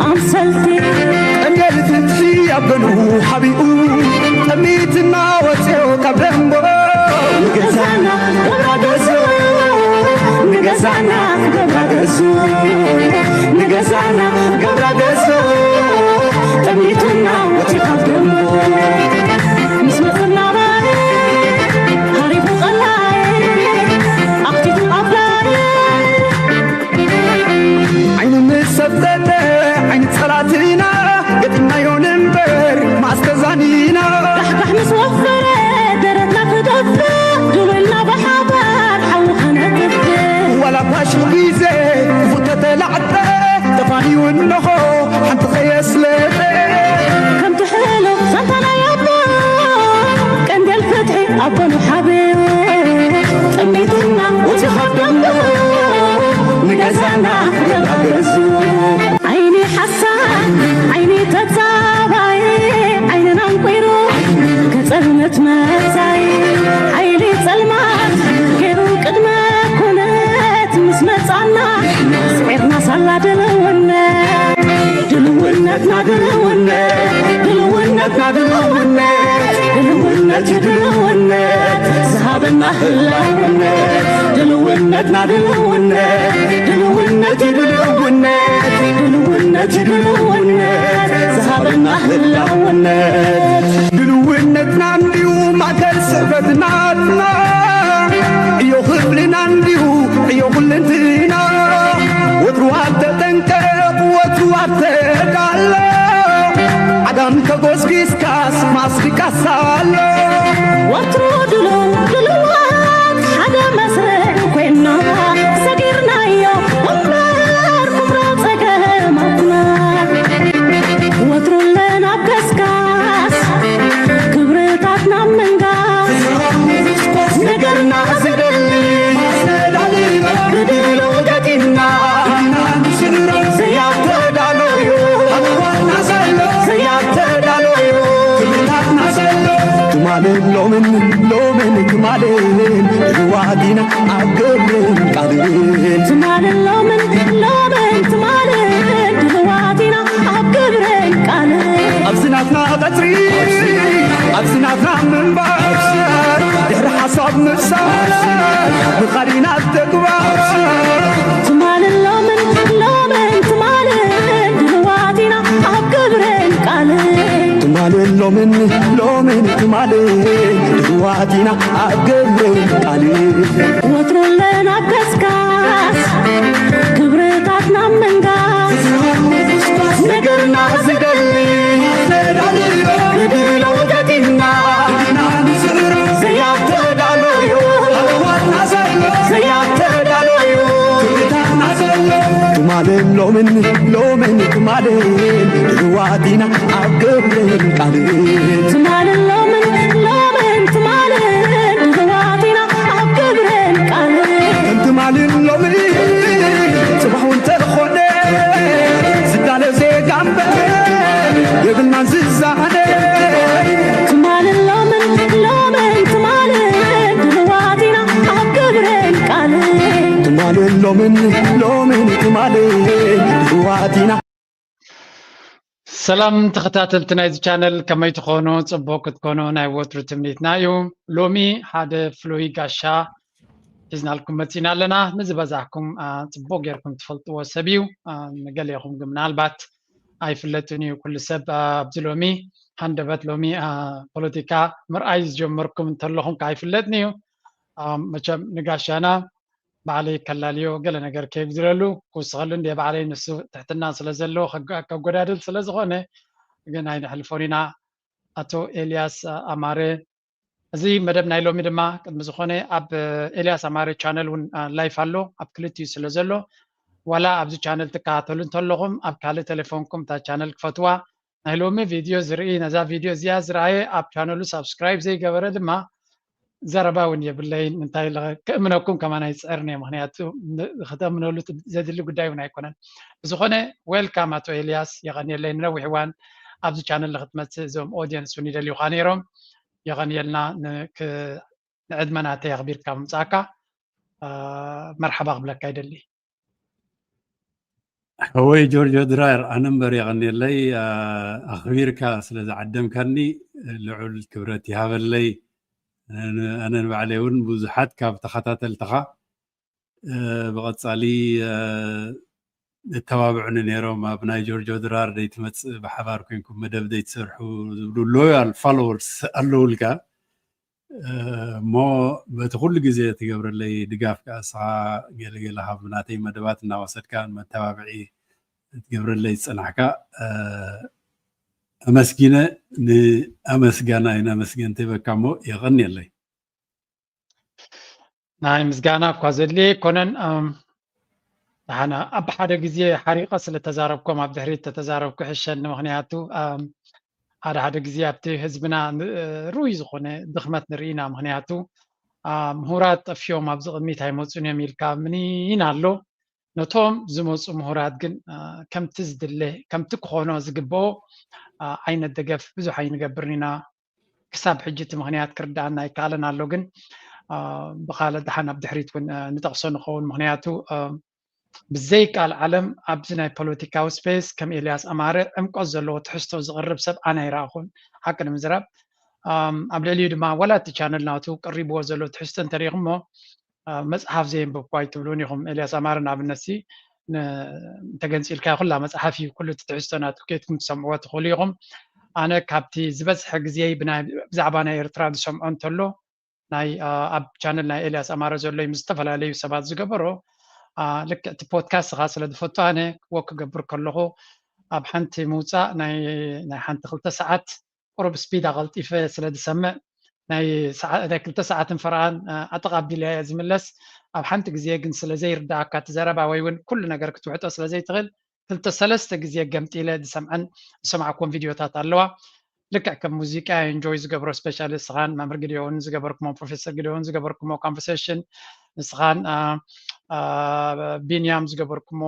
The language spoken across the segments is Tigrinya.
ኣምሰልቲ ቀንዴል ፍትሒ ኣብ ገኑ ሓቢኡ፣ ጠሚትና ወፅዮ ካብ ደንቦ። ንገዛና ገብራ ገዙ፣ ንገዛና ገብራ ገዙ፣ ንገዛና ገብራ ገዙ፣ ጠሚትና ወፅዮ ካብ ደንቦ። ምስ መፅና ባይ ሃሪፉ ቀላይ ኣኽቲቱ ኣፍላይ። ዓይኒ ምስ ሰብተተ ዓይኒ ጸላእትና ገጢምናዮ ንንበር መዓስ ተዛኒና። ጋሕጋሕ ምስ ወፈረ ደረትና ክደፍእ፣ ደው ኢልና ብሓባር ሓዊ ከነጥፍእ። ዋላ ፋሽል ግዜ ክፉእ ተተላዕጠ፣ ተፋንዩ እንሆ ሓንቲ ከየስለጠ። ከምቲ ሕሉፍ ዛንታ ናይ ኣቦ ቀንዴል ፍትሒ ኣብ ጎኑ ሓቢኡ፣ ጠሚትና ወፂ ካብ ደንቡ ንገዛና ገዛ ገዙ። ዓይኒ ሓሳድ ዓይኒ ተጻባይ ዓይንና ኣንቂሩ ከጸልምት መጻይ፣ ሓይሊ ጸልማት ገይሩ ቅድመ ኩነት ምስ መጻና፣ ስዒርና ሳላ ድልውነት። ድልውነትና ድልውነት፣ ድልውነትና ድልውነት፣ ድልውነት እዩ ድልውነት፣ ዝሃበና ህላውነት። ድልውነትና ድልውነት፣ ድልውነት እዩ ድልውነት፣ ድልውነት እዩ ድልውነት፣ ዝሃበና ህላውነት። ድልውነትና እንዲሁ ማእከል ስዕበት ናትና፣ እዮ ክብልና እንዲሁ እዮ ኩልንትና። ወትሩ ኣብ ተጠንቀቕ፣ ወትሩ ኣብ ተዳሎ፣ ዓጋም ተጎስጊስካስ ማስቲካ ሳሎ። ወትሩ ድሉው ድሉዋት ሓደ መስርዕ ኮይና፣ ሰጊርናዮ እምበር ኩምራ ጸገማትና። ወትሩ ኣለና ኣብ ገስጋስ ክብርታትና ምንጋስ፣ ነገርና ዝደሊ ብድሎ ገጢምና፣ ዘያተዳሎዩ ዘያተዳሎዩ ትማልን ሎምን ሎምን ትማልን ድልዋት ኢና ኣብ ግብርን ቃልን። ትማልን ሎምን ሎምን ትማልን ድልዋት ኢና ኣብ ግብርን ቃልን። ኣብዚ ናትና ቀጽሪ፣ ኣብዚ ናትና ምንባር፣ ድሕሪ ሓሳብ ምፍሳር፣ ምኻድ ኢና ኣብ ተግባር። ትማልን ሎምን ሎምን ትማልን ድልዋት ኢና ኣብ ግብርን ቃልን። ትማልን ሎምን ሎምን ትማልን ድልዋት ኢና ኣብ ግብርን ቃልን። ወትሩ ኣለና ኣብ ገስጋስ ክብርታትና ምንጋስ፣ ነገርና ዝደሊ ብድሎ ገጢምና፣ ዘያተዳሎዩ ዘያተዳሎዩ ትማልን ሎምን ሎምን ትማልን ድልዋት ኢና ኣብ ግብርን ቃልን። ትማልን ሎምን ሎምን ትማልን ድልዋት ኢና ኣብ ግብርን ቃልን። ትማልን ሎምን ጽባሕ እውን ተኾነ ዝዳለ ዜጋ እምበር የብልናን ዝዛነ። ትማልን ሎምን ሎምን ትማልን ድልዋት ኢና ኣብ ግብርን ቃልን። ትማልን ሎምን ሎምን ትማልን ድልዋት ኢና። ሰላም ተኸታተልቲ ናይዚ ቻነል፣ ከመይ ትኾኑ? ጽቡቕ ክትኮኑ ናይ ወትሩ ትምኒትና እዩ። ሎሚ ሓደ ፍሉይ ጋሻ ሒዝናልኩም መጺና ኣለና። ንዝበዛሕኩም፣ አ፣ ጽቡቕ ጌርኩም ትፈልጥዎ ሰብ እዩ። አ፣ ንገሌኹም ግን ምናልባት ኣይፍለጥን እዩ። ኩሉ ሰብ፣ አ፣ ኣብዚ ሎሚ ሃንደበት ሎሚ፣ አ፣ ፖለቲካ ምርኣይ ዝጀመርኩም እንተለኹም ከኣ ኣይፍለጥን እዩ። አ፣ መቸም ንጋሻና ባዕለይ ከላልዮ ገለ ነገር ከየጉድለሉ ክውስኸሉ እንድየ ባዕለይ። ንሱ ትሕትና ስለ ዘለዎ ከግ-፣ ከጎዳድል ስለ ዝኾነ ግን ኣይነሕልፎን ኢና። ኣቶ ኤልያስ ኣማረ፣ እዚ መደብ ናይ ሎሚ ድማ ቅድሚ ዝኾነ ኣብ ኤልያስ ኣማረ ቻነል እውን፣ አ፣ ላይፍ ኣሎ፣ ኣብ ክልቲኡ ስለ ዘሎ ዋላ ኣብዚ ቻነል ትከታተሉ እንተለኹም ኣብ ካልእ ቴሌፎንኩም እታ ቻነል ክፈትዋ። ናይ ሎሚ ቪድዮ ዝርኢ፣ ነዛ ቪድዮ እዚኣ ዝረኣየ ኣብ ቻነሉ ሳብስክራይብ ዘይገበረ ድማ ዘረባ እውን የብለይን። እንታይ ኢለ ክእምነኩም ከማን ኣይፅዕርን እየ፣ ምኽንያቱ ን-፣ ክተእምነሉ ት-፣ ዘድሊ ጉዳይ እውን ኣይኮነን። ብዝኾነ ዌልካም ኣቶ ኤልያስ፣ የቐንየለይ። ንነዊሕ እዋን ኣብዚ ቻነል ንክትመፅእ እዞም ኦዲየንስ እውን ይደልዩኻ ነይሮም። የቐንየልና ን-፣ ክ-፣ ንዕድመ ናተይ ኣኽቢርካ ምምፃእካ፣ አ፣ መርሓባ ክብለካ ይደሊ። ሕወይ ጆርጆ ድራር፣ ኣነ እምበር የቐንየለይ፣ ኣኽቢርካ ስለ ዝዓደምካኒ ልዑል ክብረት ይሃበለይ። ኣነ ንባዕለይ እውን ብዙሓት ካብ ተኸታተልትኻ ብቐጻሊ እተባብዑኒ ነይሮም፣ ኣብ ናይ ጆርጆ ድራር ደይትመጽእ፣ ብሓባር ኮንኩም መደብ ደይትሰርሑ ዝብሉ ሎያል ፎሎወርስ ኣለውልካ። እሞ በቲ ኩሉ ግዜ ትገብረለይ ድጋፍ ከኣ እስኻ ገለገለ ካብ ናተይ መደባት እናወሰድካ መተባብዒ ትገብረለይ ዝጸናሕካ ኣመስጊነ፣ ንኣመስጋናይ ነመስገን ትህበካ እሞ የቐንየለይ። ናይ ምስጋና እኳ ዘድልየ ኣይኮነን። ደሓና ኣብ ሓደ ግዜ ሓሪቐ ስለ ተዛረብኩም ኣብ ድሕሪት ተተዛረብኩ ሕሸኒ። ምክንያቱ ሓደ ሓደ ግዜ ኣብቲ ህዝብና ርኡይ ዝኾነ ድኽመት ንርኢ ኢና። ምክንያቱ ምሁራት ጠፊኦም ኣብዚ ቅድሚት ኣይመፁን እዮም ኢልካ ምንይን ኣሎ። ነቶም ዝመፁ ምሁራት ግን ከምቲ ዝድለ ከምቲ ክኾኖ ዝግብኦ ዓይነት ደገፍ ብዙሕ ኣይንገብርን ኢና። ክሳብ ሕጂ እቲ ምክንያት ክርዳኣና ኣይከኣለን ኣሎ። ግን ብካልእ ደሓን ኣብ ድሕሪት እውን ንጠቕሶ ንኸውን። ምክንያቱ ብዘይ ቃል ዓለም ኣብዚ ናይ ፖለቲካዊ ስፔስ ከም ኤልያስ ኣማረ ዕምቆት ዘለዎ ትሕዝቶ ዝቕርብ ሰብ ኣነ ኣይረኣኹን። ሓቂ ንምዝራብ ኣብ ልዕሊኡ ድማ ዋላ እቲ ቻነል ናቱ ቅሪብዎ ዘሎ ትሕዝቶ እንተሪኢኹሞ መፅሓፍ ዘየንበብኩ ኣይትብሉን ኢኹም። ኤልያስ ኣማረ ንኣብነት ሲ እንተገንፂልካ ኩላ መፅሓፍ እዩ፣ ኩሉ እቲ ትሕዝቶ ናቱ ኬድኩም ትሰምዕዎ ትኽእሉ ኢኹም። ኣነ ካብቲ ዝበዝሐ ግዜ ብዛዕባ ናይ ኤርትራ ዝሰምዖ እንተሎ ናይ ኣብ ቻነል ናይ ኤልያስ ኣማረ ዘሎ ምስ ዝተፈላለዩ ሰባት ዝገበሮ ልክዕ እቲ ፖድካስት ኻ ስለ ዝፈቱ ኣነ ወክ ክገብር ከለኹ ኣብ ሓንቲ ምውፃእ ናይ ሓንቲ ክልተ ሰዓት ቁሩብ ስፒድ ኣቐልጢፈ ስለ ዝሰምዕ ናይ ክልተ ሰዓትን ፈረቓን ኣጠቓቢለ እየ ዝምለስ። ኣብ ሓንቲ ግዜ ግን ስለ ዘይርዳኣካ እቲ ዘረባ ወይ እውን ኩሉ ነገር ክትውሕጦ ስለ ዘይትኽእል ክልተ ሰለስተ ግዜ ገምጢለ ዝሰምዐን ዝሰማዕኩዎም ቪድዮታት ኣለዋ። ልክዕ ከም ሙዚቃ ኤንጆይ ዝገብሮ ስፔሻሊ እስኻን መምህር ግዲዮን ዝገበርኩሞ ፕሮፌሰር ግዲዮን ዝገበርኩሞ ኮንቨርሴሽን ንስኻን ቢንያም ዝገበርኩሞ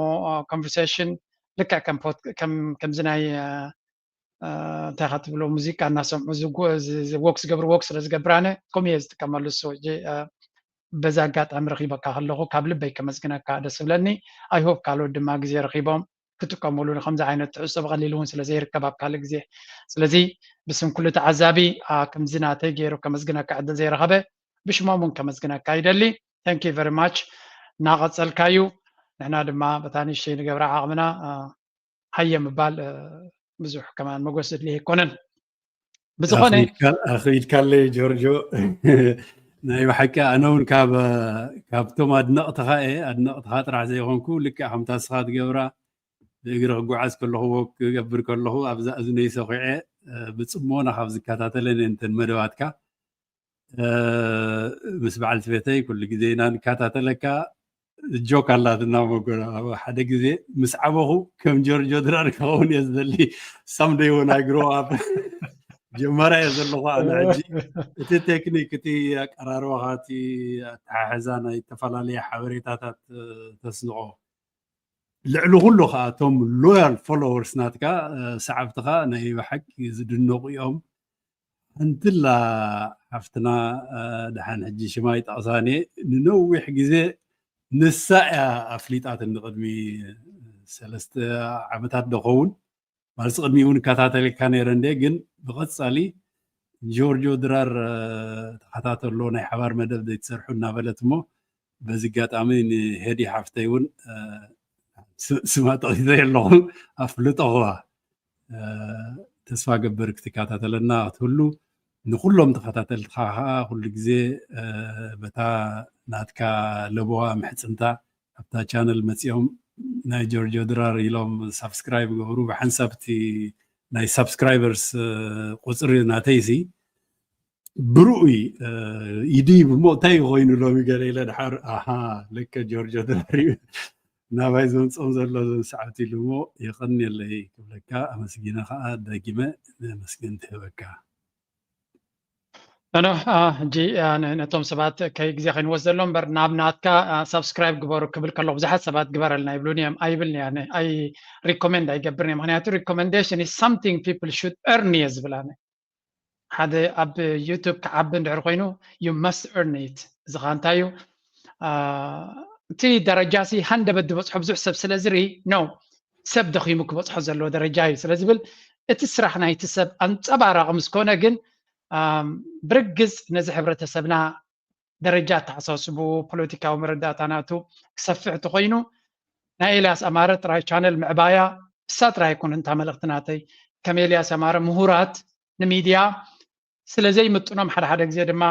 ኮንቨርሴሽን ልክዕ ከምዚ ናይ እንታይ ካ ትብሎ ሙዚቃ እናሰምዑ ወክ ዝገብሩ ወክ ስለ ዝገብር ኣነ ከምኡ እየ ዝጥቀመሉ። እሱ በዚ ኣጋጣሚ ረኺበካ ከለኹ ካብ ልበይ ከመስግነካ ደስ ዝብለኒ። ኣይሆፕ ካልኦት ድማ ግዜ ረኺቦም ክጥቀሙሉ ንከምዚ ዓይነት ትሕዝቶ ብቐሊሉ እውን ስለ ዘይርከብ ኣብ ካልእ ግዜ። ስለዚ ብስም ኩሉ ተዓዛቢ ከምዚ ናተይ ገይሩ ከመስግነካ ዕድል ዘይረኸበ ብሽሞም እውን ከመስግነካ ይደሊ። Thank you very much። እናቐጸልካ እዩ። ንሕና ድማ በታ ንእሽተይ ንገብራ ዓቕምና ሃየ ምባል ብዙሕ ከማን መጎስ ዘድልየ ኣይኮነን። ብዝኾነ ኣኽቢድካለይ ጆርጆ። ናይ ብሓቂ ኣነ እውን ካብቶም ኣድነቕትኻ እየ። ኣድነቕትኻ ጥራሕ ዘይኮንኩ ልክዕ ከምታ ስኻ ትገብራ ብእግሪ ክጓዓዝ ከለኹ ወክ ክገብር ከለኹ ኣብዛ እዝነይ ሰኺዐ ብፅሞና ካብ ዝከታተለን እንተን መደባትካ ምስ በዓልቲ ቤተይ ኩሉ ግዜ ኢና ንከታተለካ። ጆክ ኣላትና መጎና ሓደ ግዜ ምስ ዓበኹ ከም ጆርጆ ድራር ክኸውን እየ ዝደሊ። Someday when I grow up ጀመራ እየ ዘለኹ ኣነ ሕጂ። እቲ ቴክኒክ እቲ ኣቀራርባኻ እቲ ኣተሓሕዛ ናይ ዝተፈላለየ ሓበሬታታት ተስንቆ ልዕሊ ኩሉ ከዓ እቶም ሎያል ፎሎወርስ ናትካ ሰዓብትኻ ናይ ብሓቂ ዝድነቑ እዮም። ሓንትላ ሓፍትና ደሓን ሕጂ ሽማ ይጠቕሳኒ ንነዊሕ ግዜ ንሳ እያ ኣፍሊጣትኒ ቅድሚ ሰለስተ ዓመታት ዶ ኸውን ማለት ቅድሚኡ እውን እከታተለካ ነይረ እንደ ግን ብቐፃሊ ጆርጆ ድራር ተኸታተሎ ናይ ሓባር መደብ ዘይትሰርሑ እናበለት እሞ በዚ ኣጋጣሚ ንሄዲ ሓፍተይ እውን ስማ ጠቒሰ ኣለኹ ኣፍልጠኹዋ። ተስፋ ገብር ክትከታተለና ክትህሉ ንኩሎም ተኸታተልትኻ ከዓ ኩሉ ግዜ በታ ናትካ ለበዋ ምሕፅንታ ኣብታ ቻነል መፂኦም ናይ ጆርጆ ድራር ኢሎም ሳብስክራይብ ገብሩ። ብሓንሳብ እቲ ናይ ሳብስክራይበርስ ቁፅሪ ናተይሲ ብርኡይ ይድይብ እሞ እንታይ ኮይኑ ሎሚ ገለ ኢለ ድሓር ኣሃ ለከ ጆርጆ ድራር እዩ ናባይ ዘምፅኦም ዘሎ ዘንሰዓት ኢሉ እሞ የቐንየለይ ክብለካ ኣመስጊነ ከዓ ደጊመ ነመስግን ትህበካ። ኖኖ ሕጂ ነቶም ሰባት ከይ ግዜ ከይንወስደሎም እምበር ናብ ናትካ ሳብስክራይብ ግበሩ ክብል ከሎ ብዙሓት ሰባት ግበረልና ይብሉን እዮም። ኣይብልን እየ ኣነ ኣይ ሪኮመንድ ኣይገብርን እየ። ምክንያቱ recommendation is something people should earn እየ ዝብል ኣነ። ሓደ ኣብ ዩቱብ ክዓቢ እንድሕር ኮይኑ you must earn it። እዚ ከዓ እንታይ እዩ እቲ ደረጃ ሲ ሃንደበት ዝበፅሖ ብዙሕ ሰብ ስለ ዝርኢ no ሰብ ደኺሙ ክበፅሖ ዘለዎ ደረጃ እዩ ስለ ዝብል፣ እቲ ስራሕ ናይቲ ሰብ ኣንፀባራቒ ምስ ኮነ ግን፣ ኣም፣ ብርግፅ ነዚ ሕብረተሰብና ደረጃ ኣተሓሳስቡ፣ ፖለቲካዊ መረዳእታ ናቱ ክሰፍሕ እንተኾይኑ፣ ናይ ኤልያስ ኣማረ ጥራይ ቻነል ምዕባያ፣ እሳ ጥራይ ኣይኮነን እታ መልእኽቲ ናተይ። ከም ኤልያስ ኣማረ ምሁራት ንሚድያ ስለ ዘይምጥኖም፣ ሓደ ሓደ ግዜ ድማ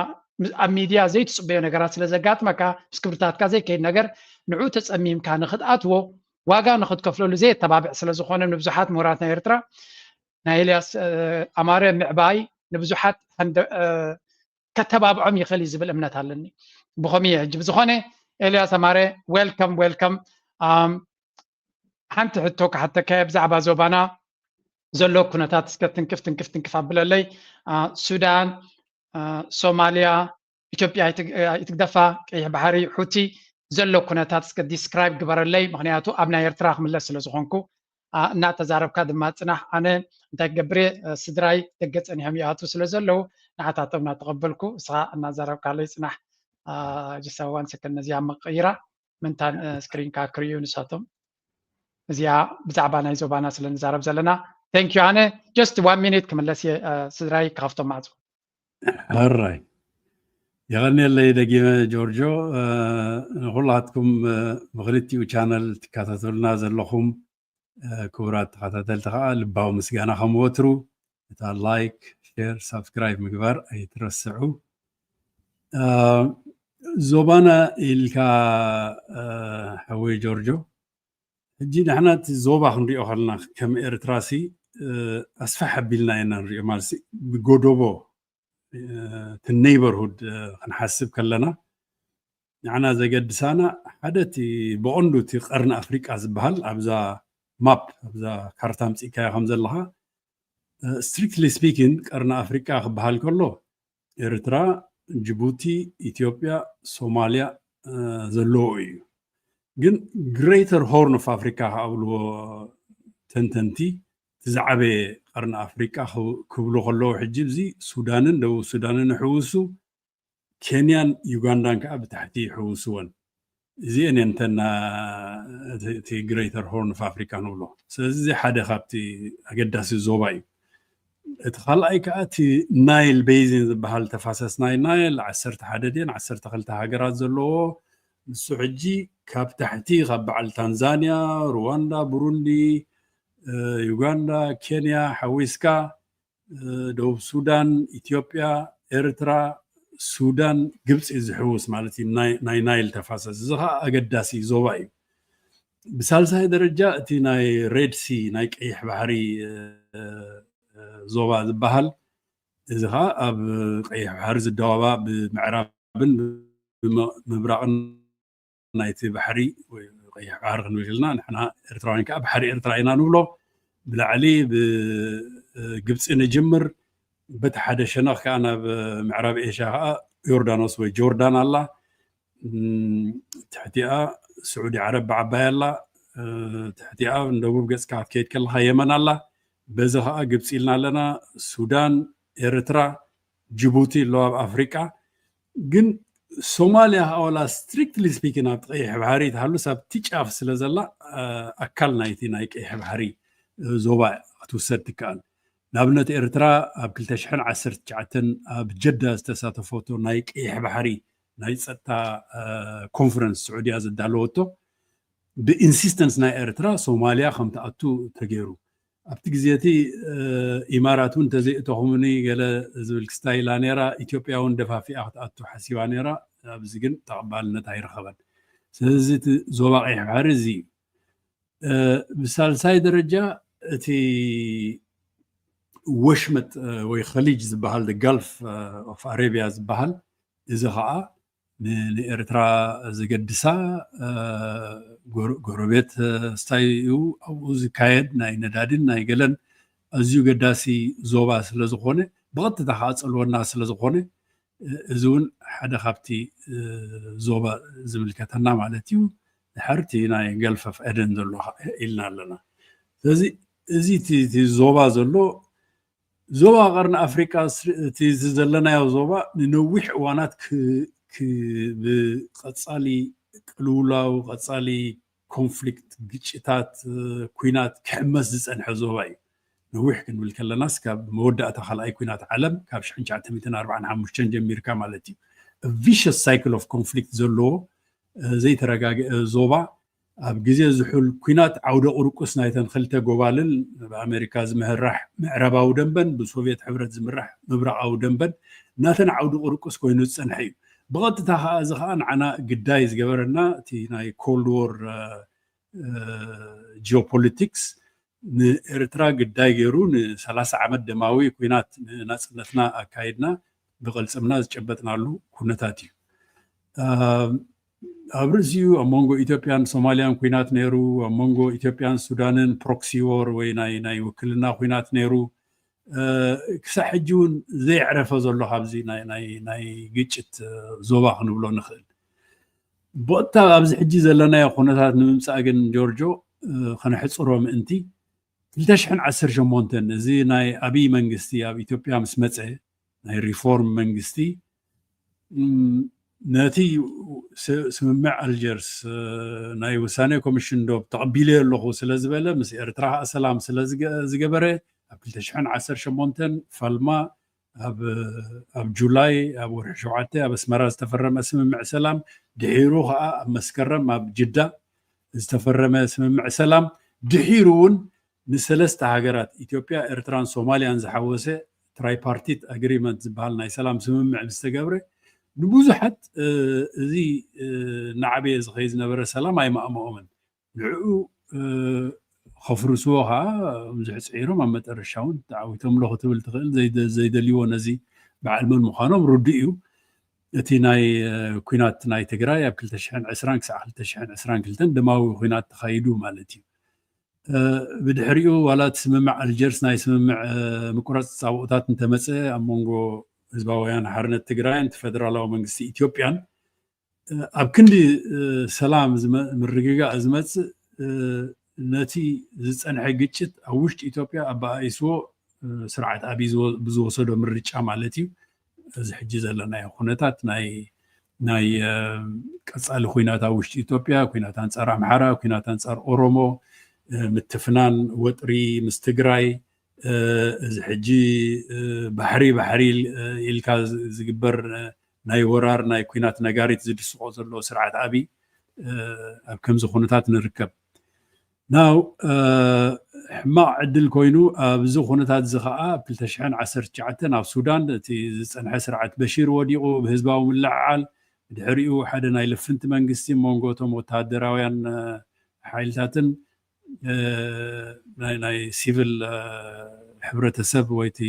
ኣብ ሚድያ ዘይትጽበዮ ነገራት ስለ ዘጋጥመካ፣ ምስ ክብርታትካ ዘይከይድ ነገር፣ ንዑ ተጸሚምካ ንኽትኣትዎ፣ ዋጋ ንኽትከፍለሉ ዘየተባብዕ ስለ ዝኾነ፣ ንብዙሓት ምሁራት ናይ ኤርትራ ናይ ኤልያስ፣ እ፣ ኣማረ ምዕባይ ንብዙሓት ሃንደ-፣ እ፣ ከተባብዖም ይኽእል እዩ ዝብል እምነት ኣለኒ። ብኸምኡ እዩ። ሕጂ ብዝኾነ ኤልያስ ኣማረ፣ ዌልከም፣ ዌልከም። ኣም፣ ሓንቲ ሕቶ ክሓተካ እየ ብዛዕባ ዞባና ዘሎ ኩነታት እስከ ትንክፍ፣ ትንክፍ፣ ትንክፍ ኣብለለይ። አ፣ ሱዳን፣ አ፣ ሶማልያ፣ ኢትዮጵያ ኣይትግ-፣ ኣይትግደፋ፣ ቀይሕ ባሕሪ፣ ሑቲ ዘሎ ኩነታት እስከ ዲስክራይብ ግበረለይ። ምኽንያቱ ኣብ ናይ ኤርትራ ክምለስ ስለ ዝኾንኩ፣ አ፣ እናተዛረብካ ድማ ጽናሕ። ኣነ እንታይ ክገብር እየ? አ፣ ስድራይ ደገ ጸኒሖም ይኣትዉ ስለ ዘለዉ፣ ንዓታቶም እናተቐበልኩ፣ እስኻ እናዛረብካለይ ጽናሕ። አ፣ ጅሰ ዋን ሰከንድ ነዚኣ መቐይራ፣ ምንታን፣ አ፣ ስክሪንካ ክርእዩ ንሳቶም። እዚኣ ብዛዕባ ናይ ዞባና ስለ ንዛረብ ዘለና። Thank you። ኣነ just one minute ክምለስ እየ፣ አ፣ ስድራይ ክኸፍቶም ማዕጾ። ሕራይ። የቐንየለይ ደጊመ ጆርጆ። አ፣ ንኹላትኩም፣ አ፣ ብኽልቲኡ ቻነል ትከታተሉና ዘለኹም፣ አ፣ ክቡራት ተኸታተልቲ ከኣ ልባዊ ምስጋና ከም ወትሩ። እታ ላይክ፣ ሼር፣ ሳብስክራይብ ምግባር ኣይትረስዑ። አ፣ ዞባና ኢልካ፣ አ፣ ሓወይ ጆርጆ፣ ሕጂ ንሕና እቲ ዞባ ክንሪኦ ከለና ከም ኤርትራ ሲ፣ እ፣ ኣስፋሕ ኣቢልና ኢና ንሪኦ። ማለት ሲ፣ ብጎደቦ፣ እ፣ እቲ ኔይበርሁድ፣ እ፣ ክንሓስብ ከለና ንዓና ዘገድሳና ሓደ እቲ ብቐንዱ እቲ ቀርኒ ኣፍሪቃ ዝበሃል ኣብዛ ማፕ ኣብዛ ካርታ ኣምጺእካዮ ከም ዘለኻ፣ እ፣ ስትሪክትሊ ስፒኪንግ ቀርኒ ኣፍሪቃ ክበሃል ከሎ ኤርትራ፣ ጅቡቲ፣ ኢትዮጵያ፣ ሶማልያ፣ እ፣ ዘለዎ እዩ። ግን ግሬተር ሆርን ኦፍ ኣፍሪካ ክኣብልዎ ተንተንቲ፣ እቲ ዝዓበየ ቀርኒ ኣፍሪካ ክብ-፣ ክብሉ ከለዉ ሕጂ እዚ ሱዳንን ደቡብ ሱዳንን ይሕውሱ፣ ኬንያን ዩጋንዳን ከዓ ብታሕቲ ይሕውስወን። እዚአን እየን እተን፣ እ፣ እቲ፣ እቲ ግሬተር ሆርን ኦፍ ኣፍሪካ ንብሎ። ስለዚ እዚ ሓደ ካብቲ ኣገዳሲ ዞባ እዩ። እቲ ካልኣይ ከዓ እቲ ናይል ቤዚን ዝበሃል ተፋሰስ ናይ ናይል ዓሰርተ ሓደ ድየን ዓሰርተ ክልተ ሃገራት ዘለዎ፣ ንሱ ሕጂ ካብ ታሕቲ ካብ በዓል ታንዛንያ፣ ሩዋንዳ፣ ቡሩንዲ፣ እ፣ ዩጋንዳ፣ ኬንያ ሓዊስካ፣ እ፣ ደቡብ ሱዳን፣ ኢትዮጵያ፣ ኤርትራ፣ ሱዳን፣ ግብፂ ዝሕውስ ማለት እዩ፣ ናይ፣ ናይ ናይል ተፋሰስ። እዚ ከዓ ኣገዳሲ ዞባ እዩ። ብሳልሳይ ደረጃ እቲ ናይ ሬድ ሲ፣ ናይ ቀይሕ ባሕሪ፣ እ፣ እ፣ ዞባ ዝበሃል፣ እዚ ከዓ ኣብ ቀይሕ ባሕሪ ዝደዋባ፣ ብምዕራብን ብምብራቕን ናይቲ ባሕሪ ወይ ቀይሕ ባሕሪ ክንብል ከለና፣ ንሕና ኤርትራውያን ከዓ ባሕሪ ኤርትራ ኢና ንብሎ። ብላዕሊ ብግብፂ ንጅምር፣ በቲ ሓደ ሸነኽ ከዓ ናብ ምዕራብ ኤሽያ ከዓ ዮርዳኖስ ወይ ጆርዳን ኣላ። እም፣ ትሕቲኣ ስዑዲ ዓረብ ብዓባይ ኣላ። እ፣ ትሕቲኣ ንደቡብ ገፅካ ክትከይድ ከለኻ የመን ኣላ። በዚ ከዓ ግብፂ ኢልና ኣለና፣ ሱዳን፣ ኤርትራ፣ ጅቡቲ ኣለዋ ኣብ ኣፍሪቃ። ግን ሶማልያ ከዓ ዋላ ስትሪክትሊ ስፒኪንግ ኣብቲ ቀይሕ ባሕሪ ትሃሉስ ኣብቲ ጫፍ ስለ ዘላ፣ እ፣ ኣካል ናይቲ ናይ ቀይሕ ባሕሪ፣ እ፣ ዞባ ክትውሰድ ትከኣል። ንኣብነት ኤርትራ ኣብ ክልተ ሽሕን ዓሰርተ ትሽዓተን ኣብ ጀዳ ዝተሳተፈቶ ናይ ቀይሕ ባሕሪ ናይ ጸጥታ፣ እ፣ ኮንፈረንስ ስዑድያ ዘዳለወቶ ብኢንሲስተንስ ናይ ኤርትራ ሶማልያ ከም ትኣቱ ተገይሩ። ኣብቲ ግዜ እቲ፣ እ፣ ኢማራት እውን ተዘይእተኹምኒ ገለ ዝብል ክስታይ ኢላ ነይራ። ኢትዮጵያ እውን ደፋፊኣ ክትኣቱ ሓሲባ ነይራ። ኣብዚ ግን ተቐባልነት ኣይረኸበን። ስለዚ እቲ ዞባ ቀይሕ ባሕሪ እዚ እዩ። እ፣ ብሳልሳይ ደረጃ እቲ ወሽመጥ፣ እ፣ ወይ ኸሊጅ ዝበሃል፣ the Gulf፣ እ፣ of Arabia ዝበሃል፣ እዚ ኸዓ ን-፣ ንኤርትራ ዘገድሳ፣ እ፣ ጎረ-፣ ጎረቤት፣ እ፣ ስታይ እዩ። ኣብኡ ዝካየድ ናይ ነዳድን ናይ ገለን ኣዝዩ ገዳሲ ዞባ ስለ ዝኾነ፣ ብቐጥታ ኸዓ ጸልወና ስለ ዝኾነ፣ እ፣ እዚ እውን ሓደ ካብቲ፣ እ፣ ዞባ ዝምልከተና ማለት እዩ። ድሕርቲ ናይ ገልፍ ኦፍ ኤደን ዘሎ ኸ-፣ ኢልና ኣለና። ስለዚ እዚ እቲ፣ እቲ ዞባ ዘሎ፣ ዞባ ቀርኒ ኣፍሪቃ ስሪ-፣ እቲ፣ እዚ ዘለናዮ ዞባ ንነዊሕ እዋናት ክ-፣ ክ-፣ ብቐጻሊ ቅልውላው፣ ቀጻሊ ኮንፍሊክት፣ ግጭታት፣ ኩናት ክሕመስ ዝፀንሐ ዞባ እዩ። ነዊሕ ክንብል ከለናስ ካብ መወዳእታ ካልኣይ ኩናት ዓለም ካብ ሽሕን ትሽዓተ ሚእትን ኣርባዓን ሓሙሽተን ጀሚርካ ማለት እዩ። ቪሸስ ሳይክል ኦፍ ኮንፍሊክት ዘለዎ ዘይተረጋግአ ዞባ ኣብ ግዜ ዝሑል ኩናት ዓውደ ቁርቁስ ናይተን ክልተ ጎባልል ብኣሜሪካ ዝምህራሕ ምዕራባዊ ደንበን ብሶቪየት ሕብረት ዝምራሕ ምብራቓዊ ደንበን ናተን ዓውዲ ቁርቁስ ኮይኑ ዝፀንሐ እዩ። ብቐጥታ ከዓ እዚ ከዓ ንዓና ግዳይ ዝገበረና እቲ ናይ ኮልድ ዎር ጂኦፖሊቲክስ ንኤርትራ ግዳይ ገይሩ ንሰላሳ ዓመት ደማዊ ኩናት ንናፅነትና ኣካይድና ብቕልፅምና ዝጨበጥናሉ ኩነታት እዩ። ኣብ ርእሲኡ ኣብ መንጎ ኢትዮጵያን ሶማልያን ኩናት ነይሩ። ኣብ መንጎ ኢትዮጵያን ሱዳንን ፕሮክሲ ዎር ወይ ናይ ናይ ውክልና ኩናት ነይሩ። ክሳብ ሕጂ እውን ዘየዕረፈ ዘሎ ካብዚ ናይ ግጭት ዞባ ክንብሎ ንኽእል። ብቐጥታ ኣብዚ ሕጂ ዘለናዮ ኩነታት ንምምፃእ ግን ጆርጆ፣ ከነሕፅሮ ምእንቲ ክልተ ሽሕን ዓሰርተ ሸሞንተን እዚ ናይ ኣብይ መንግስቲ ኣብ ኢትዮጵያ ምስ መፀ ናይ ሪፎርም መንግስቲ ነቲ ስምምዕ ኣልጀርስ ናይ ውሳኔ ኮሚሽን ዶብ ተቐቢለ ኣለኹ ስለ ዝበለ ምስ ኤርትራ ከዓ ሰላም ስለ ዝገበረ ኣብ ክልተ ሽሕን ዓሰርተ ሸሞንተን ፋልማ ኣብ ጁላይ ኣብ ወርሒ ሸውዓተ ኣብ ኣስመራ ዝተፈረመ ስምምዕ ሰላም ድሒሩ ከዓ ኣብ መስከረም ኣብ ጅዳ ዝተፈረመ ስምምዕ ሰላም ድሒሩ እውን ንሰለስተ ሃገራት ኢትዮጵያ፣ ኤርትራን ሶማልያን ዝሓወሰ ትራይፓርቲት ኣግሪመንት ዝበሃል ናይ ሰላም ስምምዕ ምስ ተገብረ ንብዙሓት እዚ እናዓበየ ዝኸይድ ዝነበረ ሰላም ኣይማእመኦምን። ንዕኡ ከፍርስዎ ከዓ ብዙሕ ፅዒሮም ኣብ መጠረሻ እውን ተዓዊቶምሎ ክትብል ትኽእል። ዘይደልይዎ ነዚ በዓል መን ምዃኖም ርዱእ እዩ። እቲ ናይ ኩናት ናይ ትግራይ ኣብ ክልተ ሽሕን ዕስራን ክሳዕ ክልተ ሽሕን ዕስራን ክልተን ደማዊ ኩናት ተኻይዱ ማለት እዩ። ብድሕሪኡ ዋላ እቲ ስምምዕ ኣልጀርስ ናይ ስምምዕ ምቁራፅ ፃብኦታት እንተመፀ ኣብ መንጎ ህዝባውያን ሓርነት ትግራይን እቲ ፈደራላዊ መንግስቲ ኢትዮጵያን ኣብ ክንዲ ሰላም ምርግጋእ ዝመፅእ ነቲ ዝፀንሐ ግጭት ኣብ ውሽጢ ኢትዮጵያ ኣበኣኢስዎ ስርዓት ኣብይ ብዝወሰዶ ምርጫ ማለት እዩ። እዚ ሕጂ ዘለናዮ ኩነታት ናይ ናይ ቀፃሊ ኩናት ኣብ ውሽጢ ኢትዮጵያ፣ ኩናት ኣንፃር ኣምሓራ፣ ኩናት ኣንፃር ኦሮሞ፣ ምትፍናን ወጥሪ ምስ ትግራይ፣ እዚ ሕጂ ባሕሪ ባሕሪ ኢልካ ዝግበር ናይ ወራር ናይ ኩናት ነጋሪት ዝድስቆ ዘሎ ስርዓት ኣብይ ኣብ ከምዚ ኩነታት ንርከብ። ናው ሕማቕ ዕድል ኮይኑ ኣብዚ ኩነታት እዚ ከዓ ኣብ ክልተ ሽሕን ዓሰርተ ትሽዓተን ኣብ ሱዳን እቲ ዝፀንሐ ስርዓት በሺር ወዲቑ ብህዝባዊ ምልዕዓል ድሕሪኡ ሓደ ናይ ልፍንቲ መንግስቲ መንጎ እቶም ወተሃደራውያን ሓይልታትን ናይ ሲቪል ሕብረተሰብ ወይ እቲ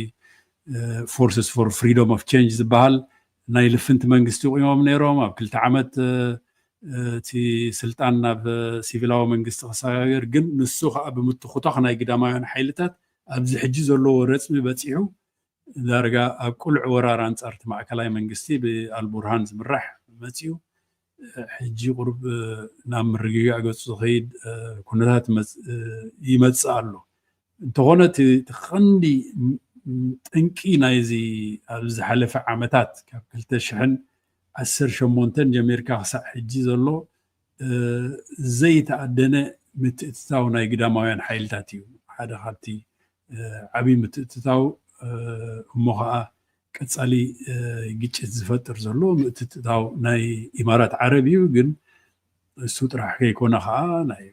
ፎርስስ ፎር ፍሪደም ኦፍ ቼንጅ ዝበሃል ናይ ልፍንቲ መንግስቲ ቁሞም ነይሮም። ኣብ ክልተ ዓመት እቲ ስልጣን ናብ ሲቪላዊ መንግስቲ ክሰጋገር ግን ንሱ ከዓ ብምትኩታኽ ናይ ግዳማውያን ሓይልታት ኣብዚ ሕጂ ዘለዎ ረፅሚ በፂሑ ዳርጋ ኣብ ቅሉዕ ወራር ኣንፃር እቲ ማእከላይ መንግስቲ ብኣልቡርሃን ዝምራሕ መፂኡ ሕጂ ቁሩብ ናብ ምርግጋእ ገፁ ዝኸይድ ኩነታት ይመፅእ ኣሎ። እንተኾነ እቲ ቀንዲ ጠንቂ ናይዚ ኣብዚ ዝሓለፈ ዓመታት ካብ ክልተ ሽሕን ዓሰርተ ሸሞንተን ጀሚርካ ክሳዕ ሕጂ ዘሎ ዘይተኣደነ ምትእትታው ናይ ግዳማውያን ሓይልታት እዩ። ሓደ ካብቲ ዓብዪ ምትእትታው እሞ ከዓ ቀፃሊ ግጭት ዝፈጥር ዘሎ ምትእትታው ናይ ኢማራት ዓረብ እዩ። ግን እሱ ጥራሕ ከይኮነ ከዓ ናይ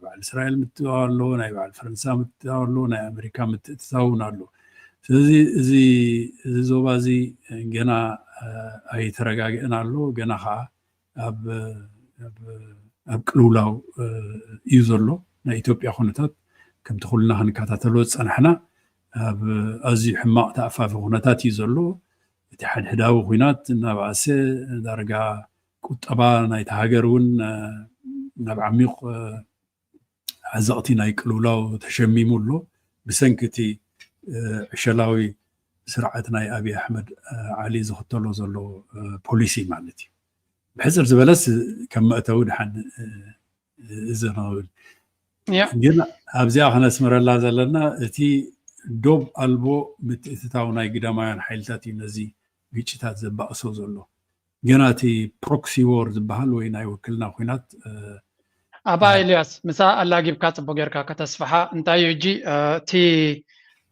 በዓል እስራኤል ምትእትታው ኣሎ፣ ናይ በዓል ፈረንሳ ምትእትታው ኣሎ፣ ናይ ኣሜሪካ ምትእትታው እውን ኣሎ። ስለዚ እዚ እዚ ዞባ እዚ ገና ኣይተረጋግአን ኣሎ። ገና ከዓ ኣብ ቅልውላው እዩ ዘሎ። ናይ ኢትዮጵያ ኩነታት ከምቲ ኩልና ክንከታተሎ ዝፀናሕና ኣብ ኣዝዩ ሕማቕ ተኣፋፊ ኩነታት እዩ ዘሎ። እቲ ሓድሕዳዊ ኩናት እናበኣሰ ዳርጋ ቁጠባ ናይቲ ሃገር እውን ናብ ዓሚቕ ዓዘቕቲ ናይ ቅልውላው ተሸሚሙ ኣሎ። ብሰንኪ እቲ ዕሸላዊ ስርዓት ናይ ኣብይ ኣሕመድ ዓሊ ዝኽተሎ ዘሎ ፖሊሲ ማለት እዩ። ብሕፅር ዝበለስ ከም መእተዊ ድሓን እዚ ንኽብል ግን ኣብዚኣ ክነስምረላ ዘለና እቲ ዶብ ኣልቦ ምትእትታው ናይ ግዳማውያን ሓይልታት እዩ ነዚ ግጭታት ዘባእሶ ዘሎ። ገና እቲ ፕሮክሲ ዎር ዝበሃል ወይ ናይ ውክልና ኩናት ኣባ ኤልያስ፣ ምሳ ኣላጊብካ ጽቡቅ ጌርካ ከተስፍሓ። እንታይ እዩ ሕጂ፣ እ፣ እቲ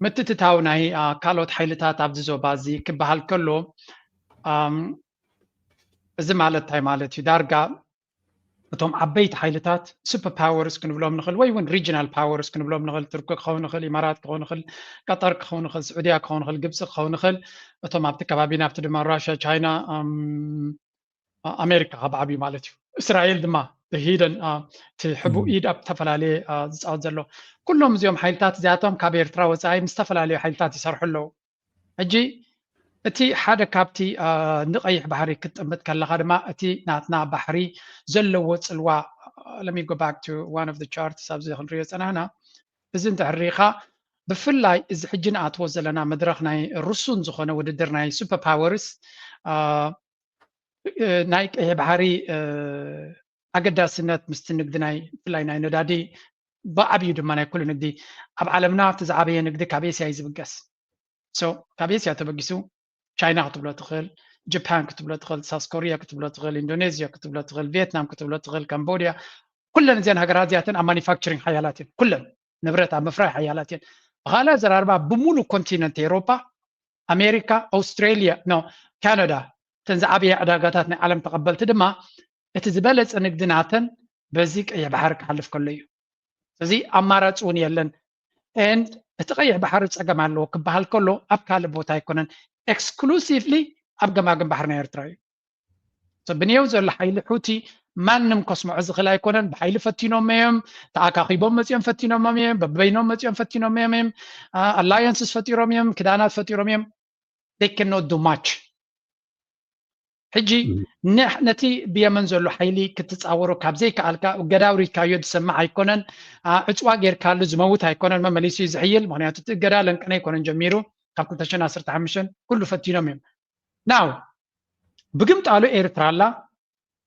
ምትእትታው ናይ፣ እ፣ ካልኦት ሓይልታት ኣብዚ ዞባ እዚ ክበሃል ከሎ፣ እም፣ እዚ ማለት እንታይ ማለት እዩ? ዳርጋ እቶም ዓበይቲ ሓይልታት፣ ሱፐር ፓወርስ ክንብሎም ንኽእል፣ ወይ እውን ሪጅናል ፓወርስ ክንብሎም ንኽእል፣ ቱርኪ ክኸውን ይኽእል፣ ኢማራት ክኸውን ይኽእል፣ ቀጠር ክኸውን ይኽእል፣ ስዑድያ ክኸውን ይኽእል፣ ግብፂ ክኸውን ይኽእል፣ እቶም ኣብቲ ከባቢና፣ ኣብቲ ድማ ራሽያ፣ ቻይና፣ እም፣ ኣ-፣ ኣሜሪካ ካብ ዓብዩ ማለት እዩ። እስራኤል ድማ ሂደን፣ ኣ፣ እቲ ሕቡእ ኢድ ኣብ ዝተፈላለየ፣ ኣ፣ ዝፃወት ዘሎ። ኩሎም እዚኦም ሓይልታት እዚኣቶም ካብ ኤርትራ ወፃኢ ምስ ዝተፈላለዩ ሓይልታት ይሰርሑ ኣለዉ። ሕጂ እቲ ሓደ ካብቲ፣ ኣ፣ ንቀይሕ ባሕሪ ክትጥምት ከለኻ ድማ እቲ ናትና ባሕሪ ዘለዎ ጽልዋ፣ let me go back to one of the charts ኣብዚ ክንሪኦ ጸናሕና። እዚ እንድሕር ርኢኻ ብፍላይ እዚ ሕጂ ንኣትዎ ዘለና መድረኽ ናይ ርሱን ዝኾነ ውድድር ናይ ሱፐር ፓወርስ፣ ኣ፣ እ፣ ናይ ቀይሕ ባሕሪ፣ እ፣ ኣገዳስነት ምስቲ ንግዲ ናይ፣ ብፍላይ ናይ ነዳዲ፣ ብዓብዩ ድማ ናይ ኩሉ ንግዲ ኣብ ዓለምና እቲ ዝዓበየ ንግዲ ካብ ኤስያ እዩ ዝብገስ። So ካብ ኤስያ ተበጊሱ ቻይና ክትብሎ ትኽእል፣ ጃፓን ክትብሎ ትኽእል፣ ሳውስ ኮሪያ ክትብሎ ትኽእል፣ ኢንዶኔዝያ ክትብሎ ትኽእል፣ ቪየትናም ክትብሎ ትኽእል፣ ካምቦድያ፣ ኩለን እዚኣን ሃገራት እዚኣተን ኣብ ማኒፋክቸሪንግ ሓያላት እየን። ኩለን ንብረት ኣብ ምፍራይ ሓያላት እየን። ብኻልእ ኣዘራርባ ብሙሉእ ኮንቲነንት ኤውሮፓ፣ ኣሜሪካ፣ ኣውስትሬልያ፣ ኖ፣ ካናዳ፣ እተን ዝዓበየ ዕዳጋታት ናይ ዓለም ተቐበልቲ ድማ እቲ ዝበለጸ ንግዲ ናተን በዚ ቀይሕ ባሕሪ ክሓልፍ ከሎ እዩ። እዚ ኣማራጺ እውን የለን። And እቲ ቀይሕ ባሕሪ ጸገም ኣለዎ ክበሃል ከሎ ኣብ ካልእ ቦታ ኣይኮነን፣ ኤክስክሉሲቭሊ ኣብ ገማግም ባሕሪ ናይ ኤርትራ እዩ። So ብንየው ዘሎ ሓይሊ ሑቲ ማንም ከስምዖ ዝኽእል ኣይኮነን። ብሓይሊ ፈቲኖም እዮም፣ ተኣካኺቦም መጺኦም ፈቲኖም እዮም፣ በበይኖም መጺኦም ፈቲኖም እዮም፣ ኣላየንስስ ፈጢሮም እዮም፣ ክዳናት ፈጢሮም እዮም። They cannot do much። ሕጂ ን-፣ ነቲ ብየመን ዘሎ ሓይሊ ክትጻወሮ ካብ ዘይከኣልካ፣ እገዳ ኣውሪድካዮ ዝሰማዕ ኣይኮነን። ኣ፣ ዕጽዋ ጌርካሉ ዝመውት ኣይኮነን፣ መመሊሱ እዩ ዝሕይል። ምኽንያቱ እቲ እገዳ ለንቅነ ኣይኮነን ጀሚሩ፣ ካብ ክልተ ሽሕን ዓሰርተ ሓሙሽተን ኩሉ ፈቲኖም እዮም። ናው ብግምጣሉ ኤርትራ ኣላ፣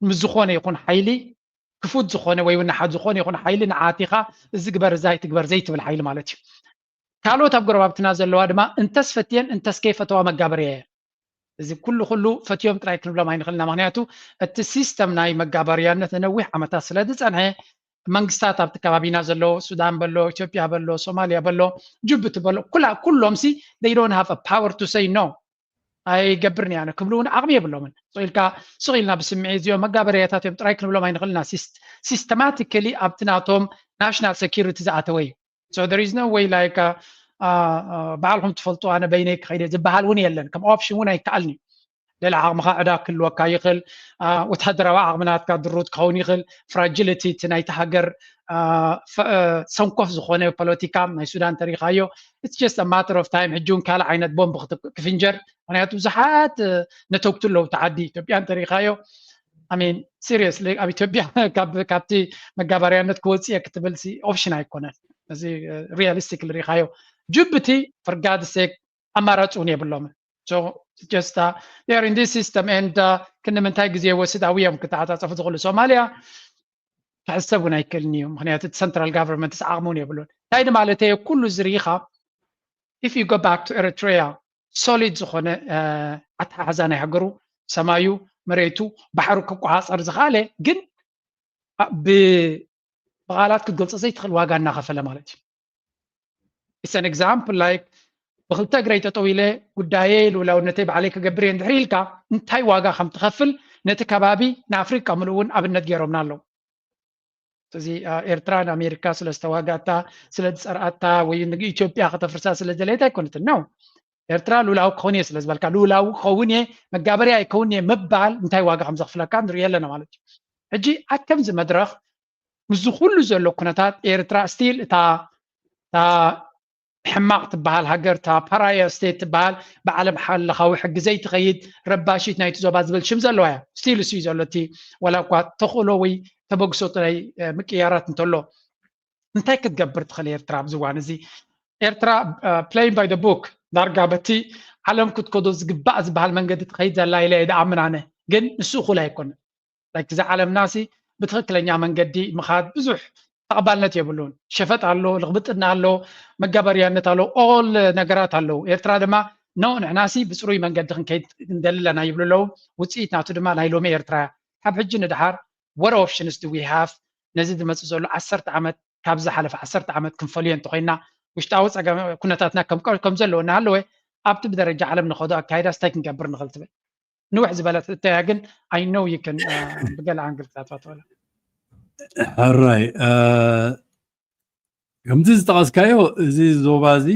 ምስ ዝኾነ ይኹን ሓይሊ፣ ክፉት ዝኾነ ወይ እውን ንሓ-፣ ዝኾነ ይኹን ሓይሊ ንዓቲኻ እዚ ግበር፣ እዚ ኣይትግበር ዘይትብል ሓይሊ ማለት እዩ። ካልኦት ኣብ ጎረባብትና ዘለዋ ድማ እንተስ ፈትየን እንተስ ከይፈተዋ መጋበርያ እየን። እዚ ኩሉ ኩሉ ፈትዮም ጥራይ ክንብሎም ኣይንኽእልና። ምኽንያቱ እቲ ሲስተም ናይ መጋበርያነት ንነዊሕ ዓመታት ስለ ዝጸንሐ፣ መንግስታት ኣብቲ ከባቢና ዘሎ፣ ሱዳን በሎ፣ ኢትዮጵያ በሎ፣ ሶማልያ በሎ፣ ጅቡቲ በሎ፣ ኩላ-፣ ኩሎም ሲ they don't have a power to say no። ኣይገብርን እየ ኣነ ክብሉ እውን ዓቕሚ የብሎምን። ስቕ ኢልካ፣ ስቕ ኢልና ብስምዒት እዚኦም መጋበርያታት እዮም ጥራይ ክንብሎም ኣይንኽእልና። ሲስ-፣ ሲስተማቲካሊ ኣብቲ ናቶም ናሽናል ሴኪሪቲ ዝኣተወ እዩ። So there is no way, like, uh, uh, uh, ባዕልኹም ትፈልጡ፣ ኣነ በይነይ ክኸይደ ዝበሃል እውን የለን። ከም ኦፕሽን እውን ኣይከኣልን እዩ። ልዕሊ ዓቕምኻ ዕዳ ክህልወካ ይኽእል፣ አ፣ ወታደራዊ ዓቕሚ ናትካ ድሩት ክኸውን ይኽእል፣ ፍራጂሊቲ እቲ ናይቲ ሃገር፣ አ፣ ፈ-፣ አ፣ ሰንኮፍ ዝኾነ ፖለቲካ ናይ ሱዳን ተሪኻዮ፣ it's just a matter of time። ሕጂ እውን ካልእ ዓይነት ቦምብ ክት-፣ ክፍንጀር፣ ምኽንያቱ ብዙሓት፣ እ፣ ነተግቱ ኣለዉ። እቲ ዓዲ ኢትዮጵያ እንተሪኻዮ፣ I mean, seriously፣ ኣብ ኢትዮጵያ ካብ፣ ካብቲ መጋበርያነት ክወፅእ እየ ክትብል ሲ ኦፕሽን ኣይኮነን። እዚ፣ እ፣ ሪያሊስቲክ ሪኢኻዮ፣ ጅቡቲ፣ for God's sake፣ ኣማራፂ እውን የብሎምን። So just, uh, they are in this system and, uh, ክንዲ ምንታይ ግዜ ይወስድ ኣብዮም ክተዓፃፀፉ ዝኽእሉ። ሶማልያ ክሕሰብ እውን ኣይክእልን እዩ፣ ምኽንያቱ እቲ ሰንትራል ጋቨርንመንት ዓቕሚ እውን የብሉን። እንታይ ንማለተይ ኩሉ ዝርኢኻ፣ if you go back to Eritrea፣ ሶሊድ ዝኾነ፣ እ፣ ኣተሓሕዛ ናይ ሃገሩ፣ ሰማዩ፣ መሬቱ፣ ባሕሩ ክቆፃፀር ዝኸኣለ፣ ግን ብ-፣ ብቓላት ክትገልጾ ዘይትኽእል ዋጋ እናኸፈለ ማለት እዩ። It's an example, like፣ ብኽልተ እግረይ ጠጠው ኢለ ጉዳየይ ልኡላውነተይ ባዕለይ ክገብር እየ እንድሕር ኢልካ እንታይ ዋጋ ከም ትኸፍል ነቲ ከባቢ ንኣፍሪቃ ምሉእ እውን ኣብነት ገይሮምና ኣለዉ። እዚ፣ አ፣ ኤርትራ ንኣሜሪካ ስለ ዝተዋጋእታ፣ ስለ ዝጸርኣታ ወይ ንኢትዮጵያ ከተፍርሳ ስለ ዝደለየት ኣይኮነትን። No። ኤርትራ ልኡላዊ ክኸውን እየ ስለ ዝበልካ፣ ልኡላዊ ክኸውን እየ፣ መጋበርያ ኣይከውን እየ ምባል እንታይ ዋጋ ከም ዘኽፍለካ ንሪኦ ኣለና ማለት እዩ። ሕጂ ኣብ ከምዚ መድረኽ ምስዚ ኩሉ ዘሎ ኩነታት ኤርትራ ስቲል እታ፣ እታ ሕማቕ ትበሃል ሃገር፣ እታ ፓራያ ስቴት ትበሃል፣ ብዓለም ሓለኻዊ ሕጊ ዘይትኸይድ ረባሺት ናይቲ ዞባ ዝብል ሽም ዘለዋ እያ። ስቲል እሱ እዩ ዘሎ እቲ ዋላ እኳ ተኽእሎ ወይ ተበግሶ ናይ፣ እ፣ ምቅያራት እንተሎ። እንታይ ክትገብር ትኽእል ኤርትራ ኣብዚ እዋን እዚ? ኤርትራ፣ እ፣ playing by the book፣ ዳርጋ በቲ ዓለም ክትከዶ ዝግባእ ዝበሃል መንገዲ ትኸይድ ዘላ ኢለ እየ ዝኣምን ኣነ። ግን ንሱ እኹል ኣይኮነን። ላይክ፣ እዚ ዓለምና ሲ ብትኽክለኛ መንገዲ ምኻድ ብዙሕ ተቐባልነት የብሉን። ሸፈጥ ኣሎ፣ ልኽብጥና ኣሎ፣ መጋበርያነት ኣሎ፣ ኦል ነገራት ኣለዉ። ኤርትራ ድማ፣ ኖ፣ ንሕና ሲ ብፅሩይ መንገዲ ክንከይድ ንደሊ ኣለና ይብሉ ኣለዉ። ውፅኢት ናቱ ድማ ናይ ሎሚ ኤርትራ እያ። ካብ ሕጂ ንድሓር፣ what options do we have? ነዚ ዝመፅእ ዘሎ ዓሰርተ ዓመት ካብ ዝሓለፈ ዓሰርተ ዓመት ክንፈልዮ እንተኮይና ውሽጣዊ ፀገም ኩነታትና ከም ከም ዘለዎ እናሃለወ ኣብቲ ብደረጃ ዓለም ንኸዶ ኣካይዳስ እንታይ ክንገብር ንኽእል ትብል? ንውሕ ዝበለት እተያ ግን I know you can ብገለ ኣንግል ክትኣትዋ ትኽእል። ሕራይ ከምቲ ዝጠቐስካዮ እዚ ዞባ እዚ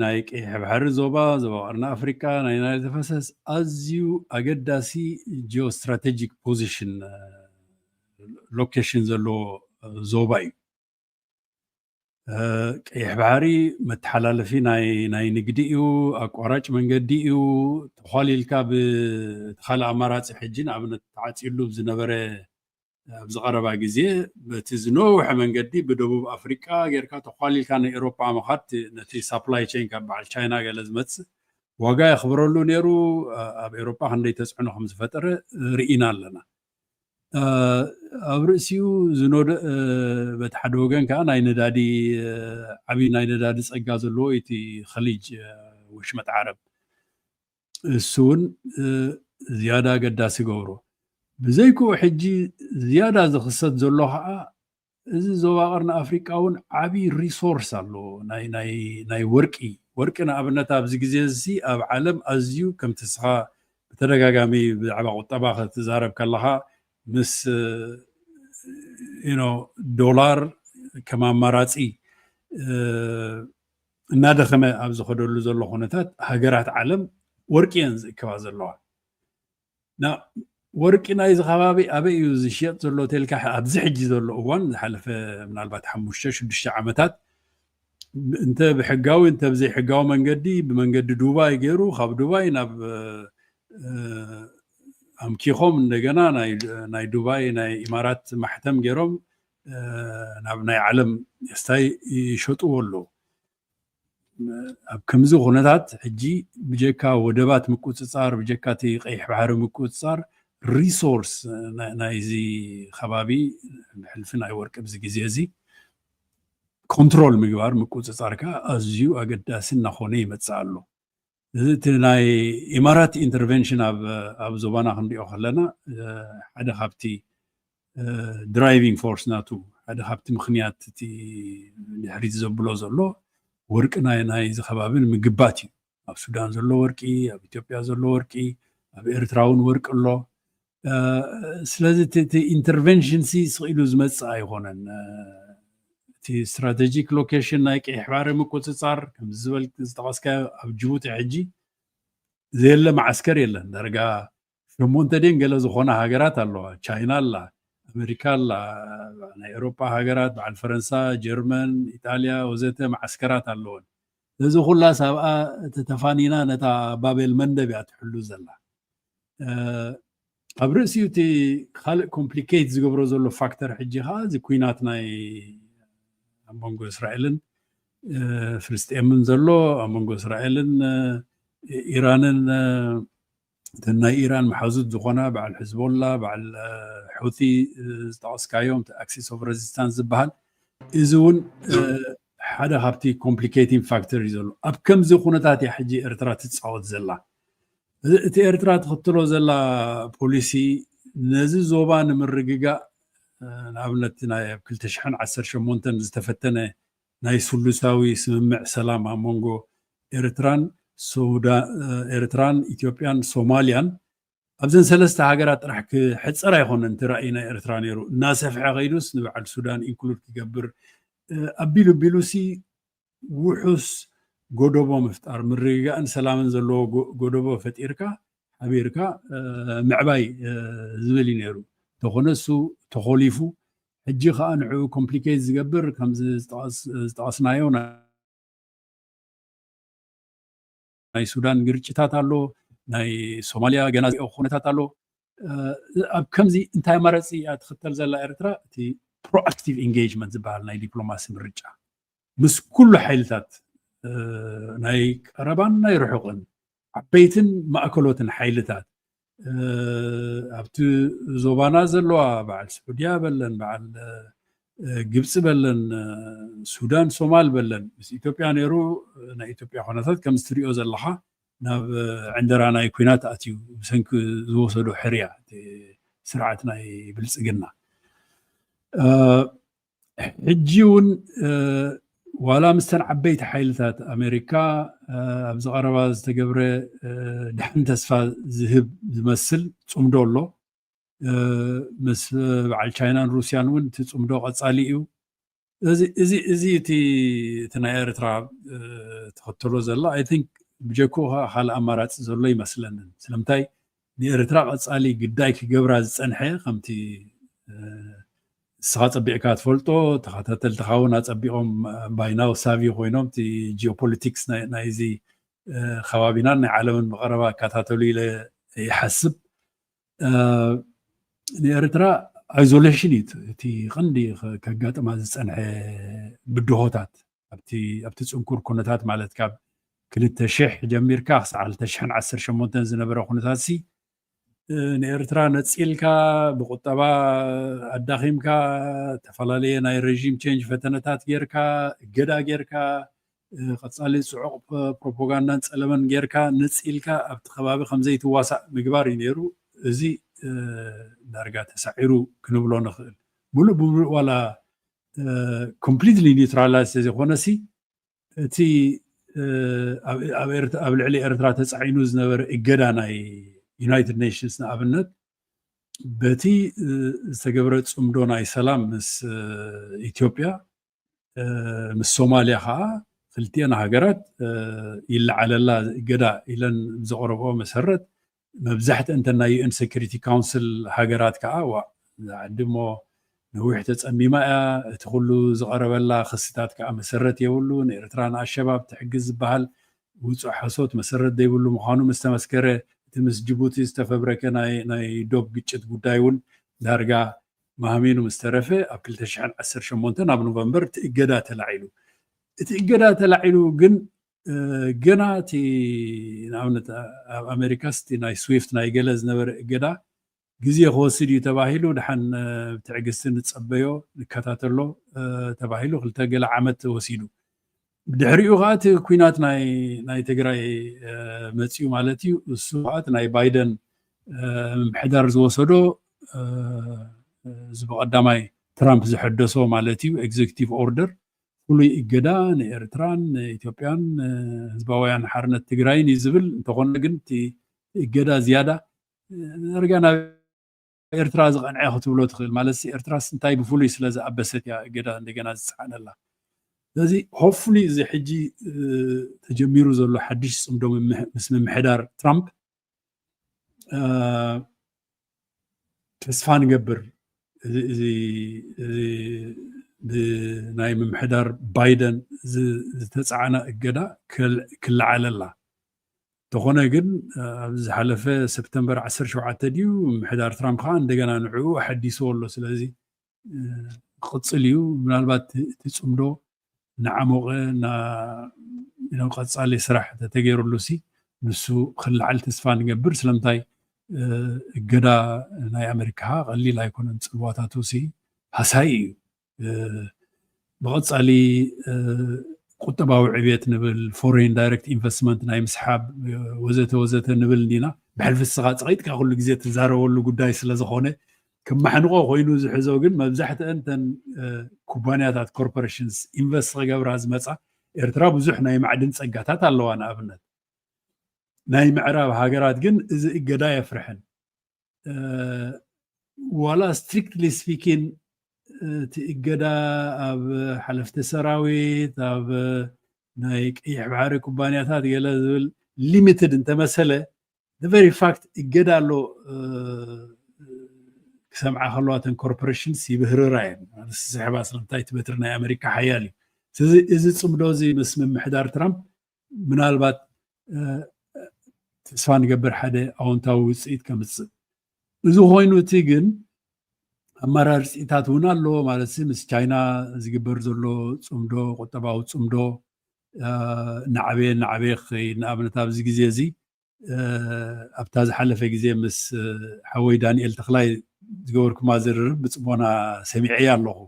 ናይ ቀይሕ ባሕሪ ዞባ ዞባ ቀርኒ ኣፍሪካ ናይ ናይል ተፋሰስ ኣዝዩ ኣገዳሲ geostrategic position location ዘለዎ ዞባ እዩ። ቀይሕ ባሕሪ መተሓላለፊ ናይ ናይ ንግዲ እዩ፣ ኣቋራጭ መንገዲ እዩ። ተኳሊልካ ብካልእ ኣማራፂ ሕጂ ንኣብነት ተዓፂሉ ዝነበረ ኣብዚ ቀረባ ግዜ በቲ ዝነውሐ መንገዲ ብደቡብ ኣፍሪቃ ጌርካ ተኳሊልካ ንኤሮፓ ምኻድ ነቲ supply chain ካብ በዓል ቻይና ገለ ዝመፅእ ዋጋ የኽብረሉ ነይሩ። ኣብ ኤሮፓ ክንደይ ተፅዕኖ ከም ዝፈጠረ ርኢና ኣለና። ኣብ ርእሲኡ ዝኖደ በቲ ሓደ ወገን ከዓ ናይ ነዳዲ ዓብዪ ናይ ነዳዲ ፀጋ ዘለዎ እቲ ኸሊጅ ወሽመጥ ዓረብ እሱ እውን ዝያዳ ኣገዳሲ ይገብሮ። ብዘይክኡ ሕጂ ዝያዳ ዝኽሰት ዘሎ ከዓ እዚ ዞባ ቀርኒ ኣፍሪቃ እውን ዓብዪ resource ኣለዎ። ናይ ወርቂ ወርቂ ንኣብነት ኣብዚ ግዜ እዚ ኣብ ዓለም ኣዝዩ ከምቲ እስኻ ብተደጋጋሚ ብዛዕባ ቁጠባ ክትዛረብ ከለኻ ምስ ዶላር ከም ኣማራፂ እናደኸመ ኣብ ዝኸደሉ ዘሎ ኩነታት ሃገራት ዓለም ወርቂ እየን ዝእክባ ዘለዋ። ና ወርቂ ናይዚ ከባቢ ኣበይ እዩ ዝሽየጥ ዘሎ ተልካ ኣብዚ ሕጂ ዘሎ እዋን ዝሓለፈ ምናልባት ሓሙሽተ ሽዱሽተ ዓመታት እንተ ብሕጋዊ እንተ ብዘይሕጋዊ መንገዲ ብመንገዲ ዱባይ ገይሩ ካብ ዱባይ ናብ ኣምኪኾም እንደገና ናይ ዱባይ ናይ ኢማራት ማሕተም ገይሮም ናብ ናይ ዓለም ስታይ ይሸጥዎ ኣለዉ። ኣብ ከምዚ ኩነታት ሕጂ ብጀካ ወደባት ምቁፅፃር ብጀካ እቲ ቀይሕ ባሕሪ ምቁፅፃር resource ናይዚ ከባቢ ብሕልፊ ናይ ወርቂ ኣብዚ ግዜ እዚ control ምግባር ምቁፅፃር ከዓ ኣዝዩ ኣገዳሲ እናኾነ ይመፅእ ኣሎ። እዚ እቲ ናይ ኢማራት intervention ኣብ ዞባና ክንሪኦ ከለና ሓደ ካብቲ driving force ናቱ ሓደ ካብቲ ምኽንያት እቲ ድሕሪት ዘብሎ ዘሎ ወርቂ ናይዚ ከባቢ ንምግባት እዩ። ኣብ ሱዳን ዘሎ ወርቂ፣ ኣብ ኢትዮጵያ ዘሎ ወርቂ፣ ኣብ ኤርትራ እውን ወርቂ ኣሎ። ስለዚ እቲ intervention ሲ ስቕ ኢሉ ዝመፅእ ኣይኮነን። እቲ strategic location ናይ ቀይሕ ባሕሪ ምቁፅፃር ከምዚ ዝበል ዝጠቐስካዮ ኣብ ጅቡቲ ሕጂ ዘየለ መዓስከር የለን። ዳርጋ ሸሞንተ ደን ገለ ዝኾና ሃገራት ኣለዋ። ቻይና ኣላ፣ ኣሜሪካ ኣላ፣ ናይ ኤሮፓ ሃገራት በዓል ፈረንሳ፣ ጀርመን፣ ኢጣልያ ወዘተ መዓስከራት ኣለወን። እዚ ኩላስ ኣብኣ ተተፋኒና ነታ ባቤል መንደብ እያ ትሕሉ ዘላ። ኣብ ርእሲኡ እቲ ካልእ complicate ዝገብሮ ዘሎ ፋክተር ሕጂ ከዓ እዚ ኩናት ናይ ኣብ መንጎ እስራኤልን ፍልስጤምን ዘሎ ኣብ መንጎ እስራኤልን ኢራንን እተን ናይ ኢራን መሓዙት ዝኾና በዓል ሕዝቦላ በዓል ሑቲ ዝጠቐስካዮም axis of resistance ዝበሃል እዚ እውን ሓደ ካብቲ complicating factor እዩ ዘሎ። ኣብ ከምዚ ኩነታት እያ ሕጂ ኤርትራ ትፃወት ዘላ። እቲ ኤርትራ ትኽትሎ ዘላ ፖሊሲ ነዚ ዞባ ንምርግጋእ ንኣብነት ናይ ኣብ ክልተ ሽሕን ዓሰርተ ሸሞንተን ዝተፈተነ ናይ ስሉሳዊ ስምምዕ ሰላም ኣብ መንጎ ኤርትራን ኤርትራን ኢትዮጵያን ሶማልያን ኣብዘን ሰለስተ ሃገራት ጥራሕ ክሕፀር ኣይኮነን እቲ ራእይ ናይ ኤርትራ ነይሩ። እናሰፍሐ ከይዱስ ንበዓል ሱዳን include ክገብር ኣቢሉ ኣቢሉሲ ውሑስ ጎደቦ ምፍጣር ምርግጋእን ሰላምን ዘለዎ ጎደቦ ፈጢርካ ሓቢርካ ምዕባይ ዝብል እዩ ነይሩ። እንተኾነ እሱ ተኾሊፉ ሕጂ ከዓ ንዕኡ complicate ዝገብር ከምዚ ዝጠቐስናዮ ናይ ሱዳን ግርጭታት ኣሎ፣ ናይ ሶማልያ ገና ኩነታት ኣሎ። ኣብ ከምዚ እንታይ ኣማራፂ እያ ትኽተል ዘላ ኤርትራ? እቲ proactive engagement ዝበሃል ናይ ዲፕሎማሲ ምርጫ ምስ ኩሉ ሓይልታት ናይ ቀረባን ናይ ርሑቕን ዓበይትን ማእከሎትን ሓይልታት ኣብቲ ዞባና ዘለዋ በዓል ስዑድያ በለን በዓል ግብፂ በለን ሱዳን ሶማል በለን ምስ ኢትዮጵያ ነይሩ ናይ ኢትዮጵያ ኩነታት ከም ዝትሪኦ ዘለኻ ናብ ዕንደራ ናይ ኩናት ኣትዩ ብሰንኪ ዝወሰዶ ሕርያ ስርዓት ናይ ብልፅግና ሕጂ እውን ዋላ ምስተን ዓበይቲ ሓይልታት ኣሜሪካ ኣብዚ ቀረባ ዝተገብረ ድሓን ተስፋ ዝህብ ዝመስል ፅምዶ ኣሎ። ምስ በዓል ቻይናን ሩስያን እውን እቲ ፅምዶ ቀፃሊ እዩ። እዚ እቲ ናይ ኤርትራ ትኸተሎ ዘላ I think ብጀክኡ ካልእ ኣማራፂ ዘሎ ይመስለንን። ስለምንታይ ንኤርትራ ቀፃሊ ግዳይ ክገብራ ዝፀንሐ ከምቲ ንስኻ ፀቢቕካ ትፈልጦ፣ ተኸታተልትኻ እውን ኣፀቢቖም ባይናው ሳቪ ኮይኖም እቲ ጂኦፖለቲክስ ናይዚ ከባቢናን ናይ ዓለምን ብቐረባ ይከታተሉ ኢለ ይሓስብ። ንኤርትራ isolation እዩ እቲ ቀንዲ ከጋጥማ ዝፀንሐ ብድሆታት ኣብቲ ፅንኩር ኩነታት ማለት ካብ ክልተ ሽሕ ጀሚርካ ክሳዕ ክልተ ሽሕን ዓሰርተ ሸሞንተን ዝነበረ ኩነታት ሲ ንኤርትራ ነፂልካ ብቁጠባ ኣዳኺምካ ዝተፈላለየ ናይ regime change ፈተነታት ጌርካ እገዳ ጌርካ ቀፃሊ ፅዑቕ ፕሮፓጋንዳን ፀለመን ጌርካ ነፂልካ ኣብቲ ከባቢ ከምዘይትዋሳእ ምግባር እዩ ነይሩ። እዚ ዳርጋ ተሳዒሩ ክንብሎ ንኽእል። ሙሉእ ብሙሉእ ዋላ completely neutralize ዘይኮነ ሲ እቲ ኣብ ልዕሊ ኤርትራ ተፃዒኑ ዝነበረ እገዳ ናይ ዩናይትድ ኔሽንስ ንኣብነት በቲ ዝተገብረ ፅምዶ ናይ ሰላም ምስ ኢትዮጵያ ምስ ሶማልያ ከዓ ክልቲኤን ሃገራት ይለዓለላ እገዳ ኢለን ብዘቕረብኦ መሰረት መብዛሕትአን እተን ናይ UN Security Council ሃገራት ከዓ ዋ እዛ ዓዲ እሞ ነዊሕ ተፀሚማ እያ፣ እቲ ኩሉ ዝቐረበላ ክስታት ከዓ መሰረት የብሉን፣ ኤርትራ ንኣሸባብ ትሕግዝ ዝበሃል ውፁእ ሓሶት መሰረት ዘይብሉ ምዃኑ ምስ ተመስከረ እቲ ምስ ጅቡቲ ዝተፈብረከ ናይ ዶብ ግጭት ጉዳይ እውን ዳርጋ ማህሚኑ ምስ ተረፈ ኣብ ክልተ ሽሕን ዓሰርተ ሸሞንተን ኣብ ኖቨምበር እቲ እገዳ ተላዒሉ። እቲ እገዳ ተላዒሉ ግን ገና እቲ ንኣብነት ኣብ ኣሜሪካስ እቲ ናይ ስዊፍት ናይ ገለ ዝነበረ እገዳ ግዜ ክወስድ እዩ ተባሂሉ ድሓን ብትዕግስቲ ንፀበዮ ንከታተሎ ተባሂሉ ክልተ ገለ ዓመት ወሲዱ። ብድሕሪኡ ከዓ እቲ ኩናት ናይ ትግራይ መፅኡ ማለት እዩ። እሱ ከዓ እቲ ናይ ባይደን ምምሕዳር ዝወሰዶ እዚ ብቀዳማይ ትራምፕ ዝሐደሶ ማለት እዩ executive order ፍሉይ እገዳ ንኤርትራን ንኢትዮጵያን ህዝባውያን ሓርነት ትግራይን እዩ ዝብል እንተኾነ ግን እቲ እገዳ ዝያዳ ዳርጋ ናብ ኤርትራ ዝቐንዐ ክትብሎ ትኽእል ማለት ኤርትራስ እንታይ ብፍሉይ ስለ ዝኣበሰት እያ እገዳ እንደገና ዝፀዓነላ። ስለዚ hopefully እዚ ሕጂ ተጀሚሩ ዘሎ ሓድሽ ፅምዶ ምስ ምምሕዳር ትራምፕ ተስፋ ንገብር እዚ ብናይ ምምሕዳር ባይደን ዝተፃዕነ እገዳ ክለዓለላ እንተኾነ ግን ኣብዚ ዝሓለፈ ሰፕተምበር ዓሰርተ ሸውዓተ ድዩ ምምሕዳር ትራምፕ ከዓ እንደገና ንዕኡ ኣሐዲስዎ ኣሎ። ስለዚ ክቕፅል እዩ። ምናልባት እቲ ፅምዶ እናዓሞቐ ቀፃሊ ስራሕ ተተገይሩሉ ሲ ንሱ ክለዓል ተስፋ ንገብር። ስለምንታይ እገዳ ናይ ኣሜሪካ ቀሊል ኣይኮነን። ፅልዋታቱ ሲ ሃሳይ እዩ። ብቐፃሊ ቁጠባዊ ዕብየት ንብል፣ foreign direct investment ናይ ምስሓብ ወዘተ ወዘተ ንብል እንዲና። ብሕልፊ ንስኻ ፀቒጥካ ኩሉ ግዜ ትዛረበሉ ጉዳይ ስለ ዝኾነ ክመሓንቆ ኮይኑ ዝሕዞ ግን መብዛሕትአን ተን ኩባንያታት corporations invest ክገብራ ዝመፃ ኤርትራ ብዙሕ ናይ ማዕድን ፀጋታት ኣለዋ። ንኣብነት ናይ ምዕራብ ሃገራት ግን እዚ እገዳ የፍርሐን። ዋላ strictly speaking እቲ እገዳ ኣብ ሓለፍቲ ሰራዊት ኣብ ናይ ቀይሕ ባሕሪ ኩባንያታት ገለ ዝብል limited እንተመሰለ the very fact እገዳ ኣሎ ክሰምዓ ከለዋ ተን corporations ይብህርራ እየን። ስሕባ ስለምንታይ እቲ በትሪ ናይ ኣሜሪካ ሓያል እዩ። ስለዚ እዚ ፅምዶ እዚ ምስ ምምሕዳር ትራምፕ ምናልባት ተስፋ ንገብር ሓደ ኣወንታዊ ውፅኢት ከምፅእ። እዚ ኮይኑ እቲ ግን ኣመራርፂታት እውን ኣለዎ ማለት ምስ ቻይና ዝግበር ዘሎ ፅምዶ ቁጠባዊ ፅምዶ እናዓበየ እናዓበየ ክኸይድ ንኣብነት ኣብዚ ግዜ እዚ ኣብታ ዝሓለፈ ግዜ ምስ ሓወይ ዳንኤል ተኽላይ ዝገበርኩማ ዝርርብ ብፅሞና ሰሚዐያ ኣለኹ።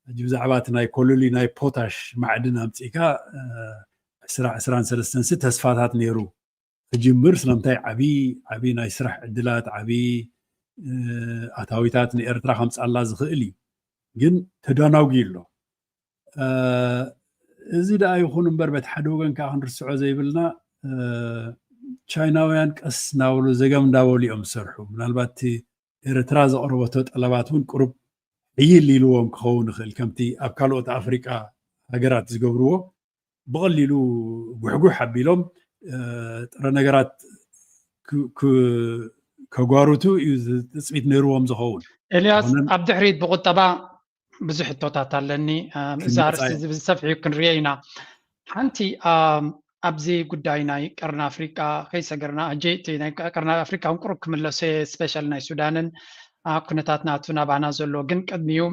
ሕጂ ብዛዕባ እቲ ናይ ኮሎሊ ናይ ፖታሽ ማዕድን ኣምፂእካ ዕስራ ዕስራን ሰለስተን ሲ ተስፋታት ነይሩ ክጅምር ስለምንታይ ዓብዪ ዓብዪ ናይ ስራሕ ዕድላት ዓብዪ ኣታዊታት ንኤርትራ ከምፃላ ዝኽእል እዩ። ግን ተዳናጉ ኣሎ። እዚ ደኣ ይኹን እምበር በቲ ሓደ ወገን ከዓ ክንርስዖ ዘይብልና ቻይናውያን ቀስ እናበሉ ዘገም እንዳበሉ እዮም ዝሰርሑ። ምናልባት ኤርትራ ዘቕረበቶ ጠለባት እውን ቅሩብ ሕይል ኢልዎም ክኸውን ይኽእል፣ ከምቲ ኣብ ካልኦት ኣፍሪቃ ሃገራት ዝገብርዎ ብቐሊሉ ጉሕጉሕ ኣቢሎም ጥረ ነገራት ከጓሩቱ እዩ ትፅቢት ነይርዎም ዝኸውን። ኤልያስ፣ ኣብ ድሕሪት ብቁጠባ ብዙሕ ሕቶታት ኣለኒ። እዛ ኣርእስቲ ዝብል ሰፊሕ ክንርዮ ኢና። ሓንቲ ኣብዚ ጉዳይ ናይ ቀርኒ ኣፍሪቃ ከይሰገርና፣ ሕጂ እቲ ናይ ቀርኒ ኣፍሪቃ እውን ቅሩብ ክምለሶ እየ፣ ስፔሻል ናይ ሱዳንን ኩነታት ናቱ ናባና ዘሎ። ግን ቅድሚኡ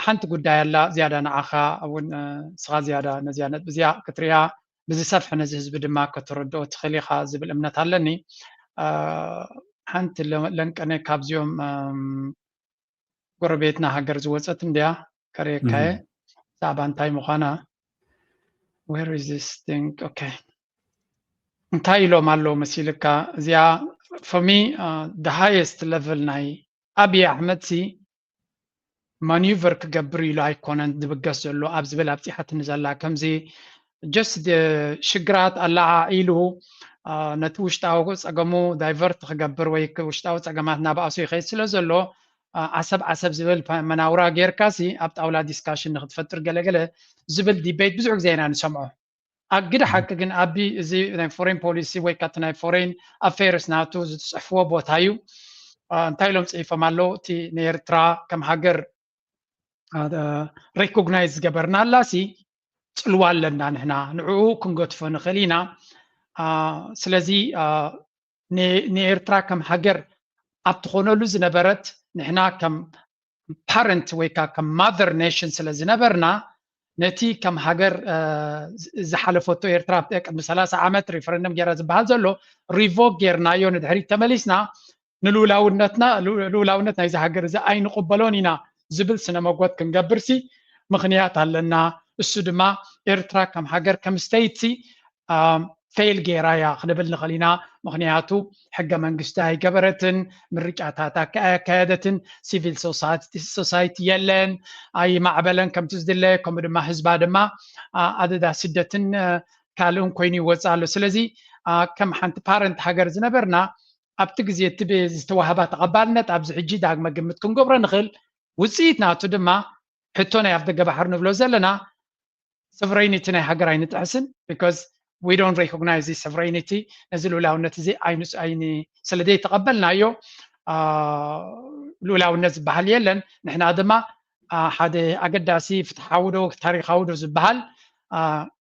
ሓንቲ ጉዳይ ኣላ፣ ዝያዳ ንዓኻ እውን ንስኻ ዝያዳ ነዚኣ ነጥቢ እዚኣ ክትሪኣ ብዝሰፍሐ ነዚ ህዝቢ ድማ ከተረድኦ ትኽእል ኢኻ ዝብል እምነት ኣለኒ። ሓንቲ ለንቀነ ካብዚኦም ጎረቤትና ሃገር ዝወፀት እንድያ ከርእየካየ ብዛዕባ እንታይ ምዃና። Where is this thing? Okay፣ እንታይ ኢሎም ኣለዉ መሲልካ? እዚኣ for me the highest level ናይ ኣብይ ኣሕመድ ሲ ማኒቨር ክገብር ኢሉ ኣይኮነን ዝብገስ ዘሎ ኣብ ዝብል ኣብፂሓትኒ ዘላ። ከምዚ just ሽግራት ኣለዓዒሉ ነቲ ውሽጣዊ ፀገሙ ዳይቨርት ክገብር ወይ ውሽጣዊ ፀገማት ናባእሱ ይኸይድ ስለ ዘሎ ዓሰብ ዓሰብ ዝብል መናውራ ጌርካ ሲ ኣብ ጣውላ ዲስካሽን ንክትፈጥር ገለገለ ዝብል ዲቤት ብዙሕ ግዜ ኢና ንሰምዖ። ኣግዲ ሓቂ ግን ኣቢ እዚ ናይ ፎሬን ፖሊሲ ወይ ካቲ ናይ ፎሬን ኣፌርስ ናቱ ዝፅሕፍዎ ቦታ እዩ። እንታይ ኢሎም ፅሒፎም ኣለዉ? እቲ ንኤርትራ ከም ሃገር ሬኮግናይዝ ዝገበርና ኣላሲ ፅልዋ ኣለና ንሕና ንዕኡ ክንገድፎ ንኽእል ኢና። ስለዚ ንኤርትራ ከም ሃገር ኣብ ትኾነሉ ዝነበረት ንሕና ከም ፓረንት ወይ ከዓ ከም ማዘር ኔሽን ስለ ዝነበርና ነቲ ከም ሃገር ዝሓለፈቶ ኤርትራ ቅድሚ ሰላሳ ዓመት ሪፈረንደም ጌራ ዝበሃል ዘሎ ሪቮክ ጌርናዮ ንድሕሪት ተመሊስና ንልኡላውነትና ልኡላውነት ናይዚ ሃገር እዚ ኣይንቕበሎን ኢና ዝብል ስነ መጎት ክንገብርሲ ምኽንያት ኣለና። እሱ ድማ ኤርትራ ከም ሃገር ከም ስቴይትሲ ፌል ጌራ እያ ክንብል ንኽእል ኢና። ምኽንያቱ ሕገ መንግስቲ ኣይገበረትን፣ ምርጫታት ኣያካየደትን፣ ሲቪል ሶሳይቲ የለን፣ ኣይማዕበለን ከምቲ ዝድለ፣ ከምኡ ድማ ህዝባ ድማ ኣደዳ ስደትን ካልእን ኮይኑ ይወፅእ ኣሎ። ስለዚ ከም ሓንቲ ፓረንት ሃገር ዝነበርና ኣብቲ ግዜ እቲ ዝተዋህባ ተቐባልነት ኣብዚ ሕጂ ዳግመ ግምት ክንገብሮ ንኽእል። ውፅኢት ናቱ ድማ ሕቶ ናይ ኣፍ ደገ ባሕሪ ንብሎ ዘለና ሶቨሬኒቲ ናይ ሃገር ኣይንጥሕስን because we don't recognize sovereignty። ነዚ ልኡላውነት እዚ ኣይንስ ኣይኒ ስለ ዘይተቐበልናዮ ልኡላውነት ዝበሃል የለን። ንሕና ድማ ሓደ ኣገዳሲ ፍትሓዊ ዶ ታሪኻዊ ዶ ዝበሃል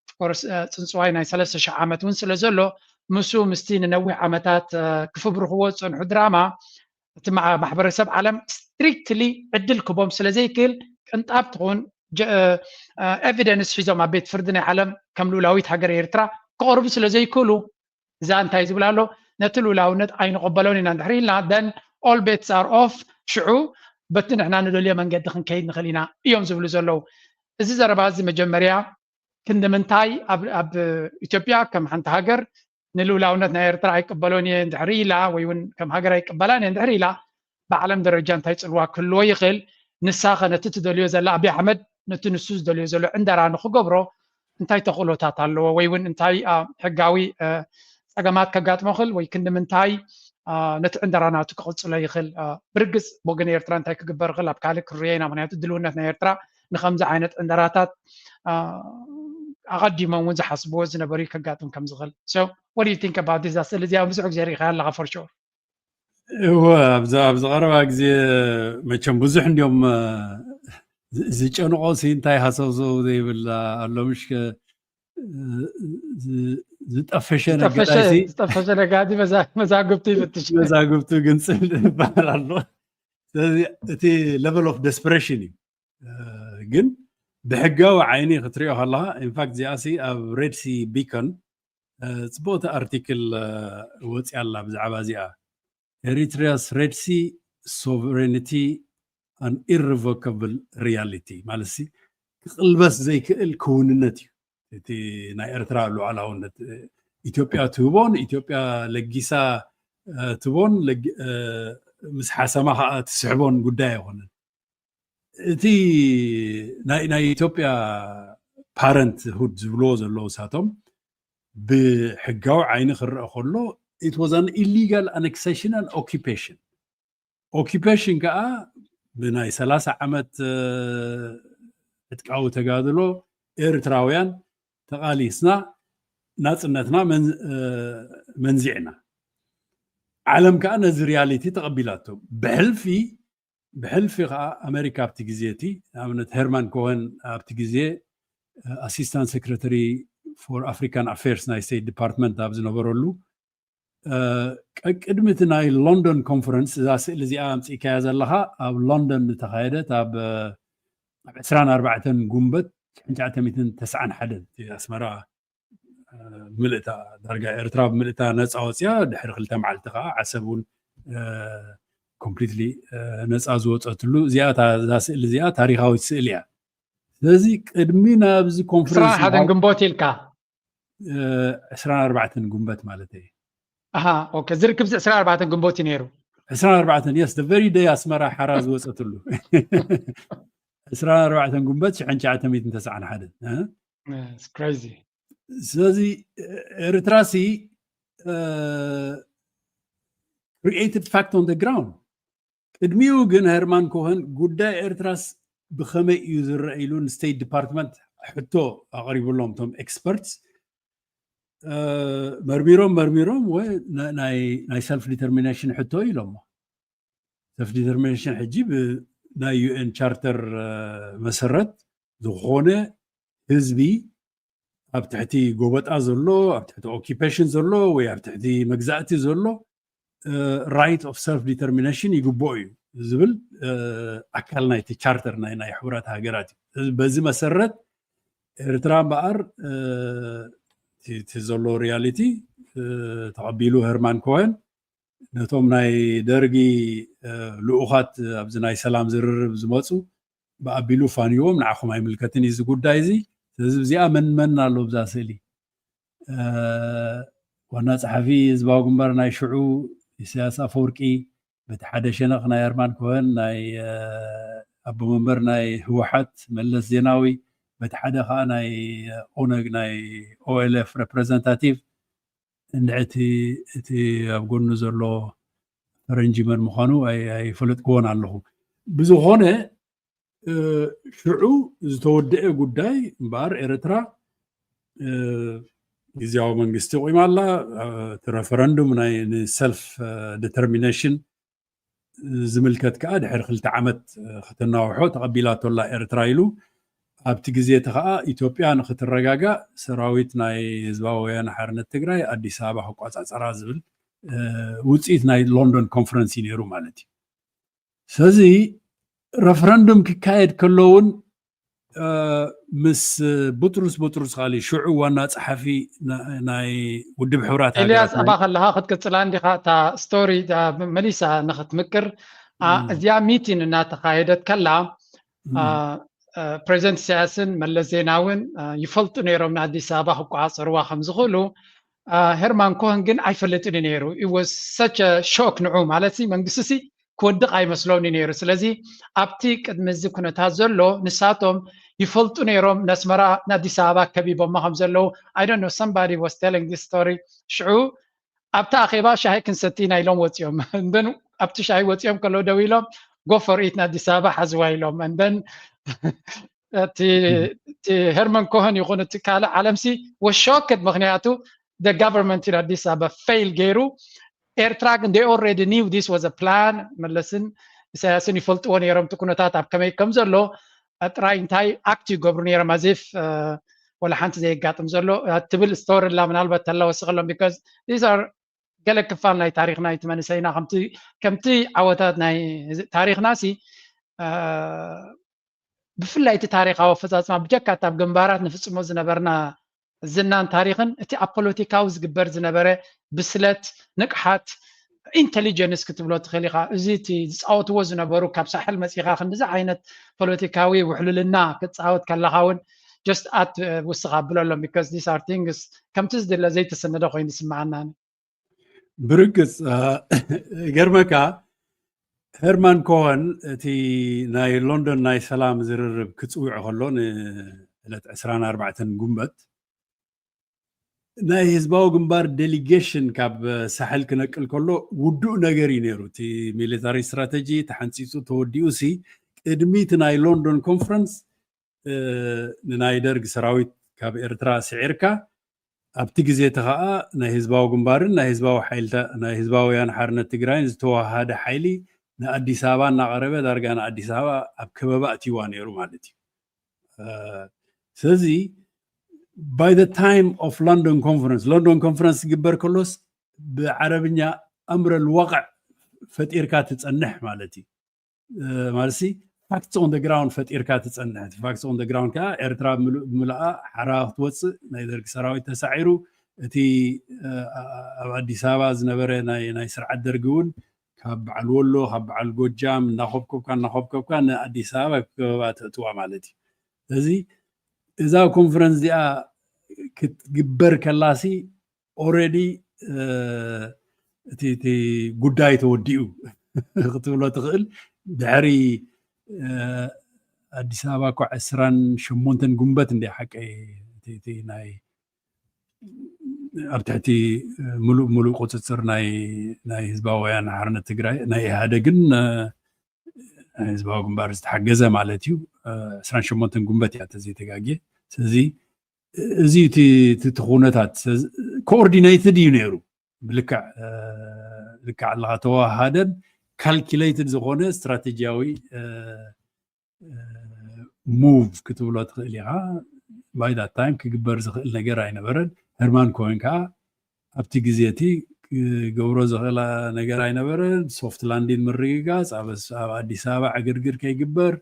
ኦፍኮርስ ፅንፅዋይ ናይ ሰለስተ ሽሕ ዓመት እውን ስለ ዘሎ ምስ ምስቲ ንነዊሕ ዓመታት ክፍብርኽዎ ዝፀንሑ ድራማ እቲ ማሕበረሰብ ዓለም ስትሪክትሊ ዕድል ክቦም ስለ ዘይክእል ቅንጣብ ትኹን ኤቪደንስ ሒዞም ኣብ ቤት ፍርዲ ናይ ዓለም ከም ልኡላዊት ሃገር ኤርትራ ክቐርቡ ስለ ዘይክእሉ እዛ እንታይ ዝብል ኣሎ ነቲ ልኡላውነት ኣይንቐበሎን ኢና እንድሕር ኢልና then all bets are off ሽዑ በቲ ንሕና ንደልዮ መንገዲ ክንከይድ ንኽእል ኢና እዮም ዝብሉ ዘለዉ። እዚ ዘረባ እዚ መጀመርያ ክንዲ ምንታይ ኣብ ኢትዮጵያ ከም ሓንቲ ሃገር ንልኡላውነት ናይ ኤርትራ ኣይቅበሎን እየ እንድሕር ኢላ ወይ እውን ከም ሃገር ኣይቅበላን እየ እንድሕር ኢላ ብዓለም ደረጃ እንታይ ፅልዋ ክህልዎ ይኽእል? ንሳኸ ነቲ ትደልዮ ዘላ ኣብይ ኣሕመድ ነቲ ንሱ ዝደልዮ ዘሎ ዕንደራ ንክገብሮ እንታይ ተኽእሎታት ኣለዎ ወይ እውን እንታይ ሕጋዊ ፀገማት ከጋጥሞ ክእል ወይ ክንዲ ምንታይ ነቲ ዕንደራ ናቱ ክቕፅሎ ይኽእል? ብርግፅ ብወገን ኤርትራ እንታይ ክግበር ይኽእል ኣብ ካልእ ክንሪኦ ኢና። ምክንያቱ ድልውነት ናይ ኤርትራ ንከምዚ ዓይነት ዕንደራታት ኣቐዲሞም እውን ዝሓስብዎ ዝነበሩ ከጋጥም ከም ዝኽእል። So what do you think about this? ስእሊ እዚኣ ብዙሕ ግዜ ርኢኻ ኣለኻ for sure። እወ ኣብዚ ኣብዚ ቀረባ ግዜ መቸም ብዙሕ እንዲዮም ዝጨንቆ ሲ እንታይ ሃሰብሰብ ዘይብል ኣሎ ምሽ ዝጠፈሸ ነጋዳይ ዝጠፈሸ ነጋዲ መዛግብቱ ይፍትሽ መዛግብቱ ግንፅል ይበሃል ኣሎ። ስለዚ እቲ level of desperation እዩ። ግን ብሕጋዊ ዓይኒ ክትሪኦ ከለካ ኢንፋክት እዚኣ ሲ ኣብ ሬድ ሲ ቢኮን ፅቡቅቲ ኣርቲክል ወፂያ ኣላ ብዛዕባ እዚኣ Eritrea's Red Sea sovereignty an irrevocable reality ማለት ሲ ክቅልበስ ዘይክእል ክውንነት እዩ። እቲ ናይ ኤርትራ ሉዓላውነት ኢትዮጵያ ትህቦን ኢትዮጵያ ለጊሳ ትቦን ምስ ሓሰማ ከዓ ትስሕቦን ጉዳይ ኣይኮነን። እቲ ናይ ናይ ኢትዮጵያ ፓረንት ሁድ ዝብልዎ ዘለዉ ሳቶም ብሕጋዊ ዓይኒ ክረአ ከሎ it was an illegal annexation and occupation. Occupation ከዓ ብናይ ሰላሳ ዓመት ዕጥቃዊ ተጋድሎ ኤርትራውያን ተቓሊስና ናፅነትና መንዚዕና። ዓለም ከዓ ነዚ ሪያሊቲ ተቐቢላቶ። ብሕልፊ ብሕልፊ ከዓ ኣሜሪካ ኣብቲ ግዜ እቲ ንኣብነት ሄርማን ኮሄን ኣብቲ ግዜ ኣሲስታንት ሴክረተሪ ፎር ኣፍሪካን ኣፌርስ ናይ ስቴት ዲፓርትመንት ኣብ ዝነበረሉ ቀቅድሚ እቲ ናይ ሎንዶን ኮንፈረንስ እዛ ስእሊ እዚኣ ኣምፅእካያ ዘለካ ኣብ ሎንዶን ዝተካየደት ኣብ ዕስራን ኣርባዕተን ጉንበት ሽሕን ትሽዓተ ሚእትን ተስዓን ሓደን ኣስመራ ብምልእታ ዳርጋ ኤርትራ ብምልእታ ነፃ ወፅያ ድሕሪ ክልተ መዓልቲ ከዓ ዓሰብ እውን ኮምፕሊትሊ ነፃ ዝወፀትሉ እዚኣ እዛ ስእሊ እዚኣ ታሪካዊት ስእሊ እያ። ስለዚ ቅድሚ ናብዚ ኮንፈረንስ ሓደን ግንቦት ኢልካ ዕስራን ኣርባዕተን ጉንበት ማለት እዩ። እዚ ርክብ ዕስራን ኣርባዕተን ግንቦት እዩ ነይሩ። ዕስራን ኣርባዕተን yes the very day ኣስመራ ሓራ ዝወፀትሉ ዕስራን ኣርባዕተን ጉንበት ሽሕን ትሽዓተ ሚእትን ተስዓን ሓደን crazy ስለዚ ኤርትራሲ created fact on the ground። ቅድሚኡ ግን ሄርማን ኮሄን ጉዳይ ኤርትራስ ብኸመይ እዩ ዝረአ ኢሉ ንስቴት ዲፓርትመንት ሕቶ ኣቕሪብሎም እቶም ኤክስፐርትስ መርሚሮም መርሚሮም ወይ ናይ ሰልፍ ዲተርሚኔሽን ሕቶ ኢሎሞ። ሰልፍ ዲተርሚኔሽን ሕጂ ብናይ ዩኤን ቻርተር መሰረት ዝኾነ ህዝቢ ኣብ ትሕቲ ጎበጣ ዘሎ ኣብ ትሕቲ ኦኪፔሽን ዘሎ ወይ ኣብ ትሕቲ መግዛእቲ ዘሎ right of self determination ይግብኦ እዩ ዝብል ኣካል ናይቲ ቻርተር ናይ ናይ ሕቡራት ሃገራት እዩ። በዚ መሰረት ኤርትራ እምበኣር እቲ ዘሎ ሪያሊቲ ተቐቢሉ ሄርማን ኮሄን ነቶም ናይ ደርጊ ልኡኻት ኣብዚ ናይ ሰላም ዝርርብ ዝመፁ ብኣቢሉ ፋንዎም ንዓኹም ኣይምልከትን እዩ እዚ ጉዳይ እዚ። ስለዚ እዚኣ መን መን ኣሎ ብዛ ስእሊ ዋና ጸሓፊ ህዝባዊ ግንባር ናይ ሽዑ ኢሳያስ ኣፈወርቂ በቲ ሓደ ሸነኽ ናይ ኣርማን ኮሄን ናይ ኣቦ መንበር ናይ ህወሓት መለስ ዜናዊ በቲ ሓደ ከዓ ናይ ኦነግ ናይ ኦኤልኤፍ ሬፕሬዘንታቲቭ እንድዕቲ እቲ ኣብ ጎኑ ዘሎ ፈረንጂ መን ምዃኑ ኣይፈለጥክዎን ኣለኹ። ብዝኾነ ሽዑ ዝተወደአ ጉዳይ እምበኣር ኤርትራ ግዜያዊ መንግስቲ ቆይማ ኣላ። እቲ ረፈረንዱም ናይ ንሰልፍ ዲተርሚኔሽን ዝምልከት ከዓ ድሕሪ ክልተ ዓመት ከተናውሖ ተቐቢላቶ ኣላ ኤርትራ ኢሉ። ኣብቲ ግዜ እቲ ከዓ ኢትዮጵያ ንክትረጋጋእ ሰራዊት ናይ ህዝባዊ ወያነ ሓርነት ትግራይ ኣዲስ ኣበባ ክቋፃፀራ ዝብል ውፅኢት ናይ ሎንዶን ኮንፈረንስ እዩ ነይሩ ማለት እዩ። ስለዚ ረፈረንዱም ክካየድ ከሎ እውን ምስ ቡጥሩስ ቡጥሩስ ካሊ ሽዑ ዋና ፀሓፊ ናይ ውድብ ሕቡራት ኤልያስ ኣባ ከለካ ክትቅፅላ እንዲካ እታ ስቶሪ መሊሳ ንክትምቅር እዚኣ ሚቲን እናተካየደት ከላ ፕሬዚደንት ኢሳያስን መለስ ዜናውን ይፈልጡ ነይሮም ንኣዲስ ኣበባ ክቋፃፀርዋ ከምዝኽእሉ። ሄርማን ኮህን ግን ኣይፈልጥን ነይሩ። ሰች ሾክ ንዑ ማለት መንግስቲ ክወድቕ ኣይመስሎምን ነይሩ። ስለዚ ኣብቲ ቅድሚ እዚ ኩነታት ዘሎ ንሳቶም ይፈልጡ ነይሮም ነስመራ ንኣዲስ ኣበባ ከቢቦማ ከም ዘለዉ። I don't know, somebody was telling this story ሽዑ ኣብቲ ኣኼባ ሻሂ ክንሰቲ ኢና ኢሎም ወፂኦም። Then ኣብቲ ሻሂ ወፂኦም ከለዉ ደው ኢሎም go for it ንኣዲስ ኣበባ ሓዝዋ ኢሎም። And then እቲ ሄርመን ኮህን ይኹን እቲ ካልእ ዓለምሲ ወሾክድ ምክንያቱ the government in ኣዲስ ኣበባ ፌል ገይሩ። ኤርትራ ግን they already knew this was a plan። መለስን ኢሳያስን ይፈልጥዎ ነይሮም እቲ ኩነታት ኣብ ከመይ ከም ዘሎ ጥራይ እንታይ ኣክት ይገብሩ ነይሮም ኣዜፍ ወላ ሓንቲ ዘየጋጥም ዘሎ ትብል ስቶሪ ላ ምናልባት ተላ ወስኸሎም because these are ገለ ክፋል ናይ ታሪክና እቲ መንእሰይና ከምቲ ዓወታት ናይ ታሪክና ሲ ብፍላይ እቲ ታሪካዊ ኣፈፃፅማ ብጀካ እታ ኣብ ግንባራት ንፍፅሞ ዝነበርና ዝናን ታሪክን እቲ ኣብ ፖለቲካዊ ዝግበር ዝነበረ ብስለት ንቅሓት ኢንቴሊጀንስ ክትብሎ ትኽእል ኢኻ። እዚ እቲ ዝፃወትዎ ዝነበሩ ካብ ሳሕል መፂኻ ክንዲዚ ዓይነት ፖለቲካዊ ውሕልልና ክትፃወት ከለካ እውን just ኣት ውስኻ ኣብለሎም because these are things ከምቲ ዝድለ ዘይተሰነደ ኮይኑ ይስምዓና። ብርግፅ ገርመካ ሄርማን ኮኸን እቲ ናይ ሎንዶን ናይ ሰላም ዝርርብ ክጽውዕ ከሎ ንዕለት ዕስራን ኣርባዕተን ጉንበት ናይ ህዝባዊ ግንባር ዴሊጌሽን ካብ ሳሕል ክነቅል ከሎ ውዱእ ነገር እዩ ነይሩ። እቲ ሚሊታሪ ስትራተጂ ተሓንፂፁ ተወዲኡ ሲ ቅድሚ እቲ ናይ ሎንዶን ኮንፈረንስ ንናይ ደርግ ሰራዊት ካብ ኤርትራ ስዒርካ ኣብቲ ግዜ እቲ ከዓ ናይ ህዝባዊ ግንባርን ናይ ህዝባዊ ሓይልታ ናይ ህዝባውያን ሓርነት ትግራይን ዝተዋሃደ ሓይሊ ንኣዲስ ኣበባ እናቐረበ ዳርጋ ንኣዲስ ኣበባ ኣብ ከበባ እትይዋ ነይሩ ማለት እዩ። ስለዚ by the time of London conference London conference ዝግበር ከሎስ ብዓረብኛ ኣምረ ልዋቕዕ ፈጢርካ ትፀንሕ ማለት እዩ። ማለት facts on the ground ፈጢርካ ትፀንሕ። Facts on the ground ከዓ ኤርትራ ብምልኣ ሓራ ክትወፅእ ናይ ደርግ ሰራዊት ተሳዒሩ እቲ ኣብ ኣዲስ ኣበባ ዝነበረ ናይ ስርዓት ደርጊ እውን ካብ በዓል ወሎ ካብ በዓል ጎጃም እናኮብኮብካ እናኮብኮብካ ንኣዲስ ኣበባ ከበባ ተእትዋ ማለት እዩ። ስለዚ እዛ ኮንፈረንስ እዚኣ ክትግበር ከላሲ already እቲ ጉዳይ ተወዲኡ ክትብሎ ትኽእል። ድሕሪ ኣዲስ ኣበባ እኳ ዕስራን ሸሞንተን ጉንበት እንደ ሓቀይ ናይ ኣብ ትሕቲ ሙሉእ ሙሉእ ቁፅፅር ናይ ህዝባውያን ሓርነት ትግራይ ናይ ኢህኣደግን ህዝባዊ ግንባር ዝተሓገዘ ማለት እዩ። ዕስራን ሸሞንተን ጉንበት እያ ተዘይተጋግየ። ስለዚ እዚ እቲ ኩነታት coordinated እዩ ነይሩ። ብልክዕ ልክዕ ኣለካ ተዋሃደን ካልኩሌትድ ዝኾነ ስትራቴጂያዊ ሙቭ ክትብሎ ትኽእል ኢኻ። By that time ክግበር ዝኽእል ነገር ኣይነበረን። ሄርማን ኮሄን ከዓ ኣብቲ ግዜ እቲ ክገብሮ ዝኽእላ ነገር ኣይነበረን። ሶፍት ላንዲን ምርግጋፅ ኣብ ኣዲስ ኣበባ ዕግርግር ከይግበር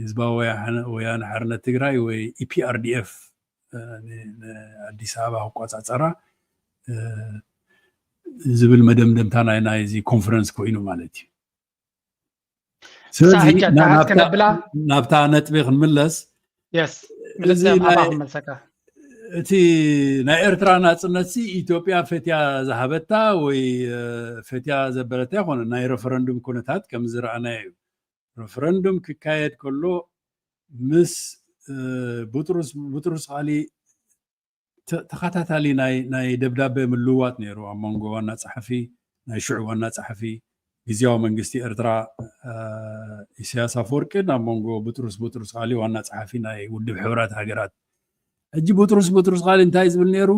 ህዝባዊ ወያነ ሓርነት ትግራይ ወይ ኢፒኣርዲኤፍ ንኣዲስ ኣበባ ክቆፃፀራ ዝብል መደምደምታ ናይ ናይዚ ኮንፈረንስ ኮይኑ ማለት እዩ። ስለዚ ናብታ ነጥቢ ክንምለስ ምልሰካ እቲ ናይ ኤርትራ ናፅነት ሲ ኢትዮጵያ ፈትያ ዝሃበታ ወይ ፈትያ ዘበለታ ይኮነ ናይ ሬፈረንዱም ኩነታት ከም ዝረኣናዮ እዩ። ሬፈረንዱም ክካየድ ከሎ ምስ ቡጥሩስ ቡጥሩስ ካሊ ተኸታታሊ ናይ ደብዳቤ ምልውዋጥ ነይሩ ኣብ መንጎ ዋና ፀሓፊ ናይ ሽዑ ዋና ፀሓፊ ግዜያዊ መንግስቲ ኤርትራ ኢሳያስ ኣፈወርቅን ኣብ መንጎ ቡጥሩስ ቡጥሩስ ካሊ ዋና ፀሓፊ ናይ ውድብ ሕቡራት ሃገራት። ሕጂ ቡጥሩስ ቡጥሩስ ካሊ እንታይ ዝብል ነይሩ?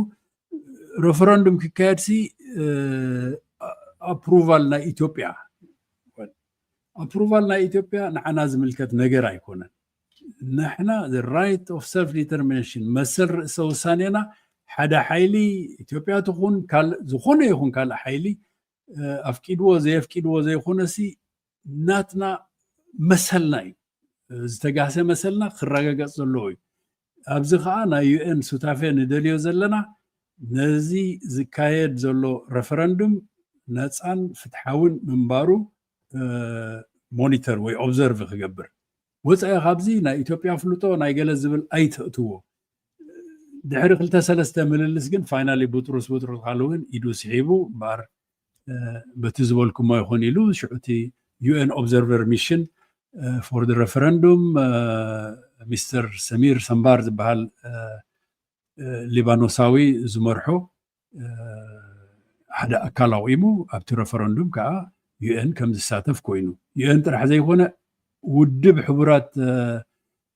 ሬፈረንዱም ክካየድ ሲ ኣፕሩቫል ናይ ኢትዮጵያ ኣፕሩቫል ናይ ኢትዮጵያ ንዓና ዝምልከት ነገር ኣይኮነን። ንሕና right of self determination መሰል ርእሰ ውሳኔና ሓደ ሓይሊ ኢትዮጵያ ትኹን ካልእ ዝኾነ ይኹን ካልእ ሓይሊ ኣፍቂድዎ ዘየፍቂድዎ ዘይኮነሲ ናትና መሰልና እዩ። ዝተጋሰ መሰልና ክረጋገፅ ዘለዎ እዩ። ኣብዚ ከዓ ናይ ዩኤን ሱታፌ ንደልዮ ዘለና ነዚ ዝካየድ ዘሎ ሬፈረንዱም ነፃን ፍትሓውን ምንባሩ ሞኒተር ወይ ኦብዘርቭ ክገብር። ወፃኢ ካብዚ ናይ ኢትዮጵያ ፍልጦ ናይ ገለ ዝብል ኣይተእትዎ። ድሕሪ ክልተ ሰለስተ ምልልስ ግን ፋይናሊ ቡጥሩስ ቡጥሩስ ካሉ ግን ኢዱ ስሒቡ እምበኣር በቲ ዝበልኩሞ ይኹን ኢሉ ሽዑ እቲ ዩኤን ኦብዘርቨር ሚሽን for the referendum ሚስተር ሰሚር ሰምባር ዝበሃል ሊባኖሳዊ ዝመርሖ ሓደ ኣካል ኣቑሙ ኣብቲ ሬፈረንዱም ከዓ ዩኤን ከም ዝሳተፍ ኮይኑ ዩኤን ጥራሕ ዘይኮነ ውድብ ሕቡራት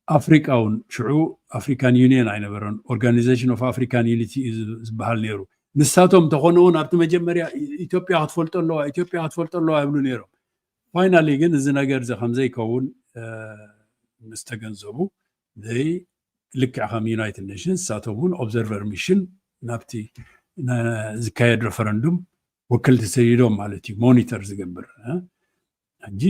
ኣፍሪቃ እውን ሽዑ ኣፍሪካን ዩኒየን ኣይነበረን ኦርጋኒዜሽን ኦፍ ኣፍሪካን ዩኒቲ እዩ ዝበሃል ነይሩ። ንሳቶም እንተኾነ እውን ኣብቲ መጀመርያ ኢትዮጵያ ክትፈልጦ ኣለዋ ኢትዮጵያ ክትፈልጦ ኣለዋ ይብሉ ነይሮም። ፋይናሊ ግን እዚ ነገር እዚ ከምዘይከውን ምስ ተገንዘቡ ልክዕ ከም ዩናይትድ ኔሽንስ ንሳቶም እውን ኦብዘርቨር ሚሽን ናብቲ ዝካየድ ሬፈረንዱም ወከልቲ ሰዲዶም ማለት እዩ ሞኒተር ዝገብር። ሕጂ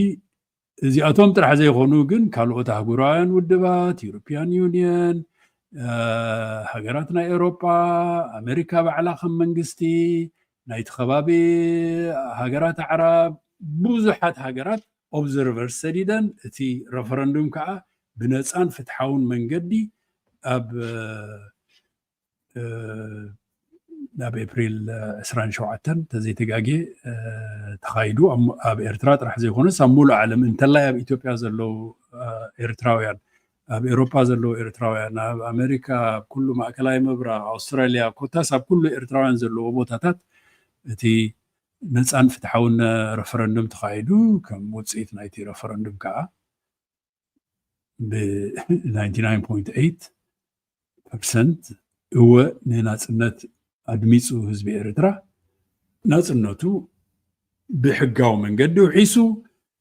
እዚኣቶም ጥራሕ ዘይኮኑ ግን ካልኦት ኣህጉራውያን ውድባት ዩሮፒያን ዩኒየን ሃገራት ናይ ኤውሮጳ ኣሜሪካ ባዕላ ከም መንግስቲ ናይቲ ከባቢ ሃገራት ኣዕራብ ብዙሓት ሃገራት ኦብዘርቨርስ ሰዲደን እቲ ረፈረንዱም ከዓ ብነፃን ፍትሓውን መንገዲ ኣብ ኣብ ኤፕሪል ዕስራን ሸውዓተን ተዘይተጋጌ ተኻይዱ። ኣብ ኤርትራ ጥራሕ ዘይኮነስ ኣብ ሙሉእ ዓለም እንተላይ ኣብ ኢትዮጵያ ዘለዉ ኤርትራውያን፣ ኣብ ኤሮፓ ዘለዉ ኤርትራውያን፣ ኣብ ኣሜሪካ፣ ኣብ ኩሉ ማእከላይ ምብራቕ፣ ኣውስትራልያ፣ ኮታስ ኣብ ኩሉ ኤርትራውያን ዘለዎ ቦታታት እቲ ነፃን ፍትሓውን ረፈረንዱም ተኻይዱ። ከም ውፅኢት ናይቲ ረፈረንዱም ከዓ ብ ናይንቲ ናይን ፖይንት ኤይት ፐርሰንት እወ ንናፅነት ኣድሚፁ ህዝቢ ኤርትራ ናፅነቱ ብሕጋዊ መንገዲ ውሒሱ።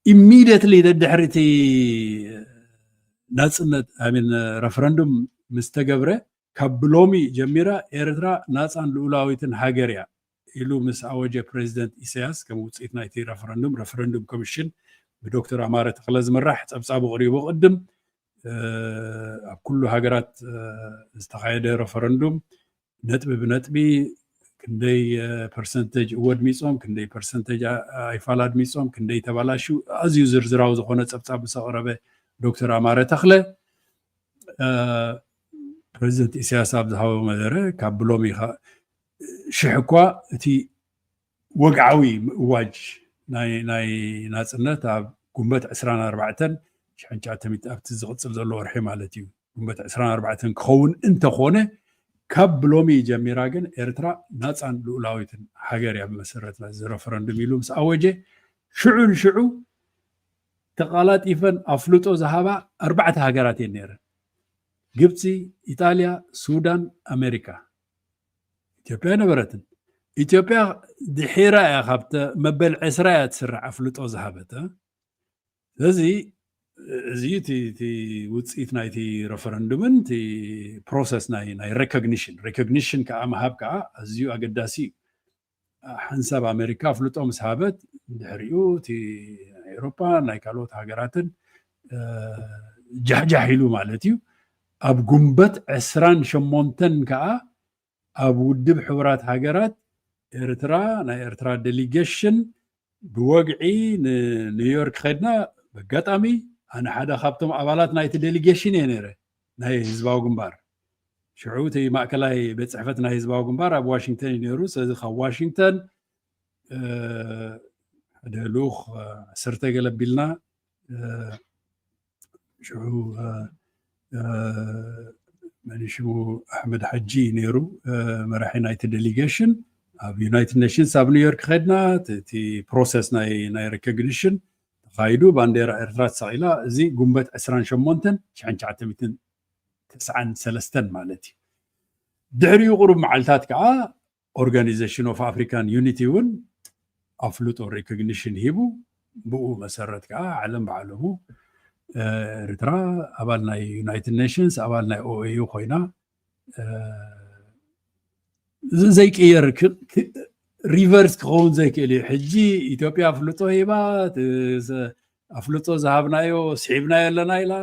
ኢሚድየትሊ ደድሕሪ እቲ ናፅነት ሚን ረፈረንዱም ምስ ተገብረ ካብ ብሎሚ ጀሚራ ኤርትራ ናፃን ልኡላዊትን ሃገር እያ ኢሉ ምስ ኣወጀ ፕሬዚደንት ኢሳያስ ከም ውፅኢት ናይቲ ረፈረንዱም፣ ረፈረንዱም ኮሚሽን ብዶክተር ኣማረ ተኽለ ዝምራሕ ፀብፃቡ ቅሪቡ ቅድም ኣብ ኩሉ ሃገራት ዝተኻየደ ረፈረንዱም ነጥቢ ብነጥቢ ክንደይ ፐርሰንተጅ እወ ኣድሚፆም፣ ክንደይ ፐርሰንተጅ ኣይፋል ኣድሚፆም፣ ክንደይ ተባላሹ ኣዝዩ ዝርዝራዊ ዝኾነ ፀብፃብ ምስ ኣቕረበ ዶክተር ኣማረ ተኽለ ፕሬዚደንት ኢሳያስ ኣብ ዝሃቦ መደረ ካብ ብሎሚ ሽሕ እኳ እቲ ወግዓዊ ምእዋጅ ናይ ናፅነት ኣብ ጉንበት ዕስራን ኣርባዕተን ሽሕን ትሽዓተ ሚእትን ኣብቲ ዝቕፅል ዘሎ ወርሒ ማለት እዩ፣ ጉንበት ዕስራን ኣርባዕተን ክኸውን እንተኾነ ካብ ብሎሚ ጀሚራ ግን ኤርትራ ናፃን ልኡላዊትን ሃገር እያ ብመሰረት ናዚ ረፈረንዱም ኢሉ ምስ ኣወጀ ሽዑ ንሽዑ ተቓላጢፈን ኣፍልጦ ዝሃባ ኣርባዕተ ሃገራት እየን ነይረን። ግብፂ፣ ኢጣልያ፣ ሱዳን፣ ኣሜሪካ። ኢትዮጵያ ኣይነበረትን። ኢትዮጵያ ድሒራ እያ ካብ መበል ዕስራ እያ ትስራዕ ኣፍልጦ ዝሃበት። ስለዚ እዚ እቲ ውፅኢት ናይቲ ረፈረንዱምን እቲ ፕሮሰስ ናይ ሬኮግኒሽን ሬኮግኒሽን ከዓ ምሃብ ከዓ ኣዝዩ ኣገዳሲ እዩ። ሓንሳብ ኣሜሪካ ኣፍልጦ ምስ ሃበት ድሕሪኡ እቲ ናይ ኤሮፓ ናይ ካልኦት ሃገራትን ጃሕጃሕ ኢሉ ማለት እዩ። ኣብ ጉንበት ዕስራን ሸሞንተን ከዓ ኣብ ውድብ ሕቡራት ሃገራት ኤርትራ ናይ ኤርትራ ዴሊጌሽን ብወግዒ ንኒውዮርክ ከድና። በጋጣሚ ኣነ ሓደ ካብቶም ኣባላት ናይቲ ዴሊጌሽን እየ ነይረ ናይ ህዝባዊ ግንባር። ሽዑ እቲ ማእከላይ ቤት ፅሕፈት ናይ ህዝባዊ ግንባር ኣብ ዋሽንግተን እዩ ነይሩ። ስለዚ ካብ ዋሽንግተን ሓደ ልኡኽ ዓሰርተ ገለ ኣቢልና ሽዑ መን ሽሙ ኣሕመድ ሓጂ ነይሩ መራሒ ናይቲ ዴሊጌሽን። ኣብ ዩናይትድ ኔሽንስ ኣብ ኒውዮርክ ከድና እቲ ፕሮሰስ ናይ ሬኮግኒሽን ተኻይዱ፣ ባንዴራ ኤርትራ ተሳቒላ። እዚ ጉንበት ዕስራን ሸሞንተን ሽሕን ትሽዓተ ሚእትን ተስዓን ሰለስተን ማለት እዩ። ድሕሪኡ ቁሩብ መዓልታት ከዓ ኦርጋኒዜሽን ኦፍ ኣፍሪካን ዩኒቲ እውን ኣፍልጦ ሬኮግኒሽን ሂቡ። ብኡ መሰረት ከዓ ዓለም ብዓለሙ ኤርትራ ኣባል ናይ ዩናይትድ ኔሽንስ ኣባል ናይ ኦኤዩ ኮይና። ዘይቅየር ሪቨርስ ክኸውን ዘይክእል እዩ። ሕጂ ኢትዮጵያ ኣፍልጦ ሂባ ኣፍልጦ ዝሃብናዮ ስሒብናዮ ኣለና ኢላ።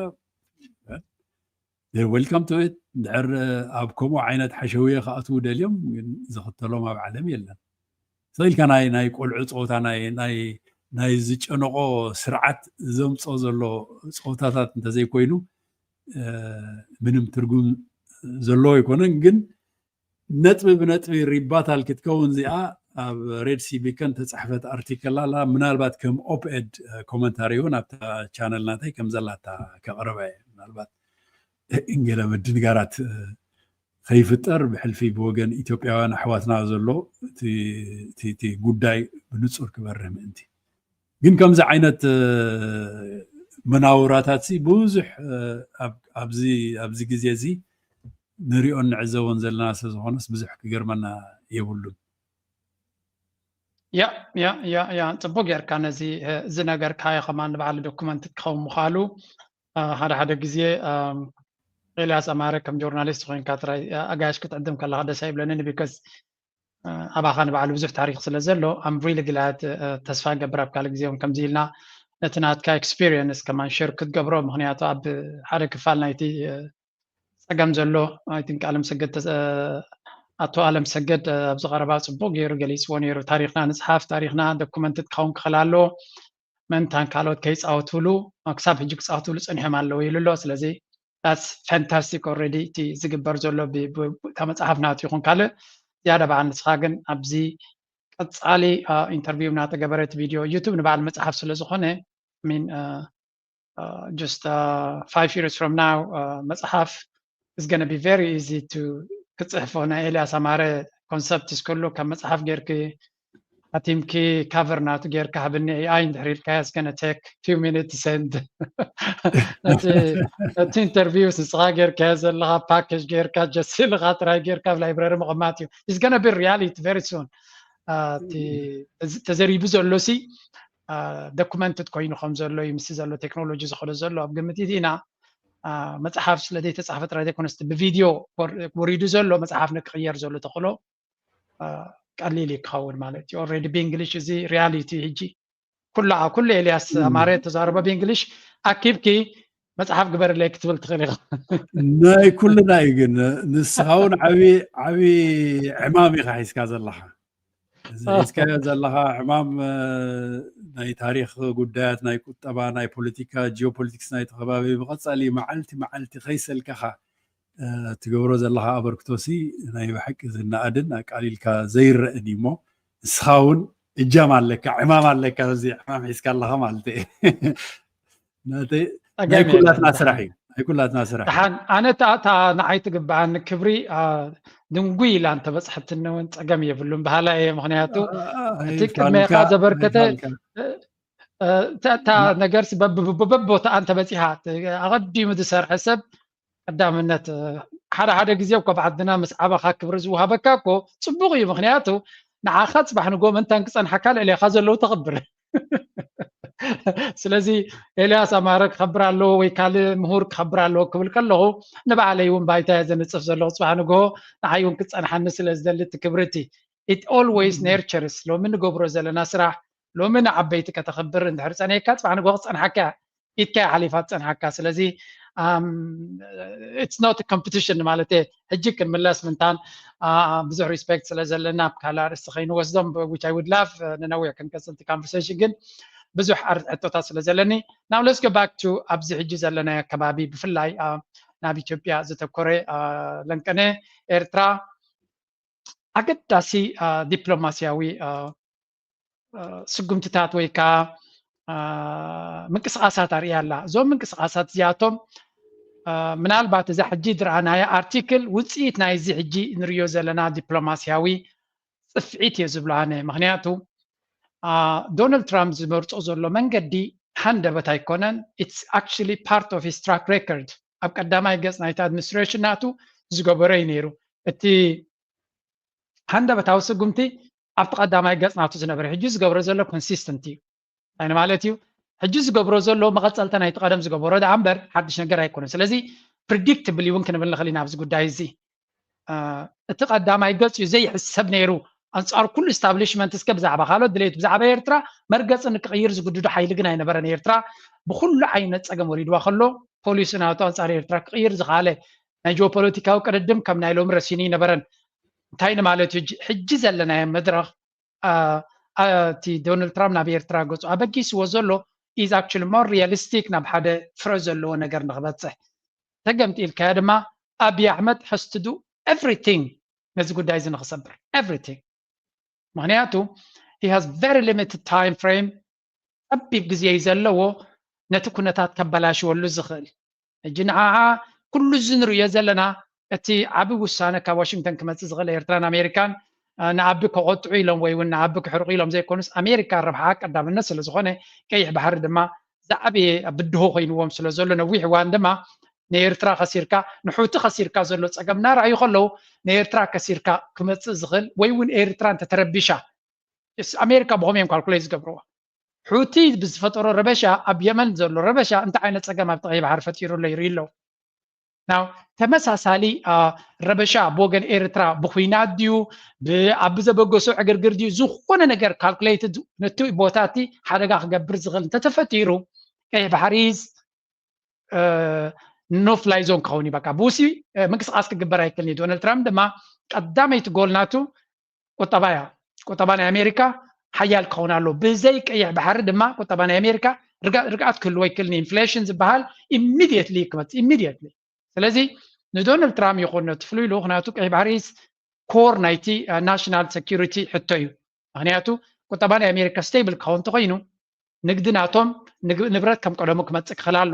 Welcome to it። ድሕር ኣብ ከምኡ ዓይነት ሓሸውየ ክኣትዉ ደልዮም ግን ዝኽተሎም ኣብ ዓለም የለን። ስቕ ኢልካ ናይ ናይ ቆልዑ ፀወታ ናይ ናይ ናይ ዝጨነቆ ስርዓት ዘምፆ ዘሎ ፀወታታት እንተዘይኮይኑ ምንም ትርጉም ዘለዎ ኣይኮነን። ግን ነጥቢ ብነጥቢ ሪባታል ክትከውን እዚኣ ኣብ ሬድ ሲ ቢከን ተፃሕፈት ኣርቲክል ኣላ። ምናልባት ከም ኦፕኤድ ኮመንታሪ እውን ኣብታ ቻነል ናተይ ከም ዘላታ ከቕርበ እየ። ምናልባት ገለ ምድንጋራት ከይፍጠር ብሕልፊ ብወገን ኢትዮጵያውያን ኣሕዋትና ዘሎ እቲ ጉዳይ ብንፁር ክበርህ ምእንቲ። ግን ከምዚ ዓይነት መናውራታት ብዙሕ ኣብዚ ግዜ እዚ ንሪኦን ንዕዘቦን ዘለና ስለዝኾነስ ብዙሕ ክገርመና የብሉን። ያ ያ ያ ያ ፅቡቅ ጌርካ ነዚ ዝነገርካዮ ከማን ንባዕሉ ዶኩመንት ክኸውን ምዃሉ ሓደ ሓደ ግዜ ኤልያስ ኣማረ ከም ጆርናሊስት ኮይንካ ጥራይ ኣጋይሽ ክትዕድም ከለካ ደስ ኣይብለንን። ቢካዝ ኣባኻ ንባዕሉ ብዙሕ ታሪክ ስለ ዘሎ ኣም ሪሊ ግላድ ተስፋ ገብር ኣብ ካልእ ግዜ እውን ከምዚ ኢልና ነቲ ናትካ ኤክስፒሪየንስ ከማን ሸር ክትገብሮ። ምክንያቱ ኣብ ሓደ ክፋል ናይቲ ፀገም ዘሎ ኣይቲንክ ኣለም ሰገድ ኣቶ ኣለም ሰገድ ኣብዚ ቀረባ ፅቡቅ ገይሩ ገሊፅዎ ነይሩ። ታሪክና ንፅሓፍ፣ ታሪክና ዶኩመንትድ ክኸውን ክኽእል ኣለዎ። መንታን ካልኦት ከይፃወትሉ ክሳብ ሕጂ ክፃወትሉ ፀኒሖም ኣለዉ ኢሉ ኣሎ። ስለዚ that's fantastic already እቲ ዝግበር ዘሎ እታ መፅሓፍ ናቱ ይኹን ካልእ ዝያዳ በዓል ንስኻ ግን ኣብዚ ቀጻሊ ኢንተርቪው እናተገበረ እቲ ቪድዮ ዩቱብ ንበዓል መጽሓፍ ስለ ዝኾነ ሚን just five years from now መጽሓፍ is gonna be very easy to ክጽሕፎ ናይ ኤልያስ ኣማረ ኮንሰፕት ስከሎ ካብ መጽሓፍ ጌርክ ኣቲምኪ ካቨር ናቱ ጌርካ ሃብኒ ኤኣይ እንድሕር ኢልካዮ it's gonna take few minutes to send ነቲ ኢንተርቪው ንስኻ ጌርካዮ ዘለኻ ፓኬጅ ጌርካ ጀሲልኻ ጥራይ ጌርካ ኣብ ላይብረሪ ምቕማጥ እዩ it's gonna be reality very soon ተዘሪቡ ዘሎ ሲ ዶኩመንትድ ኮይኑ ከም ዘሎ እዩ ምስ ዘሎ ቴክኖሎጂ ዝኸዶ ዘሎ ኣብ ግምት ኢና መፅሓፍ ስለ ዘይተፃሕፈ ጥራይ ዘይኮነስ ብቪድዮ ወሪዱ ዘሎ መፅሓፍ ንክቕየር ዘሎ ተኽእሎ ቀሊል እዩ ክኸውን ማለት እዩ already ብእንግሊሽ እዚ ሪያሊቲ ሕጂ ኩሉ ኩሉ ኤልያስ ኣማረ ተዛረበ ብእንግሊሽ ኣኪብኪ መፅሓፍ ግበርለይ ክትብል ትኽእል ኢኻ ናይ ኩልና እዩ ግን ንስኻ እውን ዓብዪ ዓብዪ ዕማም ኢኻ ሒዝካ ዘለኻ እዚ ሒዝካዮ ዘለኻ ዕማም ናይ ታሪክ ጉዳያት ናይ ቁጠባ ናይ ፖለቲካ ጂኦፖለቲክስ ናይቲ ከባቢ ብቐፃሊ መዓልቲ መዓልቲ ከይሰልከኻ ትገብሮ ዘለኻ ኣበርክቶሲ ናይ ብሓቂ ዝነኣድን ኣቃሊልካ ዘይረእን እዩ እሞ ንስኻ እውን እጃም ኣለካ ዕማም ኣለካ እዚ ዕማም ሒዝካ ኣለኻ ማለት እዩ ናይ ኩላትና ስራሕ እዩ ናይ ኩላትና ስራሕ ኣነ እታ ንዓይ ትግበኣኒ ክብሪ ድንጉይ ኢላ እንተበፅሐትኒ እውን ፀገም የብሉን በሃላ እየ ምክንያቱ እቲ ቅድሜካ ዘበርከተ እታ ነገርሲ በብቦታኣ እንተበፂሓ ኣቐዲሙ ዝሰርሐ ሰብ ቀዳምነት ሓደ ሓደ ግዜ እኮ ብዓድና ምስ ዓበኻ ክብሪ ዝወሃበካ እኮ ፅቡቅ እዩ ምክንያቱ ንዓኻ ፅባሕ ንጎ ምንታን ክፀንሓካ ልዕሌካ ዘለዉ ተኽብር ስለዚ ኤልያስ ኣማረ ክኸብር ኣለዎ ወይ ካልእ ምሁር ክኸብር ኣለዎ ክብል ከለኹ ንባዕለይ እውን ባይታ እየ ዘንፅፍ ዘለኹ ፅባሕ ንግሆ ንዓይ እውን ክፀንሓኒ ስለ ዝደሊ እቲ ክብሪ እቲ it always nurtures ሎሚ ንገብሮ ዘለና ስራሕ ሎሚ ንዓበይቲ ከተኽብር እንድሕር ፀኒሕካ ፅባሕ ንግሆ ክፀንሓካ ኢድካ ሓሊፋ ትፀንሓካ ስለዚ it's not competition ማለት ሕጂ ክንምለስ ምንታን ብዙሕ respect ስለ ዘለና ኣብ ካልእ ኣርእስቲ ከይንወስዶም which I would love ንነዊሕ ክንቀፅል conversation ግን ብዙሕ ሕቶታት ስለ ዘለኒ now let's go back to ኣብዚ ሕጂ ዘለናዮ ከባቢ ብፍላይ ናብ ኢትዮጵያ ዘተኮረ ለንቀነ ኤርትራ ኣገዳሲ ዲፕሎማሲያዊ ስጉምትታት ወይ ከዓ ምንቅስቃሳት ኣርእያ ኣላ እዞም ምንቅስቃሳት እዚኣቶም ምናልባት እዛ ሕጂ ዝረኣናያ ኣርቲክል ውፅኢት ናይዚ ሕጂ ንሪዮ ዘለና ዲፕሎማሲያዊ ፅፍዒት እየ ዝብሎ ኣነ ምክንያቱ ዶናልድ ትራምፕ ዝመርፆ ዘሎ መንገዲ ሃንደበት ኣይኮነን it's actually part of his track record ኣብ ቀዳማይ ገፅ ናይቲ ኣድሚኒስትሬሽን ናቱ ዝገበሮ እዩ ነይሩ እቲ ሃንደበታዊ ስጉምቲ ኣብቲ ቀዳማይ ገፅ ናቱ ዝነበረ ሕጂ ዝገብሮ ዘሎ ኮንሲስተንት እዩ እንታይ ማለት እዩ ሕጂ ዝገብሮ ዘሎ መቐፀልታ ናይቲ ቀደም ዝገበሮ ደኣ እምበር ሓድሽ ነገር ኣይኮነን ስለዚ ፕሪዲክትብል እውን ክንብል ንኽእል ኢና ኣብዚ ጉዳይ እዚ እቲ ቀዳማይ ገፅ እዩ ዘይሕሰብ ነይሩ ኣንፃር ኩሉ ስታብሊሽመንት እስከ ብዛዕባ ካልኦት ድሌት ብዛዕባ ኤርትራ መርገፂ ንክቕይር ዝግድዶ ሓይሊ ግን ኣይነበረን ኤርትራ ብኩሉ ዓይነት ፀገም ወሪድዋ ከሎ ፖሊሲ ናቱ ኣንፃር ኤርትራ ክቕይር ዝኸኣለ ናይ ጂኦፖለቲካዊ ቅድድም ከም ናይ ሎሚ ረሲኑ ይነበረን እንታይ ንማለት እዩ ሕጂ ዘለናዮ መድረኽ እቲ ዶናልድ ትራምፕ ናብ ኤርትራ ገፁ ኣበጊስዎ ዘሎ is actually more realistic ናብ ሓደ ፍረ ዘለዎ ነገር ንክበፅሕ ተገምጢልካዮ ድማ ኣብይ ኣሕመድ has to do everything ነዚ ጉዳይ እዚ ንክሰብር everything ምክንያቱ he has very limited time frame ጸቢብ ግዜ እዩ ዘለዎ ነቲ ኩነታት ከበላሽወሉ ዝኽእል ሕጂ ንዓዓ ኩሉ እዚ ንርእዮ ዘለና እቲ ዓቢ ውሳነ ካብ ዋሽንግተን ክመጽእ ዝኽእል ኤርትራን ኣሜሪካን ንኣቢ ከቆጥዑ ኢሎም ወይ እውን ንኣቢ ክሕርቁ ኢሎም ዘይኮኑስ ኣሜሪካ ረብሓ ቀዳምነት ስለ ዝኾነ ቀይሕ ባሕሪ ድማ ዝዓበየ ብድሆ ኮይንዎም ስለ ዘሎ ነዊሕ እዋን ድማ ንኤርትራ ከሲርካ ንሑቲ ከሲርካ ዘሎ ጸገም እናረኣዩ ከለዉ ንኤርትራ ከሲርካ ክመጽእ ዝኽእል ወይ እውን ኤርትራ እንተተረቢሻ ኣሜሪካ ብኸም እዮም ካልኩሌት ዝገብርዎ ሑቲ ብዝፈጠሮ ረበሻ ኣብ የመን ዘሎ ረበሻ እንታይ ዓይነት ጸገም ኣብ ቀይ ባሕሪ ፈጢሩ ኣሎ ይርኢ ኣለዉ ናው ተመሳሳሊ ረበሻ ብወገን ኤርትራ ብኩናት ድዩ ኣብ ዘበገሶ ዕግርግር ድዩ ዝኾነ ነገር ካልኩሌትድ ነቲ ቦታ እቲ ሓደጋ ክገብር ዝኽእል እንተተፈጢሩ ቀይ ባሕሪ ኖ ፍላይ ዞን ክኸውን እዩ በቃ ብውሲ ምንቅስቃስ ክግበር ኣይክልን እዩ ዶናልድ ትራምፕ ድማ ቀዳመይቲ ጎል ናቱ ቁጠባ እያ ቁጠባ ናይ ኣሜሪካ ሓያል ክኸውን ኣሎ ብዘይ ቀይሕ ባሕሪ ድማ ቁጠባ ናይ ኣሜሪካ ርግኣት ክህልዎ ኣይክልን ኢንፍሌሽን ዝበሃል ኢሚድየትሊ ክመፅእ ኢሚድየትሊ ስለዚ ንዶናልድ ትራምፕ ይኹን ነቲ ፍሉይ ልኡኽ ናቱ ቀይሕ ባሕሪ ኮር ናይቲ ናሽናል ሰኪሪቲ ሕቶ እዩ። ምክንያቱ ቁጠባ ናይ ኣሜሪካ ስቴብል ክኸውን እንተኮይኑ ንግዲ ናቶም ንብረት ከም ቀደሙ ክመፅእ ክኽእል ኣሎ።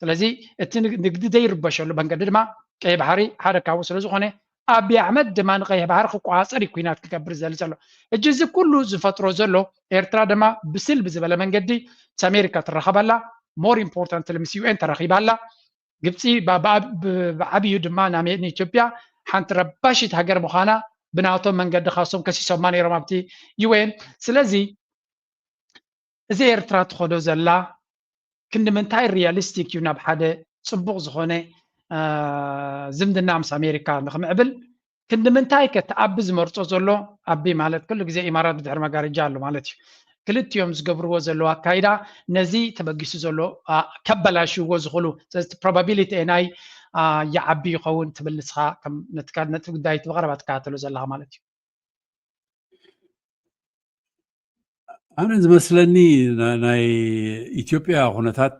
ስለዚ እቲ ንግዲ ዘይርበሸሉ መንገዲ ድማ ቀይሕ ባሕሪ ሓደ ካብኡ ስለዝኾነ ኣቢ ኣሕመድ ድማ ንቀይሕ ባሕሪ ክቆፃፀር እዩ ኩናት ክገብር ዝደሊ ዘሎ። ሕጂ እዚ ኩሉ ዝፈጥሮ ዘሎ ኤርትራ ድማ ብስል ብዝበለ መንገዲ ምስ ኣሜሪካ ትራኸበላ ሞር ኢምፖርታንት ምስ ዩኤን ተራኺባላ። ግብፂ ብዓብዩ ድማ ንኢትዮጵያ ሓንቲ ረባሽት ሃገር ምዃና ብናቶም መንገዲ ካሶም ከሲሶማ ነይሮም ኣብቲ ዩኤን። ስለዚ እዚ ኤርትራ ትኸዶ ዘላ ክንዲ ምንታይ ሪያሊስቲክ እዩ ናብ ሓደ ፅቡቕ ዝኾነ ዝምድና ምስ ኣሜሪካ ንክምዕብል ክንዲ ምንታይ ከ እቲ ኣቢ ዝመርፆ ዘሎ ኣቢ ማለት ኩሉ ግዜ ኢማራት ብድሕሪ መጋረጃ ኣሎ ማለት እዩ። ክልቲኦም ዝገብርዎ ዘለዉ ኣካይዳ ነዚ ተበጊሱ ዘሎ ከበላሽዎ ዝኽእሉ ስለዚ ፕሮባቢሊቲ ናይ ይዓቢ ይኸውን ትብል ንስኻ ነቲ ጉዳይ ብቐረባ ትከታተሎ ዘለኻ ማለት እዩ። ኣነ ዝመስለኒ ናይ ኢትዮጵያ ኩነታት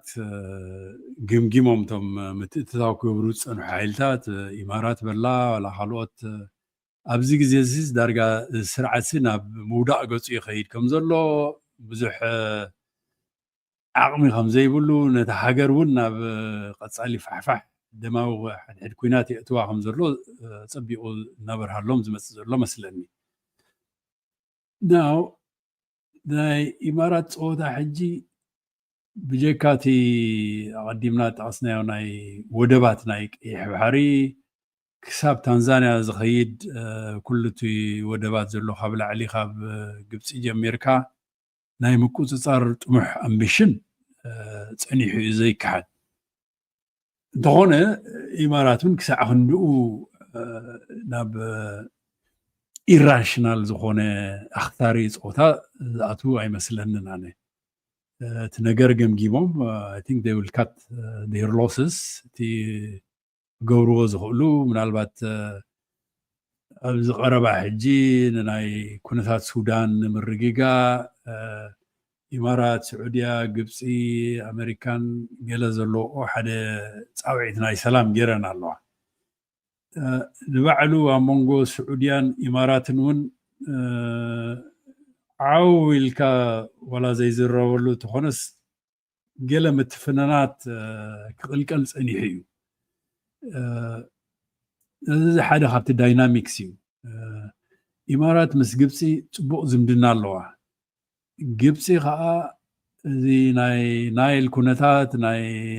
ግምጊሞም እቶም ምትእትታው ክገብሩ ዝፀንሑ ሓይልታት ኢማራት በላ ዋላ ካልኦት ኣብዚ ግዜ እዚ ዳርጋ ስርዓት ናብ ምውዳቕ ገፁ ይኸይድ ከም ዘሎ ብዙሕ ዓቕሚ ከም ዘይብሉ ነቲ ሃገር እውን ናብ ቀፃሊ ፋሕፋሕ ደማዊ ሕድሕድ ኩናት የእትዋ ከም ዘሎ ፀቢቑ እናበርሃሎም ዝመፅእ ዘሎ መስለኒ። ናው ናይ ኢማራት ፀወታ ሕጂ ብጀካ እቲ ኣቐዲምና ጠቐስናዮ ናይ ወደባት ናይ ቀይሕ ባሕሪ ክሳብ ታንዛንያ ዝኸይድ ኩሉ እቲ ወደባት ዘሎ ካብ ላዕሊ ካብ ግብፂ ጀሚርካ ናይ ምቁፅፃር ጥሙሕ ኣምቢሽን ፀኒሑ እዩ ዘይከሓድ። እንተኾነ ኢማራት እውን ክሳዕ ክንድኡ ናብ ኢራሽናል ዝኾነ ኣኽታሪ ፀወታ ዝኣትዉ ኣይመስለንን ኣነ። እቲ ነገር ገምጊሞም I think they will cut their losses እቲ ክገብርዎ ዝኽእሉ ምናልባት ኣብዚ ቀረባ ሕጂ ንናይ ኩነታት ሱዳን ንምርግጋእ ኢማራት፣ ስዑድያ፣ ግብፂ፣ ኣመሪካን ገለ ዘለዎ ሓደ ፃውዒት ናይ ሰላም ገይረን ኣለዋ። ንባዕሉ ኣብ መንጎ ስዑድያን ኢማራትን እውን ዓው ኢልካ ዋላ ዘይዝረበሉ እንተኾነስ ገለ ምትፍንናት ክቕልቀል ፀኒሑ እዩ። እዚ ሓደ ካብቲ ዳይናሚክስ እዩ። ኢማራት ምስ ግብፂ ፅቡቕ ዝምድና ኣለዋ። ግብፂ ከዓ እዚ ናይ ናይል ኩነታት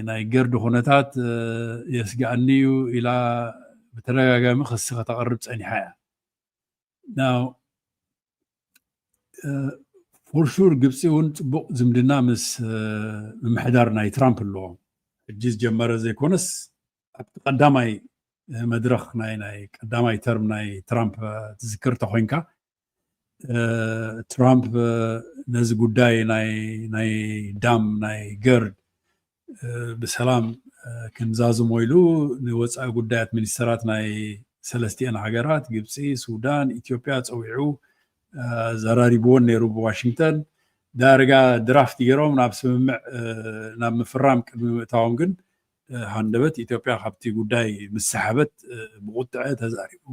ናይ ገርዲ ኩነታት የስግኣኒ እዩ ኢላ ብተደጋጋሚ ክሲ ከተቕርብ ፀኒሓ እያ። ፎር ሹር ግብፂ እውን ፅቡቕ ዝምድና ምስ ምምሕዳር ናይ ትራምፕ ኣለዎም። ሕጂ ዝጀመረ ዘይኮነስ ኣብቲ ቀዳማይ መድረኽ ናይ ናይ ቀዳማይ ተርም ናይ ትራምፕ ትዝክር ተኮይንካ ትራምፕ ነዚ ጉዳይ ናይ ዳም ናይ ገርድ ብሰላም ክንዛዝሞ ኢሉ ንወፃኢ ጉዳያት ሚኒስተራት ናይ ሰለስቲአን ሃገራት ግብፂ፣ ሱዳን፣ ኢትዮጵያ ፀዊዑ ዘራሪብዎን ነይሩ ብዋሽንግተን ዳርጋ ድራፍት ገይሮም ናብ ስምምዕ ናብ ምፍራም ቅድሚ ምእታዎም ግን ሃንደበት ኢትዮጵያ ካብቲ ጉዳይ ምስ ሰሓበት ብቁጥዐ ተዛሪቡ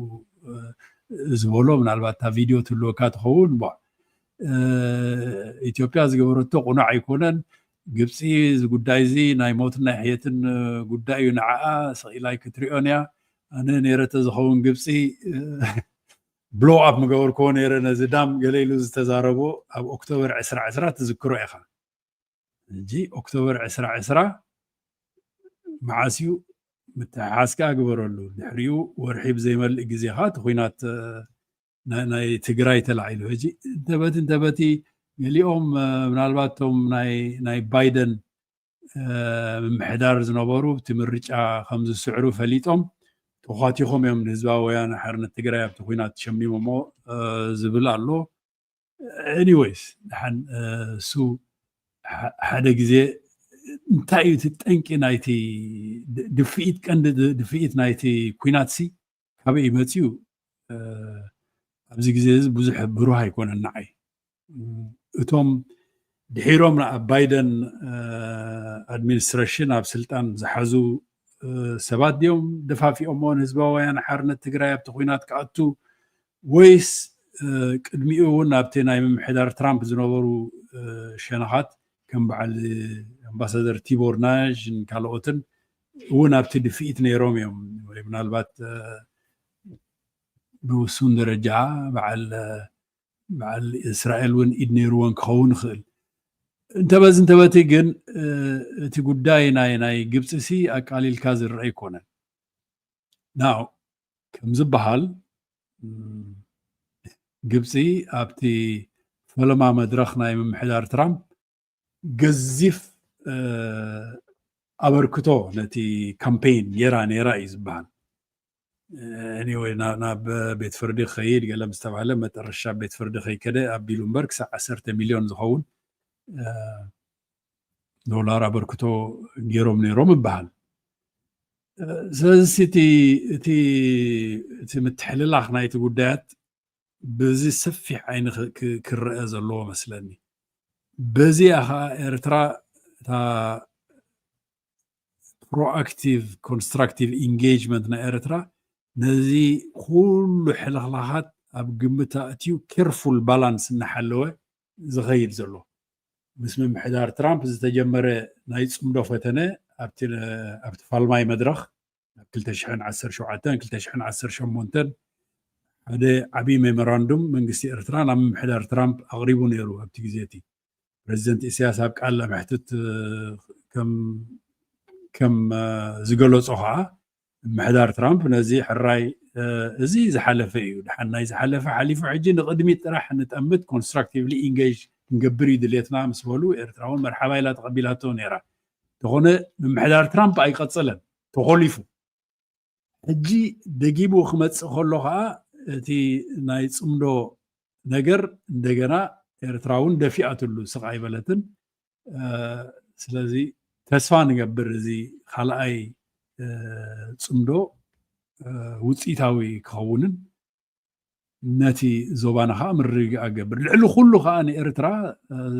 ዝበሎ ምናልባት እታ ቪድዮ ትህልወካ ትኸውን ቧ ኢትዮጵያ ዝገበረቶ ቁኑዕ ኣይኮነን። ግብፂ እዚ ጉዳይ እዚ ናይ ሞትን ናይ ሕየትን ጉዳይ እዩ። ንዓኣ ሰቒላይ ክትሪኦን እያ። ኣነ ነይረ ተዝኸውን ግብፂ ብሎው ኣፕ ምገበርክዎ ነይረ ነዚ ዳም ገለ ኢሉ ዝተዛረቦ ኣብ ኦክቶበር ዕስራ ዕስራ ትዝክሮ ኢኻ። ሕጂ ኦክቶበር ዕስራ ዕስራ መዓስ እዩ ምትሕሓዝ ከኣ ግበረሉ። ድሕሪኡ ወርሒ ብዘይመልእ ግዜ ኸዓ እቲ ኹናት ናይ ትግራይ ተላዒሉ። ሕጂ እንተበቲ እንተበቲ ገሊኦም ምናልባት እቶም ናይ ባይደን ምምሕዳር ዝነበሩ እቲ ምርጫ ከም ዝስዕሩ ፈሊጦም ተዃቲኾም እዮም ንህዝባዊ ወያነ ሓርነት ትግራይ ኣብቲ ኹናት ሸሚሞሞ ዝብል ኣሎ። ኤኒወይስ ደሓን እሱ ሓደ ግዜ እንታይ እዩ እቲ ጠንቂ ናይቲ ድፍኢት ቀንዲ ድፍኢት ናይቲ ኲናት ሲ ካበይ መፅዩ ኣብዚ ግዜ እዚ ብዙሕ ብሩህ ኣይኮነን ንዓይ። እቶም ድሒሮም ኣብ ባይደን ኣድሚኒስትሬሽን ኣብ ስልጣን ዝሓዙ ሰባት ድዮም ደፋፊኦሞ ንህዝባዊ ወያነ ሓርነት ትግራይ ኣብቲ ኲናት ክኣቱ ወይስ ቅድሚኡ እውን ኣብቲ ናይ ምምሕዳር ትራምፕ ዝነበሩ ሸነኻት ከም በዓል ኣምባሳደር ቲቦር ናዥን ካልኦትን እውን ኣብቲ ድፍኢት ነይሮም እዮም? ወይ ምናልባት ብውሱን ደረጃ በዓል በዓል እስራኤል እውን ኢድ ነይርዎን ክኸውን ይኽእል። እንተበዚ እንተበቲ ግን እቲ ጉዳይ ናይ ናይ ግብፂ ሲ ኣቃሊልካ ዝረአ ኣይኮነን። ናው ከም ዝበሃል ግብፂ ኣብቲ ፈለማ መድረኽ ናይ ምምሕዳር ትራምፕ ገዚፍ ኣበርክቶ ነቲ ካምፔን ጌራ ነይራ እዩ ዝበሃል። Anyway ናብ ቤት ፍርዲ ክኸይድ ገለ ምስ ተባህለ መጠረሻ ቤት ፍርዲ ከይከደ ኣቢሉ እምበር ክሳብ ዓሰርተ ሚልዮን ዝኸውን ዶላር ኣበርክቶ ገይሮም ነይሮም ይበሃል። ስለዚ እቲ እቲ ምትሕልላኽ ናይቲ ጉዳያት በዚ ሰፊሕ ዓይኒ ክረአ ዘለዎ መስለኒ። በዚኣ ከዓ ኤርትራ እታ ፕሮኣክቲቭ ኮንስትራክቲቭ ኢንጌጅመንት ናይ ኤርትራ ነዚ ኩሉ ሕልኽላኻት ኣብ ግምት ኣእትዩ ኬርፉል ባላንስ እናሓለወ ዝኸይድ ዘሎ ምስ ምምሕዳር ትራምፕ ዝተጀመረ ናይ ፅምዶ ፈተነ ኣብቲ ፋልማይ መድረኽ ኣብ ክልተ ሽሕን ዓሰርተ ሸውዓተን ክልተ ሽሕን ዓሰርተ ሸሞንተን ሓደ ዓብዪ ሜሞራንዱም መንግስቲ ኤርትራ ናብ ምምሕዳር ትራምፕ ኣቕሪቡ ነይሩ። ኣብቲ ግዜ እቲ ፕሬዚደንት ኢሳያስ ኣብ ቃለ መሕትት ከም ዝገለጾ ከዓ ምምሕዳር ትራምፕ ነዚ ሕራይ እዚ ዝሓለፈ እዩ፣ ድሓን ናይ ዝሓለፈ ሓሊፉ ሕጂ ንቕድሚት ጥራሕ ንጠምት ኮንስትራክቲቭሊ ኢንጌጅ ክንገብር እዩ ድሌትና ምስ በሉ ኤርትራ እውን መርሓባ ኢላ ተቐቢላቶ ነይራ። እንተኾነ ምምሕዳር ትራምፕ ኣይቀጸለን፣ ተኾሊፉ። ሕጂ ደጊሙ ክመጽእ ከሎ ከዓ እቲ ናይ ጽምዶ ነገር እንደገና ኤርትራ እውን ደፊኣትሉ ስቕ ኣይበለትን። ስለዚ ተስፋ ንገብር እዚ ካልኣይ ፅምዶ ውፅኢታዊ ክኸውንን ነቲ ዞባና ከዓ ምርግጋእ ገብር። ልዕሊ ኩሉ ከዓ ንኤርትራ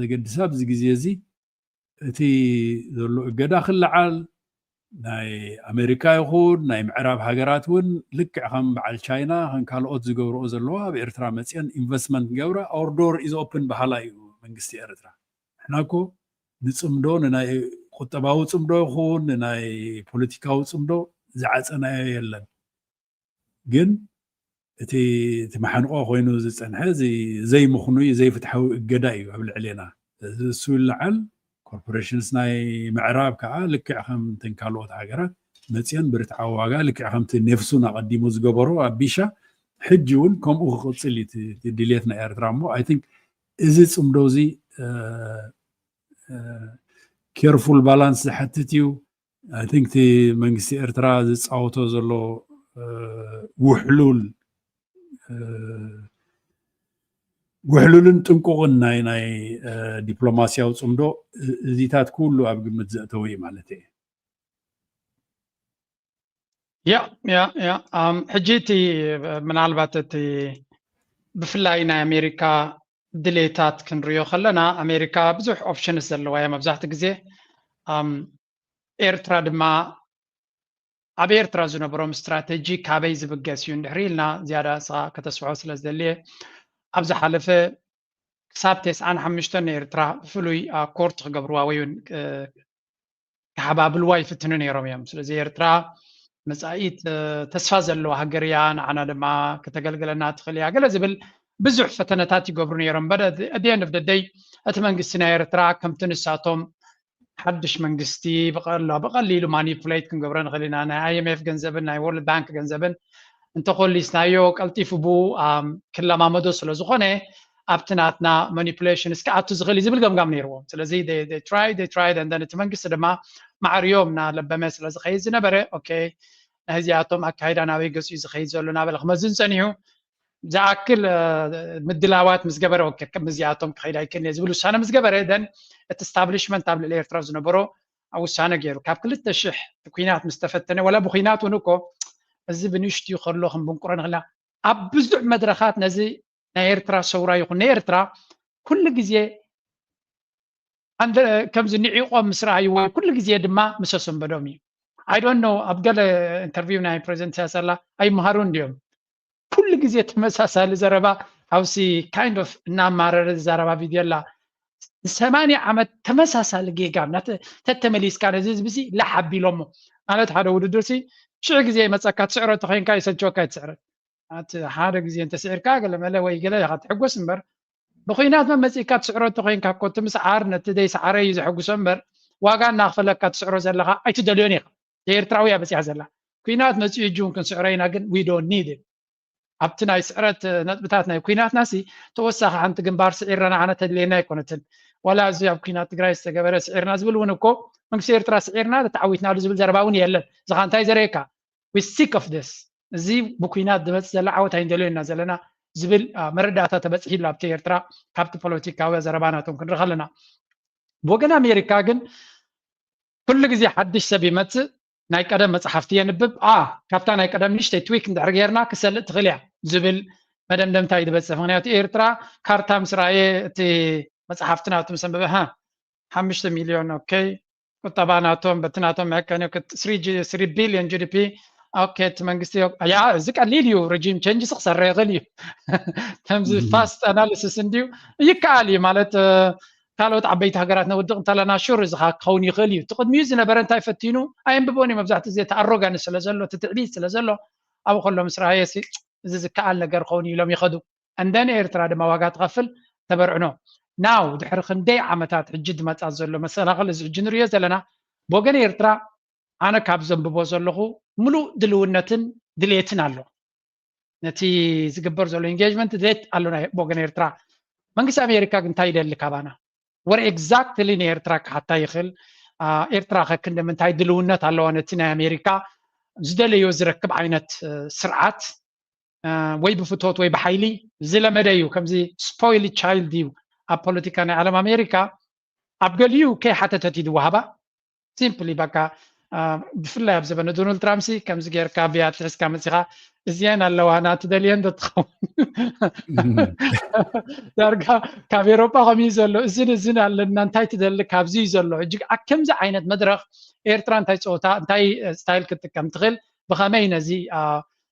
ዘገድሳ ኣብዚ ግዜ እዚ እቲ ዘሎ እገዳ ክለዓል ናይ ኣሜሪካ ይኹን ናይ ምዕራብ ሃገራት እውን ልክዕ ከም በዓል ቻይና ከም ካልኦት ዝገብርኦ ዘለዋ ኣብ ኤርትራ መፅአን ኢንቨስትመንት ገብራ our door is open በሃላ እዩ መንግስቲ ኤርትራ። ንሕና እኮ ንፅምዶ ንናይ ቁጠባዊ ፅምዶ ይኹን ንናይ ፖለቲካዊ ፅምዶ ዝዓፀናዮ የለን። ግን እቲ እቲ መሓንቆ ኮይኑ ዝፀንሐ ዘይምኽኑይ ዘይፍትሓዊ እገዳ እዩ ኣብ ልዕሌና። እዚ እሱ ይለዓል። ኮርፖሬሽንስ ናይ ምዕራብ ከዓ ልክዕ ከም እተን ካልኦት ሃገራት መፅአን ብርትዓዊ ዋጋ ልክዕ ከምቲ ኔፍሱን ኣቐዲሙ ዝገበሮ ኣብ ቢሻ ሕጂ እውን ከምኡ ክቕፅል እዩ ድልየት ናይ ኤርትራ። እሞ ኣይ ቲንክ እዚ ፅምዶ እዚ ኬርፉል ባላንስ ዝሓትት እዩ። ኣይ ቲንክ እቲ መንግስቲ ኤርትራ ዝፃወቶ ዘሎ ውሕሉል ውሕሉልን ጥንቁቕን ናይ ናይ ዲፕሎማሲያዊ ፅምዶ እዚታት ኩሉ ኣብ ግምት ዘእተወ እዩ ማለት እየ። ያ ያ ያ ሕጂ እቲ ምናልባት እቲ ብፍላይ ናይ ኣሜሪካ ድሌታት ክንሪኦ ከለና ኣሜሪካ ብዙሕ ኦፕሽንስ ዘለዋ እያ መብዛሕትኡ ግዜ። ኤርትራ ድማ ኣብ ኤርትራ ዝነበሮም ስትራተጂ ካበይ ዝብገስ እዩ እንድሕሪ ኢልና ዝያዳ ንስኻ ከተስፍሖ ስለ ዝደልየ ኣብ ዝሓለፈ ክሳብ ተስዓን ሓሙሽተን ንኤርትራ ብፍሉይ ኣኮርት ክገብርዋ ወይ እውን ክሓባብልዋ ይፍትኑ ነይሮም እዮም። ስለዚ ኤርትራ መፃኢት ተስፋ ዘለዋ ሃገር እያ፣ ንዓና ድማ ከተገልግለና ትኽእል እያ ገለ ዝብል ብዙሕ ፈተነታት ይገብሩ ነይሮም። But at the end of the day እቲ መንግስቲ ናይ ኤርትራ ከምቲ ንሳቶም ሓድሽ መንግስቲ ብቐሊሉ ማኒፑሌት ክንገብሮ ንኽእል ኢና፣ ናይ ኣይ ኤም ኤፍ ገንዘብን ናይ ወርልድ ባንክ ገንዘብን እንተኾሊስናዮ ቀልጢፉ ብኡ ክለማመዶ ስለ ዝኾነ ኣብቲ ናትና ማኒፑሌሽንስ ክኣቱ ዝኽእል እዩ ዝብል ገምጋም ነይርዎም። ስለዚ tried tried and then እቲ መንግስቲ ድማ ማዕርዮም እናለበመ ስለ ዝኸይድ ዝነበረ okay ናይዚኣቶም ኣካይዳ ናበይ ገፂ እዩ ዝኸይድ ዘሎ እናበለ ክመዝን ፀኒሑ። ዝኣክል ምድላዋት ምስ ገበረ okay ከምዚኣቶም ክኸይድ ኣይክእልን እየ ዝብል ውሳነ ምስ ገበረ then እቲ ስታብሊሽመንት ኣብ ልዕሊ ኤርትራ ዝነበሮ ውሳነ ገይሩ ካብ ክልተ ሽሕ ኩናት ምስ ተፈተነ ወላ ብኩናት እውን እኮ እዚ ብንእሽትኡ ከሎ ክንብንቁሮ ንኽእል ኢና። ኣብ ብዙሕ መድረኻት ነዚ ናይ ኤርትራ ሰውራ ይኹን ናይ ኤርትራ ኩሉ ግዜ ከምዚ ንዒቖም ምስ ረኣይዎ ኩሉ ግዜ ድማ ምስ ኣሰንበዶም እዩ። I don't know ኣብ ገለ ኢንተርቪው ናይ ፕሬዚደንት ኢሳያስ ኣላ ኣይመሃሩን ድዮም? ኩሉ ግዜ ተመሳሳሊ ዘረባ፣ ኣብዚ kind of እናማረረ ዝዛረባ ቪድዮ ኣላ። ሰማንያ ዓመት ተመሳሳሊ ጌጋ እናተ-፣ ተተመሊስካ ነዚ ህዝቢ እዚ ላሕ ኣቢሎሞ። ማለት ሓደ ውድድር ሲ ሽዑ ግዜ ይመፀካ፣ ትስዕሮ እንተኮይንካ ይሰልቸወካ፣ ይትስዕረት። ኣቲ ሓደ ግዜ እንተስዒርካ ገለ መለ ወይ ገለ ኢኻ ትሕጎስ እምበር፣ ብኩናት መመፂእካ ትስዕሮ እንተኮይንካ እኮ እቲ ምስዓር ነቲ ዘይሰዓረ እዩ ዘሐጉሶ እምበር፣ ዋጋ እናኽፈለካ ትስዕሮ ዘለኻ ኣይትደልዮን ኢኻ። ኤርትራዊ እያ በፂሓ ዘላ። ኩናት መፂኡ እጂ እውን ክንስዕሮ ኢና፣ ግን we don't need it። ኣብቲ ናይ ስዕረት ነጥብታት ናይ ኩናትና ሲ ተወሳኺ ሓንቲ ግንባር ስዒርና ንዓና ተድልየና ኣይኮነትን። ዋላ እዚ ኣብ ኩናት ትግራይ ዝተገበረ ስዒርና ዝብል እውን እኮ መንግስቲ ኤርትራ ስዒርና ተዓዊትና ዝብል ዘረባ እውን የለን። ዝኻ እንታይ ዘርእየካ? We sick of this። እዚ ብኩናት ዝመጽእ ዘላ ዓወት ኣይንደልዮ ኢና ዘለና ዝብል፣ አ፣ መረዳእታ ተበጽሒሉ ኣብቲ ኤርትራ ካብቲ ፖለቲካዊ ዘረባናቶም ክንርኢ ከለና። ብወገን ኣሜሪካ ግን ኩሉ ግዜ ሓድሽ ሰብ ይመጽእ፣ ናይ ቀደም መጽሓፍቲ የንብብ። ኣ፣ ካብታ ናይ ቀደም ንእሽተይ ትዊክ እንድሕር ጌርና ክሰልጥ ትኽእል እያ ዝብል መደምደምታ እዩ ዝበጽሕ። ምኽንያቱ ኤርትራ ካርታ ምስ ረኣየ እቲ መጽሓፍቲ ናቱ ምስ ኣንበበ፣ ሃ፣ ሓሙሽተ ሚልዮን፣ ኦኬ፣ ቁጠባ ናቶም በቲ ናቶም መዐቀኒ ስሪ ቢልዮን ጂ ዲ ፒ፣ ኦኬ፣ እቲ መንግስቲ፣ ያ፣ እዚ ቀሊል እዩ፣ ሪጂም ቼንጅ ክሰርሕ ይኽእል እዩ። ከምዚ ፋስት ኣናሊሲስ እንድዩ ይከኣል እዩ ማለት፣ እ፣ ካልኦት ዓበይቲ ሃገራት ነውድቕ እንተለና ሹር እዚ ኸ ክኸውን ይኽእል እዩ። እቲ ቅድሚኡ ዝነበረ እንታይ ፈቲኑ ኣየንብቦን እዩ። መብዛሕትኡ ግዜ እቲ ኣሮጋንስ ስለ ዘሎ፣ እቲ ትዕቢት ስለ ዘሎ፣ ኣብኡ ከሎ ምስ ረኣየ ሲ፣ እዚ ዝከኣል ነገር ክኸውን እዩ ኢሎም ይኸዱ። እንደን ኤርትራ ድማ ዋጋ ትኸፍል፣ ተበርዕኖ። ናው ድሕሪ ክንደይ ዓመታት ሕጂ ዝመጻ ዘሎ መሰናኽል እዚ ሕጂ ንርእዮ ዘለና፣ ብወገን ኤርትራ ኣነ ካብ ዘንብቦ ዘለኹ ምሉእ ድልውነትን ድሌትን ኣሎ። ነቲ ዝግበር ዘሎ ኢንጌጅመንት ድሌት ኣሎ ናይ ወገን ኤርትራ። መንግስቲ ኣሜሪካ ግን እንታይ ይደሊ ካባና? ወር ኤግዛክትሊ ንኤርትራ ክሓታ ይኽእል። አ፣ ኤርትራ ከክንዲ ምንታይ ድልውነት ኣለዋ ነቲ ናይ ኣሜሪካ ዝደለዮ ዝረክብ ዓይነት፣ እ፣ ስርዓት፣ እ፣ ወይ ብፍቶት ወይ ብሓይሊ ዝለመደ እዩ። ከምዚ ስፖይል ቻይልድ እዩ ኣብ ፖለቲካ ናይ ዓለም ኣሜሪካ። ኣብ ገሊኡ ከይሓተተት እዩ ዝወሃባ። ሲምፕሊ በቃ፣ አ፣ ብፍላይ ኣብ ዘበነ ዶናልድ ትራምፕ ሲ ከምዚ ጌርካ ብያ ትሕዝካ መጺኻ እዚአን ኣለዋ ናቲ ደልየን ዶ ትኸውን? ዳርጋ ካብ ኤሮጳ ከምዩ ዘሎ፣ እዝን እዝን ኣለና፣ እንታይ ትደሊ ካብዚ እዩ ዘሎ። ሕጂ ኣብ ከምዚ ዓይነት መድረኽ ኤርትራ እንታይ ጸወታ፣ እንታይ፣ እ፣ ስታይል ክትጥቀም ትኽእል፣ ብኸመይ ነዚ፣ አ፣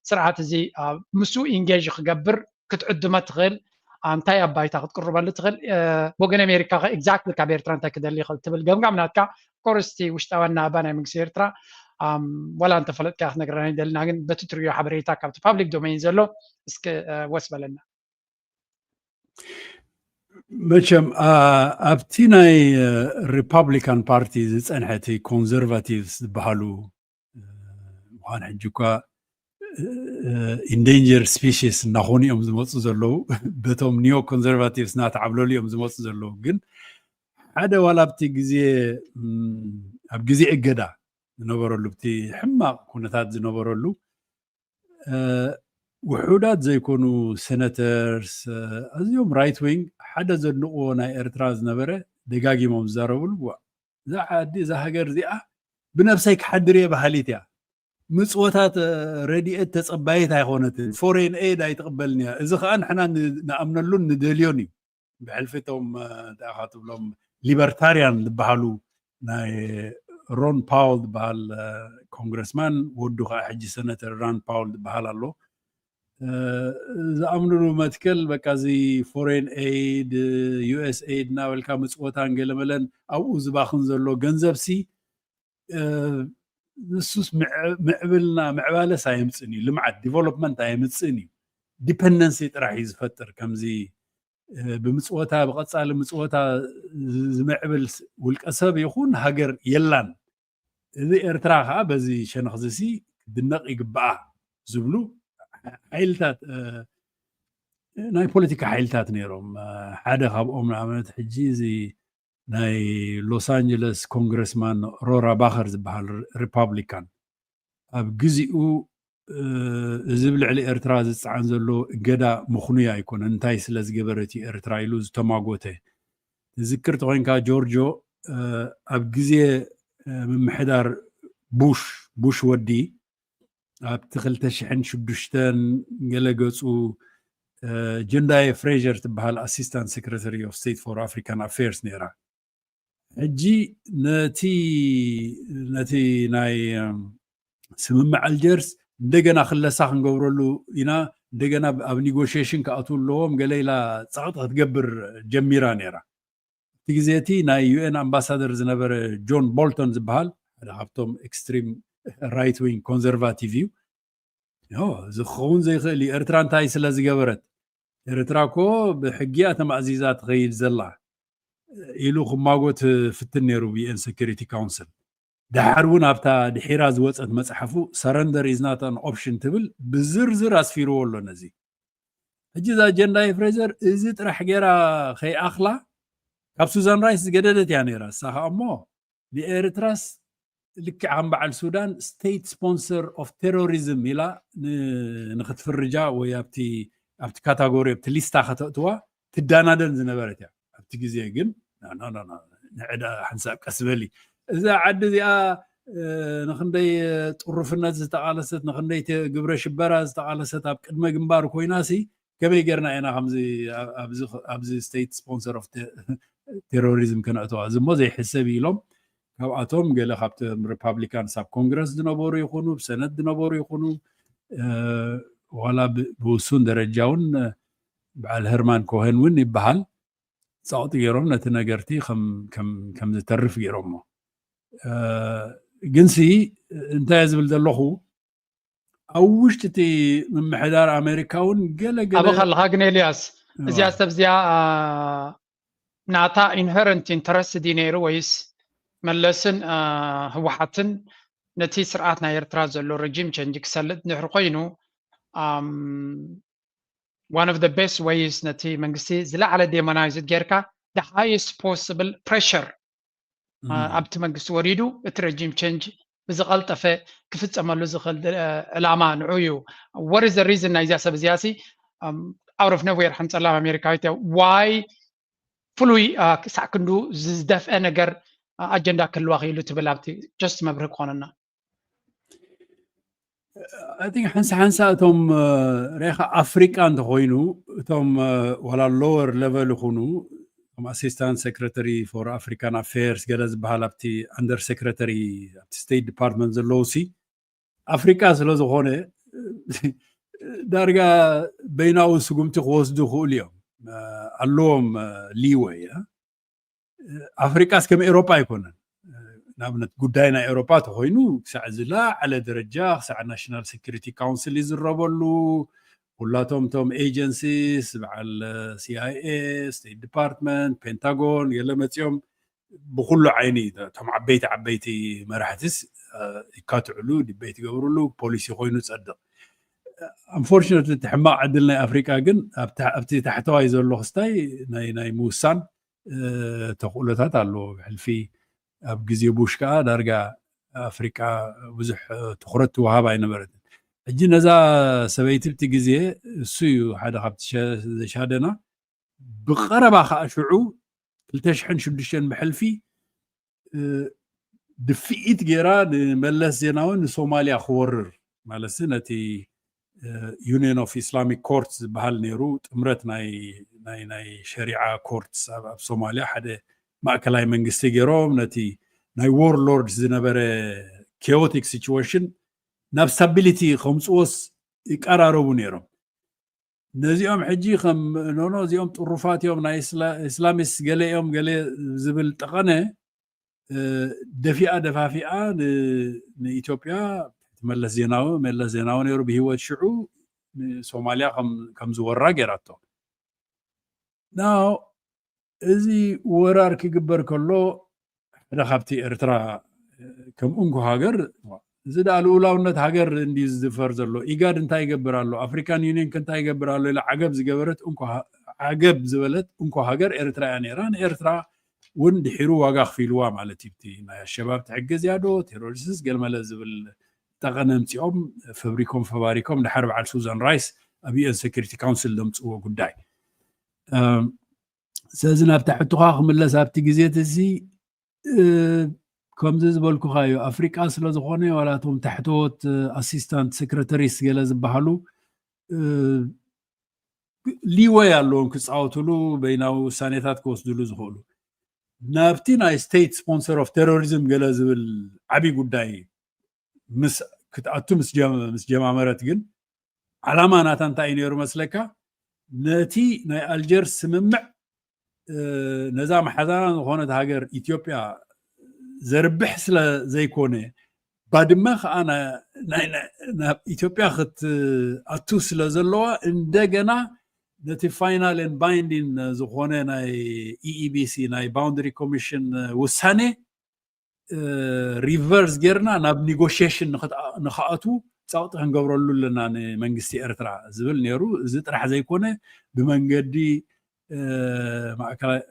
ስርዓት እዚ፣ አ፣ ምስኡ ኢንጌጅ ክገብር ክትዕድመ ትኽእል፣ አ፣ እንታይ ኣብ ባይታ ክትቅርበሉ ትኽእል፣ እ፣ ወገን ኣሜሪካ ከ ኤግዛክትሊ ካብ ኤርትራ እንታይ ክደሊ ይኽእል ትብል ገምጋም ናትካ፣ ኮርስቲ ውሽጣዊ ኣናባባ ናይ መንግስቲ ኤርትራ፣ ኣም፣ ዋላ እንተፈለጥካ ክትነግረና ይደልና፣ ግን በቲ ትርእዮ ሓበሬታ ካብቲ ፓብሊክ ዶሜይን ዘሎ እስኪ፣ እ፣ ወስ በለና። መቸም፣ አ፣ ኣብቲ ናይ፣ እ፣ ሪፓብሊካን ፓርቲ ዝጸንሐ እቲ ኮንዘርቫቲቭስ ዝበሃሉ፣ እ፣ ምዃን ሕጂ እኳ፣ እ፣ ኢንዴንጀር ስፒሽስ እናኾኑ እዮም ዝመፁ ዘለዉ። በቶም ኒዮ ኮንዘርቫቲቭስ እናተዓብለሉ እዮም ዝመፁ ዘለዉ። ግን ሓደ ዋላ ኣብቲ ግዜ፣ እም፣ ኣብ ግዜ እገዳ ዝነበረሉ፣ ኣብቲ ሕማቕ ኩነታት ዝነበረሉ፣ እ፣ ውሑዳት ዘይኮኑ ሴነተርስ፣ እ፣ ኣዝዮም ራይት ዊንግ ሓደ ዘድንቕዎ ናይ ኤርትራ ዝነበረ ደጋጊሞም ዝዛረብሉ፣ "ዋ፣ እዛ ዓዲ፣ እዛ ሃገር እዚኣ ብነብሰይ ክሓድር እየ" በሃሊት እያ። ምጽወታት፣ እ፣ ረድኤት ተጸባይት ኣይኮነትን። ፎሬን ኤድ ኣይትቕበልን እያ። እዚ ኸኣ ንሕና ን-፣ ንኣምነሉን ንደልዮን እዩ። ብሕልፊ እቶም፣ እ፣ እንታይ ኢኻ ትብሎም፣ ሊበርታርያን ዝበሃሉ ናይ ሮን ፓውል ዝበሃል፣ እ፣ ኮንግረስማን፣ ወዱ ኸኣ ሕጂ ሰነተር ራን ፓውል ዝበሃል ኣሎ። እ፣ ዝኣምንሉ መትከል በቃ እዚ ፎሬን ኤድ፣ ዩ ኤስ ኤድ እናበልካ ምጽወታን ገለመለን ኣብኡ ዝባኽን ዘሎ ገንዘብ ሲ፣ እ፣ ንሱስ ምዕ-፣ ምዕብልና፣ ምዕባለስ ኣየምጽእን እዩ። ልምዓት፣ ዲቨሎፕመንት ኣየምጽእን እዩ። ዲፐንደንሲ ጥራሕ እዩ ዝፈጥር። ከምዚ፣ እ፣ ብምጽወታ፣ ብቐጻሊ ምጽወታ ዝ-፣ ዝምዕብል ስ-፣ ውልቀ ሰብ ይኹን ሃገር የላን። እዚ ኤርትራ ኸኣ በዚ ሸነኽ እዚ ሲ ክድነቕ ይግብኣ ዝብሉ ሓይልታት፣ እ፣ ናይ ፖለቲካ ሓይልታት ነይሮም። እ፣ ሓደ ካብኦም ንኣብነት ሕጂ እዚ ናይ ሎስ ኣንጀለስ ኮንግረስማን ሮራ ባኸር ዝበሃል ሪ-፣ ሪፓብሊካን ኣብ ግዚኡ፣ እ፣ እዚ ኣብ ልዕሊ ኤርትራ ዝጸዓን ዘሎ እገዳ ምኽኑይ ኣይኮነን፣ እንታይ ስለ ዝገበረት እዩ ኤርትራ ኢሉ ዝተማጎተ። ትዝክር ተኾይንካ ጆርጆ፣ እ፣ ኣብ ግዜ፣ እ፣ ምምሕዳር ቡሽ፣ ቡሽ ወዲ ኣብቲ ክልተ ሽሕን ሽዱሽተን ገለ ገጹ፣ እ፣ ጀንዳየ ፍሬሸር ትበሃል ኣሲስታንት ሴክረታሪ ኦፍ ስቴት ፎር ኣፍሪካን ኣፌርስ ነይራ። ሕጂ ነቲ፣ ነቲ ናይ፣ እም፣ ስምምዕ ኣልጀርስ እንደገና ክለሳ ክንገብረሉ ኢና፣ እንደገና ኣብ ኔጎሽሽን ክኣትዉ ኣለዎም ገለ ኢላ ጸቕጢ ክትገብር ጀሚራ ነይራ። እቲ ግዜ እቲ ናይ ዩ ኤን ኣምባሳደር ዝነበረ ጆን ቦልቶን ዝበሃል ሓደ ካብቶም ኤክስትሪም ራይት ዊንግ ኮንዘርቫቲቭ እዩ። እዚ ክኸውን ዘይክእል እዩ። ኤርትራ እንታይ ስለ ዝገበረት? ኤርትራ እኮ ብሕጊ እያ ተማእዚዛ ትኸይድ ዘላ ኢሉ ክማጎት ፍትን ነይሩ ብኤን ሴኩሪቲ ካውንስል። ደሓር እውን ኣብታ ድሒራ ዝወፀት መፅሓፉ surrender is not an option ትብል ብዝርዝር ኣስፊርዎ ኣሎ። ነዚ ሕጂ እዛ ኣጀንዳ ፍሬዘር እዚ ጥራሕ ገይራ ከይኣኽላ ካብ ሱዛን ራይስ ዝገደደት እያ ነይራ። እሳ ከዓ እሞ ንኤርትራስ ልክዕ ከም በዓል ሱዳን state sponsor of terrorism ኢላ ንክትፍርጃ ወይ ኣብቲ ኣብቲ ካታጎሪ ኣብቲ ሊስታ ከተእትዋ ትዳናደን ዝነበረት እያ። ኣብቲ ግዜ ግን ንዕዳ ሓንሳብ ቀስ በሊ እዛ ዓዲ እዚኣ ንክንደይ ጥሩፍነት ዝተቃለሰት ንክንደይ ግብረ ሽበራ ዝተቃለሰት ኣብ ቅድመ ግንባር ኮይና ሲ ከመይ ጌርና ኢና ኣብዚ state sponsor of terrorism ከነእተዋ እዚ እሞ ዘይሕሰብ ኢሎም ካብኣቶም ገለ ካብቶም ሪፓብሊካንስ ኣብ ኮንግረስ ዝነበሩ ይኹኑ ብሰነት ዝነበሩ ይኹኑ ዋላ ብውሱን ደረጃ እውን በዓል ሄርማን ኮሄን እውን ይበሃል ጸቕጢ ገይሮም ነቲ ነገርቲ ከም ዝተርፍ ገይሮሞ ግንሲ እንታይ ዝብል ዘለኹ ኣብ ውሽጢ እቲ ምምሕዳር ኣሜሪካ እውን ገለ ገለ ኣበኻ ኣለኻ ግን ኤልያስ እዚኣ ሰብ እዚኣ ናታ inherent interest ድዩ ነይሩ ወይስ መለስን ህወሓትን ነቲ ስርዓት ናይ ኤርትራ ዘሎ regime change ክሰልጥ ድሕሪ ኮይኑ one of the best ways ነቲ መንግስቲ ዝለዓለ demonized ጌርካ the highest possible pressure ኣብቲ መንግስቲ ወሪዱ እቲ regime change ብዝቐልጠፈ ክፍፀመሉ ዝኽእል ዕላማ ንዑ እዩ። What is the reason ናይዛ ሰብ እዚኣ ሲ out of nowhere ሓንፀላም ኣሜሪካዊት እያ why ፍሉይ ክሳዕ ክንዱ ዝደፍአ ነገር ኣጀንዳ ክህልዋ ክኢሉ ትብል ኣብቲ just መብርሂ ክኾነና። I think ሓንሳ ሓንሳ እቶም ሬኻ ኣፍሪቃ እንተኮይኑ እቶም ዋላ lower level ይኹኑ ከም assistant secretary for African affairs ገለ ዝበሃል ኣብቲ under secretary ኣብቲ state department ዘለዉ ሲ ኣፍሪቃ ስለ ዝኾነ ዳርጋ በይናዊ ስጉምቲ ክወስዱ ይኽእሉ እዮም ኣለዎም leeway ኣፍሪቃስ ከም ኤሮፓ ኣይኮነን። ንኣብነት ጉዳይ ናይ ኤሮፓ ተኮይኑ ክሳዕ ዝለዓለ ደረጃ ክሳዕ ናሽናል ሴኩሪቲ ካውንስል ይዝረበሉ ኩላቶም ቶም agencies በዓል C I A, State Department, ፔንታጎን ገለ መፂኦም ብኩሉ ዓይኒ ቶም ዓበይቲ ዓበይቲ መራሕትስ ይካትዕሉ debate ይገብርሉ policy ኮይኑ ፀድቕ። Unfortunately እቲ ሕማቕ ዕድል ናይ ኣፍሪቃ ግን ኣብቲ ታሕተዋይ ዘሎ ክስታይ ናይ ምውሳን ተኽእሎታት ኣለዎ ብሕልፊ ኣብ ግዜ ቡሽ ከዓ ዳርጋ ኣፍሪቃ ብዙሕ ትኩረት ትወሃብ ኣይነበረትን ሕጂ ነዛ ሰበይቲ ብቲ ግዜ እሱ እዩ ሓደ ካብቲ ዘሻደና ብቀረባ ከዓ ሽዑ ክልተ ሽሕን ሽዱሽተን ብሕልፊ ድፍኢት ገይራ ንመለስ ዜናዊ ንሶማሊያ ክወርር ማለት ነቲ Union of Islamic Courts ዝበሃል ነይሩ ጥምረት ናይ ናይ ሸሪዓ ኮርትስ ኣብ ሶማሊያ ሓደ ማእከላይ መንግስቲ ገይሮም ነቲ ናይ warlords ዝነበረ chaotic situation ናብ stability ከምፅዎስ ይቀራረቡ ነይሮም ነዚኦም ሕጂ ከም ኖኖ እዚኦም ጥሩፋት እዮም ናይ ኢስላሚስት ገለ እዮም ገለ ዝብል ጠቐነ ደፊኣ ደፋፊኣ ንኢትዮጵያ መለስ ዜናዊ መለስ ዜናዊ ነይሩ ብሂወት ሽዑ ንሶማሊያ ከም ዝወራ ገይራቶ ናው እዚ ወራር ክግበር ከሎ ሓደ ካብቲ ኤርትራ ከም እንኮ ሃገር እዚ ደኣ ልኡላውነት ሃገር እንድዩ ዝድፈር ዘሎ ኢጋድ እንታይ ይገብር ኣሎ ኣፍሪካን ዩኒየን እንታይ ይገብር ኣሎ ኢላ ዓገብ ዝገበረት ዓገብ ዝበለት እንኮ ሃገር ኤርትራ እያ ነይራ ንኤርትራ እውን ድሒሩ ዋጋ ክፊልዋ ማለት እዩ ናይ ኣሸባብ ትሕግዝ እያ ዶ ቴሮሪስትስ ገልመለ ዝብል ጠቐነ ምፂኦም ፈብሪኮም ፈባሪኮም ድሓር በዓል ሱዛን ራይስ ኣብ ዩኤን ሴኩሪቲ ካውንስል ዘምፅዎ ጉዳይ ስለዚ ናብታ ሕቶኻ ክምለስ ኣብቲ ግዜ እዚ ከምዚ ዝበልኩኻ እዩ ኣፍሪቃ ስለ ዝኾነ ዋላቶም ታሕተዎት ኣሲስታንት ሴክረተሪስ ገለ ዝበሃሉ leeway ኣለዎም ክፃወትሉ በይናዊ ውሳኔታት ክወስድሉ ዝኽእሉ ናብቲ ናይ state sponsor of terrorism ገለ ዝብል ዓብይ ጉዳይ ምስ ክትኣቱ ምስ ጀማመረት ግን ዓላማ ናታ እንታይ እዩ ነይሩ መስለካ? ነቲ ናይ ኣልጀርስ ስምምዕ ነዛ መሓዛና ዝኾነት ሃገር ኢትዮጵያ ዘርብሕ ስለ ዘይኮነ፣ ባድመ ከዓ ናብ ኢትዮጵያ ክትኣቱ ስለ ዘለዋ፣ እንደገና ነቲ final and binding ዝኾነ ናይ E E B C ናይ boundary commission ውሳኔ reverse ጌርና ናብ negotiation ንክኣቱ ፃውጢ ክንገብረሉ ኣለና ንመንግስቲ ኤርትራ ዝብል ነይሩ። እዚ ጥራሕ ዘይኮነ፣ ብመንገዲ ማእከላይ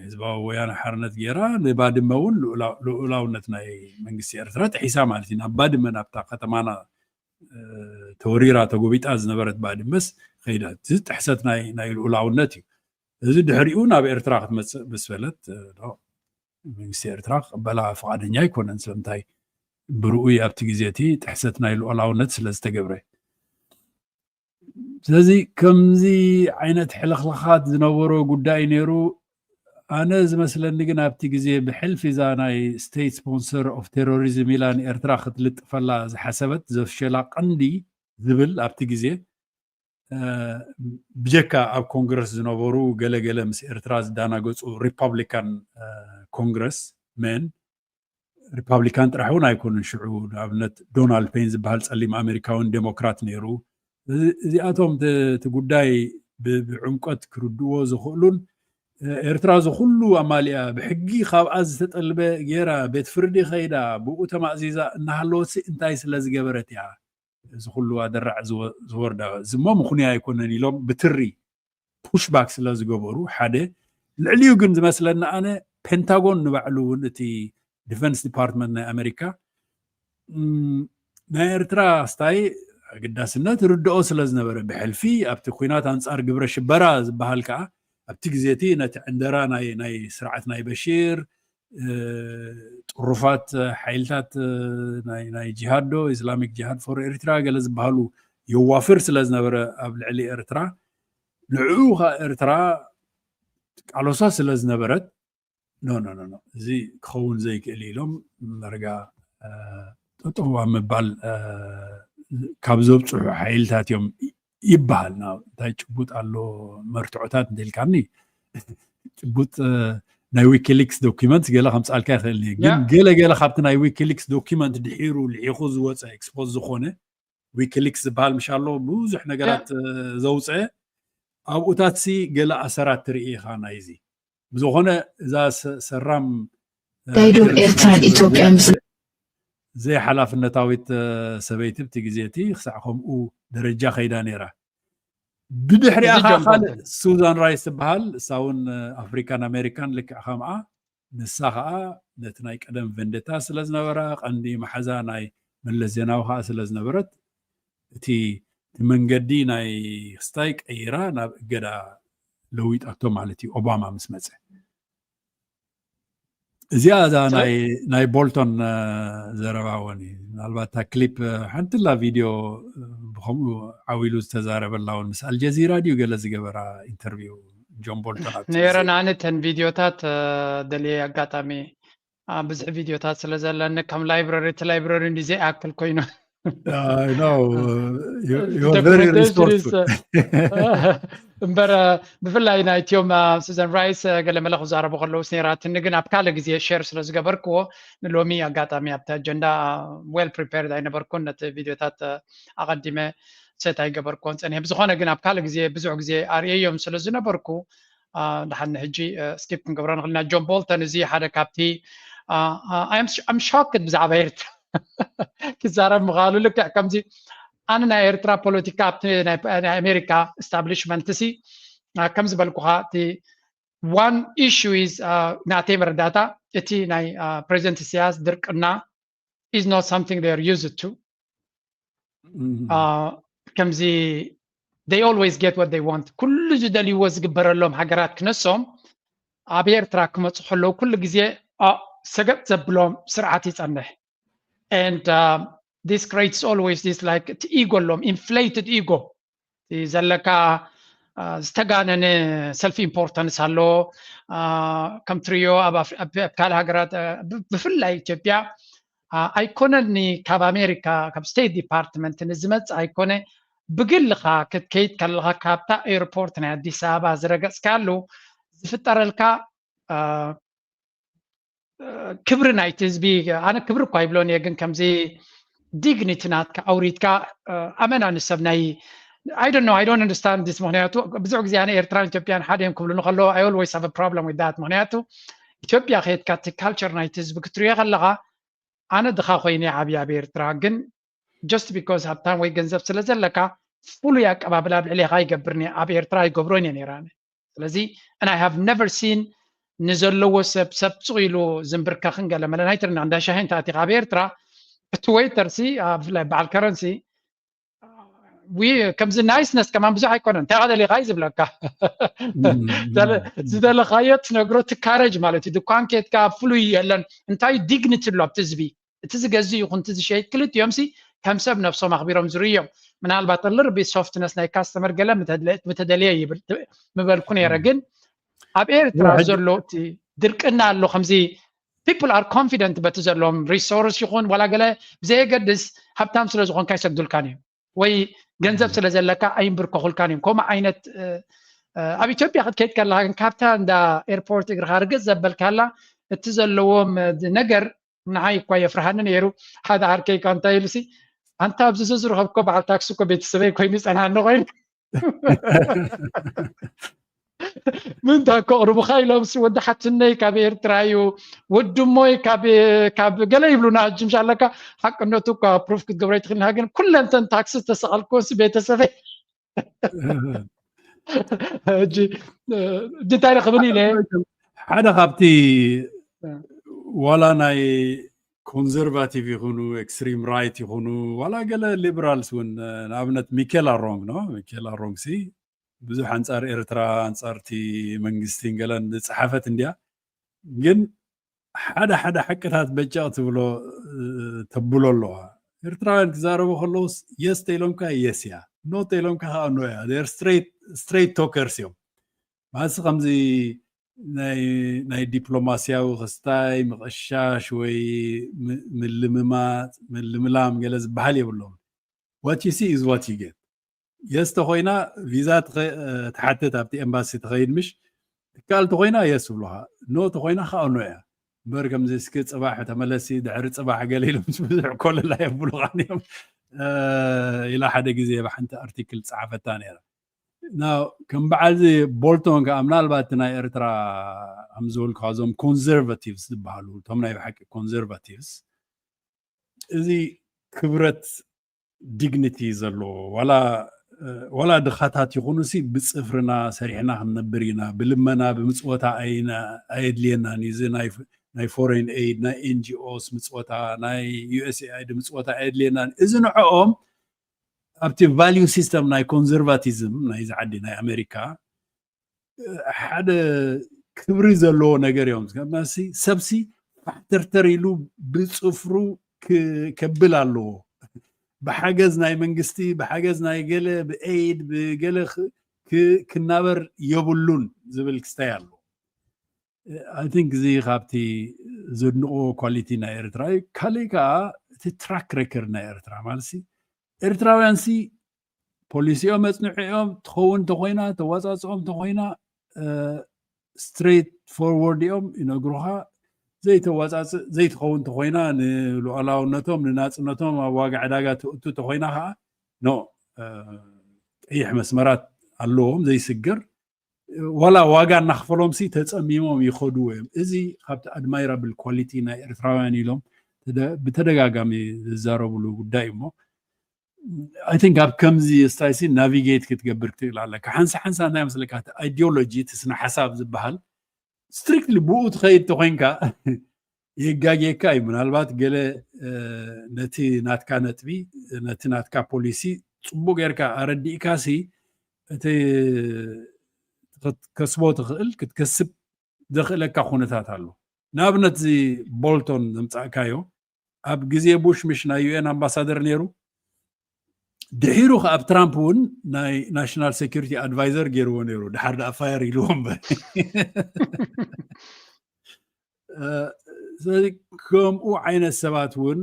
ህዝባዊ ወያነ ሓርነት ጌራ ንባድመ እውን ልኡላውነት ናይ መንግስቲ ኤርትራ ጥሒሳ ማለት እዩ። ናብ ባድመ፣ ናብታ ከተማና ተወሪራ ተጎቢጣ ዝነበረት ባድመስ ከይዳ። እዚ ጥሕሰት ናይ ልኡላውነት እዩ። እዚ ድሕሪኡ ናብ ኤርትራ ክትመፅእ ምስ በለት መንግስቲ ኤርትራ ክቕበላ ፍቓደኛ ኣይኮነን። ስለምንታይ? ብርኡይ ኣብቲ ግዜ እቲ ጥሕሰት ናይ ልኡላውነት ስለ ዝተገብረ። ስለዚ ከምዚ ዓይነት ሕልኽልኻት ዝነበሮ ጉዳይ ነይሩ። ኣነ ዝመስለኒ ግን ኣብቲ ግዜ ብሕልፊ እዛ ናይ state sponsor of terrorism ኢላ ንኤርትራ ክትልጥፈላ ዝሓሰበት ዘፍሸላ ቀንዲ ዝብል ኣብቲ ግዜ ብጀካ ኣብ ኮንግረስ ዝነበሩ ገለገለ ምስ ኤርትራ ዝዳናገፁ ሪፓብሊካን ኮንግረስ መን ሪፓብሊካን ጥራሕ እውን ኣይኮኑን። ሽዑ ንኣብነት ዶናልድ ፔን ዝበሃል ፀሊም ኣሜሪካውን ዴሞክራት ነይሩ። እዚኣቶም እቲ ጉዳይ ብዕምቀት ክርድዎ ዝኽእሉን ኤርትራ ዝኩሉ ኣማሊኣ ብሕጊ ካብኣ ዝተጠልበ ገይራ ቤት ፍርዲ ከይዳ ብኡ ተማእዚዛ እናሃለወትሲ እንታይ ስለ ዝገበረት እያ እዚ ኩሉ ኣደራዕ ዝወርዳ? እዚ እሞ ምኽንያ ኣይኮነን ኢሎም ብትሪ push back ስለ ዝገበሩ ሓደ። ልዕሊኡ ግን ዝመስለኒ ኣነ ፔንታጎን ንባዕሉ እውን እቲ ዲፈንስ ዲፓርትመንት ናይ ኣሜሪካ ናይ ኤርትራ ስታይ ኣገዳስነት ርድኦ ስለ ዝነበረ ብሕልፊ ኣብቲ ኩናት ኣንጻር ግብረ ሽበራ ዝበሃል ከዓ ኣብቲ ግዜ እቲ ነቲ ዕንደራ ናይ ስርዓት ናይ በሺር ጥሩፋት ሓይልታት ናይ ጂሃድ ዶ ኢስላሚክ ጂሃድ for ኤርትራ ገለ ዝበሃሉ የዋፍር ስለ ዝነበረ ኣብ ልዕሊ ኤርትራ ንዕኡ ከዓ ኤርትራ ቃሎሳ ስለ ዝነበረት no no no no እዚ ክኸውን ዘይክእል ኢሎም መርጋ ጠጠው ኣብ ምባል ካብ ዘብፅሑ ሓይልታት እዮም ይበሃል። እንታይ ጭቡጥ ኣሎ መርትዖታት እንተልካኒ ጭቡጥ ናይ ዊኪሊክስ ዶኪመንት ገለ ከምፃልካ ይኽእል ግን ገለ ገለ ካብቲ ናይ ዊኪሊክስ ዶኪመንት ድሒሩ ልዒኹ ዝወፀ ኤክስፖዝ ዝኾነ ዊኪሊክስ ዝበሃል ምሽ ኣሎ ብዙሕ ነገራት ዘውፅአ ኣብኡታት ሲ ገለ ኣሰራት ትርኢ ኢኻ ናይዚ ብዝኾነ እዛ ሰራም ዳይዶብ ኤርትራን ኢትዮጵያን ዘይሓላፍነታዊት ሰበይቲ ብቲ ግዜ እቲ ክሳዕ ከምኡ ደረጃ ከይዳ ነይራ። ብድሕሪኣ ከዓ ካልእ ሱዛን ራይስ ትበሃል፣ እሳ እውን ኣፍሪካን ኣሜሪካን ልክዕ ከምኣ። ንሳ ከዓ ነቲ ናይ ቀደም ቨንደታ ስለ ዝነበራ፣ ቀንዲ መሓዛ ናይ መለስ ዜናዊ ከዓ ስለ ዝነበረት፣ እቲ እቲ መንገዲ ናይ ክስታይ ቀይራ ናብ እገዳ ለዊጣቶ ማለት እዩ ኦባማ ምስ መፀ። እዚኣ እዛ ናይ ቦልቶን ዘረባ እውን እዩ። ምናልባት እታ ክሊፕ ሓንትላ ቪድዮ ብከምኡ ዓው ኢሉ ዝተዛረበላ እውን ምስ ኣልጀዚራ ድዩ ገለ ዝገበራ ኢንተርቪው ጆን ቦልቶን ኣብቲ ግዜ። ነይረን። ኣነ እተን ቪድዮታት ደልየ ኣጋጣሚ ብዙሕ ቪድዮታት ስለ ዘለኒ ከም ላይብረሪ እቲ ላይብረሪ እንዲ ዘይኣክል ኮይኑ I know. Uh, you, you are very Documentation is, resourceful. uh, እምበር ብፍላይ ናይ እትዮም ሱዘን ራይስ ገለ መለ ክዛረቡ ከለውስ ነይራትኒ ግን ኣብ ካልእ ግዜ ሸር ስለ ዝገበርክዎ ንሎሚ ኣጋጣሚ ኣብቲ ኣጀንዳ well prepared ኣይነበርኩን ነቲ ቪድዮታት ኣቐዲመ ሴት ኣይገበርክዎን ፀኒሐ ብዝኾነ ግን ኣብ ካልእ ግዜ ብዙሕ ግዜ ኣርእየዮም ስለ ዝነበርኩ ደሓን ንሕጂ ስኪፕ ክንገብሮ ንኽእል ኢና ጆን ቦልተን እዚ ሓደ ካብቲ ኣም ሾክድ ብዛዕባ ኤርትራ ክዛረብ ምኽኣሉ ልክዕ ከምዚ ኣነ ናይ ኤርትራ ፖለቲካ ኣብቲ ናይ ኣሜሪካ ስታብሊሽመንት ሲ ከም ዝበልኩኻ እቲ ዋን ኢሹ ኢዝ ናተይ መረዳእታ እቲ ናይ ፕሬዚደንት ኢሳያስ ድርቅና is not something they are used to ከምዚ they always get what they want ኩሉ ዝደልይዎ ዝግበረሎም ሃገራት ክነሶም ኣብ ኤርትራ ክመፁ ከለዉ ኩሉ ግዜ ሰገጥ ዘብሎም ስርዓት ይፀንሕ and this creates always this like እቲ ኢጎ ኣሎም inflated ego ዘለካ ዝተጋነነ ሰልፍ ኢምፖርታንስ ኣሎ ከም ትሪዮ ኣብ ካልእ ሃገራት ብፍላይ ኢትዮጵያ ኣይኮነኒ ካብ ኣሜሪካ ካብ ስቴት ዲፓርትመንት ንዝመፅእ ኣይኮነ ብግልኻ ክትከይድ ከለኻ ካብታ ኤርፖርት ናይ ኣዲስ ኣበባ ዝረገጽካሉ ዝፍጠረልካ ክብሪ ናይቲ ህዝቢ፣ ኣነ ክብሪ እኳ ይብሎን እየ፣ ግን ከምዚ ዲግኒቲ ናትካ ኣውሪድካ ኣመና ንሰብ ናይ I don't know, I don't understand this። ምክንያቱ ብዙሕ ግዜ ኣነ ኤርትራን ኢትዮጵያን ሓደ እዮም ክብሉኒ ከለዉ I always have a problem with that። ምክንያቱ ኢትዮጵያ ከየድካ እቲ ካልቸር ናይቲ ህዝቢ ክትሪኦ ከለካ ኣነ ድኻ ኮይነ ዓብየ ኣብ ኤርትራ፣ ግን just because ሃብታም ወይ ገንዘብ ስለ ዘለካ ፍሉይ ኣቀባብላ ኣብ ልዕሌካ ይገብርኒ ኣብ ኤርትራ ይገብሮን እየ ነይራ። ስለዚ and I have never seen ንዘለዎ ሰብ ሰብ ጽቕ ኢሉ ዝንብርከኽን ገለ መለ ናይ ትርና እንዳ ሻሂ እንተ ኣቲኻ ኣብ ኤርትራ እቲ ዌይተር ሲ ብፍላይ በዓል ከረንሲ ዊ ከምዚ ናይስነስ ከማን ብዙሕ ኣይኮነን እንታይ ደሊኻ እዩ ዝብለካ። ዝደለኻዮ ትነግሮ ትካረጅ ማለት እዩ። ድኳን ኬትካ ፍሉይ የለን እንታይ ዲግኒቲ ኣሎ ኣብቲ ህዝቢ እቲ ዝገዝእ ይኹን እቲ ዝሸይጥ ክልቲኦም ሲ ከም ሰብ ነብሶም ኣኽቢሮም ዝርእዮም ምናልባት ልርቢ ሶፍትነስ ናይ ካስተመር ገለ ምተደልየ ይብል ምበልኩ ነይረ። ግን ኣብ ኤርትራ ዘሎ እቲ ድርቅና ኣሎ ከምዚ people are confident በቲ ዘለዎም ሪሶርስ ይኹን ዋላ ገለ ብዘየገድስ ሃብታም ስለ ዝኾንካ ይሰግዱልካን እዮም ወይ ገንዘብ ስለ ዘለካ ኣይንብርከኹልካን እዮም። ከምኡ ዓይነት ኣብ ኢትዮጵያ ክትከይድ ከለካ ግን ካብታ እንዳ ኤርፖርት እግርካ ርግፅ ዘበልካላ እቲ ዘለዎም ነገር ንዓይ እኳ የፍርሃኒ ነይሩ። ሓደ ዓርከይ እኳ እንታይ ኢሉሲ ኣንታ ኣብዚ ዝረኸብኮ በዓል ታክሲ እኮ ቤተሰበይ ኮይኑ ይፀንሓኒ ኮይኑ ምንታ እኮ ቅርቡካ ኢሎምሲ ወዲ ሓትነይ ካብ ኤርትራ እዩ ወዲ እሞይ ካብ ገለ ይብሉና ሕጂ ምሻ ኣለካ ሓቅነቱ እኳ ፕሩፍ ክትገብሮ ይትኽእልና ግን ኩለንተን ታክሲ ዝተሰቐልኩንሲ ቤተሰበይ ሕጂ እንታይ ክብል ኢለ ሓደ ካብቲ ዋላ ናይ ኮንዘርቫቲቭ ይኹኑ ኤክስትሪም ራይት ይኹኑ ዋላ ገለ ሊበራልስ እውን ንኣብነት ሚኬላ ሮንግ ኖ ሚኬላ ሮንግ ሲ ብዙሕ ኣንፃር ኤርትራ ኣንፃርቲ መንግስቲ ገለን ዝፀሓፈት እንዲያ ግን ሓደ ሓደ ሓቅታት በጨቕ ትብሎ ተብሎ ኣለዋ። ኤርትራውያን ክዛረቡ ከለውስ የስ ተኢሎምካ የስ እያ ኖ ተኢሎምካ ከዓ ኖ እያ። ስትሬት ቶከርስ እዮም። ማሲ ከምዚ ናይ ዲፕሎማስያዊ ክስታይ ምቕሻሽ ወይ ምልምማፅ ምልምላም ገለ ዝበሃል የብሎም። What you see is what you get። የስ ተኮይና ቪዛ ትሓትት ኣብቲ ኤምባሲ ትኸይድ ምሽ ትካል ተኮይና የስ ብሉካ ኖ ተኮይና ከዓ ኖ እያ። እምበር ከምዚ እስኪ ፅባሕ ተመለሲ ድሕሪ ፅባሕ ገለ ኢሎም ብዙሕ ኮለላ የብሉካን እዮም ኢላ ሓደ ግዜ ብሓንቲ ኣርቲክል ፀሓፈታ ነይራ። ከም በዓልዚ ቦልቶን ከዓ ምናልባት ናይ ኤርትራ ከም ዝበልካ እዞም ኮንዘርቫቲቭስ ዝበሃሉ እቶም ናይ ብሓቂ ኮንዘርቫቲቭስ እዚ ክብረት ዲግኒቲ ዘለዎ ዋላ ድኻታት ይኹኑ ሲ ብፅፍርና ሰሪሕና ክንነብር ኢና። ብልመና ብምፅወታ ኣየድልየናን እዚ ናይ ፎሬን ኤድ ናይ ኤንጂኦስ ምፅወታ ናይ ዩኤስኤኣይዲ ምፅወታ ኣየድልየናን። እዚ ንዕኦም ኣብቲ ቫልዩ ሲስተም ናይ ኮንዘርቫቲዝም ናይዚ ዓዲ ናይ ኣሜሪካ ሓደ ክብሪ ዘለዎ ነገር እዮም። ሰብሲ ፋሕተርተር ኢሉ ብፅፍሩ ከብል ኣለዎ። ብሓገዝ ናይ መንግስቲ ብሓገዝ ናይ ገለ ብኤይድ ብገለ ክናበር የብሉን ዝብል ክስታይ ኣሎ። I think እዚ ካብቲ ዘድንቆ ኳሊቲ ናይ ኤርትራ እዩ። ካሊእ ከዓ እቲ ትራክ ሬከርድ ናይ ኤርትራ ማለት ኤርትራውያን ሲ ፖሊሲኦም መፅንዒኦም ትኸውን ተኮይና ተዋፃፅኦም ተኮይና ስትሬት ፎርወርድ እዮም ይነግሩካ። ዘይተዋፃፅእ ዘይትኸውን ተኮይና ንሉዓላውነቶም ንናፅነቶም ኣብ ዋጋ ዕዳጋ ትእቱ ተኮይና ከዓ ኖ ቀይሕ መስመራት ኣለዎም ዘይስገር ዋላ ዋጋ እናክፈሎም ሲ ተፀሚሞም ይኸድዎ እዮም። እዚ ካብቲ ኣድማይራብል ኳሊቲ ናይ ኤርትራውያን ኢሎም ብተደጋጋሚ ዝዛረብሉ ጉዳይ እሞ I think ኣብ ከምዚ ስታይሲ ናቪጌት ክትገብር ክትክእል ኣለካ። ሓንሳ ሓንሳ እንታይ መስለካ እቲ ኣይዲዮሎጂ እቲ ስነ ሓሳብ ዝበሃል ስትሪክትሊ ብኡ ትኸይድ ተኮይንካ የጋጌካ እዩ። ምናልባት ገለ ነቲ ናትካ ነጥቢ ነቲ ናትካ ፖሊሲ ፅቡቅ ጌርካ ኣረዲእካ ሲ እቲ ክትከስቦ ትኽእል ክትከስብ ዘኽእለካ ኩነታት ኣሎ። ንኣብነት እዚ ቦልቶን ዘምፃእካዮ ኣብ ግዜ ቡሽ ምሽ ናይ ዩኤን ኣምባሳደር ነይሩ። ድሒሩ ከ ኣብ ትራምፕ እውን ናይ ናሽናል ሴኩሪቲ ኣድቫይዘር ገይርዎ ነይሩ። ድሓር ደኣ ፋየር ኢልዎ እምበር ስለዚ ከምኡ ዓይነት ሰባት እውን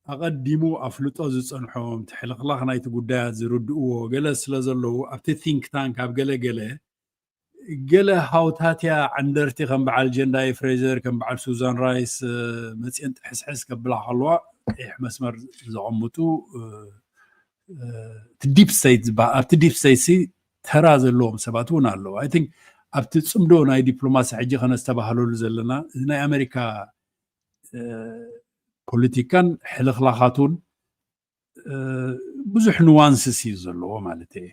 ኣቐዲሙ ኣፍልጦ ዝጸንሖም፣ ትሕልኽላኽ ናይቲ ጉዳያት ዝርድእዎ ገለ ስለ ዘለዉ፣ ኣብቲ think tank ኣብ ገለ ገለ፣ ገለ ሃውታትያ ዓንደርቲ ከም በዓል ጀንዳይ ፍሬዘር፣ ከም በዓል ሱዛን ራይስ፣ እ፣ መጽየን ጥሕስሕስ ከብላ ከለዋ፣ ቀይሕ መስመር ዘቐምጡ፣ እ፣ እ፣ እቲ ዲፕ ስቴት ዝበሃል፣ ኣብቲ ዲፕ ስቴት ሲ ተራ ዘለዎም ሰባት እውን ኣለዉ። I think ኣብቲ ጽምዶ ናይ ዲፕሎማሲ ሕጂ ከነስተባህለሉ ዘለና፣ እዚ ናይ ኣሜሪካ፣ እ፣ ፖለቲካን ሕልኽላኻቱን፣ እ፣ ብዙሕ ኑዋንስስ እዩ ዘለዎ ማለት እየ።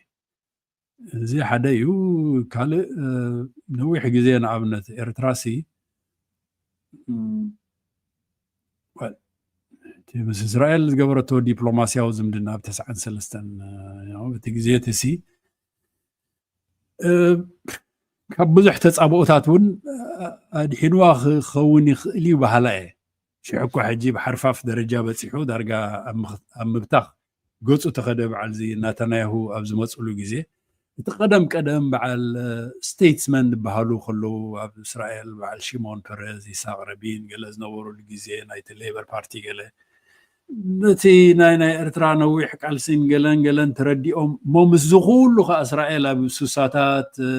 እዚ ሓደ እዩ። ካልእ፣ እ፣ ነዊሕ ግዜ ንኣብነት ኤርትራ ሲ፣ እም፣ well፣ እቲ ምስ እስራኤል ዝገበረቶ ዲፕሎማስያዊ ዝምድና ኣብ ተስዓን ሰለስተን፣ እ፣ ያው፣ እቲ ግዜ እቲ ሲ፣ እ፣ ካብ ብዙሕ ተጻብኦታት እውን፣ እ፣ ኣድሒንዋ ክኸውን ይኽእል እዩ በሃላ እየ። ሽሕ እኳ ሕጂ ብሓርፋፍ ደረጃ በጺሑ፣ ዳርጋ ኣብ ምኽ-፣ ኣብ ምብታኽ ገጹ ተኸደ። በዓል እዚ ናታንያሁ ኣብ ዝመጽሉ ግዜ፣ እቲ ቀደም ቀደም በዓል፣ እ፣ ስቴትስመን ዝበሃሉ ከለዉ፣ ኣብ እስራኤል በዓል ሽሞን ፐረዝ፣ ይስሐቅ ረቢን ገለ ዝነበሩሉ ግዜ፣ ናይቲ ሌበር ፓርቲ ገለ፣ ነቲ ናይ፣ ናይ ኤርትራ ነዊሕ ቃልሲን ገለን ገለን ተረዲኦም፣ እሞ ምስዚ ኩሉ ከኣ እስራኤል ኣብ ሱሳታት፣ እ፣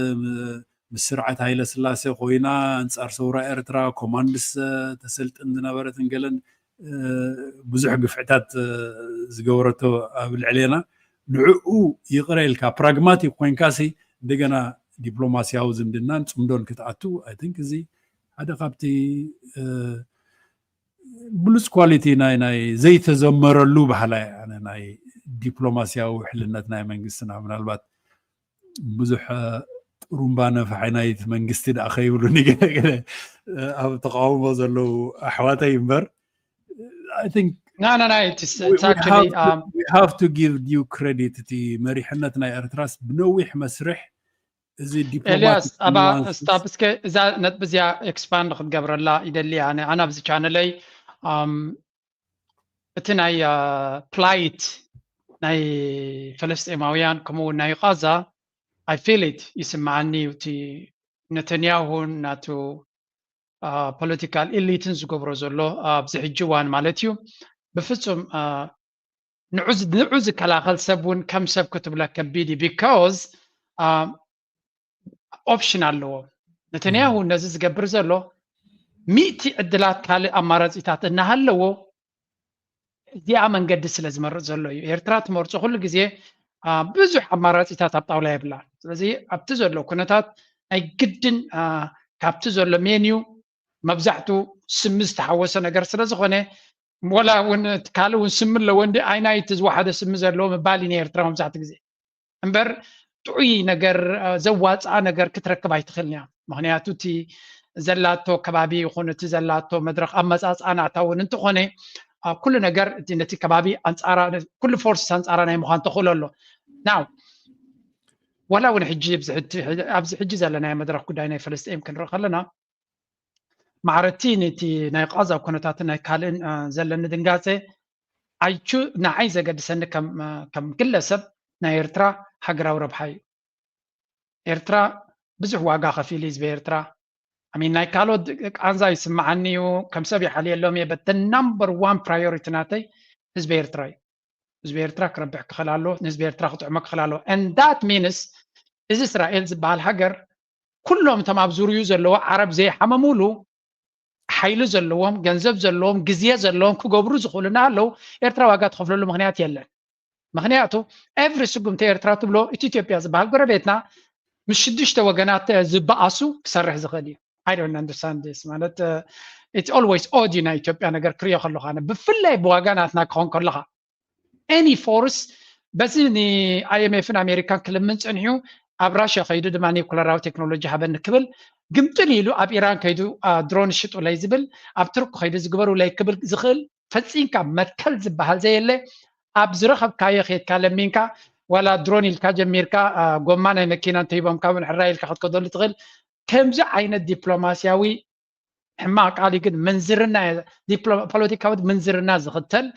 ምስ ስርዓት ሃይለ ስላሴ ኮይና፣ ኣንጻር ሰውራ ኤርትራ ኮማንድስ፣ እ፣ ተሰልጥን ዝነበረትን ገለን፣ እ፣ ብዙሕ ግፍዕታት፣ እ፣ ዝገበረቶ ኣብ ልዕሌና፣ ንዕኡ ይቕረ ኢልካ ፕራግማቲክ ኮይንካሲ፣ እንደገና ዲፕሎማስያዊ ዝምድናን ጽምዶን ክትኣቱ፣ I think እዚ ሓደ ካብቲ፣ እ፣ ብሉጽ ኳሊቲ ናይ፣ ናይ ዘይተዘመረሉ ባህላ እየ ኣነ፣ ናይ ዲፕሎማስያዊ ውሕልነት ናይ መንግስትና። ምናልባት ብዙሕ፣ እ፣ ጥሩምባ ነፋሒ ናይቲ መንግስቲ ደኣ ከይብሉኒ ገለ ገለ፣ እ፣ ኣብ ተቃውሞ ዘለዉ ኣሕዋተይ እምበር፣ I think No, no, no, it's, we, it's we actually, have to, um, we have to give due credit። እቲ መሪሕነት ናይ ኤርትራስ ብነዊሕ መስርሕ እዚ ኤልያስ፣ ዲፕሎማቲክ ኣባ ኑዋንስስ ስታፕ፣ እስከ እዛ ነጥቢ እዚኣ ኤክስፓንድ ክትገብረላ ይደሊ። ኣነ፣ ኣነ ኣብዚ ቻነለይ፣ ኣም፣ እቲ ናይ፣ አ፣ ፕላይት ናይ ፈለስጤማውያን ከምኡ እውን ናይ ቃዛ፣ I feel it፣ ይስምዓኒ እዩ። እቲ ነተንያሁን ናቱ፣ አ፣ ፖለቲካል ኢሊትን ዝገብሮ ዘሎ ኣብዚ ሕጂ እዋን ማለት እዩ፣ ብፍጹም፣ አ፣ ንዑ ዝ-፣ ንዑ ዝከላኸል ሰብ እውን ከም ሰብ ክትብሎ ከቢድ እዩ። ቢካዝ፣ አ፣ ኦፕሽን ኣለዎ። ነተንያሁ ነዚ ዝገብር ዘሎ፣ ሚእቲ ዕድላት ካልእ ኣማራጺታት እናሃለዎ፣ እዚኣ መንገዲ ስለ ዝመርጽ ዘሎ እዩ። ኤርትራ ትመርጾ ኩሉ ግዜ፣ አ፣ ብዙሕ ኣማራጺታት ኣብ ጣውላ የብላን። ስለዚ ኣብቲ ዘሎ ኩነታት ናይ ግድን፣ አ፣ ካብቲ ዘሎ ሜንዩ መብዛሕቱ ስሚ ዝተሓወሰ ነገር ስለ ዝኾነ፣ ወላ እውን እቲ ካልእ እውን ስሚ ኣለዎ እንዲ፣ ኣይናይ እቲ ዝወሓደ ስሚ ዘለዎ ምባል እዩ ንኤርትራ መብዛሕቱ ግዜ። እምበር ጥዑይ ነገር፣ አ፣ ዘዋፅኣ ነገር ክትረክብ ኣይትኽእልን እያ። ምኽንያቱ እቲ ዘላቶ ከባቢ ይኹን እቲ ዘላቶ መድረኽ ኣመፃፅኣ ናታ እውን እንተኾነ፣ አ፣ ኩሉ ነገር እቲ ነቲ ከባቢ ኣንፃራ፣ ኩሉ ፎርስስ ኣንፃራ ናይ ምዃን ተኽእሎ ኣሎ። ናው ወላ እውን ሕጂ ኣብዚ ሕጂ፣ ኣብዚ ሕጂ ዘለናዮ መድረኽ ጉዳይ ናይ ፈለስጤም ክንርኢ ከለና፣ ማዕረቲ ነቲ ናይ ቃዛ ኩነታትን ናይ ካልእን፣ አ፣ ዘለኒ ድንጋጼ፣ ኣይቹ ንዓይ ዘገድሰኒ ከም፣ አ፣ ከም ግለሰብ ናይ ኤርትራ ሃገራዊ ረብሓ እዩ። ኤርትራ ብዙሕ ዋጋ ከፊሉ ህዝቢ ኤርትራ። ኣሚን ናይ ካልኦት ቃንዛ ይስምዓኒ እዩ፣ ከም ሰብ ይሓልየሎም እየ፣ but the number one priority ናተይ ህዝቢ ኤርትራ እዩ። ህዝቢ ኤርትራ ክረብሕ ክኽእል ኣለዎ፣ ንህዝቢ ኤርትራ ክጥዕሞ ክኽእል ኣለዎ። And that means እዚ እስራኤል ዝበሃል ሃገር ኩሎም እቶም ኣብ ዙርዩ ዘለዎ ዓረብ ዘይሓመሙሉ ሓይሊ ዘለዎም፣ ገንዘብ ዘለዎም፣ ግዜ ዘለዎም ክገብሩ ዝኽእሉ እናሃለዉ ኤርትራ ዋጋ ትኸፍለሉ ምኽንያት የለን። ምኽንያቱ ኤቭሪ ስጉምቲ ኤርትራ ትብሎ እቲ ኢትዮጵያ ዝበሃል ጎረቤትና ምስ ሽዱሽተ ወገናት ዝበኣሱ ክሰርሕ ዝኽእል እዩ። I don't understand this። ማለት፣ እ፣ it's always odd እዩ ናይ ኢትዮጵያ ነገር ክሪኦ ከለኹ ኣነ፣ ብፍላይ ብዋጋ ናትና ክኾን ከለኻ። ኤኒ ፎርስ በዚ ን ኣይ ኤም ኤፍን ኣሜሪካን ክልምን ጸኒሑ፣ ኣብ ራሽያ ከይዱ ድማ ኒኩለራዊ ቴክኖሎጂ ሃበኒ ክብል፣ ግምጥል ኢሉ ኣብ ኢራን ከይዱ፣ አ፣ ድሮን ሽጡለይ ዝብል፣ ኣብ ቱርክ ከይዱ ዝግበሩለይ ክብል ዝኽእል፣ ፈጺምካ መትከል ዝበሃል ዘየለ፣ ኣብ ዝረኸብካዮ ኬድካ ለሚንካ፣ ዋላ ድሮን ኢልካ ጀሚርካ፣ አ፣ ጎማ ናይ መኪና እንተሂቦምካ እውን ሕራይ ኢልካ ክትከደሉ ትኽእል። ከምዚ ዓይነት ዲፕሎማስያዊ፣ ሕማቕ ቃል እዩ ግን፣ ምንዝርና፣ ዲፕሎ-፣ ፖለቲካዊ ምንዝርና ዝኽተል፣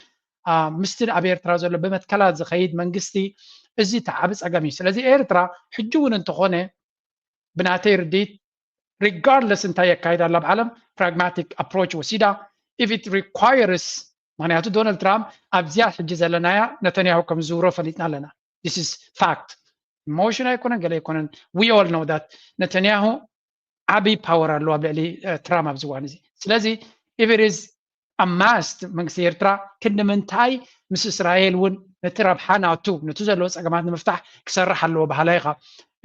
አ፣ ምስቲ ኣብ ኤርትራ ዘሎ ብመትከላት ዝኸይድ መንግስቲ፣ እዚ እቲ ዓቢ ጸገም እዩ። ስለዚ ኤርትራ ሕጂ እውን እንተኾነ ብናተይ ርድኢት፣ ሪጋርድለስ እንታይ የካይድ ኣላ ኣብ ዓለም፣ ፕራግማቲክ ኣፕሮች ወሲዳ፣ if it requires ምክንያቱ ዶናልድ ትራምፕ ኣብዚኣ ሕጂ ዘለናያ ነተንያሁ ከም ዝዝውሮ ፈሊጥና ኣለና። This is fact. Emotion ኣይኮነን፣ ገለ ኣይኮነን። We all know that ነተንያሁ ዓብዪ power ኣለዎ ኣብ ልዕሊ ትራምፕ ኣብዚ እዋን እዚ። ስለዚ if it is a must መንግስቲ ኤርትራ ክንዲ ምንታይ ምስ እስራኤል እውን ነቲ ረብሓ ናቱ፣ ነቲ ዘለዎ ፀገማት ንምፍታሕ ክሰርሕ ኣለዎ በሃላይ ኢኻ።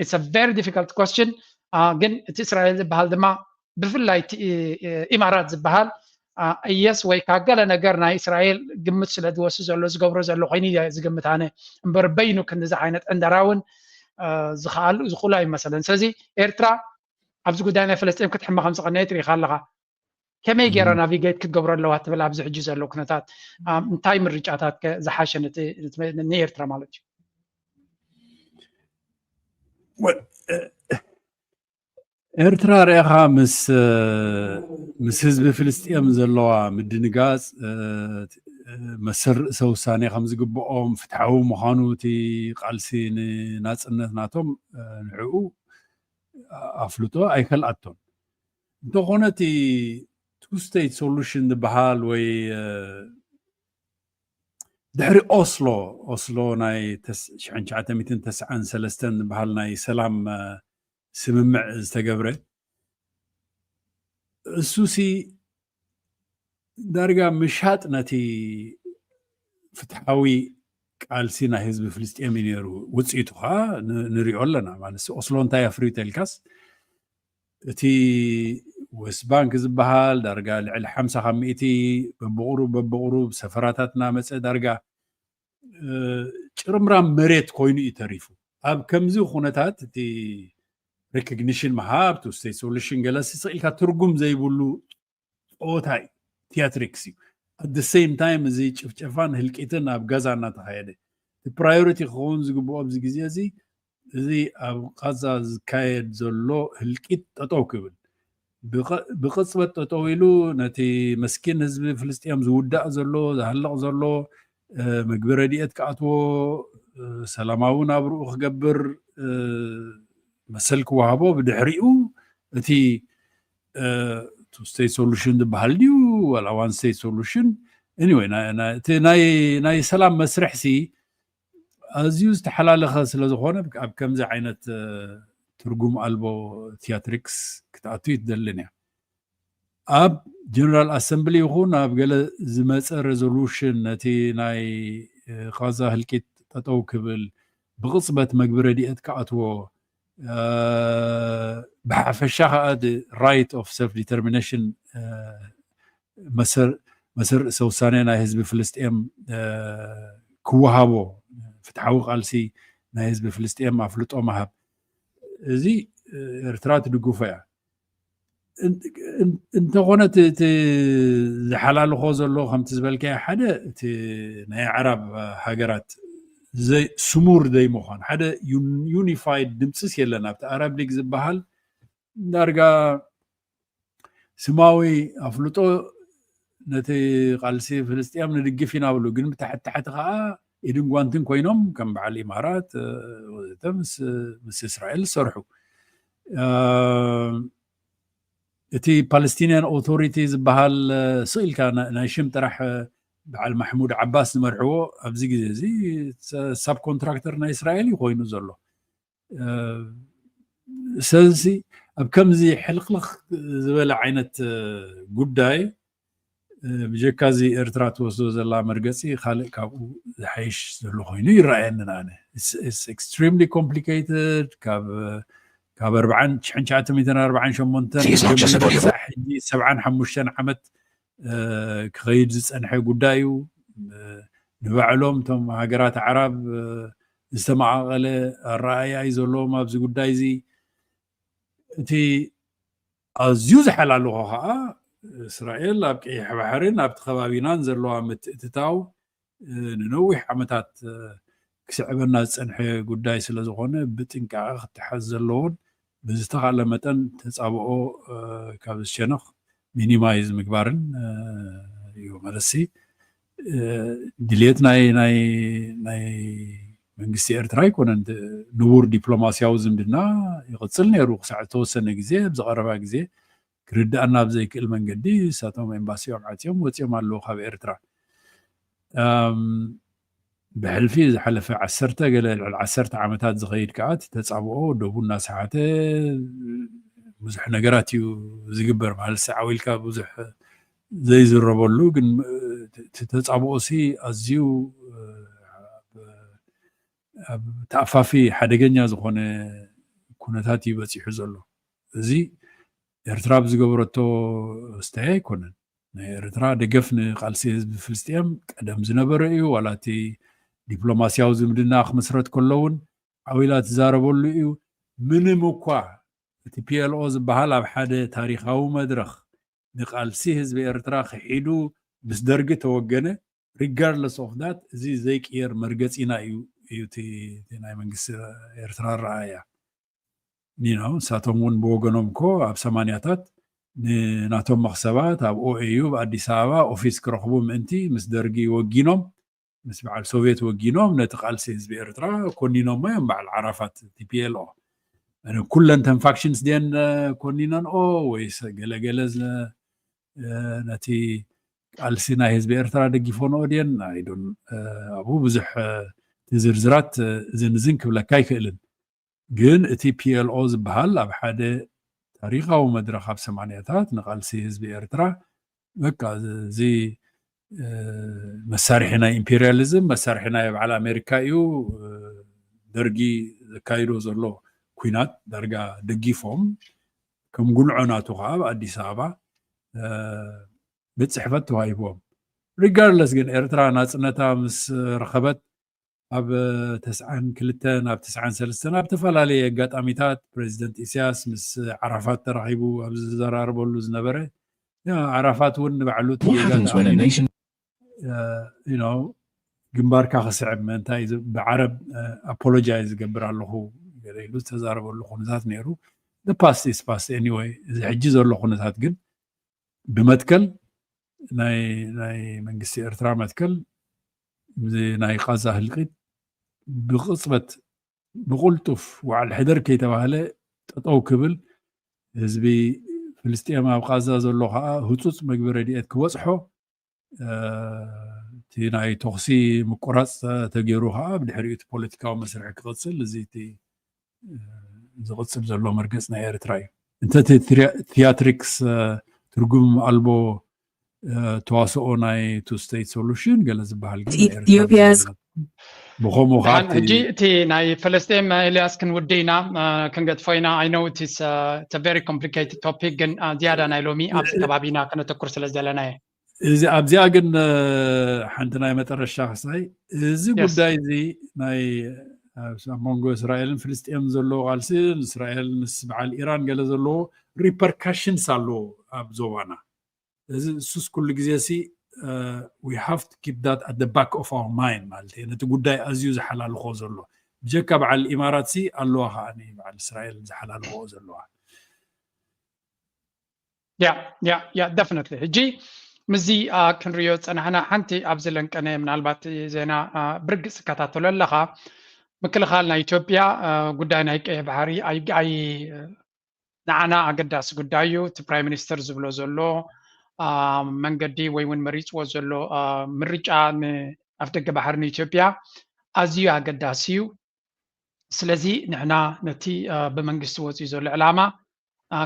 It's a very difficult question። ግን እቲ እስራኤል ዝበሃል ድማ ብፍላይ ኢማራት ዝበሃል እየስ ወይ ከዓ ገለ ነገር ናይ እስራኤል ግምት ስለ ዝወስድ ዘሎ ዝገብሮ ዘሎ ኮይኑ እየ ዝግምት ኣነ። እምበር በይኑ ክንዚ ዓይነት ዕንደራ እውን ዝኽኣሉ ዝኽእሉ ኣይመሰለን። ስለዚ ኤርትራ ኣብዚ ጉዳይ ናይ ፈለስጢን ክትሕመ ከም ዝቐነየት ርኢኻ ኣለኻ። ከመይ ገይራ ናቪጌት ክትገብሮ ኣለዋ ትብል ኣብዚ ሕጂ ዘሎ ኩነታት እንታይ ምርጫታት ዝሓሸ ንኤርትራ ማለት እዩ? ኤርትራ ርኢኻ ምስ ምስ ህዝቢ ፍልስጥኤም ዘለዋ ምድንጋፅ መሰል ርእሰ ውሳኔ ከም ዝግብኦም ፍትሓዊ ምዃኑ እቲ ቃልሲ ንናፅነት ናቶም ንዕኡ ኣፍልጦ ኣይከልኣቶን። እንተኾነ እቲ two state solution ዝበሃል ወይ ድሕሪ ኦስሎ ኦስሎ ናይ ሽሕን ትሽዓተ ሚእትን ተስዓን ሰለስተን ዝበሃል ናይ ሰላም ስምምዕ ዝተገብረ እሱሲ ዳርጋ ምሻጥ ነቲ ፍትሓዊ ቃልሲ ናይ ህዝቢ ፍልስጤም እዩ ነይሩ። ውፅኢቱ ከዓ ንሪኦ ኣለና። ማለት ኦስሎ እንታይ ኣፍርዩ ተልካስ እቲ ዌስት ባንክ ዝበሃል ዳርጋ ልዕሊ ሓምሳ ካብ ሚእቲ በብቑሩብ በብቑሩብ ሰፈራታት እናመፀ ዳርጋ ጭርምራም መሬት ኮይኑ እዩ ተሪፉ። ኣብ ከምዚ ኩነታት እቲ ሪኮግኒሽን ምሃብ two state solution ገለ ስቕ ኢልካ ትርጉም ዘይብሉ ፀወታ እዩ፣ ቲያትሪክስ እዩ። At the same time እዚ ጭፍጨፋን ህልቂትን ኣብ ጋዛ እናተኻየደ እቲ ፕራዮሪቲ ክኸውን ዝግብኦ ኣብዚ ግዜ እዚ እዚ ኣብ ቃዛ ዝካየድ ዘሎ ህልቂት ጠጠው ክብል ብቕፅበት ጠጠው ኢሉ ነቲ መስኪን ህዝቢ ፍልስጥኤም ዝውዳእ ዘሎ ዝሃልቕ ዘሎ ምግቢ ረድኤት ክኣትዎ ሰላማዊ ናብርኡ ክገብር መሰል ክወሃቦ ብድሕሪኡ እቲ two state solution ዝበሃል ድዩ ዋላ one state solution anyway ናይ ሰላም መስርሕ ሲ ኣዝዩ ዝተሓላለኸ ስለ ዝኾነ ኣብ ከምዚ ዓይነት ትርጉም ኣልቦ ቲያትሪክስ ክትኣቱ ይትደልን እያ። ኣብ ጀነራል ኣሰምብሊ ይኹን ኣብ ገለ ዝመፀ ሬዞሉሽን ነቲ ናይ ቃዛ ህልቂት ጠጠው ክብል ብቕፅበት መግቢ ረድኤት ክኣትዎ ብሓፈሻ ከዓ right of self determination መሰር ርእሰ ውሳኔ ናይ ህዝቢ ፍልስጤም ክወሃቦ ፍትሓዊ ቃልሲ ናይ ህዝቢ ፍልስጤም ኣፍልጦ ምሃብ እዚ ኤርትራ ትድግፎ እያ። እንተኾነ እቲ ዝሓላልኾ ዘሎ ከምቲ ዝበልካዮ ሓደ እቲ ናይ ኣዕራብ ሃገራት ስሙር ዘይምዃን ሓደ ዩኒፋይድ ድምፅስ የለን ኣብቲ ኣረብ ሊግ ዝበሃል ዳርጋ ስማዊ ኣፍልጦ ነቲ ቃልሲ ፍልስጥያም ንድግፍ ኢና ብሉ ግን ብታሕቲ ታሕቲ ከዓ ኢድን ጓንትን ኮይኖም ከም በዓል ኢማራት ወዘተ ምስ እስራኤል ዝሰርሑ እቲ ፓለስቲንያን ኦቶሪቲ ዝበሃል ስኢልካ ናይ ሽም ጥራሕ በዓል ማሕሙድ ዓባስ ዝመርሕዎ ኣብዚ ግዜ እዚ ሳብ ኮንትራክተር ናይ እስራኤል እዩ ኮይኑ ዘሎ ሰዚ ኣብ ከምዚ ሕልክልክ ዝበለ ዓይነት ጉዳይ ብጀካ እዚ ኤርትራ ትወስዶ ዘላ መርገፂ ካልእ ካብኡ ዝሓይሽ ዘሎ ኮይኑ ይረኣየኒ ኣነ extremely complicated ካብ ካብ ኣርባዓን ትሽዓተ ሚእትን ኣርባዓን ሸሞንተን ሕጂ ሰብዓን ሓሙሽተን ዓመት ክኸይድ ዝፀንሐ ጉዳይ እዩ። ንባዕሎም እቶም ሃገራት ኣዕራብ ዝተመቓቐለ ኣረኣእያ እዩ ዘለዎም ኣብዚ ጉዳይ እዚ። እቲ ኣዝዩ ዝሓላልኾ ከዓ እስራኤል ኣብ ቀይሕ ባሕርን ኣብቲ ከባቢናን ዘለዋ ምትእትታው ንነዊሕ ዓመታት ክስዕበና ዝፀንሐ ጉዳይ ስለ ዝኾነ ብጥንቃቐ ክተሓዝ ዘለዎን ብዝተኻእለ መጠን ተፃብኦ ካብ ዝሸነኽ ሚኒማይዝ ምግባርን እዩ መለሲ ድልየት ናይ ናይ ናይ መንግስቲ ኤርትራ ኣይኮነን ንቡር ዲፕሎማሲያዊ ዝምድና ይቕፅል ነይሩ ክሳዕ ዝተወሰነ ግዜ ኣብዚ ቀረባ ግዜ ክርድኣና ብዘይክእል መንገዲ እሳቶም ኤምባሲኦም ዓፅዮም ወፂኦም ኣለዉ ካብ ኤርትራ ብሕልፊ ዝሓለፈ ዓሰርተ ገለ ልዕሊ ዓሰርተ ዓመታት ዝኸይድ ከዓ እቲ ተፃብኦ ደቡ እናሰሓተ ብዙሕ ነገራት እዩ ዝግበር። ማለት ዓው ኢልካ ብዙሕ ዘይዝረበሉ፣ ግን እቲ ተፃብኦ ሲ ኣዝዩ ኣብ ተኣፋፊ ሓደገኛ ዝኾነ ኩነታት እዩ በፂሑ ዘሎ። እዚ ኤርትራ ብዝገበረቶ ስታይ ኣይኮነን። ናይ ኤርትራ ደገፍ ንቃልሲ ህዝቢ ፍልስጤም ቀደም ዝነበረ እዩ። ዋላ እቲ ዲፕሎማስያዊ ዝምድና ክምስረት ከሎ እውን ዓው ኢላ ትዛረበሉ እዩ። ምንም እኳ እቲ ፒኤልኦ ዝበሃል ኣብ ሓደ ታሪኻዊ መድረኽ ንቃልሲ ህዝቢ ኤርትራ ክሒዱ ምስ ደርጊ ተወገነ፣ regardless of that፣ እዚ ዘይቅየር መርገፂና እዩ እዩ እቲ ናይ መንግስቲ ኤርትራ ረኣያ። ንሳቶም እውን ብወገኖም እኮ ኣብ ሰማንያታት ንናቶም መኽሰባት ኣብ ኦኤዩ ኣብ ኣዲስ ኣበባ ኦፊስ ክረኽቡ ምእንቲ ምስ ደርጊ ወጊኖም፣ ምስ በዓል ሶቪየት ወጊኖም ነቲ ቃልሲ ህዝቢ ኤርትራ ኮኒኖሞ እዮም። በዓል ዓራፋት ቲፒኤልኦ ኩለን ተን ፋክሽንስ ድየን ኮኒነንኦ ወይስ ገለገለ ነቲ ቃልሲ ናይ ህዝቢ ኤርትራ ደጊፎንኦ ድየን? ኣይዶን ኣብኡ ብዙሕ ዝርዝራት ዝንዝን ክብለካ ኣይክእልን። ግን እቲ ፒኤልኦ ዝበሃል ኣብ ሓደ ታሪኻዊ መድረኽ ኣብ ሰማንያታት ንቃልሲ ህዝቢ ኤርትራ በቃ እዚ መሳርሒ ናይ ኢምፔሪያሊዝም፣ መሳርሒ ናይ በዓል ኣሜሪካ እዩ። ደርጊ ዘካይዶ ዘሎ ኩናት ዳርጋ ደጊፎም፣ ከም ጉንዖ ናቱ ከዓ ኣብ ኣዲስ ኣበባ ቤት ፅሕፈት ተዋሂብዎም። ሪጋርድለስ ግን ኤርትራ ናፅነታ ምስ ረኸበት ኣብ ተስዓን ክልተን ኣብ ተስዓን ሰለስተን ኣብ ዝተፈላለየ ኣጋጣሚታት ፕሬዚደንት ኢሳያስ ምስ ዓራፋት ተራኺቡ ኣብ ዝዘራረበሉ ዝነበረ፣ ዓራፋት እውን ንባዕሉ ግንባርካ ክስዕብ ምእንታይ ብዓረብ ኣፖሎጃይዝ ዝገብር ኣለኹ ኢሉ ዝተዛረበሉ ኩነታት ነይሩ። ፓስት ኢስ ፓስት። ኤኒወይ፣ እዚ ሕጂ ዘሎ ኩነታት ግን ብመትከል ናይ መንግስቲ ኤርትራ መትከል ናይ ቃዛ ህልቂት ብቅፅበት ብቁልጡፍ ዋዕል ሕደር ከይተባህለ ጠጠው ክብል፣ ህዝቢ ፍልስጤም ኣብ ቃዛ ዘሎ ከዓ ህፁፅ መግቢ ረድኤት ክበፅሖ፣ እቲ ናይ ተኹሲ ምቁራፅ ተገይሩ ከዓ ብድሕሪኡ እቲ ፖለቲካዊ መስርሕ ክቕፅል፣ እዚ እቲ ዝቕፅል ዘሎ መርገፅ ናይ ኤርትራ እዩ። እንተ ቲያትሪክስ ትርጉም ኣልቦ ተዋስኦ ናይ ቱ ስቴት ሶሉሽን ገለ ዝበሃል ግን ኢትዮጵያ ብኸምኡ ከዓ ሕጂ እቲ ናይ ፈለስጤም ኤልያስ ክንውዲ ኢና፣ ክንገድፎ ኢና። I know it's a very complicated topic፣ ግን ዝያዳ ናይ ሎሚ ኣብዚ ከባቢና ከነተኩር ስለ ዝደለና እየ። እዚ ኣብዚኣ ግን ሓንቲ ናይ መጠረሻ ክሳይ እዚ ጉዳይ እዚ ናይ ኣብ መንጎ እስራኤልን ፍልስጤም ዘለዎ ቃልሲ፣ እስራኤል ምስ በዓል ኢራን ገለ ዘለዎ ሪፐርካሽንስ ኣለዎ ኣብ ዞባና። እዚ እሱስ ኩሉ ግዜ ሲ we have to keep that at the back of our mind ማለት እዩ። ነቲ ጉዳይ ኣዝዩ ዝሓላልኾ ዘሎ ብጀካ በዓል ኢማራት ሲ ኣለዋ ከዓ በዓል እስራኤል ዝሓላልኾ ዘለዋ። ያ ያ ያ ደፍነትሊ ሕጂ ምስዚ ክንሪዮ ዝፀናሕና ሓንቲ ኣብዚ ለንቀነ ምናልባት ዜና ብርግፅ ትከታተሎ ኣለኻ። ምክልኻል ናይ ኢትዮጵያ ጉዳይ ናይ ቀይሕ ባሕሪ ኣይ ንዓና ኣገዳሲ ጉዳይ እዩ። እቲ ፕራይም ሚኒስተር ዝብሎ ዘሎ መንገዲ ወይ እውን መሪፅዎ ዘሎ ምርጫ ንኣፍደገ ባሕሪ ንኢትዮጵያ ኣዝዩ ኣገዳሲ እዩ። ስለዚ ንሕና ነቲ ብመንግስቲ ወፅዩ ዘሎ ዕላማ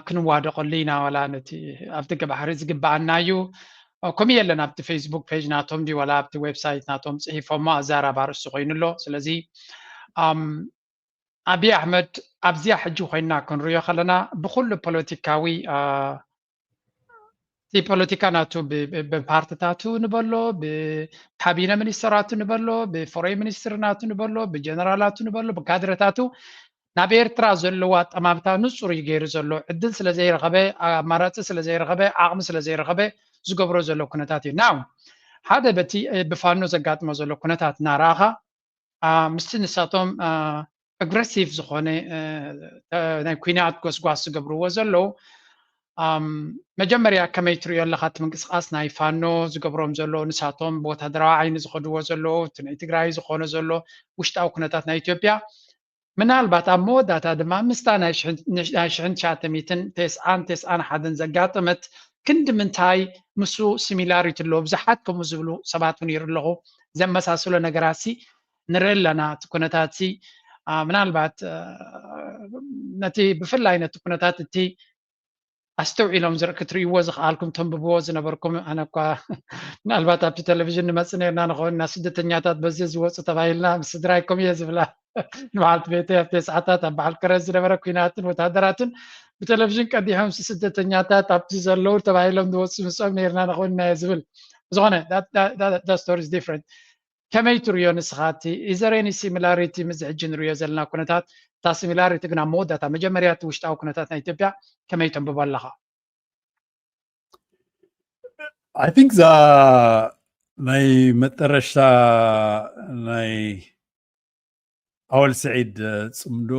ክንዋደቀሉ ኢና። ዋላ ነቲ ኣፍደገ ባሕሪ ዝግበኣና እዩ። ከምኡ የለን ኣብቲ ፌስቡክ ፔጅ ናቶም ድዩ ዋላ ኣብቲ ዌብሳይት ናቶም ፅሒፎሞ ኣዛራቢ ኣርእስቲ ኮይኑ ኣሎ። ስለዚ ኣብይ ኣሕመድ ኣብዚኣ ሕጂ ኮይና ክንሪኦ ከለና ብኩሉ ፖለቲካዊ እቲ ፖለቲካ ናቱ ብፓርትታቱ ንበሎ፣ ብካቢነ ሚኒስተራቱ ንበሎ፣ ብፎሬን ሚኒስትር ናቱ ንበሎ፣ ብጀነራላቱ ንበሎ፣ ብካድረታቱ ናብ ኤርትራ ዘለዎ ኣጠማምታ ንጹር እዩ ገይሩ ዘሎ። ዕድል ስለ ዘይረኸበ፣ ኣማራጺ ስለ ዘይረኸበ፣ ዓቕሚ ስለ ዘይረኸበ ዝገብሮ ዘሎ ኩነታት እዩ። ናው ሓደ በቲ ብፋኖ ዘጋጥሞ ዘሎ ኩነታት እናረኣኻ ምስቲ ንሳቶም ኣግረሲቭ ዝኾነ ናይ ኩናት ጎስጓስ ዝገብርዎ ዘለዉ መጀመርያ ከመይ ትሪኦ ኣለኻ? እቲ ምንቅስቃስ ናይ ፋኖ ዝገብሮም ዘለዉ ንሳቶም ብወታደራዊ ዓይኒ ዝኸድዎ ዘለዉ እቲ ናይ ትግራይ ዝኾነ ዘሎ ውሽጣዊ ኩነታት ናይ ኢትዮጵያ ምናልባት ኣብ መወዳእታ ድማ ምስታ ናይ ሽሕን ትሽዓተ ሚእትን ተስዓን ተስዓን ሓደን ዘጋጠመት ክንዲ ምንታይ ምስኡ ሲሚላሪቲ ኣለዎ? ብዙሓት ከምኡ ዝብሉ ሰባት እውን ይርኢ ኣለኹ። ዘመሳስሎ ነገራት ሲ ንርኢ ኣለና። እቲ ኩነታት ሲ ምናልባት ነቲ ብፍላይ ነቲ ኩነታት እቲ ኣስተውዒሎም ክትርእይዎ ዝኸኣልኩም ተንብብዎ ዝነበርኩም፣ ኣነ እኳ ምናልባት ኣብቲ ቴሌቪዥን ንመጽእ ነርና ንኸውን፣ እና ስደተኛታት በዚ ዝወፁ ተባሂልና ምስ ስድራይኩም እየ ዝብላ። ንበዓልቲ ቤተይ ኣብ ተስዓታት ኣብ በዓል ከረን ዝነበረ ኲናትን ወታደራትን ብቴሌቪዥን ቀዲሖም ስደተኛታት ኣብቲ ዘለዉ ተባሂሎም ዝወፁ ምስኦም ነርና ንኸውን ኢና እየ ዝብል። ዝኾነ story is different። ከመይ ትርእዮ ንስኻ? እቲ is there any similarity ምስ ሕጂ ንርእዮ ዘለና ኩነታት? እታ similarity ግን ኣብ መወዳእታ መጀመርያ እቲ ውሽጣዊ ኩነታት ናይ ኢትዮጵያ ከመይ ተንብቦ ኣለኻ? I think እዛ ናይ መጠረሽታ ናይ ኣወል ስዒድ ፅምዶ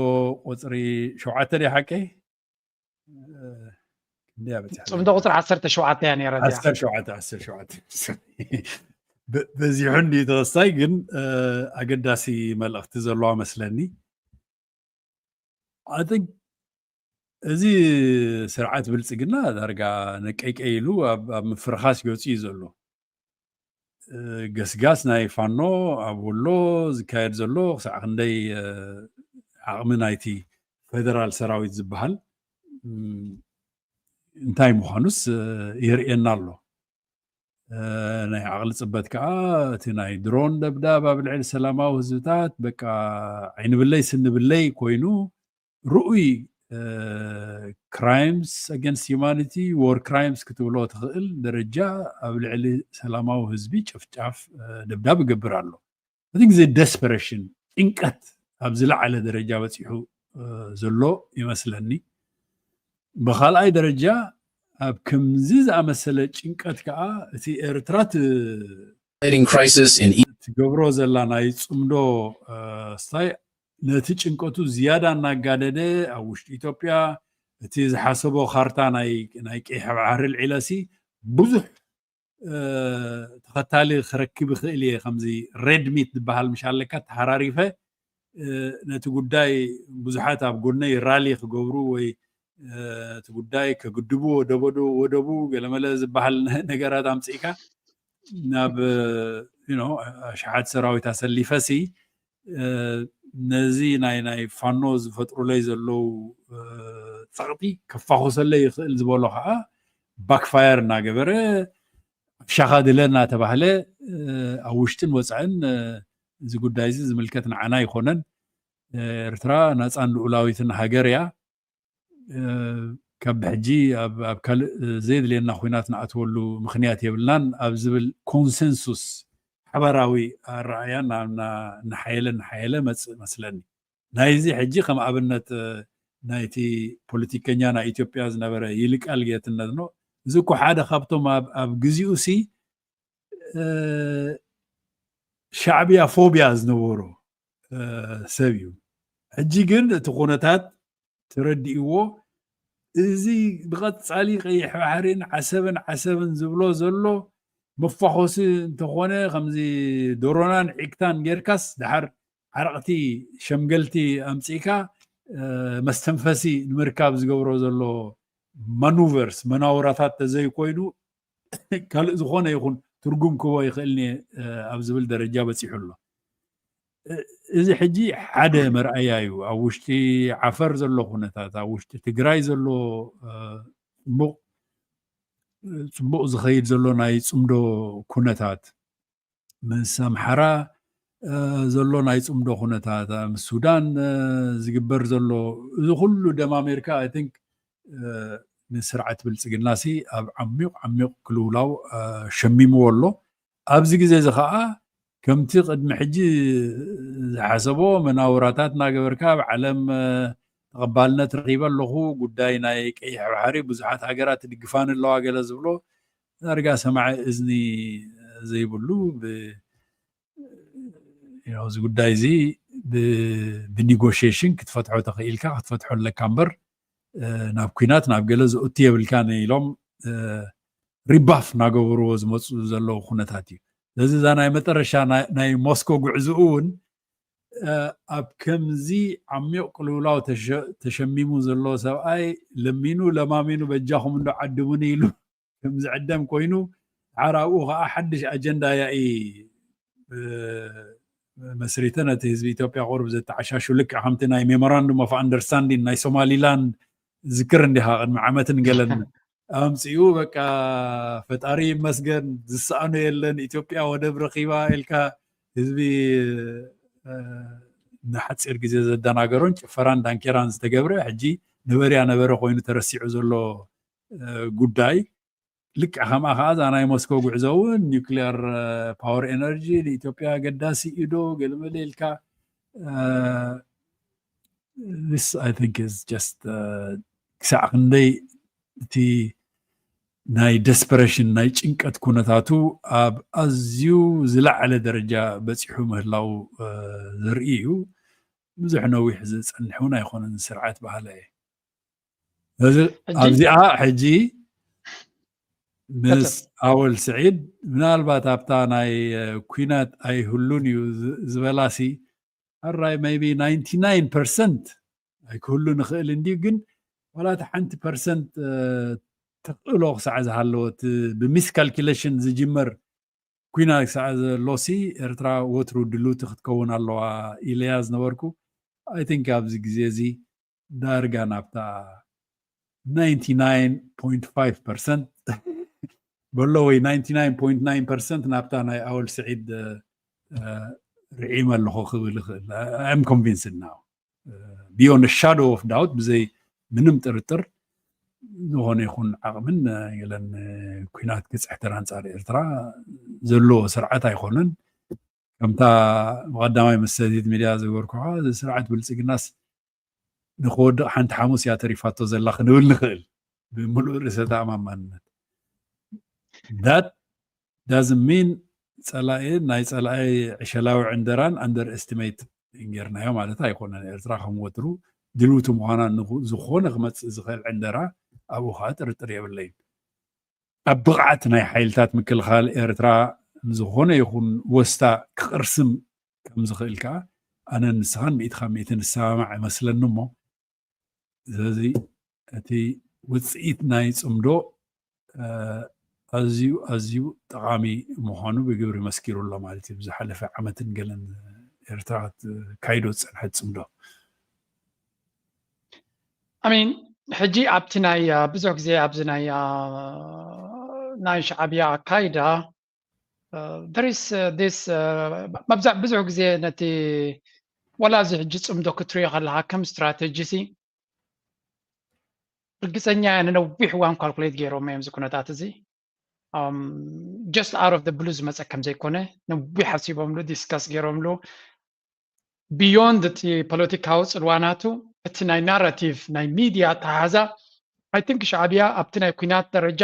ቁፅሪ ሸውዓተ ድያ ሓቀይ? ፅምዶ ቁፅሪ ዓሰርተ ሸውዓተ እያ ነይራ። ዓሰርተ ሸውዓተ ዓሰርተ ሸውዓተ በዚሑ እንዲ ተወሳይ ግን ኣገዳሲ መልእኽቲ ዘለዋ መስለኒ። I think እዚ ስርዓት ብልፅግና ዳርጋ ነቀይቀይ ኢሉ ኣብ ምፍርኻስ ገፁ እዩ ዘሎ። ገስጋስ ናይ ፋኖ ኣብ ወሎ ዝካየድ ዘሎ ክሳዕ ክንደይ ዓቕሚ ናይቲ ፌደራል ሰራዊት ዝበሃል እንታይ ምዃኑስ የርእየና ኣሎ። ናይ ዓቕሊ ፅበት ከዓ እቲ ናይ ድሮን ደብዳብ ኣብ ልዕሊ ሰላማዊ ህዝብታት በቃ ዓይንብለይ ስንብለይ ኮይኑ ርኡይ crimes against humanity፣ war crimes ክትብሎ ትኽእል ደረጃ ኣብ ልዕሊ ሰላማዊ ህዝቢ ጨፍጫፍ ደብዳብ ይገብር ኣሎ። እቲ ግዜ desperation፣ ጭንቀት ኣብ ዝለዓለ ደረጃ በፂሑ ዘሎ ይመስለኒ። ብካልኣይ ደረጃ ኣብ ከምዚ ዝኣመሰለ ጭንቀት ከዓ እቲ ኤርትራ ትገብሮ ዘላ ናይ ፅምዶ ስታይ ነቲ ጭንቀቱ ዝያዳ እናጋደደ ኣብ ውሽጢ ኢትዮጵያ እቲ ዝሓሰቦ ካርታ ናይ ቀይሕ ባሕሪ ልዒለሲ ብዙሕ ተኸታሊ ክረክብ ይኽእል እየ። ከምዚ red meat ዝበሃል ምሽ ኣለካ ተሃራሪፈ ነቲ ጉዳይ ብዙሓት ኣብ ጎነይ ራሊ ክገብሩ ወይ እቲ ጉዳይ ከግድቡ ወደቡ ገለመለ ዝበሃል ነገራት ኣምፅእካ ናብ ኣሽሓት ሰራዊት ኣሰሊፈሲ ነዚ ናይ ናይ ፋኖ ዝፈጥሩለይ ዘለዉ ፀቕጢ ከፋኹሰለይ ይኽእል ዝበሎ ከዓ backfire እናገበረ ኣብ ሻኻ ድለ እናተባህለ ኣብ ውሽጥን ወፃእን እዚ ጉዳይ እዚ ዝምልከት ንዓና ኣይኮነን። ኤርትራ ናፃን ልኡላዊትን ሃገር እያ። ካብ ብሕጂ ኣብ ካልእ ዘየድልየና ኩናት ንኣትወሉ ምኽንያት የብልናን ኣብ ዝብል ኮንሰንሱስ ሓባራዊ ኣረኣያ እናሓየለ እናሓየለ መፅእ መስለኒ። ናይዚ ሕጂ ከም ኣብነት ናይቲ ፖለቲከኛ ናይ ኢትዮጵያ ዝነበረ ይልቃል ጌትነት ነው። እዚ እኮ ሓደ ካብቶም ኣብ ግዜኡ ሲ ሻዕብያ ፎቢያ ዝነበሮ ሰብ እዩ። ሕጂ ግን እቲ ኩነታት ተረዲእዎ እዚ ብቐፃሊ ቀይሕ ባሕሪን ዓሰብን ዓሰብን ዝብሎ ዘሎ መፋኾሲ እንተኾነ ከምዚ ዶሮናን ዒግታን ጌርካስ ደሓር ዓረቕቲ ሸምገልቲ ኣምፂእካ መስተንፈሲ ንምርካብ ዝገብሮ ዘሎ ማኑቨርስ መናውራታት ተዘይኮይኑ ካልእ ዝኾነ ይኹን ትርጉም ክቦ ይኽእልኒ ኣብ ዝብል ደረጃ በፂሑ ኣሎ። እዚ ሕጂ ሓደ መርኣያ እዩ። ኣብ ውሽጢ ዓፈር ዘሎ ኩነታት፣ ኣብ ውሽጢ ትግራይ ዘሎ ፅቡቕ ዝኸይድ ዘሎ ናይ ፅምዶ ኩነታት፣ ምስ ኣምሓራ ዘሎ ናይ ፅምዶ ኩነታት፣ ምስ ሱዳን ዝግበር ዘሎ እዚ ኩሉ ደማሚርካ I think ንስርዓት ብልፅግና ሲ ኣብ ዓሚቕ ዓሚቕ ክልውላው ሸሚምዎ ኣሎ። ኣብዚ ግዜ እዚ ከዓ ከምቲ ቅድሚ ሕጂ ዝሓሰቦ መናውራታት እናገበርካ ኣብ ዓለም ተቐባልነት ረኺበ ኣለኹ፣ ጉዳይ ናይ ቀይሕ ባሕሪ ብዙሓት ሃገራት ይድግፋኒ ኣለዋ ገለ ዝብሎ ዳርጋ ሰማዒ እዝኒ ዘይብሉ እዚ ጉዳይ እዚ ብኒጎሽሽን ክትፈትሖ ተኽኢልካ ክትፈትሖ ኣለካ እምበር ናብ ኩናት ናብ ገለ ዘእቱ የብልካን ኢሎም ሪባፍ እናገበርዎ ዝመፁ ዘለዉ ኩነታት እዩ። ስለዚ እዛ ናይ መጠረሻ ናይ ሞስኮ ጉዕዝኡ እውን ኣብ ከምዚ ዓሚቕ ቅልውላው ተሸሚሙ ዘሎ ሰብኣይ ለሚኑ ለማሚኑ በጃኹም እንዶ ዓድሙኒ ኢሉ ከም ዝዕደም ኮይኑ ሓራኡ ከዓ ሓድሽ ኣጀንዳ ያኢ መስሪተ ነቲ ህዝቢ ኢትዮጵያ ቁሩብ ዘተዓሻሹ፣ ልክዕ ከምቲ ናይ memorandum of understanding ናይ ሶማሊላንድ ዝክር እንዲኻ ቅድሚ ዓመትን ገለን ኣምፅኡ። በቃ ፈጣሪ ይመስገን ዝሰኣኖ የለን፣ ኢትዮጵያ ወደብ ረኺባ ኢልካ ህዝቢ ንሓፂር ግዜ ዘደናገሮን ጭፈራን ዳንኬራን ዝተገብረ ሕጂ ነበርያ ነበረ ኮይኑ ተረሲዑ ዘሎ ጉዳይ። ልክዕ ከምኣ ከዓ እዛ ናይ ሞስኮ ጉዕዞ እውን nuclear power energy ንኢትዮጵያ ኣገዳሲ እዩ ዶ ገለመለ ኢልካ this I think is just ክሳዕ ክንደይ እቲ ናይ desperation ናይ ጭንቀት ኩነታቱ ኣብ ኣዝዩ ዝለዓለ ደረጃ በፂሑ ምህላው ዘርኢ እዩ። ብዙሕ ነዊሕ ዝፀንሕ እውን ኣይኮነን ስርዓት በሃላይ። ስለዚ ኣብዚኣ ሕጂ ምስ ኣወል ስዒድ ምናልባት ኣብታ ናይ ኩናት ኣይህሉን እዩ ዝበላሲ ኣራይ maybe ninety nine percent ኣይክህሉ ንኽእል እንዲዩ፣ ግን ዋላ እቲ ሓንቲ ፐርሰንት ተኽእሎ ክሳዕ ዝሃለወት ብmiscalculation ዝጅመር ኩናት ክሳዕ ዘሎሲ ኤርትራ ወትሩ ድልውቲ ክትከውን ኣለዋ ኢለያ ዝነበርኩ። I think ኣብዚ ግዜ እዚ ዳርጋ ናብታ ninety nine point five percent በሎ ወይ ninety nine point nine percent ናብታ ናይ ኣወል ስዒድ ርዒመ ኣለኹ ክብል ይኽእል። I'm convinced now beyond shadow of doubt፣ ብዘይ ምንም ጥርጥር ዝኾነ ይኹን ዓቕምን ገለን ኩናት ክፅሕተር ኣንፃር ኤርትራ ዘለዎ ስርዓት ኣይኮነን። ከምታ ብቐዳማይ መሰቲት ሚድያ ዝገበርኩኻ ስርዓት ብልፅግናስ ንክወድቕ ሓንቲ ሓሙስ እያ ተሪፋቶ ዘላ ክንብል ንኽእል ብምሉእ ርእሰ ተኣማማንነት። That doesn't mean ፀላኢ ናይ ፀላኢ ዕሸላዊ ዕንደራን underestimate ጌርናዮ ማለት ኣይኮነን። ኤርትራ ከም ወትሩ ድልውቲ ምዃና ዝኾነ ክመፅእ ዝኽእል ዕንደራ ኣብኡ ከዓ ጥርጥር የብለይን። ኣብ ብቕዓት ናይ ሓይልታት ምክልኻል ኤርትራ ዝኾነ ይኹን ወስታ ክቕርስም ከም ዝኽእል ከዓ ኣነ ንስኻን ሚእቲ ካብ ሚእቲ ንሰማማዕ ይመስለኒ። እሞ ስለዚ እቲ ውፅኢት ናይ ፅምዶ ኣዝዩ ኣዝዩ ጠቓሚ ምዃኑ ብግብሪ መስኪሩ ኣሎ ማለት እዩ። ብዝሓለፈ ዓመትን ገለን ኤርትራ ክትካይዶ ዝፀንሐት ፅምዶ ኣሚን ሕጂ ኣብቲ ናይ ብዙሕ ግዜ ኣብዚ ናይ ናይ ሻዕብያ ኣካይዳ there is this መብዛሕ ብዙሕ ግዜ ነቲ ወላ እዚ ሕጂ ፅምዶ ክትሪኦ ከለካ ከም ስትራተጂ ሲ ርግፀኛ እየ ንነዊሕ እዋን ካልኩሌት ገይሮም እዮም እዚ ኩነታት እዚ just out of the blue ዝመፀ ከም ዘይኮነ ነዊሕ ሓሲቦምሉ ዲስካስ ገይሮምሉ beyond እቲ ፖለቲካዊ ፅልዋ ናቱ እቲ ናይ ናራቲቭ ናይ ሚድያ ኣተሓሕዛ I think ሻዕብያ ኣብቲ ናይ ኩናት ደረጃ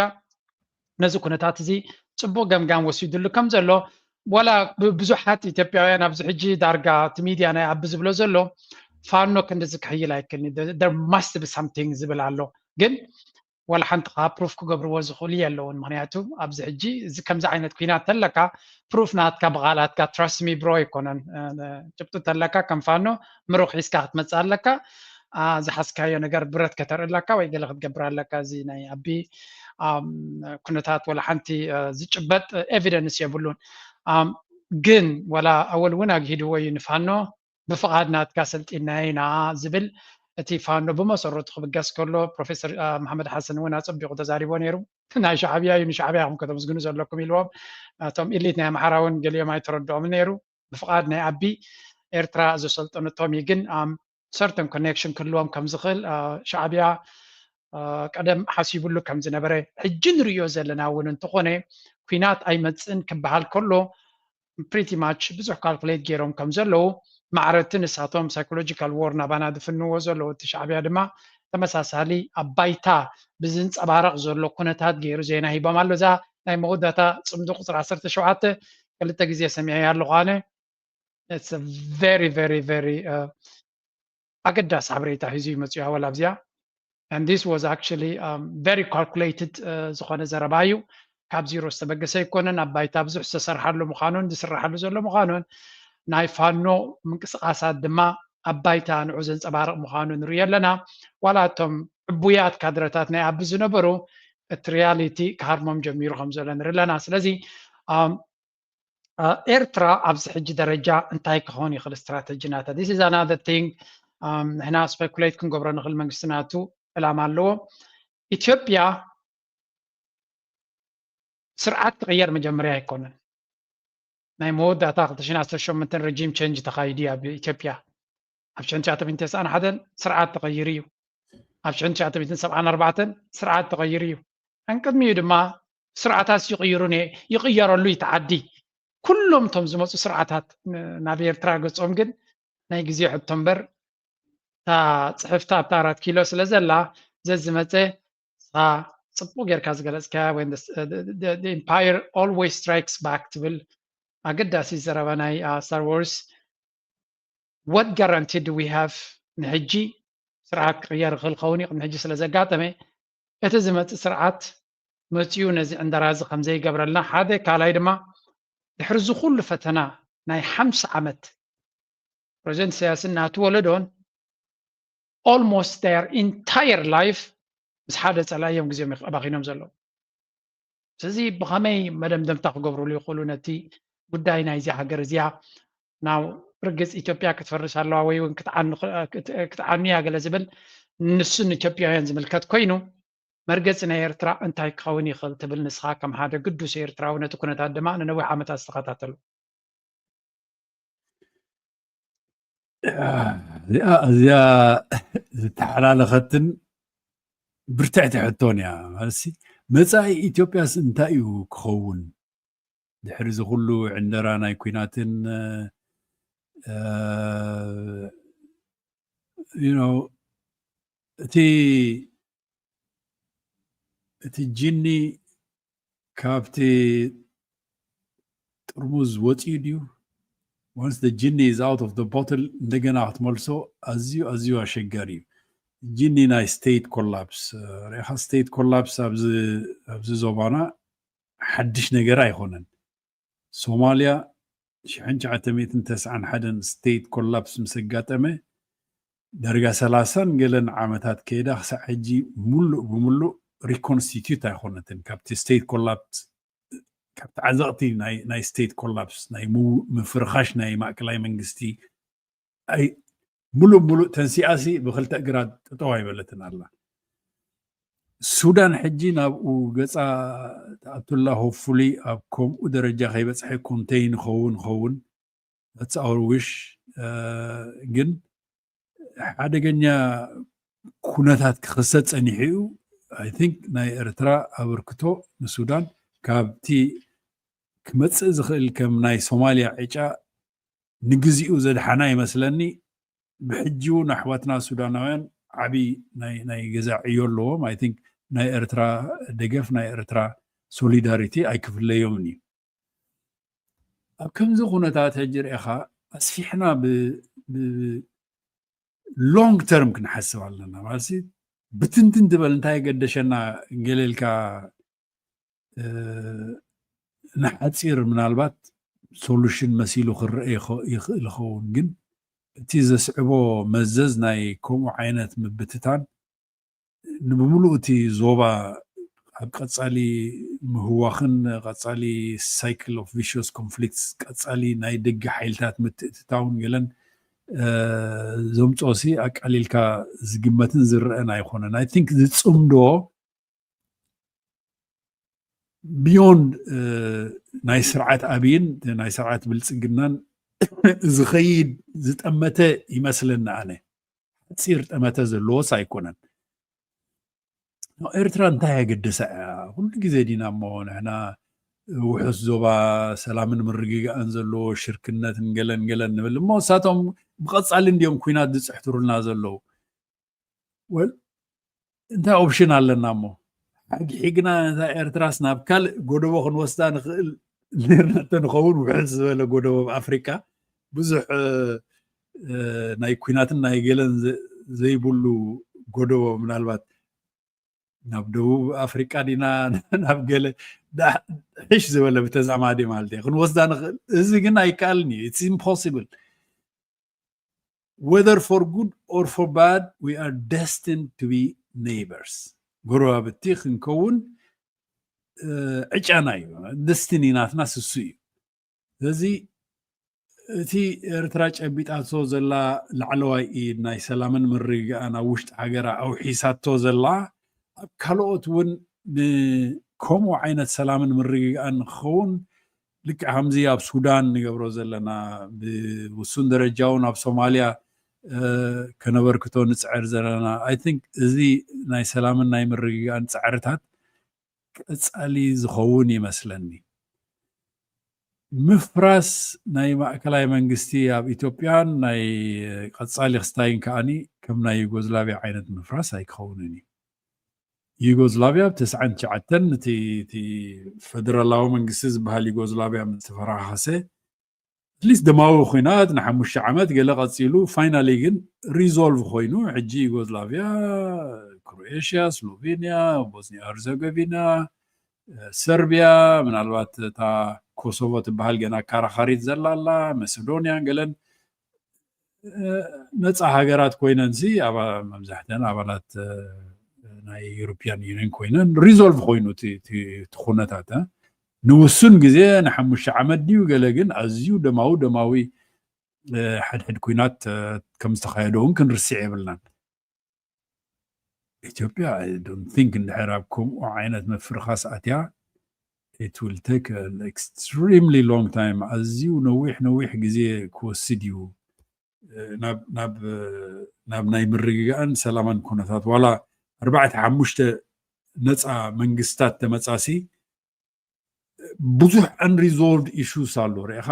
ነዚ ኩነታት እዚ ፅቡቅ ገምጋም ወሲዱሉ ከም ዘሎ ዋላ ብዙሓት ኢትዮጵያውያን ኣብዚ ሕጂ ዳርጋ እቲ ሚድያ ናይ ኣቢ ዝብሎ ዘሎ ፋኖ ክንድዚ ክሕይል ኣይክእልኒ there must be something ዝብል ኣሎ ግን ዋላ ሓንቲ ከዓ ፕሩፍ ክገብርዎ ዝኽእሉ የለውን ምክንያቱ ኣብዚ ሕጂ እዚ ከምዚ ዓይነት ኩናት ተለካ ፕሩፍ ናትካ ብቃላትካ trust me bro ኣይኮነን ጭብጢ ተለካ ከም ፋኖ ምሩኽ ሒዝካ ክትመፅእ ኣለካ ዝሓዝካዮ ነገር ብረት ከተርኢ ኣለካ ወይ ገለ ክትገብር ኣለካ እዚ ናይ ኣቢ ኩነታት ዋላ ሓንቲ ዝጭበጥ evidence የብሉን ግን ዋላ ኣወል እውን ኣግሂድዎ እዩ ንፋኖ ብፍቓድ ናትካ ሰልጢናዮ ኢና ዝብል እቲ ፋኖ ብመሰረቱ ክብገስ ከሎ ፕሮፌሰር መሓመድ ሓሰን እውን ኣፀቢቑ ተዛሪቦ ነይሩ ናይ ሻዕብያ እዩ ንሻዕብያ ኢኹም ከተመስግኑ ዘለኩም ኢልዎም እቶም elite ናይ ኣምሓራ እውን ገሊኦም ኣይተረድኦምን ነይሩ ብፍቓድ ናይ ኣቢ ኤርትራ ዘሰልጠነቶም እዩ ግን certain connection ክህልዎም ከም ዝኽእል ሻዕብያ ቀደም ሓሲቡሉ ከም ዝነበረ ሕጂ ንርእዮ ዘለና እውን እንተኾነ ኩናት ኣይመፅእን ክበሃል ከሎ pretty much ብዙሕ ካልኩሌት ገይሮም ከም ዘለዉ ማዕረቲ ንሳቶም psychological war ናባና ዝፍንዎ ዘለዉ እቲ ሻዕብያ ድማ ተመሳሳሊ ኣብ ባይታ ብዝንፀባረቕ ዘሎ ኩነታት ገይሩ ዜና ሂቦም ኣሎ እዛ ናይ መወዳእታ ፅምዲ ቁፅሪ ዓሰርተ ሸውዓተ ክልተ ግዜ ሰሚዐያ ኣለኹ ኣነ very very very ኣገዳሲ ሓበሬታ ሒዙ ይመፅኡ ኣወል ኣብዚኣ and this was actually very calculated ዝኾነ ዘረባ እዩ ካብ ዚሮ ዝተበገሰ ኣይኮነን ኣብ ባይታ ብዙሕ ዝተሰርሓሉ ምዃኑን ዝስራሓሉ ዘሎ ምዃኑን ናይ ፋኖ ምንቅስቃሳት ድማ ኣብ ባይታ ንዑ ዘንፀባርቕ ምዃኑ ንርኢ ኣለና ዋላ እቶም ዕቡያት ካድረታት ናይ ኣቢ ዝነበሩ እቲ reality ክሃርሞም ጀሚሩ ከም ዘሎ ንርኢ ኣለና ስለዚ ኤርትራ ኣብዚ ሕጂ ደረጃ እንታይ ክኸውን ይኽእል ስትራተጂ ናታ? This is another thing ንሕና ስፐኩሌት ክንገብሮ ንኽእል። መንግስቲ ናቱ ዕላማ ኣለዎ። ኢትዮጵያ ስርዓት ክቕየር መጀመርያ ኣይኮነን። ናይ መወዳእታ ክልተ ሽሕን ዓሰርተ ሸሞንተን ረጂም ቸንጅ ተኻይዱ ኣብ ኢትዮጵያ። ኣብ ሽሕን ትሽዓተ ሚእትን ተስዓን ሓደን ስርዓት ተቐይሩ እዩ። ኣብ ሽሕን ትሽዓተ ሚእትን ሰብዓን ኣርባዕተን ስርዓት ተቐይሩ እዩ። ኣንቅድሚኡ ድማ ስርዓታት ይቕይሩ ይቕየረሉ እዩ ተዓዲ። ኩሎም እቶም ዝመፁ ስርዓታት ናብ ኤርትራ ገፆም ግን ናይ ግዜ ሕቶ እምበር እታ ፅሕፍታ ኣብታ ኣራት ኪሎ ስለ ዘላ ዘዝመፀ ንስኻ ፅቡቅ ጌርካ ዝገለፅካያ ወይ empire always strikes back ትብል ኣገዳሲ ዘረባ ናይ ስታር ዋርስ። What guarantee do we have ንሕጂ ስርዓት ክቕየር ይኽእል ኸውን እዩ ቅድሚ ሕጂ ስለ ዘጋጠመ እቲ ዝመፅእ ስርዓት መፅኡ ነዚ ዕንደራ እዚ ከም ዘይገብረልና ሓደ ካልኣይ ድማ ድሕሪ እዚ ኩሉ ፈተና ናይ ሓምሳ ዓመት ፕሬዚደንት ኢሳያስን ናቱ ወለዶን almost their entire life ምስ ሓደ ፀላኢ እዮም ግዜኦም ኣባኺኖም ዘለዉ። ስለዚ ብኸመይ መደምደምታ ክገብሩሉ ይኽእሉ ነቲ ጉዳይ ናይዚ ሃገር እዚኣ ናብ ርግፅ ኢትዮጵያ ክትፈርስ ኣለዋ ወይ እውን ክትዓኑ ክትዓኑ እያ ገለ ዝብል ንሱ ንኢትዮጵያውያን ዝምልከት ኮይኑ መርገፂ ናይ ኤርትራ እንታይ ክኸውን ይኽእል ትብል ንስኻ ከም ሓደ ግዱስ ኤርትራዊ ነቲ ኩነታት ድማ ንነዊሕ ዓመታት ዝተኸታተሉ? እዚኣ እዚኣ ዝተሓላለኸትን ብርትዕቲ ሕቶን እያ። ማለትሲ መፃኢ ኢትዮጵያስ እንታይ እዩ ክኸውን ድሕሪ እዚ ኩሉ ዕንደራ ናይ ኩናትን እቲ እቲ ጂኒ ካብቲ ጥርሙዝ ወፂኡ ድዩ? Once the genie is out of the bottle እንደገና ክትመልሶ ኣዝዩ ኣዝዩ ኣሸጋሪ እዩ። ጂኒ ናይ state collapse ሪኢኻ state collapse ኣብዚ ዞባና ሓድሽ ነገር ኣይኮነን። ሶማልያ ሽሕን ትሽዓተ ሚእትን ተስዓን ሓደን state collapse ምስ ኣጋጠመ ዳርጋ ሰላሳን ገለን ዓመታት ከይዳ ክሳዕ ሕጂ ሙሉእ ብሙሉእ reconstitute ኣይኮነትን። ካብቲ state collapse ካብቲ ዓዘቕቲ ናይ state collapse ናይ ምፍርኻሽ ናይ ማእከላይ መንግስቲ ሙሉእ ሙሉእ ተንሲኣሲ ብክልተ እግራ ጠጠው ኣይበለትን ኣላ። ሱዳን ሕጂ ናብኡ ገፃ ትኣቱላ hopefully ኣብ ከምኡ ደረጃ ከይበፅሐ contain ኸውን ኸውን that's our wish። ግን ሓደገኛ ኩነታት ክኽሰት ፀኒሑ እዩ። I think ናይ ኤርትራ ኣበርክቶ ንሱዳን ካብቲ ክመፅእ ዝኽእል ከም ናይ ሶማልያ ዕጫ ንግዚኡ ዘድሓና ይመስለኒ። ብሕጂ እውን ኣሕዋትና ሱዳናውያን ዓብዪ ናይ ገዛ ዕዮ ኣለዎም። I think ናይ ኤርትራ ደገፍ ናይ ኤርትራ solidarity ኣይክፍለዮምን እዩ። ኣብ ከምዚ ኩነታት ሕጂ ርኢኻ ኣስፊሕና long term ክንሓስብ ኣለና። ማለት ብትንትን ትበል እንታይ የገደሸና ገለ ኢልካ ንሓፂር ምናልባት solution መሲሉ ክረአ ይኽእል ይኸውን፣ ግን እቲ ዘስዕቦ መዘዝ ናይ ከምኡ ዓይነት ምብትታን ንብምሉኡ እቲ ዞባ ኣብ ቀፃሊ ምህዋኽን ቀፃሊ cycle of vicious conflicts ቀፃሊ ናይ ደገ ሓይልታት ምትእትታውን ገለን ዘምፅኦሲ ኣቃሊልካ ዝግመትን ዝረአን ኣይኮነን። I think ዝፅምዶ beyond ናይ ስርዓት ኣብይን ናይ ስርዓት ብልፅግናን ዝኸይድ ዝጠመተ ይመስለኒ ኣነ። ሓፂር ጠመተ ዘለዎስ ኣይኮነን። ኤርትራ እንታይ ኣገደሳ እያ? ኩሉ ግዜ ዲና እሞ ንሕና ውሑስ ዞባ ሰላምን ምርግጋእን ዘለዎ ሽርክነትን ገለን ገለን ንብል እሞ እሳቶም ብቐፃሊ እንዲዮም ኩናት ዝፅሕትሩልና ዘለዉ። Well እንታይ option ኣለና እሞ ሓግሒግና ነታ ኤርትራስ ናብ ካልእ ጎደቦ ክንወስዳ ንኽእል ኔርና እንተንኸውን ውሕስ ዝበለ ጎደቦ ኣብ ኣፍሪቃ ብዙሕ ናይ ኩናትን ናይ ገለን ዘይብሉ ጎደቦ ምናልባት ናብ ደቡብ ኣፍሪቃ ዲና ናብ ገለ ሕሽ ዝበለ ብተዛማዲ ማለት እየ ክንወስዳ ንኽእል። እዚ ግን ኣይከኣልን እዩ። It's impossible. Whether for good or for bad, we are destined to be neighbors. ጎረባብቲ ክንከውን ዕጫና እዩ። Destiny ናትና ስሱ እዩ። ስለዚ እቲ ኤርትራ ጨቢጣቶ ዘላ ላዕለዋይ ኢድ ናይ ሰላምን ምርግጋእን ኣብ ውሽጢ ሃገራ ኣውሒሳቶ ዘላ ኣብ ካልኦት እውን ንከምኡ ዓይነት ሰላምን ምርግጋእን ንክኸውን ልክዕ ከምዚ ኣብ ሱዳን ንገብሮ ዘለና ብውሱን ደረጃ እውን ኣብ ሶማልያ ከነበርክቶ ንፅዕር ዘለና I think እዚ ናይ ሰላምን ናይ ምርግጋእን ፃዕርታት ቀፃሊ ዝኸውን ይመስለኒ። ምፍራስ ናይ ማእከላይ መንግስቲ ኣብ ኢትዮጵያን ናይ ቀፃሊ ክስታይን ከዓኒ ከም ናይ ዩጎዝላቪያ ዓይነት ምፍራስ ኣይክኸውንን እዩ። ዩጎዝላቪያ ብ ተስዓን ትሽዓተን እቲ ፈደራላዊ መንግስቲ ዝበሃል ዩጎዝላቪያ ምስ ተፈራኸሰ ኣትሊስት ደማዊ ኩናት ንሓሙሽተ ዓመት ገለ ቀፂሉ finally ግን resolve ኮይኑ ሕጂ ዩጎዝላቪያ፣ ክሮኤሽያ፣ ስሎቬንያ፣ ቦስኒያ ሄርዘጎቪና፣ ሰርቢያ፣ ምናልባት እታ ኮሶቮ ትበሃል ገና ኣካራኻሪት ዘላ ኣላ፣ መሰዶንያን ገለን ነፃ ሃገራት ኮይነን ሲ መብዛሕተን ኣባላት ናይ European Union ኮይነን resolve ኮይኑ እቲ ኩነታት ንውሱን ግዜ ንሓሙሽተ ዓመት ድዩ ገለ ግን ኣዝዩ ደማዊ ደማዊ ሓድሕድ ኩናት ከም ዝተካየደ እውን ክንርስዕ የብልናን። ኢትዮጵያ I don't think እንድሕር ኣብ ከምኡ ዓይነት ምፍርኻስ ኣትያ it will take extremely long time ኣዝዩ ነዊሕ ነዊሕ ግዜ ክወስድ እዩ ናብ ናይ ምርግጋእን ሰላማን ኩነታት ዋላ ኣርባዕተ ሓሙሽተ ነፃ መንግስታት ተመፃሲ ብዙሕ unresolved issues ኣሎ ርኢኻ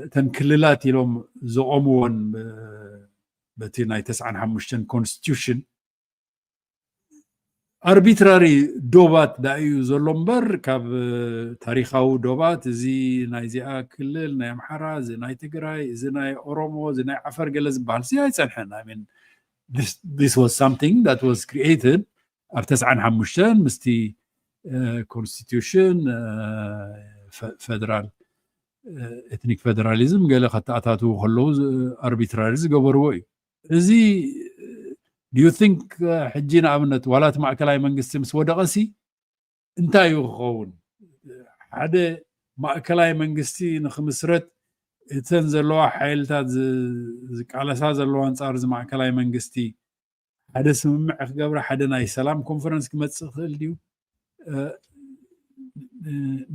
እተን ክልላት ኢሎም ዘቆምዎን በቲ ናይ ተስዓን ሓሙሽተን constitution arbitrary ዶባት ዳእዩ ዘሎ እምበር ካብ ታሪካዊ ዶባት እዚ ናይዚኣ ክልል ናይ ኣምሓራ እዚ ናይ ትግራይ እዚ ናይ ኦሮሞ እዚ ናይ ዓፈር ገለ ዝበሃል ሲ ኣይፀንሐን I mean this was something that was created ኣብ ተስዓን ሓሙሽተን ምስቲ constitution federal ethnic federalism ገለ ከተኣታትዉ ከለዉ arbitrary ዝገበርዎ እዩ እዚ do you think ሕጂ ንኣብነት ዋላ እቲ ማእከላይ መንግስቲ ምስ ወደቐ ሲ እንታይ እዩ ክኸውን ሓደ ማእከላይ መንግስቲ ንክምስረት እተን ዘለዋ ሓይልታት ዝቃለሳ ዘለዋ ኣንፃር እዚ ማእከላይ መንግስቲ ሓደ ስምምዕ ክገብራ ሓደ ናይ ሰላም ኮንፈረንስ ክመፅእ ክእል ድዩ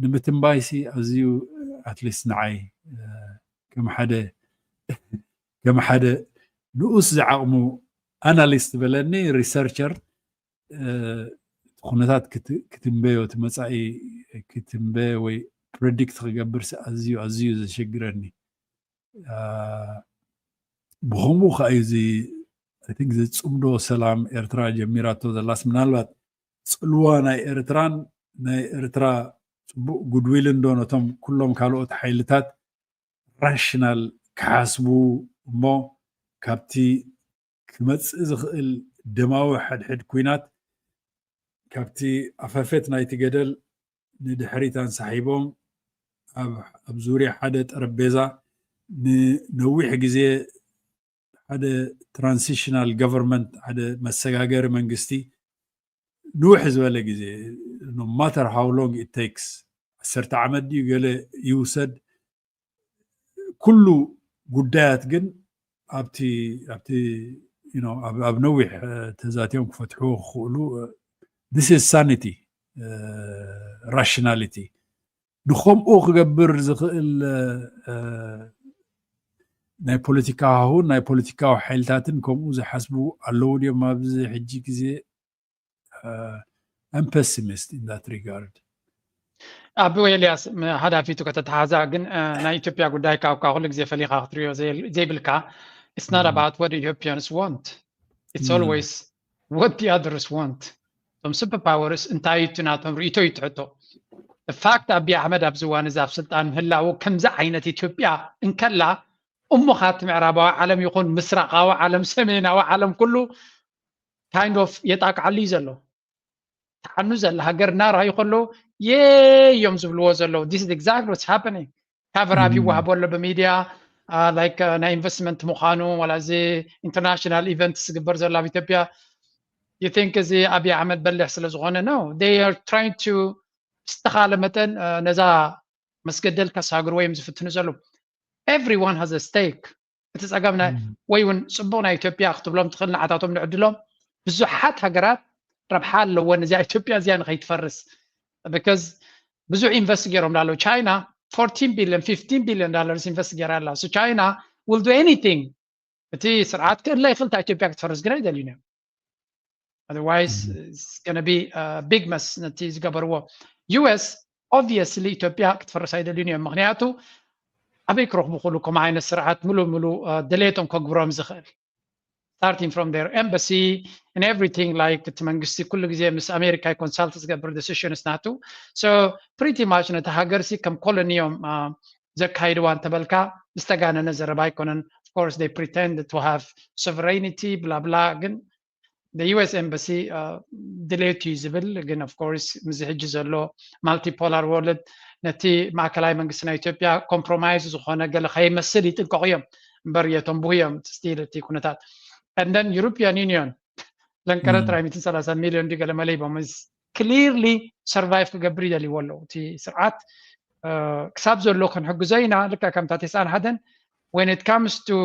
ንምትንባይሲ ኣዝዩ ኣትሊስት ንዓይ ከም ሓደ ከም ሓደ ንኡስ ዝዓቕሙ ኣናሊስት በለኒ researcher ኩነታት ክትንበዮ እቲ መፃኢ ክትንበ ወይ predict ክገብር ኣዝዩ ኣዝዩ ዘሸግረኒ ብከምኡ ከዓ እዚ ዝፅምዶ ሰላም ኤርትራ ጀሚራቶ ዘላስ ምናልባት ፅልዋ ናይ ኤርትራን ናይ ኤርትራ ፅቡቅ ጉድዊል እንዶ ነቶም ኩሎም ካልኦት ሓይልታት ራሽናል ክሓስቡ እሞ ካብቲ ክመፅእ ዝኽእል ደማዊ ሕድሕድ ኩናት ካብቲ ኣፈፈት ናይቲ ገደል ንድሕሪት ኣንሳሒቦም ኣብ ዙርያ ሓደ ጠረጴዛ ንነዊሕ ግዜ ሓደ transitional government ሓደ መሰጋገሪ መንግስቲ ንውሕ ዝበለ ግዜ no matter how long it takes ዓሰርተ ዓመት ድዩ ገለ ይውሰድ ኩሉ ጉዳያት ግን ኣብቲ ኣብቲ ኣብ ነዊሕ ተዛትዮም ክፈትሕዎ ክኽእሉ this is sanity rationality ንከምኡ ክገብር ዝኽእል ናይ ፖለቲካ ሃሁን ናይ ፖለቲካዊ ሓይልታትን ከምኡ ዝሓስቡ ኣለዉ ድዮም ኣብዚ ሕጂ ግዜ I'm pessimist in that regard. ኣቢ ኤልያስ ሓዳፊቱ ከተተሓዛ ግን ናይ ኢትዮጵያ ጉዳይ ካብ እኳ ኩሉ ግዜ ፈሊኻ ክትሪኦ ዘይብልካ it's not about what Ethiopians want it's always what the others want እቶም super powers እንታይ እቲ ናቶም ርእይቶ እዩ ትሕቶ fact ኣቢ ኣሕመድ ኣብዚ እዋን እዚ ኣብ ስልጣን ምህላው ከምዚ ዓይነት ኢትዮጵያ እንከላ እሞ ካቲ ምዕራባዊ ዓለም ይኹን ምስራቃዊ ዓለም ሰሜናዊ ዓለም ኩሉ kind of የጣቅዓሉ እዩ ዘሎ ተዓኑ ዘላ ሃገር ናራ እዩ ከሎ የዮም ዝብልዎ ዘለዉ this is exactly what's happening cover up ይወሃቦ ኣሎ ብሚድያ like ናይ ኢንቨስትመንት ምዃኑ ዋላ እዚ international event ዝግበር ዘሎ ኣብ ኢትዮጵያ you think እዚ ኣብይ ኣሕመድ በልሕ ስለ ዝኾነ no they are trying to ዝተኻለ መጠን ነዛ መስገደል ከሳግርዎ እዮም ዝፍትኑ ዘለዉ። Everyone has a stake። እቲ ጸገም ናይ ወይ እውን ጽቡቕ ናይ ኢትዮጵያ ክትብሎም ትኽእል፣ ንዓታቶም ንዕድሎም ብዙሓት ሃገራት ረብሓ ኣለወን እዚኣ ኢትዮጵያ እዚኣ ንኸይትፈርስ። Because ብዙሕ ኢንቨስት ገይሮም ላለው ቻይና fourteen billion fifteen billion dollars ኢንቨስት ገይራ ኣላ። So China will do anything። እቲ ስርዓት ክእለ ይኽእል እታ ኢትዮጵያ ክትፈርስ ግን ኣይደልዩን እዮም። Otherwise it's gonna be big mess ነቲ ዝገበርዎ። US obviously ኢትዮጵያ ክትፈርስ ኣይደልዩን እዮም። ምክንያቱ ኣበይ ክረኽቡ ክሉ ከምኡ ዓይነት ስርዓት ሙሉ ሙሉ ድሌቶም ከግብሮም ዝኽእል starting from their embassy and everything like እቲ መንግስቲ ኩሉ ግዜ ምስ ኣሜሪካ ኮንሳልት ዝገብር decisions ናቱ። So pretty much ነቲ ሃገር ሲ ከም ኮሎኒ እዮም ዘካይድዋ እንተበልካ ዝተጋነነ ዘረባ ኣይኮነን። Of course they pretend to have sovereignty ብላ ብላ ግን US embassy ድሌቱ እዩ ዝብል ግን of course ምዚ ሕጂ ዘሎ multipolar world ነቲ ማእከላይ መንግስቲ ናይ ኢትዮጵያ ኮምፕሮማይዝ ዝኾነ ገለ ከይመስል ይጥንቀቑ እዮም እምበር የተንብሁ እዮም still እቲ ኩነታት። And then European Union ለንቀረ ጥራይ ሚእትን ሰላሳን ሚልዮን ድዩ ገለ መለ ሂቦም። Clearly survive ክገብር ይደልይዎ ኣለዉ። እቲ ስርዓት ክሳብ ዘሎ ክንሕግዞ ኢና። ልክዕ ከምታ ተስዓን ሓደን when it comes to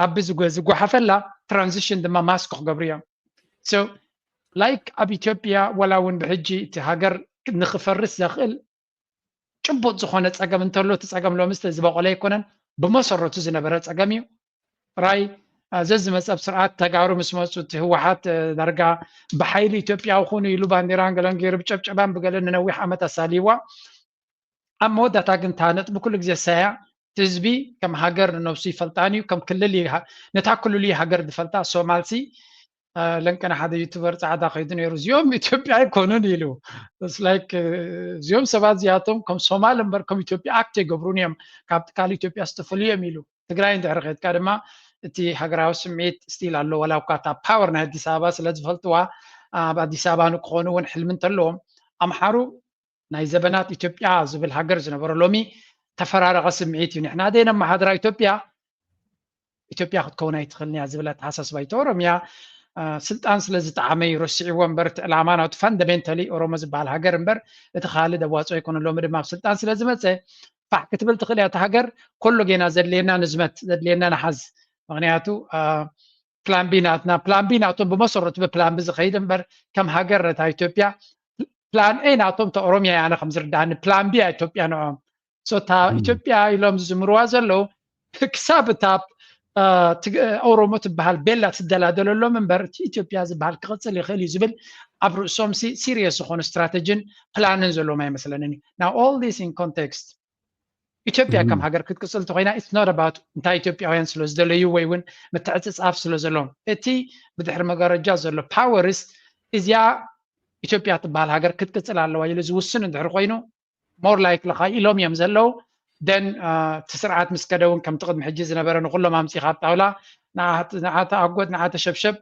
ኣቢ ዝጓሓፈላ ትራንዚሽን ድማ ማስክ ክገብሩ እዮም። So like ኣብ ኢትዮጵያ ዋላ እውን ብሕጂ እቲ ሃገር ንክፈርስ ዘኽእል ጭቡጥ ዝኾነ ጸገም እንተሎ እቲ ጸገም ሎምስ ዝበቆለ ኣይኮነን፣ ብመሰረቱ ዝነበረ ጸገም እዩ። ራይ ዘዝመጸብ ስርዓት ተጋሩ ምስ መፁ እቲ ህወሓት ዳርጋ ብሓይሊ ኢትዮጵያዊ ኩኑ ኢሉ ባንዴራን ገለን ገይሩ ብጨብጨባን ብገለን ንነዊሕ ዓመት ኣሳልይዋ። ኣብ መወዳእታ ግን እታ ነጥቢ ኩሉ ግዜ ሳያ እቲ ህዝቢ ከም ሃገር ንነብሱ ይፈልጣን እዩ፣ ከም ክልል ነታ ክልሉ ሃገር ዝፈልጣ። ሶማልሲ ለንቀና ሓደ ዩቱበር ፃዕዳ ከይዱ ነይሩ እዚኦም ኢትዮጵያ ኣይኮኑን ኢሉ። Like እዚኦም ሰባት እዚኣቶም ከም ሶማል እምበር ከም ኢትዮጵያ ኣክት ኣይገብሩን እዮም፣ ካብ ትካል ኢትዮጵያ ዝተፈልዩ እዮም ኢሉ። ትግራይ እንድሕር ከድካ ድማ እቲ ሃገራዊ ስምዒት ስቲል ኣሎ። ዋላ እኳ እታ ፓወር ናይ ኣዲስ ኣበባ ስለ ዝፈልጥዋ ኣብ ኣዲስ ኣበባ ንክኾኑ እውን ሕልሚ እንተለዎም ኣምሓሩ ናይ ዘበናት ኢትዮጵያ ዝብል ሃገር ዝነበረ ሎሚ ተፈራረቐ ስምዒት እዩ። ንሕና ደይ ነመሓድራ ኢትዮጵያ ኢትዮጵያ ክትከውን ኣይትኽእልን እያ ዝብል ኣተሓሳስባ እዩ። ኦሮምያ ስልጣን ስለ ዝጠዓመ እዩ ረሲዕዎ እምበር እቲ ዕላማ ናቱ ፋንዳሜንታሊ ኦሮሞ ዝበሃል ሃገር እምበር እቲ ካልእ ደዋፅኦ ኣይኮነ። ሎሚ ድማ ኣብ ስልጣን ስለ ዝመፀ ፋሕ ክትብል ትኽእል እያ። እቲ ሃገር ኮሎ ጌና ዘድልየና ንዝመት ዘድልየና ንሓዝ። ምክንያቱ ፕላን ቢ ናትና ፕላን ቢ ናቶም ብመሰረቱ ብፕላን ቢ ዝኸይድ እምበር ከም ሃገር ነታ ኢትዮጵያ ፕላን ኤ ናቶም ተ ኦሮምያ ያነ ከም ዝርዳኒ ፕላን ቢ ኢትዮጵያ ንዖም ሶታ ኢትዮጵያ ኢሎም ዝዝምርዋ ዘለዉ ክሳብ እታ ኦሮሞ ትበሃል ቤላ ትደላደለሎም እምበር እቲ ኢትዮጵያ ዝበሃል ክቕፅል ይኽእል እዩ ዝብል ኣብ ርእሶም ሲሪየስ ዝኾነ ስትራተጂን ፕላንን ዘለዎም ኣይመስለንን እዩ። Now all this in context ኢትዮጵያ ከም ሃገር ክትቅፅል እንተኮይና it's not about እንታይ ኢትዮጵያውያን ስለ ዝደለዩ ወይ እውን ምትዕፅፃፍ ስለ ዘለዎም እቲ ብድሕሪ መጋረጃ ዘሎ ፓወርስ እዚኣ ኢትዮጵያ ትበሃል ሃገር ክትቅፅል ኣለዋ ኢሉ ዝውስን እንድሕር ኮይኑ more likely ኢሎም እዮም ዘለዉ። Then እቲ ስርዓት ምስ ከደ እውን ከምቲ ቅድሚ ሕጂ ዝነበረ ንኩሎም ኣምፂኻ ኣብ ጣውላ ንዓተ ኣጎት ንዓተ ሸብሸብ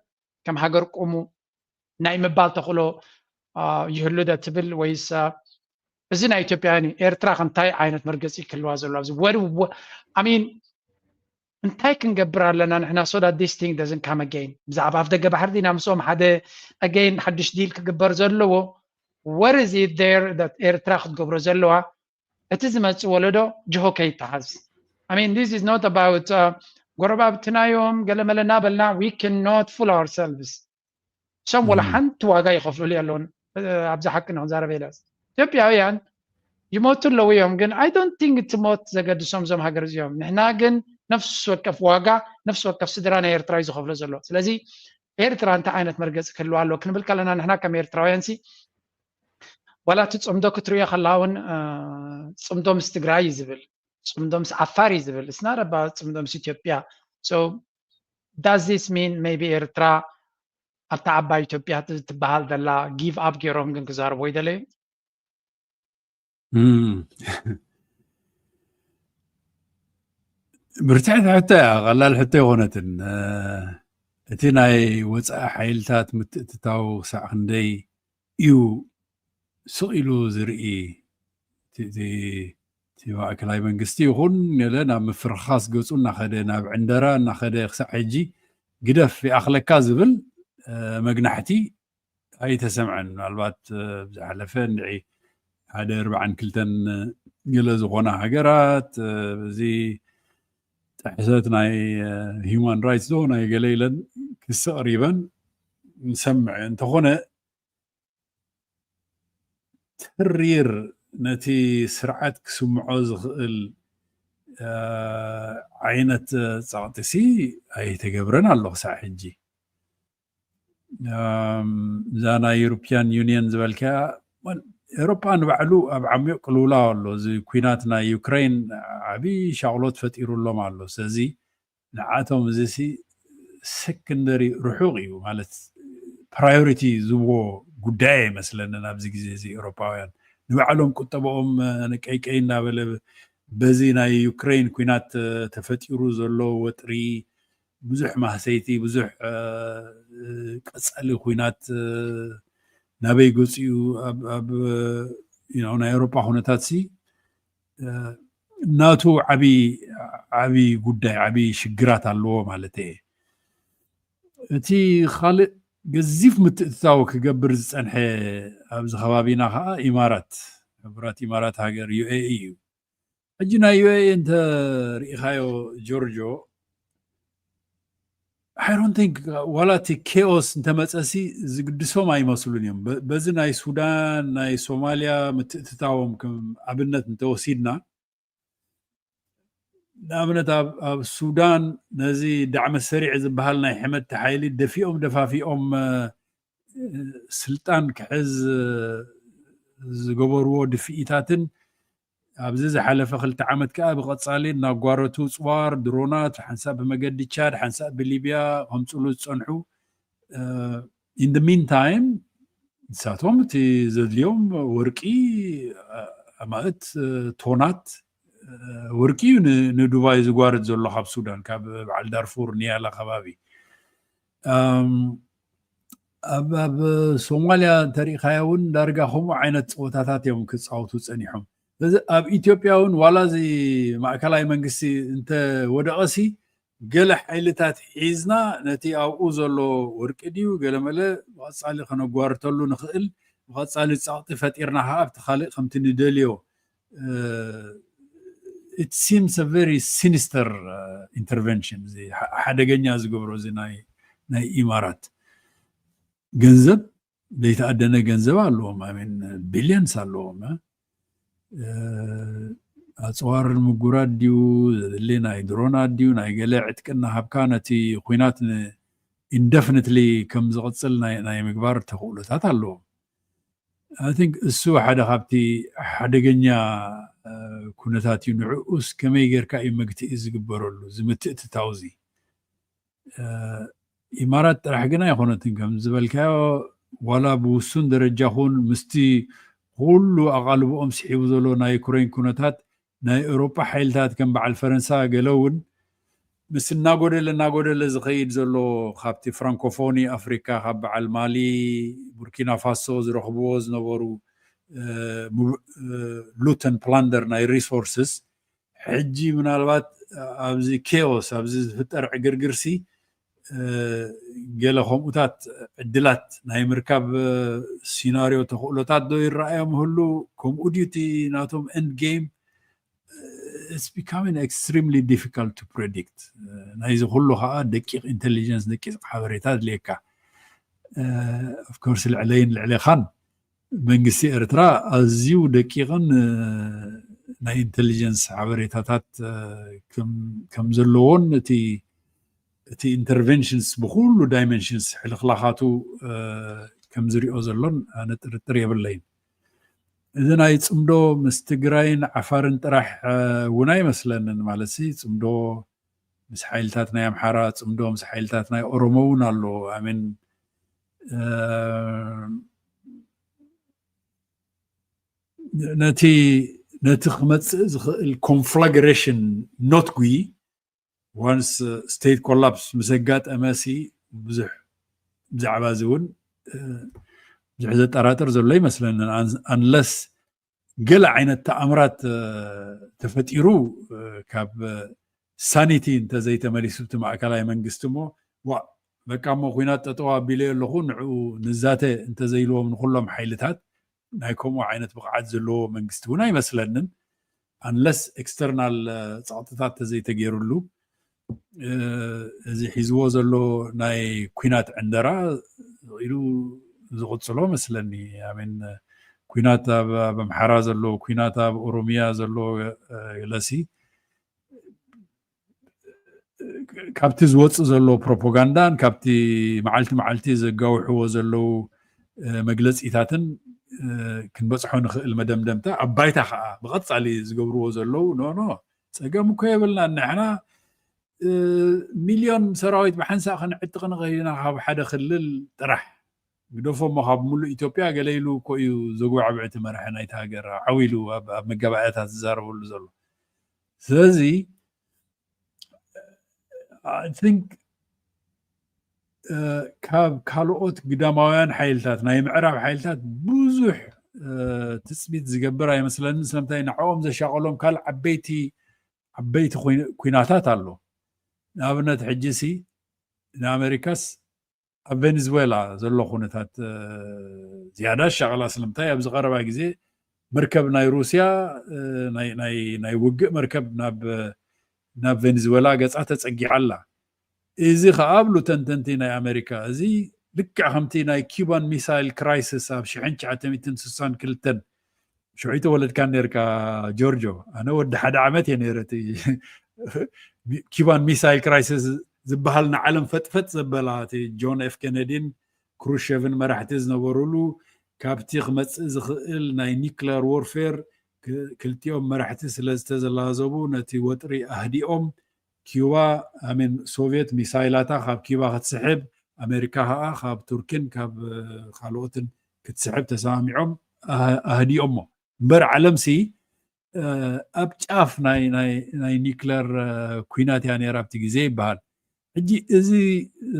ከም ሃገር ቁሙ ናይ ምባል ተኽእሎ ይህሉ ዶ ትብል ወይስ እዚ ናይ ኢትዮጵያውያን እዩ? ኤርትራ ከንታይ ዓይነት መርገፂ ክህልዋ ዘለዎ ኣብዚ ወድ ኣሚን እንታይ ክንገብር ኣለና ንሕና so that this thing doesn't come again? ብዛዕባ ኣፍ ደገ ባሕሪ ዲና ምስኦም ሓደ again ሓድሽ ዲል ክግበር ዘለዎ? What is it there that ኤርትራ ክትገብሮ ዘለዋ? እቲ ዝመፅእ ወለዶ ጅሆ ከይተሓዝ I mean this is not about ጎረባብትናዮም ገለመለ እናበልና we cannot fool ourselves። እሶም ወላ ሓንቲ ዋጋ ይኸፍሉሉ ኣለውን። ኣብዚ ሓቂ ንክንዛረብ ኢለ ኢትዮጵያውያን ይሞቱ ኣለዉ እዮም ግን I don't think እቲ ሞት ዘገድሶም እዞም ሃገር እዚኦም። ንሕና ግን ነፍሲ ወከፍ ዋጋ ነፍሲ ወከፍ ስድራ ናይ ኤርትራ እዩ ዝኸፍሎ ዘሎ። ስለዚ ኤርትራ እንታይ ዓይነት መርገፂ ክህልዋ ኣለዎ ክንብል ከለና ንሕና ከም ኤርትራውያን ሲ ዋላ እቲ ፅምዶ ክትሪኦ ከላ እውን ፅምዶ ምስ ትግራይ እዩ ዝብል፣ ፅምዶ ምስ ዓፋር እዩ ዝብል፣ it's not about ፅምዶ ምስ ኢትዮጵያ። So does this mean maybe ኤርትራ ኣብታ ዓባይ ኢትዮጵያ ትበሃል ዘላ give up ገይሮም ግን ክዛረቡ ይደለዩ? ብርትዕቲ ሕቶ እያ፣ ቀላል ሕቶ ኣይኮነትን። እቲ ናይ ወፃኢ ሓይልታት ምትእትታው ክሳዕ ክንደይ እዩ ስቕ ኢሉ ዝርኢ? እቲ ማእከላይ መንግስቲ ይኹን ገለ ናብ ምፍርኻስ ገፁ እናኸደ ናብ ዕንደራ እናኸደ ክሳዕ ሕጂ ግደፍ ይኣኽለካ ዝብል መግናሕቲ ኣይተሰምዐን። ምናልባት ዝሓለፈ እንድዒ ሓደ ኣርባዓን ክልተን ገለ ዝኾና ሃገራት እዚ ጥሕሰት ናይ ሂውማን ራይትስ ዶ ናይ ገለ ኢለን ክሲ ቀሪበን ንሰምዕ። እንተኾነ ትሪር ነቲ ስርዓት ክስምዖ ዝኽእል ዓይነት ጸቕጢሲ ኣይተገብረን ኣሎ ክሳዕ ሕጂ። እዛ ናይ ዩሮፒያን ዩኒየን ዝበልካ ኤሮፓ ንባዕሉ ኣብ ዓሚቕ ቅልውላው ኣሎ። እዚ ኩናት ናይ ዩክሬን ዓብዪ ሻቕሎት ፈጢሩሎም ኣሎ። ስለዚ ንዓቶም እዚ ሲ ሰከንደሪ ርሑቕ እዩ ማለት ፕራዮሪቲ ዝብዎ ጉዳይ ኣይመስለንን። ኣብዚ ግዜ እዚ ኤሮፓውያን ንባዕሎም ቁጠባኦም ቀይቀይ እናበለ በዚ ናይ ዩክሬን ኩናት ተፈጢሩ ዘሎ ወጥሪ ብዙሕ ማህሰይቲ ብዙሕ ቀፃሊ ኩናት ናበይ ገፂኡ ኣብ ናይ ኤሮፓ ኩነታት ሲ ናቱ ዓብዪ ጉዳይ ዓብዪ ሽግራት ኣለዎ ማለት እየ። እቲ ካልእ ገዚፍ ምትእትታው ክገብር ዝፀንሐ ኣብዚ ከባቢና ከዓ ኢማራት ሕቡራት ኢማራት ሃገር ዩ ኤ ኢ እዩ። ሕጂ ናይ ዩ ኤ ኢ እንተ ርኢኻዮ ጆርጆ I don't think ዋላ እቲ ኬኦስ እንተመፀሲ ዝግድሶም ኣይመስሉን እዮም። በዚ ናይ ሱዳን ናይ ሶማልያ ምትእትታዎም ከም ኣብነት እንተወሲድና ንኣብነት ኣብ ሱዳን ነዚ ዳዕመ ሰሪዕ ዝበሃል ናይ ሕመድቲ ሓይሊ ደፊኦም ደፋፊኦም ስልጣን ክሕዝ ዝገበርዎ ድፍኢታትን ኣብዚ ዝሓለፈ ክልተ ዓመት ከዓ ብቐፃሊ እናጓረቱ ፅዋር ድሮናት ሓንሳብ ብመገዲ ቻድ ሓንሳብ ብሊብያ ከምፅሉ ዝፀንሑ in the meantime ንሳቶም እቲ ዘድልዮም ወርቂ ኣማእት ቶናት ወርቂ እዩ ንዱባይ ዝጓርድ ዘሎ ካብ ሱዳን ካብ በዓል ዳርፉር ኒያላ ከባቢ ኣብ ሶማልያ እንተሪኢኻዮ እውን ዳርጋ ከምኡ ዓይነት ፀወታታት እዮም ክፃወቱ ፀኒሖም። ስለዚ ኣብ ኢትዮጵያ እውን ዋላ እዚ ማእከላይ መንግስቲ እንተወደቐሲ ገለ ሓይልታት ሒዝና ነቲ ኣብኡ ዘሎ ወርቂ ድዩ ገለመለ ብቐፃሊ ከነጓርተሉ ንኽእል ብቐፃሊ ፀቕጢ ፈጢርና ከዓ ኣብቲ ካልእ ከምቲ ንደልዮ it seems a very sinister intervention ሓደገኛ ዝገብሮ እዚ ናይ ኢማራት ገንዘብ ዘይተኣደነ ገንዘብ ኣለዎም ሚን ቢልዮንስ ኣለዎም ኣፅዋር ምጉራድ ድዩ ዘድሊ ናይ ድሮናት ድዩ ናይ ገለ ዕጥቂ እናሃብካ ነቲ ኩናት indefinitely ከም ዝቕፅል ናይ ምግባር ተኽእሎታት ኣለዎም። I think እሱ ሓደ ካብቲ ሓደገኛ ኩነታት እዩ። ንዕኡስ ከመይ ጌርካ እዩ መግትኢ ዝግበረሉ እዚ ምትእትታው እዚ? ኢማራት ጥራሕ ግን ኣይኮነትን ከም ዝበልካዮ ዋላ ብውሱን ደረጃ ኹን ምስቲ ኩሉ ኣቓልብኦም ስሒቡ ዘሎ ናይ ዩክሬን ኩነታት ናይ ኤውሮጳ ሓይልታት ከም በዓል ፈረንሳ ገለ እውን ምስ እናጎደለ እናጎደለ ዝኸይድ ዘሎ ካብቲ ፍራንኮፎኒ ኣፍሪካ ካብ በዓል ማሊ ቡርኪና ፋሶ ዝረኽብዎ ዝነበሩ ሉተን ፕላንደር ናይ ሪሶርስስ ሕጂ ምናልባት ኣብዚ ኬኦስ ኣብዚ ዝፍጠር ዕግርግርሲ ገለ ከምኡታት ዕድላት ናይ ምርካብ ሲናሪዮ ተኽእሎታት ዶ ይረኣዮም ህሉ ከምኡ ድዩ እቲ ናቶም end game it's becoming extremely difficult to predict ናይዚ ኩሉ ከዓ ደቂቕ intelligence ደቂቕ ሓበሬታ ኣድልየካ of course ልዕለይን ልዕሌኻን መንግስቲ ኤርትራ ኣዝዩ ደቂቕን ናይ intelligence ሓበሬታታት ከም ዘለዎን እቲ interventions ብኩሉ dimensions ሕልኽላኻቱ ከም ዝሪኦ ዘሎን ኣነ ጥርጥር የብለይን። እዚ ናይ ፅምዶ ምስ ትግራይን ዓፋርን ጥራሕ እውን ኣይመስለንን ማለት ሲ ፅምዶ ምስ ሓይልታት ናይ ኣምሓራ ፅምዶ ምስ ሓይልታት ናይ ኦሮሞ እውን ኣሎ ኣሜን ነቲ ነቲ ክመፅእ ዝኽእል conflagration not ጉይ once state collapse ምስ ኣጋጠመ ሲ ብዙሕ ብዛዕባ እዚ እውን ብዙሕ ዘጠራጥር ዘሎ ይመስለንን unless ገለ ዓይነት ተኣምራት ተፈጢሩ ካብ sanity እንተዘይተመሊሱ እቲ ማእከላይ መንግስቲ እሞ ዋ በቃ እሞ ኩናት ጠጠው ኣቢለ ኣለኹ ንዕኡ ንዛተ እንተዘይልዎም ንኩሎም ሓይልታት ናይ ከምኡ ዓይነት ብቕዓት ዘለዎ መንግስቲ እውን ኣይመስለንን unless external ጸቕጥታት ተዘይተገይሩሉ፣ እዚ ሒዝዎ ዘሎ ናይ ኲናት ዕንደራ ኢሉ ዝቕጽሎ መስለኒ። ኣሜን፣ ኲናት ኣብ ኣምሓራ ዘሎ፣ ኲናት ኣብ ኦሮሚያ ዘሎ፣ ለሲ ካብቲ ዝወፅእ ዘሎ ፕሮፓጋንዳን ካብቲ መዓልቲ መዓልቲ ዘጋውሕዎ ዘለዉ መግለፂታትን ክንበፅሖ ንኽእል መደምደምታ፣ ኣብ ባይታ ከዓ ብቐፃሊ ዝገብርዎ ዘለዉ፣ ኖ ኖ፣ ፀገም እኮ የብልና፣ ንሕና ሚልዮን ሰራዊት ብሓንሳእ ክንዕጥቕ ንኽእል ኢና ካብ ሓደ ክልል ጥራሕ፣ ግደፎ እሞ ካብ ሙሉእ ኢትዮጵያ ገለ ኢሉ እኮ እዩ ዘጉባዕብዕ እቲ መራሒ ናይቲ ሃገር፣ ዓው ኢሉ ኣብ መጋባእያታት ዝዛረበሉ ዘሎ። ስለዚ I think ካብ ካልኦት ግዳማውያን ሓይልታት፣ ናይ ምዕራብ ሓይልታት ብዙሕ ትፅቢት ዝገብር ኣይመስለንን። ስለምንታይ? ንዕኦም ዘሻቐሎም ካልእ ዓበይቲ ዓበይቲ ኩናታት ኣሎ። ንኣብነት ሕጂ ሲ ንኣሜሪካስ ኣብ ቬኔዙዌላ ዘሎ ኩነታት ዝያዳ ሻቕላ። ስለምንታይ? ኣብዚ ቀረባ ግዜ መርከብ ናይ ሩስያ፣ ናይ ውግእ መርከብ ናብ ቬኔዙዌላ ገፃ ተፀጊዓ ኣላ። እዚ ከዓ ብሉ ተንተንቲ ናይ ኣሜሪካ፣ እዚ ልክዕ ከምቲ ናይ ኪባን ሚሳይል ክራይሲስ ኣብ ሽሕን ትሽዓተ ሚእትን ስሳን ክልተን፣ ሽዑ ተወለድካ ነርካ ጆርጆ፣ ኣነ ወዲ ሓደ ዓመት እየ ነይረ። እቲ ኪባን ሚሳይል ክራይሲስ ዝበሃል ንዓለም ፈጥፈጥ ዘበላ፣ እቲ ጆን ኤፍ ኬነዲን ክሩሸቭን መራሕቲ ዝነበሩሉ፣ ካብቲ ክመፅእ ዝኽእል ናይ ኒክለር ዎርፌር ክልቲኦም መራሕቲ ስለ ዝተዘላዘቡ፣ ነቲ ወጥሪ ኣህዲኦም፣ ኪዩባ ኣሜን ሶቪየት ሚሳይላታ ካብ ኪዩባ ክትስሕብ፣ ኣሜሪካ ከዓ ካብ ቱርኪን ካብ ካልኦትን ክትስሕብ ተሰማሚዖም ኣህዲኦሞ። እምበር ዓለምሲ ኣብ ጫፍ ናይ ኒክለር ኩናት እያ ነይራ ኣብቲ ግዜ ይበሃል። ሕጂ እዚ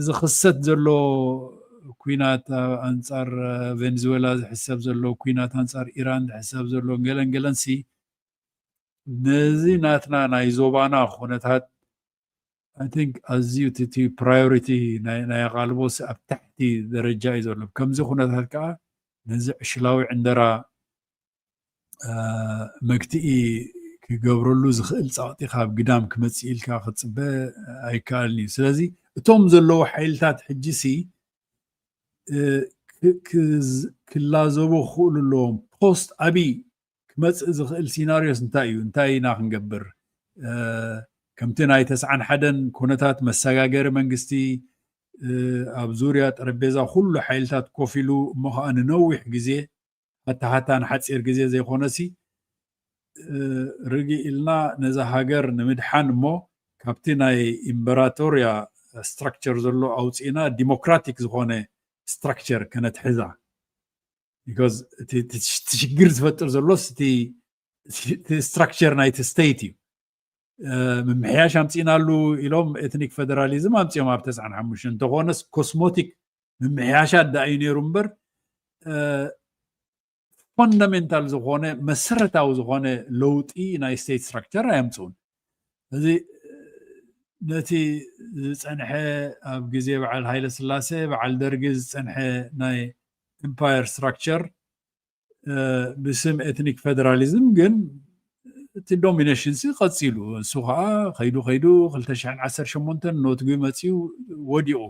ዝኽሰት ዘሎ ኩናት ኣንፃር ቬንዙዌላ ዝሕሰብ ዘሎ ኩናት ኣንፃር ኢራን ዝሕሰብ ዘሎ ገለን ገለንሲ ነዚ ናትና ናይ ዞባና ኩነታት I think ኣዝዩ እቲ ፕራዮሪቲ ናይ ኣቓልቦ ኣብ ታሕቲ ደረጃ እዩ ዘሎ። ከምዚ ኩነታት ከዓ ነዚ ዕሽላዊ ዕንደራ መግትኢ ክገብረሉ ዝኽእል ፃቕጢ ካብ ግዳም ክመፅእ ኢልካ ክፅበ ኣይከኣልን እዩ። ስለዚ እቶም ዘለዉ ሓይልታት ሕጂሲ ክላዘቡ ክኽእሉ ኣለዎም። ፖስት ኣብይ ክመፅእ ዝኽእል ሲናሪዮስ እንታይ እዩ? እንታይ ኢና ክንገብር? ከምቲ ናይ ተስዓን ሓደን ኩነታት መሰጋገሪ መንግስቲ ኣብ ዙርያ ጠረጴዛ ኩሉ ሓይልታት ኮፍ ኢሉ እሞ ከዓ ንነዊሕ ግዜ ሃታሃታ ንሓፂር ግዜ ዘይኮነሲ ርግእ ኢልና ነዛ ሃገር ንምድሓን እሞ ካብቲ ናይ ኢምበራቶርያ ስትራክቸር ዘሎ ኣውፂእና ዲሞክራቲክ ዝኾነ ስትራክቸር ከነትሕዛ። ቢኮዝ እቲ ሽግር ዝፈጥር ዘሎስ እቲ ስትራክቸር ናይቲ ስቴት እዩ። ምምሕያሽ ኣምፂእናሉ ኢሎም ኤትኒክ ፌደራሊዝም ኣምፂኦም ኣብ ተስዓን ሓሙሽተን፣ እንተኾነስ ኮስሞቲክ ምምሕያሻት ደኣ እዩ ነይሩ እምበር ፈንዳሜንታል ዝኾነ መሰረታዊ ዝኾነ ለውጢ ናይ ስቴት ስትራክቸር ኣየምፅኡን። እዚ ነቲ ዝፀንሐ ኣብ ግዜ በዓል ሃይለ ስላሴ በዓል ደርጊ ዝፀንሐ ናይ ኢምፓየር ስትራክቸር ብስም ኤትኒክ ፌደራሊዝም ግን እቲ ዶሚኔሽን ሲ ቀፂሉ። እሱ ከዓ ከይዱ ከይዱ ክልተ ሽሕን ዓሰርተ ሸሞንተን ኖትጉ መፂኡ ወዲቑ።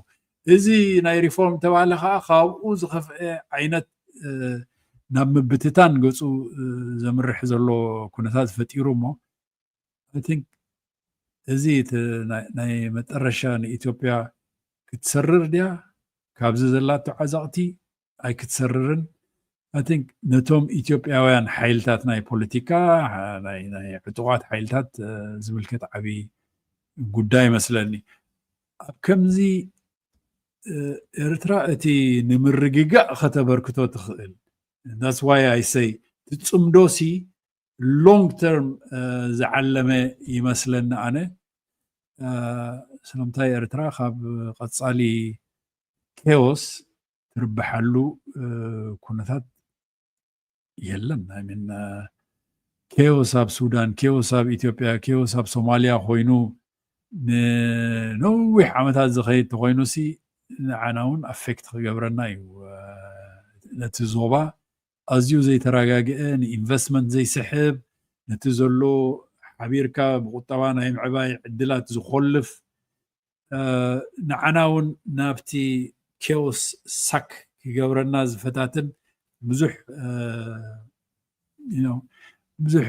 እዚ ናይ ሪፎርም ተባህለ ከዓ ካብኡ ዝኸፍአ ዓይነት ናብ ምብትታን ገፁ ዘምርሕ ዘሎ ኩነታት ፈጢሩ እሞ I think እዚ ናይ መጠረሻ ንኢትዮጵያ ክትሰርር ድያ? ካብዚ ዘላቶ ዓዘቕቲ ኣይክትሰርርን። I think ነቶም ኢትዮጵያውያን ሓይልታት ናይ ፖለቲካ ናይ ዕጡቓት ሓይልታት ዝምልከት ዓብዪ ጉዳይ ይመስለኒ። ኣብ ከምዚ ኤርትራ እቲ ንምርግጋእ ከተበርክቶ ትኽእል that's why I say ትፅምዶሲ ሎንግ ተርም ዝዓለመ ይመስለኒ ኣነ። ስለምንታይ ኤርትራ ካብ ቀፃሊ ኬዎስ ትርብሓሉ ኩነታት የለን። ሚን ኬዎስ ኣብ ሱዳን፣ ኬዎስ ኣብ ኢትዮጵያ፣ ኬዎስ ኣብ ሶማሊያ ኮይኑ ንነዊሕ ዓመታት ዝኸይድ ተኮይኑ ሲ ንዓና እውን ኣፌክት ክገብረና እዩ። ነቲ ዞባ ኣዝዩ ዘይተረጋግአ፣ ንኢንቨስትመንት ዘይስሕብ፣ ነቲ ዘሎ ሓቢርካ ብቁጠባ ናይ ምዕባይ ዕድላት ዝኾልፍ ንዓና እውን ናብቲ chaos suck ክገብረና ዝፈታትን ብዙሕ ብዙሕ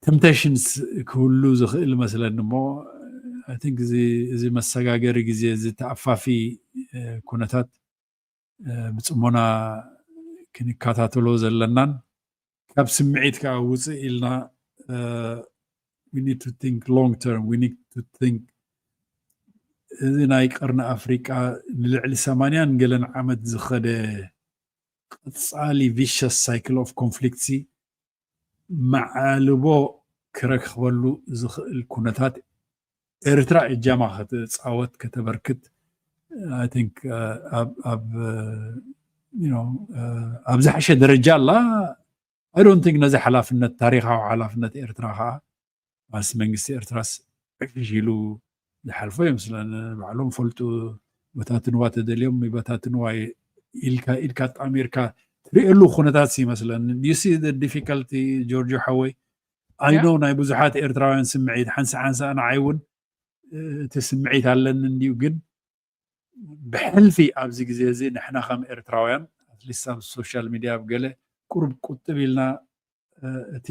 temptations ክህሉ ዝኽእል መስለኒ እሞ I think እዚ መሰጋገሪ ግዜ እዚ ተኣፋፊ ኩነታት ብፅሞና ክንከታተሎ ዘለናን ካብ ስምዒት ከዓ ውፅእ ኢልና we need to think long term we need to think እዚ ናይ ቀርኒ ኣፍሪቃ ንልዕሊ ሰማንያን ገለን ዓመት ዝኸደ ቀፃሊ vicious cycle of conflict ሲ መዓልቦ ክረክበሉ ዝኽእል ኩነታት ኤርትራ እጃማ ክትፃወት ከተበርክት I think ኣብ ኣብ you know ኣብ ዝሓሸ ደረጃ ኣላ I don't think ነዚ ሓላፍነት ታሪኻዊ ሓላፍነት ኤርትራ ከዓ ማስ መንግስቲ ኤርትራስ ዕሽሽ ኢሉ ዝሓልፎ እዮም ስለ ባዕሎም ፈልጡ በታትንዋ ተደልዮም በታትንዋ ኢልካ ኢድካ ጣሚርካ ትሪእሉ ኩነታት ይመስለኒ you see the difficulty ጆርጆ ሓወይ I know ናይ ብዙሓት ኤርትራውያን ስምዒት ሓንሳ ሓንሳ ንዓይ እውን እቲ ስምዒት ኣለኒ እንድዩ ግን ብሕልፊ ኣብዚ ግዜ እዚ ንሕና ከም ኤርትራውያን ኣትሊስት ኣብ social media ኣብ ገለ ቁሩብ ቁጥብ ኢልና እቲ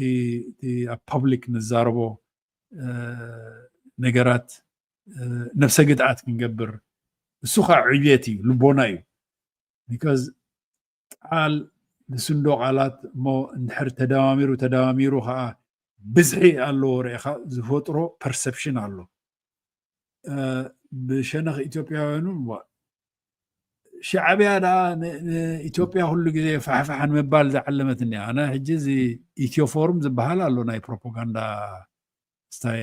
ኣብ public ንዛረቦ ነገራት ነብሰ ግትኣት ክንገብር እሱ ከዓ ዕብየት እዩ ልቦና እዩ because ቃል ዝስንዶ ቃላት እሞ እንድሕር ተደማሚሩ ተደማሚሩ ከዓ ብዝሒ ኣለዎ ርኢኻ ዝፈጥሮ perception ኣሎ ብሸነኽ ኢትዮጵያውያኑ ሻዕብያ ደኣ ንኢትዮጵያ ኩሉ ግዜ ፋሕፋሕ ንምባል ዝዓለመት እኒኣ ኣነ ሕጂ እዚ ኢትዮ ፎርም ዝበሃል ኣሎ ናይ ፕሮፓጋንዳ ስታይ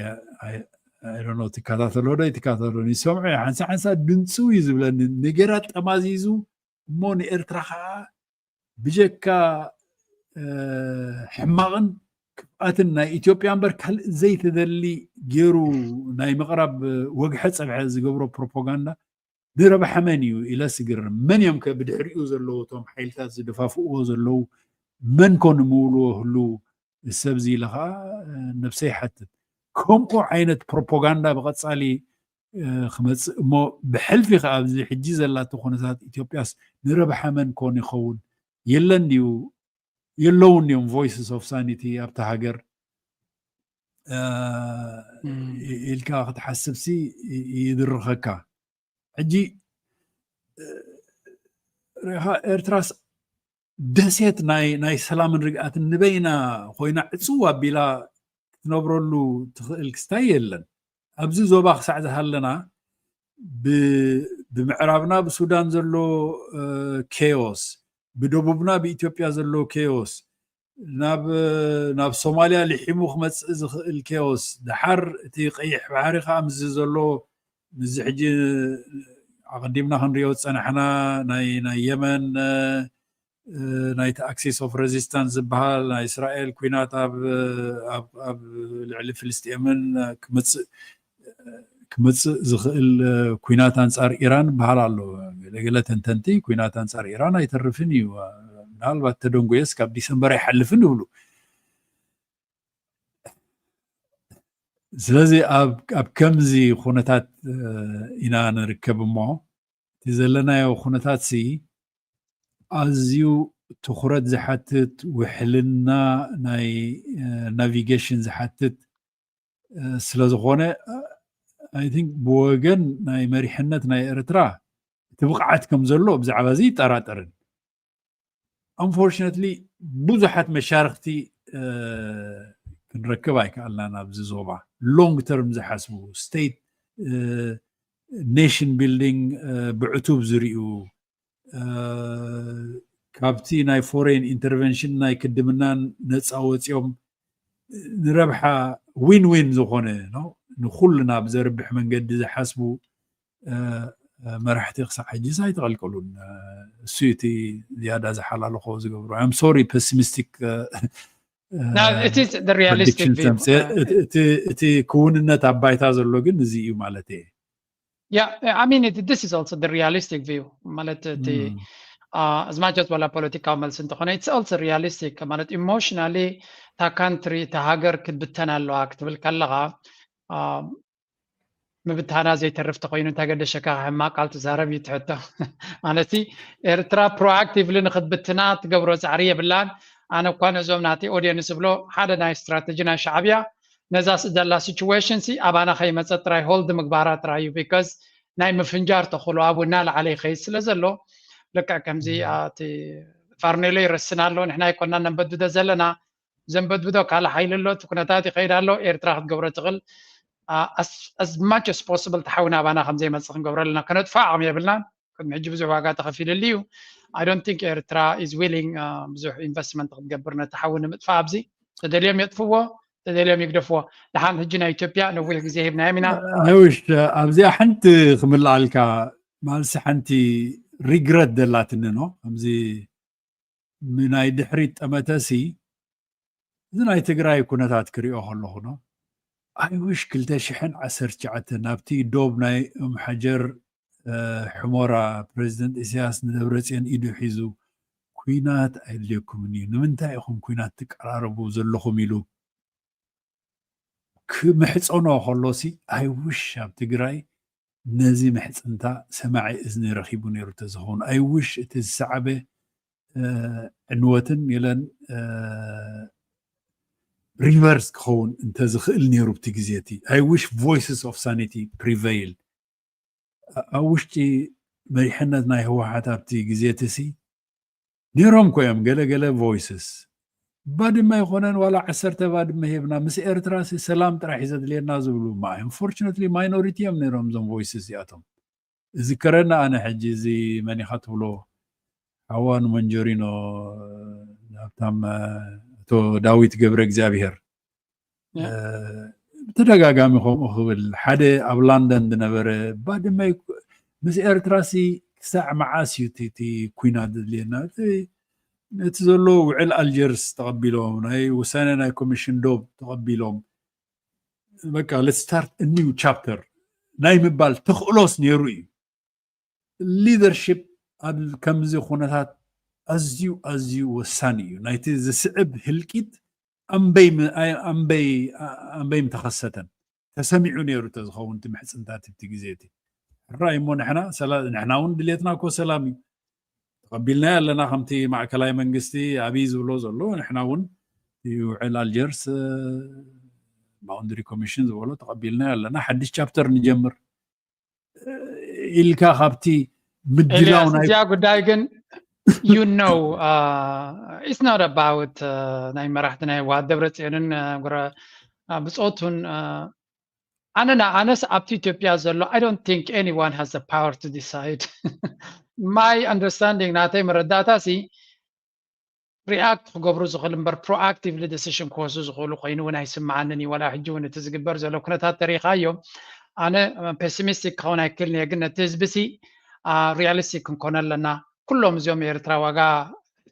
ትከታተሎ ዶ ይትከታተሎ ይሰምዖ ሓንሳ ሓንሳ ድምፁ እዩ ዝብለኒ ነገራት ጠማዚዙ እሞ ንኤርትራ ከዓ ብጀካ ሕማቕን ክፍኣትን ናይ ኢትዮጵያ እምበር ካልእ ዘይትደሊ ገይሩ ናይ ምቕራብ ወግሐ ፀብሐ ዝገብሮ ፕሮፓጋንዳ ንረብሓ መን እዩ ኢለ ስግርም መን እዮም ከ ብድሕሪኡ ዘለዉ እቶም ሓይልታት ዝደፋፍእዎ ዘለዉ መን ኮ ንምብልዎ ህሉ ሰብዚ ኢለ ከዓ ነብሰ ይሓትት ከምኡ ዓይነት ፕሮፓጋንዳ ብቐፃሊ ክመፅእ እሞ ብሕልፊ ከዓ ኣብዚ ሕጂ ዘላቶ ኩነታት ኢትዮጵያስ ንረብሓ መን ኮን ይኸውን የለን ድዩ የለውን እዮም voices of sanity ኣብታ ሃገር ኢልካ ክትሓስብሲ ይድርኸካ ሕጂ ርኢኻ ኤርትራስ ደሴት ናይ ናይ ሰላምን ርግኣትን ንበይና ኮይና ዕፅው ኣቢላ ክትነብረሉ ትኽእል ክስታይ የለን ኣብዚ ዞባ ክሳዕ ዝሃለና ብምዕራብና ብሱዳን ዘሎ chaos ብደቡብና ብኢትዮጵያ ዘሎ chaos ናብ ናብ ሶማልያ ሊሒሙ ክመፅእ ዝኽእል chaos ደሓር እቲ ቀይሕ ባሕሪ ከዓ ምስዚ ዘሎ ምስዚ ሕጂ ኣቐዲምና ክንሪኦ ዝፀናሕና ናይ ናይ የመን ናይቲ axis of resistance ዝበሃል ናይ እስራኤል ኩናት ኣብ ኣብ ልዕሊ ፍልስጤምን ክመፅእ ክመፅእ ዝኽእል ኩናት ኣንፃር ኢራን ይበሃል ኣሎ ገለገለ ተንተንቲ ኩናት ኣንፃር ኢራን ኣይተርፍን እዩ ምናልባት ተደንጎየስ ካብ ዲሰምበር ኣይሓልፍን ይብሉ ስለዚ ኣብ ከምዚ ኩነታት ኢና ንርከብ እሞ እቲ ዘለናዮ ኩነታት ሲ ኣዝዩ ትኹረት ዝሓትት ውሕልና ናይ ናቪጌሽን ዝሓትት ስለ ዝኾነ I think ብወገን ናይ መሪሕነት ናይ ኤርትራ እቲ ብቕዓት ከም ዘሎ ብዛዕባ እዚ ይጠራጠርን unfortunately ብዙሓት መሻርክቲ ክንረክብ ኣይከኣልናን ኣብዚ ዞባ long term ዝሓስቡ state nation building ብዕቱብ ዝርእዩ ካብቲ ናይ foreign intervention ናይ ክድምናን ነፃ ወፂኦም ንረብሓ win win ዝኾነ ንኩልና ብዘርብሕ መንገዲ ዝሓስቡ መራሕቲ ክሳዕ ሕጂስ ኣይተቐልቀሉን እሱ እቲ ዝያዳ ዝሓላልኮ ዝገብሩ I'm sorry pessimistic እቲ realistic view እቲ ክውንነት ኣብ ባይታ ዘሎ ግን እዚ እዩ ማለት እየ Yeah, I mean, it, this is also the realistic view. ማለት እቲ as much as ዋላ ፖለቲካዊ መልሲ እንተኾነ it's also realistic ማለት emotionally እታ country እታ ሃገር ክትብተን ኣለዋ ክትብል ከለኻ ምብታና ዘይተርፍ ተኮይኑ እንታይ ገደሸካ ሕማቅ ቃል ትዛረብ እዩ ትሕቶ ማለት ኤርትራ proactively ንክትብትና ትገብሮ ፃዕሪ የብላን። ኣነ እኳ ነዞም ናተይ audience ዝብሎ ሓደ ናይ strategy ናይ ሻዕብያ ነዛ ዘላ situation ሲ ኣባና ከይመፀ ጥራይ hold ምግባራ ጥራይ እዩ because ናይ ምፍንጃር ተኽእሎ ኣብኡ እናለዓለ ይኸይድ ስለ ዘሎ ልክዕ ከምዚ እቲ ፋርኔሎ ይረስን ኣሎ ንሕና ኣይኮና ነንበድዶ ዘለና ዘንበድብዶ ካልእ ሓይሊ ኣሎ እቲ ኩነታት ይኸይድ ኣሎ ኤርትራ ክትገብሮ ትኽእል as much as possible ተሓዊ ናባና ከም ዘይመፅእ ክንገብሮ ኣለና ከነጥፋ ዓቕሚ የብልናን ቅድሚ ሕጂ ብዙሕ ዋጋ ተኸፊልሉ እዩ I don't think ኤርትራ is willing ብዙሕ investment ክትገብር ነቲ ሓዊ ንምጥፋእ ኣብዚ ተደልዮም የጥፍዎ ተደልዮም ይግደፍዎ ደሓን ሕጂ ናይ ኢትዮጵያ ነዊሕ ግዜ ሂብናዮም ኢና I wish ኣብዚኣ ሓንቲ ክምልኣልካ ማልሲ ሓንቲ regret ደላትኒ ኖ ከምዚ ናይ ድሕሪት ጠመተሲ እዚ ናይ ትግራይ ኩነታት ክሪኦ ከለኹ ኖ I wish ክልተ ሽሕን ዓሰርተ ትሽዓተን ናብቲ ዶብ ናይ እምሓጀር ሕሞራ ፕሬዚደንት ኢሳያስ ንደብረፅዮን ኢዱ ሒዙ ኩናት ኣየድልየኩምን እዩ ንምንታይ ኢኹም ኩናት ትቀራረቡ ዘለኹም ኢሉ ክምሕፀኖ ከሎሲ I wish ኣብ ትግራይ ነዚ ምሕፅንታ ሰማዒ እዝኒ ረኺቡ ነይሩ ተዝኸውን I wish እቲ ዝሰዓበ ዕንወትን ኢለን reverse ክኸውን እንተዝኽእል ነይሩ ብቲ ግዜ እቲ I wish voices of sanity prevail ኣብ ውሽጢ መሪሕነት ናይ ህወሓት ኣብቲ ግዜ እቲ ሲ ነይሮም ኮ እዮም ገለ ገለ voices ባድመ ኣይኮነን ዋላ ዓሰርተ ባድመ ሂብና ምስ ኤርትራ ሲ ሰላም ጥራሕ እዩ ዘድልየና ዝብሉ unfortunately minority እዮም ነይሮም እዞም voices እዚኣቶም እዝከረና ኣነ ሕጂ እዚ መን ኢኻ ትብሎ ሓዋ ንሞንጆሪኖ ሃብታም ኣቶ ዳዊት ገብረ እግዚኣብሄር ብተደጋጋሚ ከምኡ ክብል ሓደ ኣብ ላንደን ዝነበረ ባድመ ምስ ኤርትራ ሲ ክሳዕ መዓስ እዩ እቲ ኩናት ዘድልየና እቲ ዘሎ ውዕል ኣልጀርስ ተቐቢሎም ናይ ውሳነ ናይ ኮሚሽን ዶብ ተቐቢሎም በቃ let's start new chapter ናይ ምባል ተኽእሎስ ነይሩ እዩ leadership ኣብ ከምዚ ኩነታት ኣዝዩ ኣዝዩ ወሳኒ እዩ ናይቲ ዝስዕብ ህልቂት ኣንበይ ኣንበይ ኣንበይ ምተኸሰተን ተሰሚዑ ነይሩ ተዝኸውን እቲ ምሕፅንታት እቲ ግዜ እቲ ሕራይ እሞ ንሕና ንሕና እውን ድሌትና ኮ ሰላም እዩ ተቐቢልናዮ ኣለና ከምቲ ማእከላይ መንግስቲ ኣብይ ዝብሎ ዘሎ ንሕና እውን ውዕል ኣልጀርስ boundary commission ዝበሎ ተቐቢልናዮ ኣለና ሓድሽ chapter ንጀምር ኢልካ ካብቲ ምድላው ኤልያስ ናይ እዚኣ ጉዳይ ግን you know uh, it's not about uh, ናይ መራሕቲ ናይ ህወሓት ደብረፅዮንን uh, ጉረ uh, ብፆቱን uh, ኣነና ኣነስ ኣብቲ ኢትዮጵያ ዘሎ I don't think anyone has the power to decide my understanding ናተይ መረዳእታ ሲ react ክገብሩ ዝኽእል እምበር proactively decision ክወስዱ ዝኽእሉ ኮይኑ እውን ኣይስምዓንን እዩ ወላ ሕጂ እውን እቲ ዝግበር ዘሎ ኩነታት ተሪኻዮ ኣነ pessimistic ክኸውን ኣይክእልን እየ ግን ነቲ ህዝቢ ሲ realistic ክንኮነ ኣለና ኩሎም እዚኦም ኤርትራ ዋጋ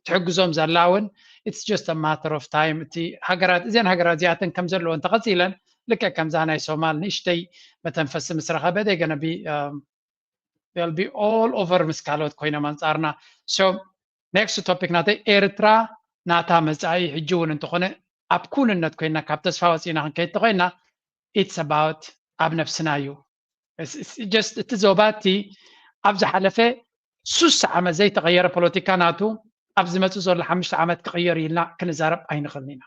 ትሕግዞም ዘላ እውን it's just a matter of time እቲ ሃገራት እዚን ሃገራት እዚኣተን ከም ዘለዎ እንተቐፂለን ልክዕ ከምዛ ናይ ሶማል ንእሽተይ መተንፈሲ ምስ ረኸበ they gonna be um, they'll be all over ምስ ካልኦት ኮይኖም ኣንፃርና so next topic ናተይ ኤርትራ ናታ መፃኢ ሕጂ እውን እንተኾነ ኣብ ኩንነት ኮይና ካብ ተስፋ ወፂና ክንከይድ ተኮይና it's about ኣብ ነብስና እዩ just እቲ ዞባ እቲ ኣብ ዝሓለፈ ሱሳ ዓመት ዘይተቐየረ ፖለቲካ ናቱ ኣብ ዝመፅእ ዘሎ ሓሙሽተ ዓመት ክቕየር ኢልና ክንዛረብ ኣይንኽእልን ኢና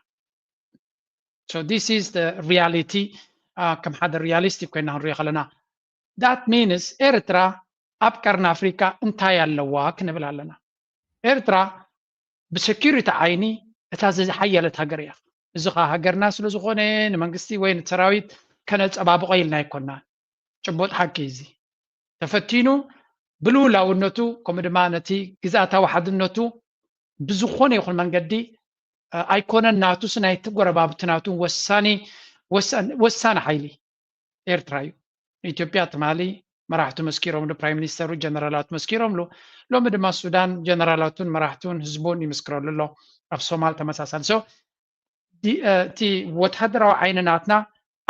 so this is the reality uh, ከም ሓደ realistic ኮይና ክንሪኦ ከለና that means ኤርትራ ኣብ ቀርኒ ኣፍሪካ እንታይ ኣለዋ ክንብል ኣለና ኤርትራ ብሰኪሪቲ ዓይኒ እታ ዝሓየለት ሃገር እያ እዚ ከዓ ሃገርና ስለ ዝኾነ ንመንግስቲ ወይ ንሰራዊት ከነፀባብቆ ኢልና ኣይኮናን ጭቡጥ ሓቂ እዚ ተፈቲኑ ብልውላውነቱ ከምኡ ድማ ነቲ ግዝኣታዊ ሓድነቱ ብዝኾነ ይኹን መንገዲ ኣይኮነን ናቱስ ናይቲ ጎረባብቲ ናቱ ወሳኒ ወሳኒ ሓይሊ ኤርትራ እዩ ኢትዮጵያ ትማሊ መራሕቱ መስኪሮምሉ ፕራይም ሚኒስተሩ ጀነራላቱ መስኪሮምሉ ሎሚ ድማ ሱዳን ጀነራላቱን መራሕቱን ህዝቡን ይምስክረሉ ኣሎ ኣብ ሶማል ተመሳሳሊ so እቲ ወታደራዊ ዓይኒ ናትና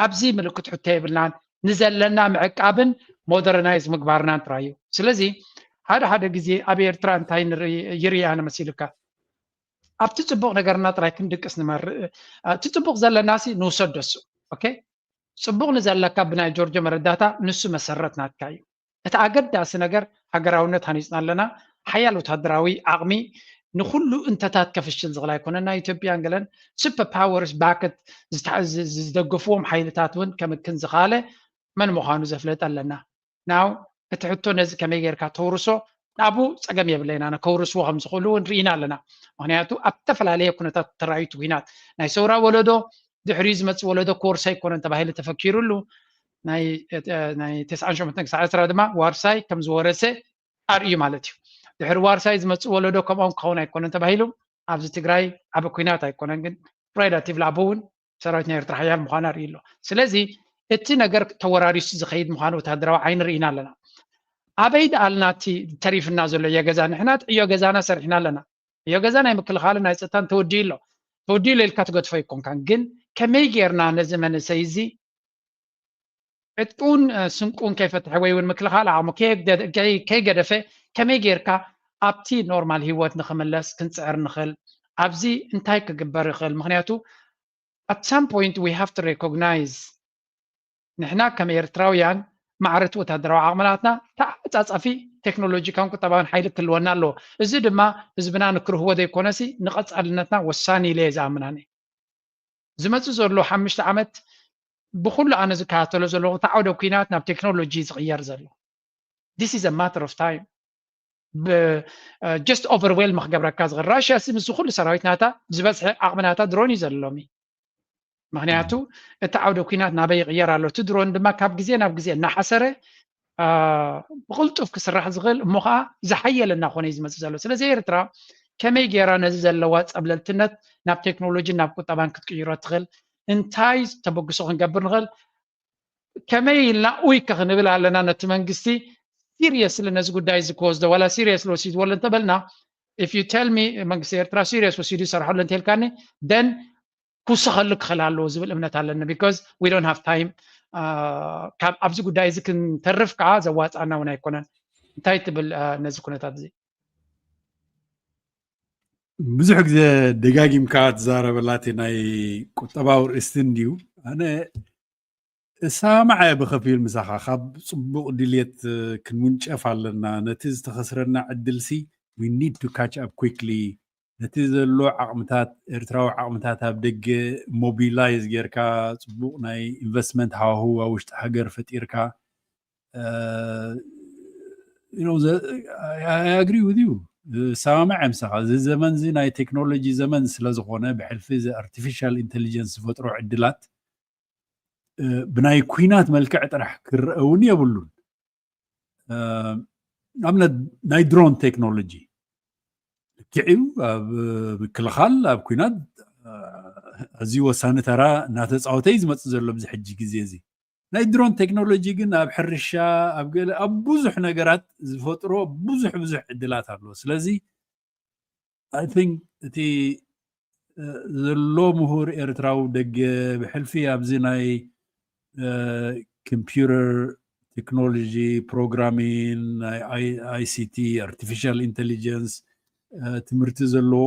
ኣብዚ ምልክት ሕቶ የብልናን ንዘለና ምዕቃብን ሞደርናይዝ ምግባርናን ጥራይ እዩ ስለዚ ሓደ ሓደ ግዜ ኣብ ኤርትራ እንታይ ንርኢ- ይርኢ ኣነ መሲሉካ ኣብቲ ጽቡቕ ነገርና ጥራይ ክንድቅስ ንመርእ እቲ ጽቡቕ ዘለናሲ ንውሰዶ እሱ okay ጽቡቕ ንዘለካ ብናይ ጆርጆ መረዳእታ ንሱ መሰረት ናትካ እዩ እቲ ኣገዳሲ ነገር ሃገራውነት ሃኒጽና ኣለና ሓያል ወታደራዊ ዓቕሚ ንኩሉ እንተታት ከፍሽል ዝኽእል ኣይኮነን ናይ ኢትዮጵያን ገለን super powers backed ዝደገፍዎም ሓይልታት እውን ከምክን ዝኻለ መን ምዃኑ ዘፍለጠ ኣለና now እቲ ሕቶ ነዚ ከመይ ጌርካ ተውርሶ ናብኡ ፀገም የብለይና ከውርስዎ ከም ዝኽእሉ እውን ርኢና ኣለና ምክንያቱ ኣብ ዝተፈላለየ ኩነታት ተራእዩ እቲ ኩናት ናይ ሰውራ ወለዶ ድሕሪኡ ዝመፅእ ወለዶ ኮርስ ኣይኮነን ተባሂሉ ተፈኪሩሉ ናይ ናይ ተስዓን ሸሞንተን ክሳዕ ዕስራ ድማ ዋርሳይ ከም ዝወረሰ ኣርእዩ ማለት እዩ ድሕሪ ዋርሳይ ዝመፅእ ወለዶ ከምኦም ክኸውን ኣይኮነን ተባሂሉ ኣብዚ ትግራይ ዓበ ኩናት ኣይኮነን ግን ሬላቲቭ ላቦ እውን ሰራዊት ናይ ኤርትራ ሓያል ምዃኑ ኣርእዩ ኣሎ ስለዚ እቲ ነገር ተወራሪሱ ዝኸይድ ምዃኑ ወታደራዊ ዓይኒ ርኢና ኣለና ኣበይ ደኣልና እቲ ተሪፍና ዘሎ እዮ ገዛ ንሕና ጥዮ ገዛና ሰሪሕና ኣለና እዮ ገዛ ናይ ምክልኻልን ናይ ፀጥታን ተወዲኡ ኣሎ ተወዲኡ ኢልካ ትገድፎ ኣይኮንካን ግን ከመይ ጌርና ነዚ መንእሰይ እዚ ዕጥቁን ስንቁን ከይፈትሐ ወይ እውን ምክልኻል ዓቕሙ ከይገደፈ ከመይ ጌርካ ኣብቲ ኖርማል ህይወት ንክምለስ ክንፅዕር ንኽእል ኣብዚ እንታይ ክግበር ይኽእል ምክንያቱ at some point we have to recognize ንሕና ከም ኤርትራውያን ማዕረ እቲ ወታደራዊ ዓቕምናትና ተዓጻጻፊ ቴክኖሎጂካን ቁጠባውን ሓይሊ ክህልወና ኣለዎ። እዚ ድማ ህዝብና ንክርህዎ ዘይኮነሲ ንቐጻልነትና ወሳኒ ኢለ እየ ዝኣምን ኣነ። ዝመጽእ ዘሎ ሓሙሽተ ዓመት ብኹሉ ኣነ ዝከታተሎ ዘለኹ እቲ ዓውደ ኲናት ናብ ቴክኖሎጂ ዝቕየር ዘሎ this is a matter of time just overwhelm ክገብረካ ዝኽእል ራሽያ ሲ ምስ ኩሉ ሰራዊት ናታ ዝበዝሐ ዓቕሚ ናታ ድሮን እዩ ዘለሎሚ ምክንያቱ እቲ ዓውደ ኲናት ናበይ ይቕየር ኣሎ እቲ ድሮን ድማ ካብ ግዜ ናብ ግዜ እናሓሰረ ብቕልጡፍ ክስራሕ ዝኽእል እሞ ከዓ ዝሓየለ እናኾነ እዩ ዝመፅእ ዘሎ ስለዚ ኤርትራ ከመይ ገይራ ነዚ ዘለዋ ፀብለልትነት ናብ ቴክኖሎጂ ናብ ቁጠባን ክትቅይሮ ትኽእል እንታይ ተበግሶ ክንገብር ንኽእል ከመይ ኢልና ኡይ ክንብል ኣለና ነቲ መንግስቲ ሲሪየስሊ ነዚ ጉዳይ እዚ ክወስዶ ዋላ ሲሪየስ ወሲድዎ ኣሎ እንተበልና if you tell me መንግስቲ ኤርትራ ሲሪየስ ወሲዱ ይሰርሐሉ እንተልካኒ then ክውሰኸሉ ክኽእል ኣለዎ ዝብል እምነት ኣለኒ because we don't have time ካብ ኣብዚ ጉዳይ እዚ ክንተርፍ ከዓ ዘዋፅኣና እውን ኣይኮነን እንታይ ትብል ነዚ ኩነታት እዚ ብዙሕ ግዜ ደጋጊምካ ትዛረበላ እቲ ናይ ቁጠባዊ ርእስቲ እንድዩ ኣነ እሰማማዕ እየ ብኸፊል ምሳኻ ካብ ፅቡቕ ድልየት ክንውንጨፍ ኣለና ነቲ ዝተኸስረና ዕድልሲ we need to catch up quickly ነቲ ዘሎ ዓቕምታት ኤርትራዊ ዓቕምታት ኣብ ደገ ሞቢላይዝ ጌርካ ፅቡቕ ናይ ኢንቨስትመንት ሃዋህው ኣብ ውሽጢ ሃገር ፈጢርካ agree with you እሰማማዕ እየ ምሳኻ እዚ ዘመን እዚ ናይ ቴክኖሎጂ ዘመን ስለዝኾነ ብሕልፊ እዚ ኣርቲፊሻል ኢንቴሊጀንስ ዝፈጥሮ ዕድላት ብናይ ኩናት መልክዕ ጥራሕ ክረአ እውን የብሉን ኣብነት ናይ ድሮን ቴክኖሎጂ ልክዕ እዩ ኣብ ምክልኻል ኣብ ኩናት ኣዝዩ ወሳኒ ተራ እናተፃወተ እዩ ዝመፅእ ዘሎ ኣብዚ ሕጂ ግዜ እዚ ናይ ድሮን ቴክኖሎጂ ግን ኣብ ሕርሻ ኣብ ገለ ኣብ ብዙሕ ነገራት ዝፈጥሮ ብዙሕ ብዙሕ ዕድላት ኣሎ ስለዚ I think እቲ ዘሎ ምሁር ኤርትራዊ ደገ ብሕልፊ ኣብዚ ናይ ኮምፒውተር ቴክኖሎጂ ፕሮግራሚን ናይ ICT ኣርቲፊሻል ኢንቴሊጀንስ ትምህርቲ ዘለዎ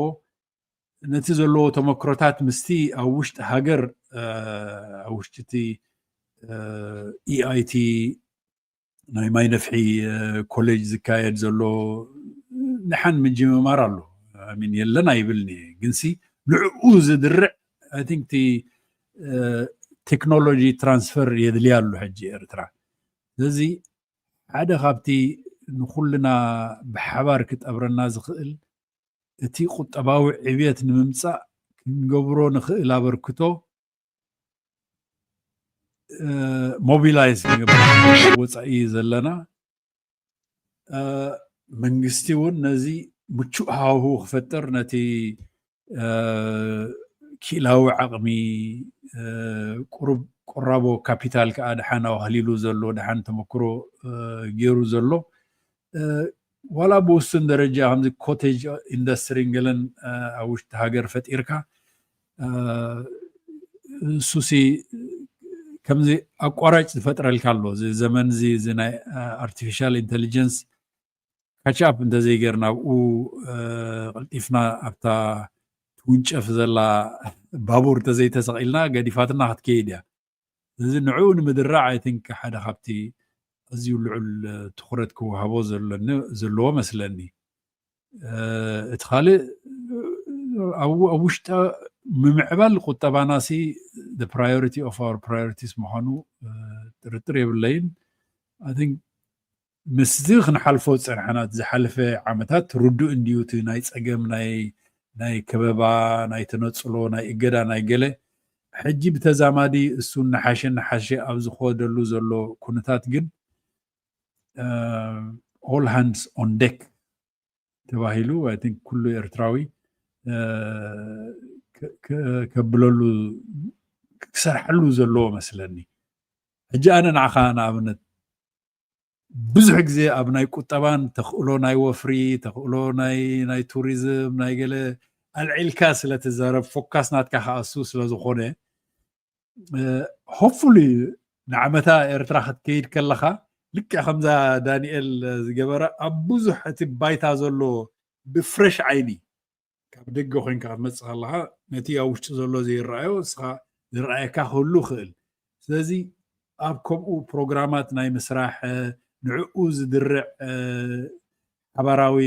ነቲ ዘለዎ ተመክሮታት ምስቲ ኣብ ውሽጢ ሃገር ኣብ ውሽጢ እቲ EIT ናይ ማይ ነፍሒ ኮሌጅ ዝካየድ ዘሎ ንሓን ምጅምማር ኣሎ ሚን የለን ኣይብልን እየ ግንሲ ንዕኡ ዝድርዕ I think እቲ ቴክኖሎጂ ትራንስፈር የድልያ ኣሎ ሕጂ ኤርትራ ስለዚ ሓደ ካብቲ ንኩልና ብሓባር ክጠብረና ዝኽእል እቲ ቁጠባዊ ዕብየት ንምምፃእ ክንገብሮ ንኽእል ኣበርክቶ ሞቢላይዝ ክንገብር ወፃኢ ዘለና መንግስቲ እውን ነዚ ምቹእ ሃዋሁ ክፈጥር ነቲ ክኢላዊ ዓቕሚ ቁሩብ ቁራቦ ካፒታል ከዓ ድሓን ኣዋህሊሉ ዘሎ ድሓን ተመክሮ ገይሩ ዘሎ ዋላ ብውሱን ደረጃ ከምዚ ኮቴጅ ኢንዱስትሪ ገለን ኣብ ውሽጢ ሃገር ፈጢርካ እሱሲ ከምዚ ኣቋራጭ ዝፈጥረልካ ኣሎ እዚ ዘመን እዚ እዚ ናይ ኣርቲፊሻል ኢንቴሊጀንስ ካች ኣፕ እንተዘይገርና ኣብኡ ቀልጢፍና ኣብታ ትውንጨፍ ዘላ ባቡር እንተዘይተሰቒልና ገዲፋትና ክትከይድ እያ። ስለዚ ንዕኡ ንምድራዕ ኣይ ቲንክ ሓደ ካብቲ ኣዝዩ ልዑል ትኹረት ክወሃቦ ዘለዎ መስለኒ። እቲ ካልእ ኣብ ውሽጢ ምምዕባል ቁጠባና ሲ ፕራዮሪቲ ኦፍ ኣወር ፕራዮሪቲስ ምዃኑ ጥርጥር የብለይን። ኣይ ቲንክ ምስዚ ክንሓልፎ ዝፀንሐና ዝሓለፈ ዓመታት ርዱእ እንድዩ እቲ ናይ ፀገም ናይ ከበባ ናይ ተነፅሎ ናይ እገዳ ናይ ገለ ሕጂ ብተዛማዲ እሱ እናሓሸ እናሓሸ ኣብ ዝኸደሉ ዘሎ ኩነታት ግን all hands on deck ተባሂሉ I think ኩሉ ኤርትራዊ ከብለሉ ክሰርሐሉ ዘለዎ መስለኒ። ሕጂ ኣነ ንዓኻ ንኣብነት ብዙሕ ግዜ ኣብ ናይ ቁጠባን ተኽእሎ ናይ ወፍሪ ተኽእሎ ናይ ቱሪዝም ናይ ገለ ኣልዒልካ ስለትዛረብ ፎካስ ናትካ ከኣሱ ስለዝኾነ ሆፕፉሊ ንዓመታ ኤርትራ ክትከይድ ከለኻ ልክዕ ከምዛ ዳንኤል ዝገበረ ኣብ ብዙሕ እቲ ባይታ ዘሎ ብፍረሽ ዓይኒ ካብ ደገ ኮይንካ ክትመፅእ ከለካ ነቲ ኣብ ውሽጢ ዘሎ ዘይረኣዮ እስኻ ዝረኣየካ ክህሉ ይኽእል። ስለዚ ኣብ ከምኡ ፕሮግራማት ናይ ምስራሕ ንዕኡ ዝድርዕ ሓባራዊ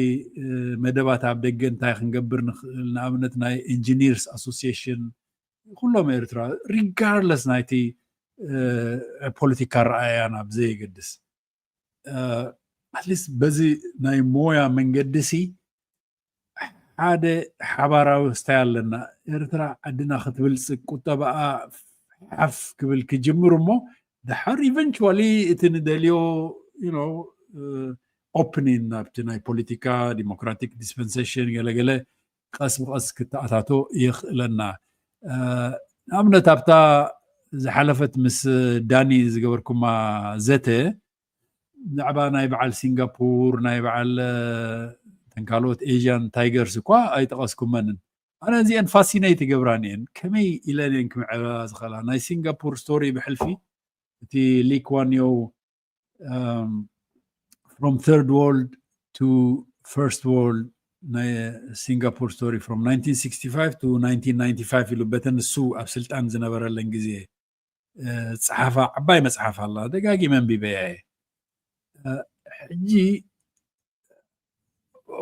መደባት ኣብ ደገ እንታይ ክንገብር ንኽእል ንኣብነት ናይ ኢንጂኒርስ ኣሶሲሽን ኩሎም ኤርትራ ሪጋርድለስ ናይቲ ፖለቲካ ረኣያ ናብ ዘየገድስ ኣትሊስት በዚ ናይ ሞያ መንገዲ ሲ ሓደ ሓባራዊ ክስታይ ኣለና። ኤርትራ ዓድና ክትብልፅግ ቁጠባኣ ሓፍ ክብል ክጅምር እሞ ድሓር ኢቨንቹዋሊ እቲ ንደልዮ ኦፕኒን ናብቲ ናይ ፖለቲካ ዲሞክራቲክ ዲስፐንሴሽን ገለገለ ቀስ ብቐስ ክተኣታቶ የኽእለና። ንኣብነት ኣብታ ዝሓለፈት ምስ ዳኒ ዝገበርኩማ ዘተ ብዛዕባ ናይ በዓል ሲንጋፖር ናይ በዓል ተን ካልኦት ኤዥያን ታይገርስ እኳ ኣይጠቐስኩመንን። ኣነ እዚአን ፋሲነይት ይገብራን እየን። ከመይ ኢለን እየን ክምዕባ ዝኽእላ? ናይ ሲንጋፖር ስቶሪ ብሕልፊ እቲ ሊክዋንዮ from third world to first world ናይ ሲንጋፖር ስቶሪ from nineteen sixty-five to nineteen ninety-five ኢሉ በተን ንሱ ኣብ ስልጣን ዝነበረለን ግዜ ዝፀሓፋ ዓባይ መፅሓፍ ኣላ። ደጋጊመ ኣንቢበያ እየ። ሕጂ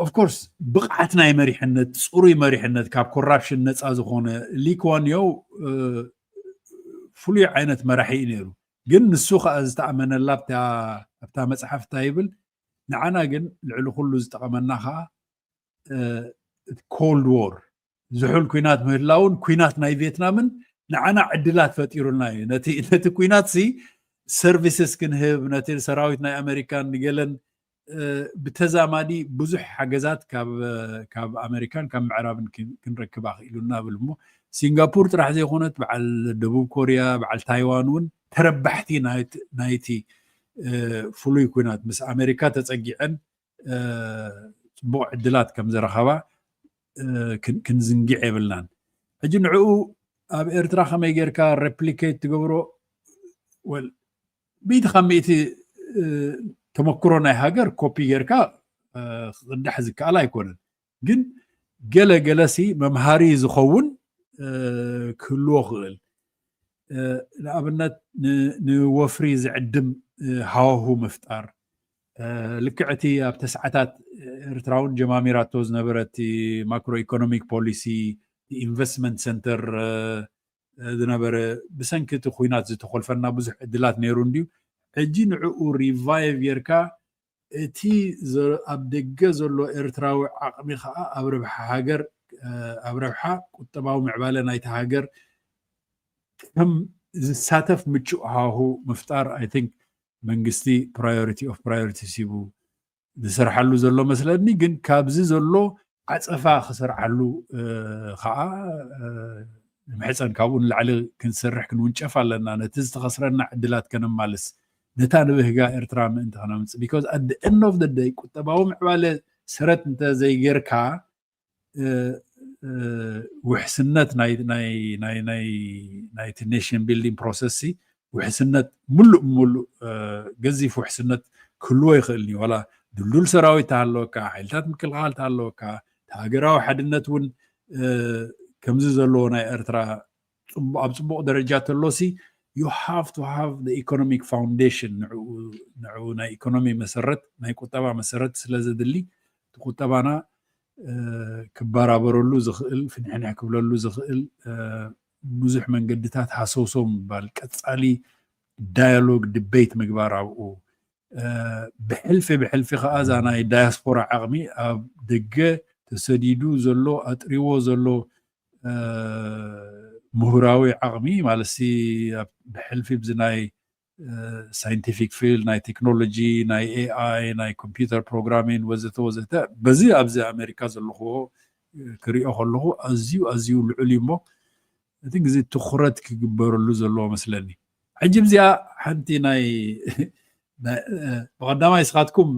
ኦፍኮርስ ብቕዓት ናይ መሪሕነት ፅሩይ መሪሕነት ካብ ኮራፕሽን ነፃ ዝኾነ ሊክዋንዮ ፍሉይ ዓይነት መራሒ እዩ ነይሩ። ግን ንሱ ከዓ ዝተኣመነላ ኣብታ መፅሓፍ እንታይ ይብል ንዓና ግን ልዕሊ ኩሉ ዝጠቐመና ከዓ ኮልድ ዎር ዝሑል ኩናት ምህላውን ኩናት ናይ ቪየትናምን ንዓና ዕድላት ፈጢሩልና እዩ። ነቲ ኩናት ሲ ሰርቪስስ ክንህብ ነቲ ሰራዊት ናይ ኣሜሪካን ንገለን ብተዛማዲ ብዙሕ ሓገዛት ካብ ኣሜሪካን ካብ ምዕራብን ክንረክብ ኣኽኢሉና ብል እሞ ሲንጋፖር ጥራሕ ዘይኮነት በዓል ደቡብ ኮርያ በዓል ታይዋን እውን ተረባሕቲ ናይቲ ፍሉይ ኩናት ምስ ኣሜሪካ ተፀጊዐን ፅቡቕ ዕድላት ከም ዝረኸባ ክንዝንግዕ የብልናን። ሕጂ ንዕኡ ኣብ ኤርትራ ከመይ ጌርካ ሬፕሊኬት ትገብሮ ወል ሚእቲ ካብ ሚእቲ ተመክሮ ናይ ሃገር ኮፒ ጌርካ ክቕዳሕ ዝከኣል ኣይኮነን። ግን ገለ ገለሲ መምሃሪ ዝኸውን ክህልዎ ክእል ንኣብነት ንወፍሪ ዝዕድም ሃዋሁ ምፍጣር ልክዕ እቲ ኣብ ተስዓታት ኤርትራውን ጀማሚራቶ ዝነበረ እቲ ማክሮ ኢኮኖሚክ ፖሊሲ ኢንቨስትመንት ሰንተር ዝነበረ ብሰንኪ እቲ ኩናት ዝተኮልፈና ብዙሕ ዕድላት ነይሩ እንድዩ ሕጂ ንዕኡ ሪቫይቭ ጌርካ እቲ ኣብ ደገ ዘሎ ኤርትራዊ ዓቕሚ ከዓ ኣብ ረብሓ ሃገር ኣብ ረብሓ ቁጠባዊ ምዕባለ ናይቲ ሃገር ከም ዝሳተፍ ምቹእ ሃዋሁ ምፍጣር I think መንግስቲ ፕራዮሪቲ ኦፍ ፕራዮሪቲስ ሂቡ ዝሰርሓሉ ዘሎ መስለኒ። ግን ካብዚ ዘሎ ዓፀፋ ክሰርዓሉ ከዓ ንምሕፀን ካብኡ ንላዕሊ ክንሰርሕ ክንውንጨፍ ኣለና። ነቲ ዝተኸስረና ዕድላት ከነማልስ ነታ ንብህጋ ኤርትራ ምእንቲ ከነምፅእ because at the end of the day ቁጠባዊ ምዕባለ ሰረት እንተዘይጌርካ ውሕስነት ናይቲ ኔሽን ቢልዲንግ ፕሮሰስ ውሕስነት ሙሉእ ሙሉእ ገዚፍ ውሕስነት ክህልዎ ይኽእል እዩ። ዋላ ድልዱል ሰራዊት ተሃለወካ፣ ሓይልታት ምክልኻል ተሃለወካ፣ ሃገራዊ ሓድነት እውን ከምዚ ዘለዎ ናይ ኤርትራ ኣብ ፅቡቕ ደረጃ ተሎሲ you have to have the economic foundation ንዕኡ ናይ ኢኮኖሚ መሰረት ናይ ቁጠባ መሰረት ስለ ዘድሊ እቲ ቁጠባና ክበራበረሉ ዝኽእል ፍንሕንሕ ክብለሉ ዝኽእል ብዙሕ መንገድታት ሃሰውሰው ምባል ቀፃሊ dialogue debate ምግባር ኣብኡ ብሕልፊ ብሕልፊ ከዓ እዛ ናይ ዳያስፖራ ዓቕሚ ኣብ ደገ ተሰዲዱ ዘሎ ኣጥሪዎ ዘሎ ምሁራዊ ዓቕሚ ማለት ብሕልፊ ብዚ ናይ scientific field ናይ ቴክኖሎጂ ናይ ኤኣይ ናይ ኮምፒውተር ፕሮግራሚን ወዘተ ወዘተ በዚ ኣብዚ ኣሜሪካ ዘለኹዎ ክሪኦ ከለኹ ኣዝዩ ኣዝዩ ልዑል እዩ እሞ እቲ ግዜ ትኩረት ክግበረሉ ዘለዎ መስለኒ ሕጂ እዚኣ ሓንቲ ናይ ብቀዳማይ ስኻትኩም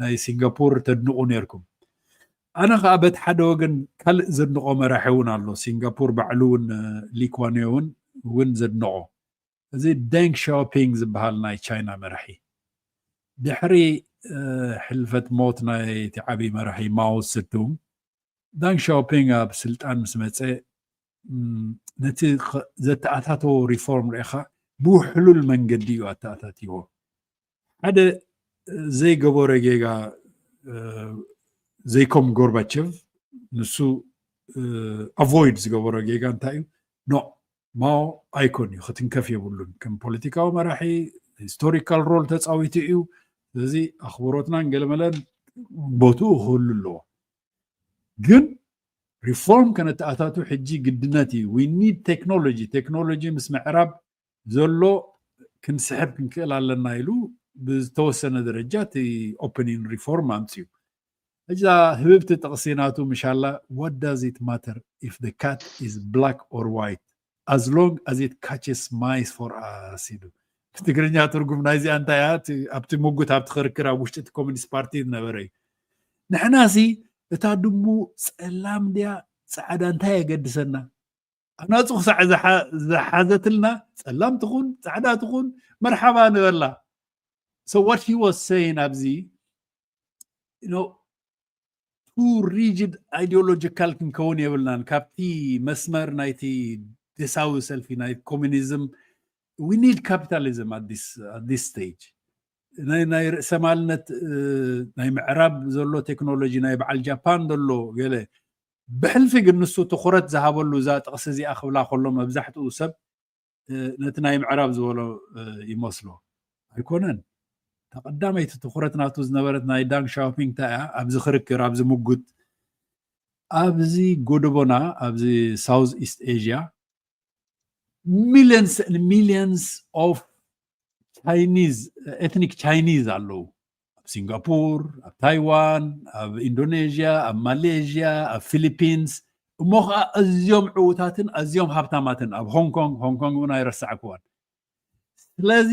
ናይ ሲንጋፖር ተድንቑ ነርኩም ኣነ ከዓ በቲ ሓደ ወገን ካልእ ዘድንቆ መራሒ እውን ኣሎ ሲንጋፖር ባዕሉ እውን ሊኳንዮ እውን እውን ዘድንቆ እዚ ደንግ ሻኦፒንግ ዝበሃል ናይ ቻይና መራሒ ድሕሪ ሕልፈት ሞት ናይቲ ዓብዪ መራሒ ማው ስቱንግ ዳንግ ሻኦፒንግ ኣብ ስልጣን ምስ መፀ ነቲ ዘተኣታተዎ ሪፎርም ርኢኻ ብውሕሉል መንገዲ እዩ ኣተኣታትዎ ሓደ ዘይገበረ ጌጋ ዘይኮም ጎርባቸቭ ንሱ avoid ዝገበሮ ጌጋ እንታይ እዩ ኖ ማኦ ኣይኮን እዩ ክትንከፍ የብሉን ከም ፖለቲካዊ መራሒ historical role ተፃዊቱ እዩ ስለዚ ኣኽብሮትናን ገለመለን ቦትኡ ክህሉ ኣለዎ ግን reform ከነተኣታቱ ሕጂ ግድነት እዩ we need technology technology ምስ ምዕራብ ዘሎ ክንስሕብ ክንክእል ኣለና ኢሉ ብዝተወሰነ ደረጃ እቲ opening reform ኣምፅኡ እዛ ህብብቲ ጥቕሲ ናቱ ምሻላ what does it matter if the cat is black or white as long as it catches mice for us ኢሉ ብትግርኛ ትርጉም ናይዚኣ እንታይ እያ ኣብቲ ምጉት ኣብቲ ክርክር ኣብ ውሽጢ እቲ ኮሚኒስት ፓርቲ ዝነበረ እዩ ንሕና ሲ እታ ድሙ ፀላም ድያ ፃዕዳ እንታይ የገድሰና ኣናፁ ክሳዕ ዝሓዘትልና ፀላም ትኹን ፃዕዳ ትኹን መርሓባ ንበላ so what he was saying ኣብዚ you know too rigid ideological ክንከውን የብልናን ካብቲ መስመር ናይቲ ደሳዊ ሰልፊ ናይ communism we need capitalism at this at this stage ናይ ናይ ርእሰማልነት ናይ ምዕራብ ዘሎ ቴክኖሎጂ ናይ በዓል ጃፓን ዘሎ ገለ ብሕልፊ ግን ንሱ ትኹረት ዝሃበሉ እዛ ጥቕሲ እዚኣ ክብላ ከሎ መብዛሕትኡ ሰብ ነቲ ናይ ምዕራብ ዝበሎ ይመስሎ ኣይኮነን እታ ቀዳመይቲ ትኹረት ናቱ ዝነበረት ናይ ዳንግ ሻኦፒንግ እንታይ እያ ኣብዚ ክርክር ኣብዚ ምጉት ኣብዚ ጎደቦና ኣብዚ south east asia millions and millions of Chinese ethnic Chinese ኣለዉ ኣብ ሲንጋፖር ኣብ ታይዋን ኣብ ኢንዶኔዥያ ኣብ ማሌዥያ ኣብ ፊሊፒንስ እሞ ከዓ ኣዝዮም ዕዉታትን ኣዝዮም ሃብታማትን ኣብ ሆንኮንግ ሆንኮንግ እውን ኣይረሳዕክዋን ስለዚ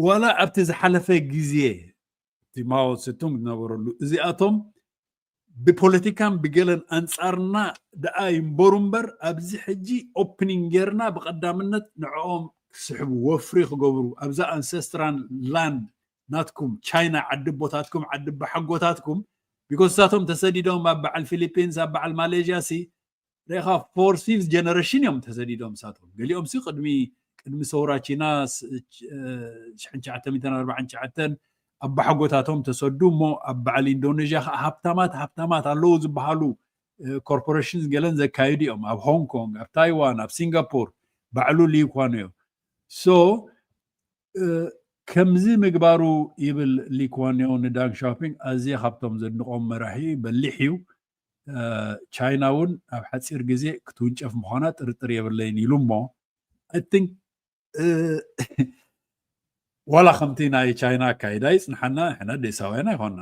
ዋላ ኣብቲ ዝሓለፈ ግዜ እቲ ማዎ ስቱንግ ዝነበረሉ እዚኣቶም ብፖለቲካን ብገለን ኣንፃርና ደኣ ይንበሩ እምበር ኣብዚ ሕጂ opening ጌርና ብቀዳምነት ንዕኦም ክስሕቡ ወፍሪ ክገብሩ ኣብዛ ኣንሰስትራል ላንድ ናትኩም ቻይና ዓዲ ኣቦታትኩም ዓዲ ኣባሓጎታትኩም because እሳቶም ተሰዲዶም ኣብ በዓል ፊሊፒንስ ኣብ በዓል ማሌዥያ ሲ ርኢኻ four fifth generation እዮም ተሰዲዶም እሳቶም ገሊኦም ሲ ቅድሚ ቅድሚ ሰውራ ቺና ሽሕን ትሽዓተ ሚእትን ኣርባዓን ትሽዓተን ኣባሓጎታቶም ተሰዱ እሞ ኣብ በዓል ኢንዶኔዥያ ከዓ ሃብታማት ሃብታማት ኣለዉ ዝበሃሉ corporations ገለን ዘካይዱ እዮም ኣብ ሆንግ ኮንግ ኣብ ታይዋን ኣብ ሲንጋፖር ባዕሉ ሊኳንዮ so ከምዚ ምግባሩ ይብል ሊኳንዮ ንዳንግ ሻኦፒንግ ኣዝየ ካብቶም ዘድንቆም መራሒ በሊሕ እዩ ቻይና እውን ኣብ ሓፂር ግዜ ክትውንጨፍ ምዃና ጥርጥር የብለይን ኢሉ እሞ I think ዋላ ከምቲ ናይ ቻይና ኣካይዳ ይፅንሓና ሕና ዴሳውያን ኣይኮና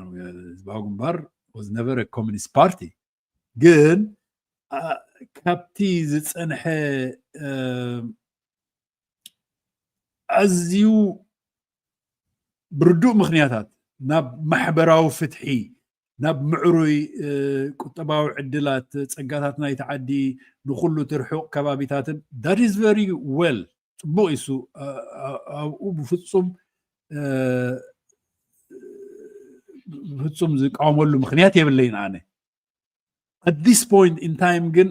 ህዝባዊ ግንባር was never a communist party ግን ካብቲ ዝፀንሐ ኣዝዩ ብርዱእ ምክንያታት ናብ ማሕበራዊ ፍትሒ ናብ ምዕሩይ ቁጠባዊ ዕድላት ጸጋታት ናይቲ ዓዲ ንኩሉ እቲ ርሑቕ ከባቢታትን that is very well ጽቡቕ ይሱ ኣብኡ ብፍጹም ፍጹም ዝቃወመሉ ምክንያት የብለይን ኣነ። At this point in time ግን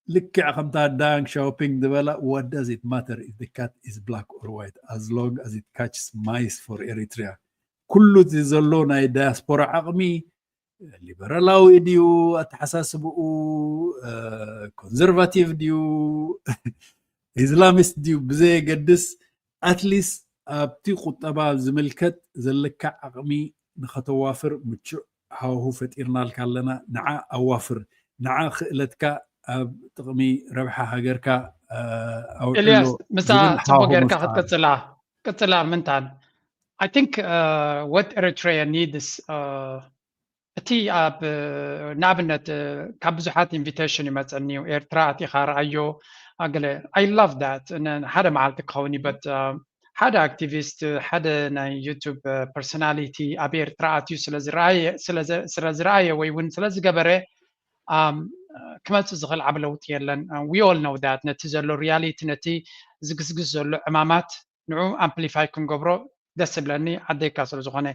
ልክዕ ከምታ ዳንግ ሻውፒንግ ዝበላ what does it matter if the cat is black or white as long as it catches mice for Eritrea። ኩሉ እቲ ዘሎ ናይ ዳያስፖራ ዓቕሚ ሊበራላዊ ድዩ ኣተሓሳስብኡ፣ ኮንዘርቫቲቭ ድዩ፣ ኢስላሚስት ድዩ ብዘየገድስ፣ ኣትሊስት ኣብቲ ቁጠባ ዝምልከት ዘለካ ዓቕሚ ንኸተዋፍር ምቹእ ሃዋሁ ፈጢርናልካ ኣለና። ንዓ ኣዋፍር፣ ንዓ ክእለትካ ኣብ ጥቕሚ ረብሓ ሃገርካ ኣውዕሎ። ኤልያስ፣ ምሳ ጽቡቅ ጌርካ ክትቅጽላ ቅጽላ ምንታን። I think what Eritrea needs እቲ ኣብ ንኣብነት ካብ ብዙሓት ኢንቪቴሽን ይመፀኒ እዩ። ኤርትራ ኣቲኻ ረኣዮ ኣገለ። I love that። ሓደ መዓልቲ ክኸውን ይበት ሓደ ኣክቲቪስት ሓደ ናይ ዩቱብ ፐርሶናሊቲ ኣብ ኤርትራ ኣትዩ ስለ ዝረኣየ ወይ እውን ስለ ዝገበረ ክመፅእ ዝኽእል ዓብ ለውጢ የለን። We all know that። ነቲ ዘሎ ሪያሊቲ ነቲ ዝግስግስ ዘሎ ዕማማት ንዑ ኣምፕሊፋይ ክንገብሮ ደስ ዝብለኒ ዓደይካ ስለ ዝኾነ።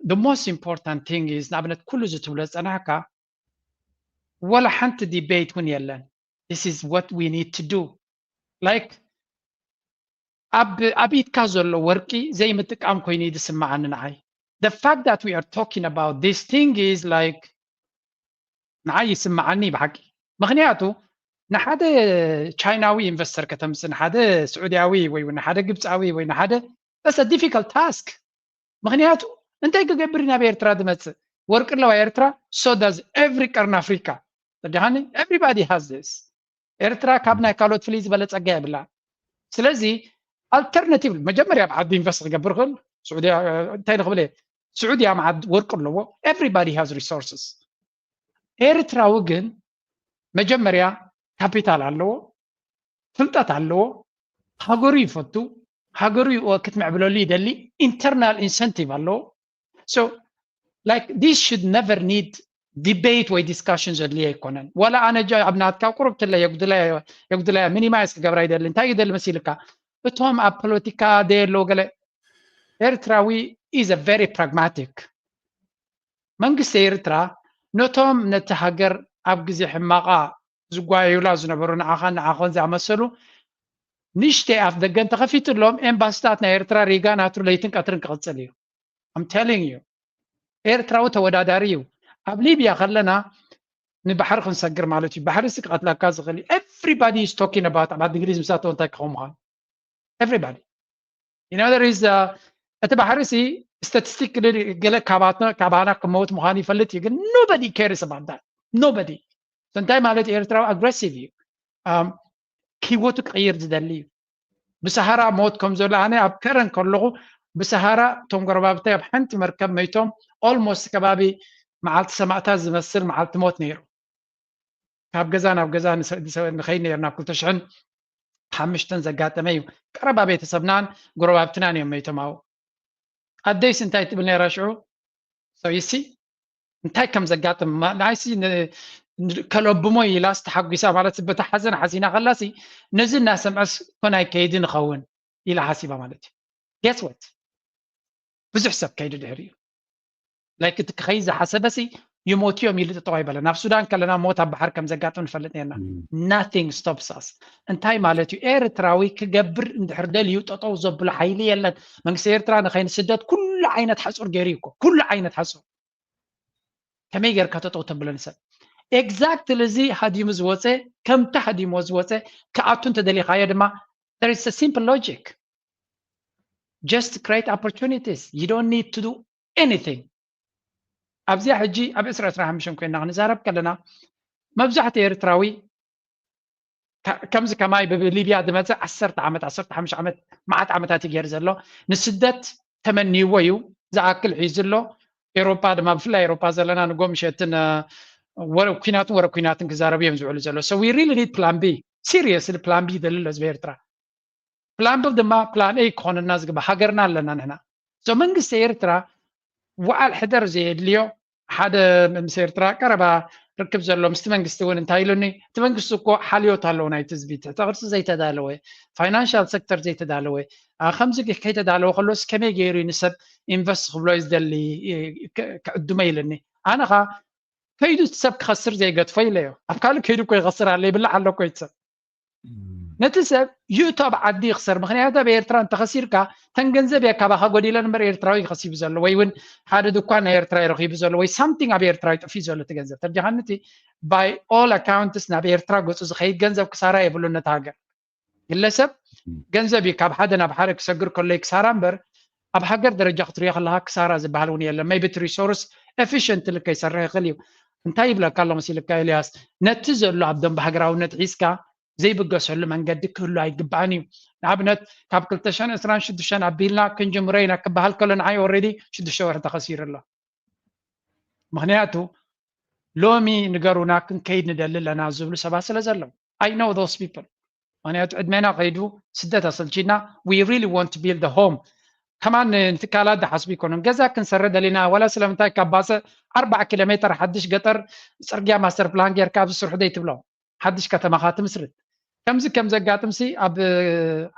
The most important thing is ንኣብነት ኩሉ እዚ ትብሎ ዝፀናሕካ ወላ ሓንቲ ዲቤት እውን የለን። This is what we need to do. Like ኣብ ኢድካ ዘሎ ወርቂ ዘይምጥቃም ኮይኑ እዩ ዝስምዓኒ ንዓይ። The fact that we are talking about this thing is like ንዓይ ይስምዓኒ ብሓቂ። ምክንያቱ ንሓደ ቻይናዊ ኢንቨስተር ከተምፅእ፣ ንሓደ ስዑድያዊ ወይ ንሓደ ግብፃዊ ወይ ንሓደ that's a difficult task። ምክንያቱ እንታይ ክገብር ናብ ኤርትራ ዝመፅእ? ወርቂ ኣለዋ ኤርትራ፣ so does every ቀርኒ ኣፍሪካ። ተዲኻኒ? Everybody has this። ኤርትራ ካብ ናይ ካልኦት ፍልይ ዝበለ ጸጋ የብላ። ስለዚ ኣልተርናቲቭ መጀመርያ ኣብ ዓዲ ኢንቨስት ክገብር ክእል ስዑድያ እንታይ ንክብል እየ? ስዑድያ መዓድ ወርቂ ኣለዎ። Everybody has resources። ኤርትራዊ ግን መጀመርያ ካፒታል ኣለዎ፣ ፍልጠት ኣለዎ፣ ሃገሩ ይፈቱ፣ ሃገሩ ክትምዕብለሉ ይደሊ። ኢንተርናል ኢንሰንቲቭ ኣለዎ። So like this should never need debate ወይ ዲስካሽን ዘድልዮ ኣይኮነን። ዋላ ኣነ ኣብ ናትካ ቁሩብ ትለ የጉድለያ ሚኒማይዝ ክገብራ ይደሊ። እንታይ ይደሊ መሲልካ? እቶም ኣብ ፖለቲካ ደየለዉ ገለ ኤርትራዊ is a very pragmatic። መንግስቲ ኤርትራ ነቶም ነቲ ሃገር ኣብ ግዜ ሕማቓ ዝጓየዩላ ዝነበሩ ንዓኻን ንዓኾን ዝኣመሰሉ ንሽተይ ኣፍ ደገ እንተኸፊትሎም ኤምባስታት ናይ ኤርትራ ሪጋ ናቱ ለይትን ቀትርን ክቕጽል እዩ። I'm telling you ኤርትራዊ ተወዳዳሪ እዩ። ኣብ ሊብያ ከለና ንባሕሪ ክንሰግር ማለት እዩ። ባሕሪ ሲ ክቐትለካ ዝኽእል እዩ። Everybody is talking about ኣብ ዓዲ እንግሊዝ ምሳቶ እንታይ ክኸውን ምዃኑ everybody you know there is እቲ ባሕሪ ሲ ስታቲስቲክ ገለ ካባና ክመውት ምዃኑ ይፈልጥ እዩ። ግን nobody cares about that nobody። እንታይ ማለት ኤርትራዊ ኣግሬሲቭ እዩ። ህይወቱ ክቕይር ዝደሊ እዩ። ብሰሃራ ሞት ከም ዘሎ ኣነ ኣብ ከረን ከለኹ ብሰሃራ እቶም ጎረባብታይ ኣብ ሓንቲ መርከብ መይቶም ኦልሞስት ከባቢ መዓልቲ ሰማእታት ዝመስል መዓልቲ ሞት ነይሩ። ካብ ገዛ ናብ ገዛ ንኸይድ ነይርና ኣብ ክልተ ሽሕን ሓሙሽተን ዘጋጠመ እዩ። ቀረባ ቤተሰብናን ጎረባብትናን እዮም መይቶም ኣብኡ። ኣደይስ እንታይ ትብል ነይራ ሽዑ? So you see እንታይ ከም ዘጋጥም ንዓይሲ ከለብሞ ኢላስ ተሓጒሳ ማለት በታ ሓዘን ሓዚና ከላሲ ነዚ እናሰምዐስ ኮን ኣይከይድን እኸውን ኢላ ሓሲባ ማለት እዩ። Guess what ብዙሕ ሰብ ከይዱ ድሕሪ እዩ። ላይክ እቲ ክኸይድ ዝሓሰበሲ ይሞቱ እዮም ኢሉ ጠጠው ኣይበለን። ኣብ ሱዳን ከለና ሞት ኣብ ባሕሪ ከም ዘጋጥም ንፈልጥ ነርና። Nothing stops us። እንታይ ማለት እዩ? ኤርትራዊ ክገብር እንድሕር ደልዩ ጠጠው ዘብሎ ሓይሊ የለን። መንግስቲ ኤርትራ ንኸይንስደድ ኩሉ ዓይነት ሓፁር ገይሩ እዩ እኮ ኩሉ ዓይነት ሓፁር ከመይ ጌርካ ተጠው ተብሎ ንሰብ? ኤግዛክትሊ እዚ ሃዲሙ ዝወፀ ከምቲ ሃዲሞ ዝወፀ ክኣቱ እንተደሊኻዮ ድማ there is a simple logic just create opportunities you don't need to do anything። ኣብዚኣ ሕጂ ኣብ ዕስራ ዕስራ ሓሙሽተን ኮይና ክንዛረብ ከለና መብዛሕትኡ ኤርትራዊ ከምዚ ከማይ ብሊብያ ዝመፀ ዓሰርተ ዓመት ዓሰርተ ሓሙሽተ ዓመት መዓት ዓመታት እዩ ገይሩ ዘሎ። ንስደት ተመንይዎ እዩ ዝኣክል ሒዙ ኣሎ። ኤሮፓ ድማ ብፍላይ ኤሮፓ ዘለና ንጎ ምሸትን ኩናትን ወረ ኩናትን ክዛረቡ እዮም ዝውዕሉ ዘሎ። So we really need plan B። Seriously plan B ይደሊ ኣሎ ህዝቢ ኤርትራ። Plan B ድማ plan A ክኾነና ዝግባእ ሃገርና ኣለና ንሕና። So መንግስቲ ኤርትራ ውዓል ሕደር ዘየድልዮ ሓደ ምስ ኤርትራ ቀረባ ርክብ ዘሎ ምስቲ መንግስቲ እውን እንታይ ኢሉኒ፣ እቲ መንግስቲ እኮ ሓልዮት ኣለዎ ናይቲ ህዝቢ፣ ትሕተ ቅርፂ ዘይተዳለወ፣ ፋይናንሻል ሴክተር ዘይተዳለወ፣ ከምዚ ከይተዳለወ ከሎስ ከመይ ገይሩ ንሰብ ኢንቨስት ክብሎ እዩ ዝደሊ ክዕድሞ ኢልኒ። ኣነ ኸ ከይዱ ሰብ ክኸስር ዘይገድፎ ኢለዮ። ኣብ ካልእ ከይዱ እኮ ይኸስር ኣሎ፣ ይብላዕ ኣሎ እኮ እቲ ሰብ። ነቲ ሰብ ይእቶ ኣብ ዓዲ ይኽሰር። ምክንያቱ ኣብ ኤርትራ እንተኸሲርካ ተን ገንዘብ እየ ካባኻ ጎዲለን እምበር ኤርትራዊ ከሲቡ ዘሎ ወይ እውን ሓደ ድኳን ናይ ኤርትራ ረኺቡ ዘሎ ወይ ሳምቲንግ ኣብ ኤርትራ ይጠፊእ ዘሎ እቲ ገንዘብ። ተርዲኻኒ እቲ ባይ ኦል ኣካውንትስ ናብ ኤርትራ ገፁ ዝኸይድ ገንዘብ ክሳራ የብሉን ነቲ ሃገር። ግለሰብ ገንዘብ እዩ ካብ ሓደ ናብ ሓደ ክሰግር ከሎ ክሳራ እምበር ኣብ ሃገር ደረጃ ክትሪኦ ከለካ ክሳራ ዝበሃል እውን የለን። maybe እቲ ሪሶርስ ኤፊሽንትሊ ከይሰርሕ ይኽእል እዩ። እንታይ ይብለካ ኣሎ መሲልካ ኤልያስ፣ ነቲ ዘሎ ኣብ ደንበ ሃገራውነት ሒዝካ ዘይብገሰሉ መንገዲ ክህሉ ኣይግባእን እዩ። ንኣብነት ካብ ክልተ ሽሕን ዕስራን ሽዱሽተን ኣቢልና ክንጅምሮ ኢና ክበሃል ከሎ ንዓይ ኦልሬዲ ሽዱሽተ ወርሒ ተኸሲሩ ኣሎ። ምክንያቱ ሎሚ ንገሩና ክንከይድ ንደሊ ኣለና ዝብሉ ሰባት ስለ ዘለዉ I know those people። ምክንያቱ ዕድሜና ከይዱ ስደት ኣሰልቺና we really want to build a home። ከማን ንትካላት ዝሓስቡ ይኮኑን ገዛ ክንሰረ ደሊና ዋላ ስለምንታይ ካብ ባሰ ኣርባዓ ኪሎ ሜትር ሓድሽ ገጠር ፅርግያ ማስተር ፕላን ጌርካ ኣብዚ ስርሑ ደይ ትብሎ ሓድሽ ከተማኻ ትምስርት። ከምዚ ከም ዘጋጥምሲ ኣብ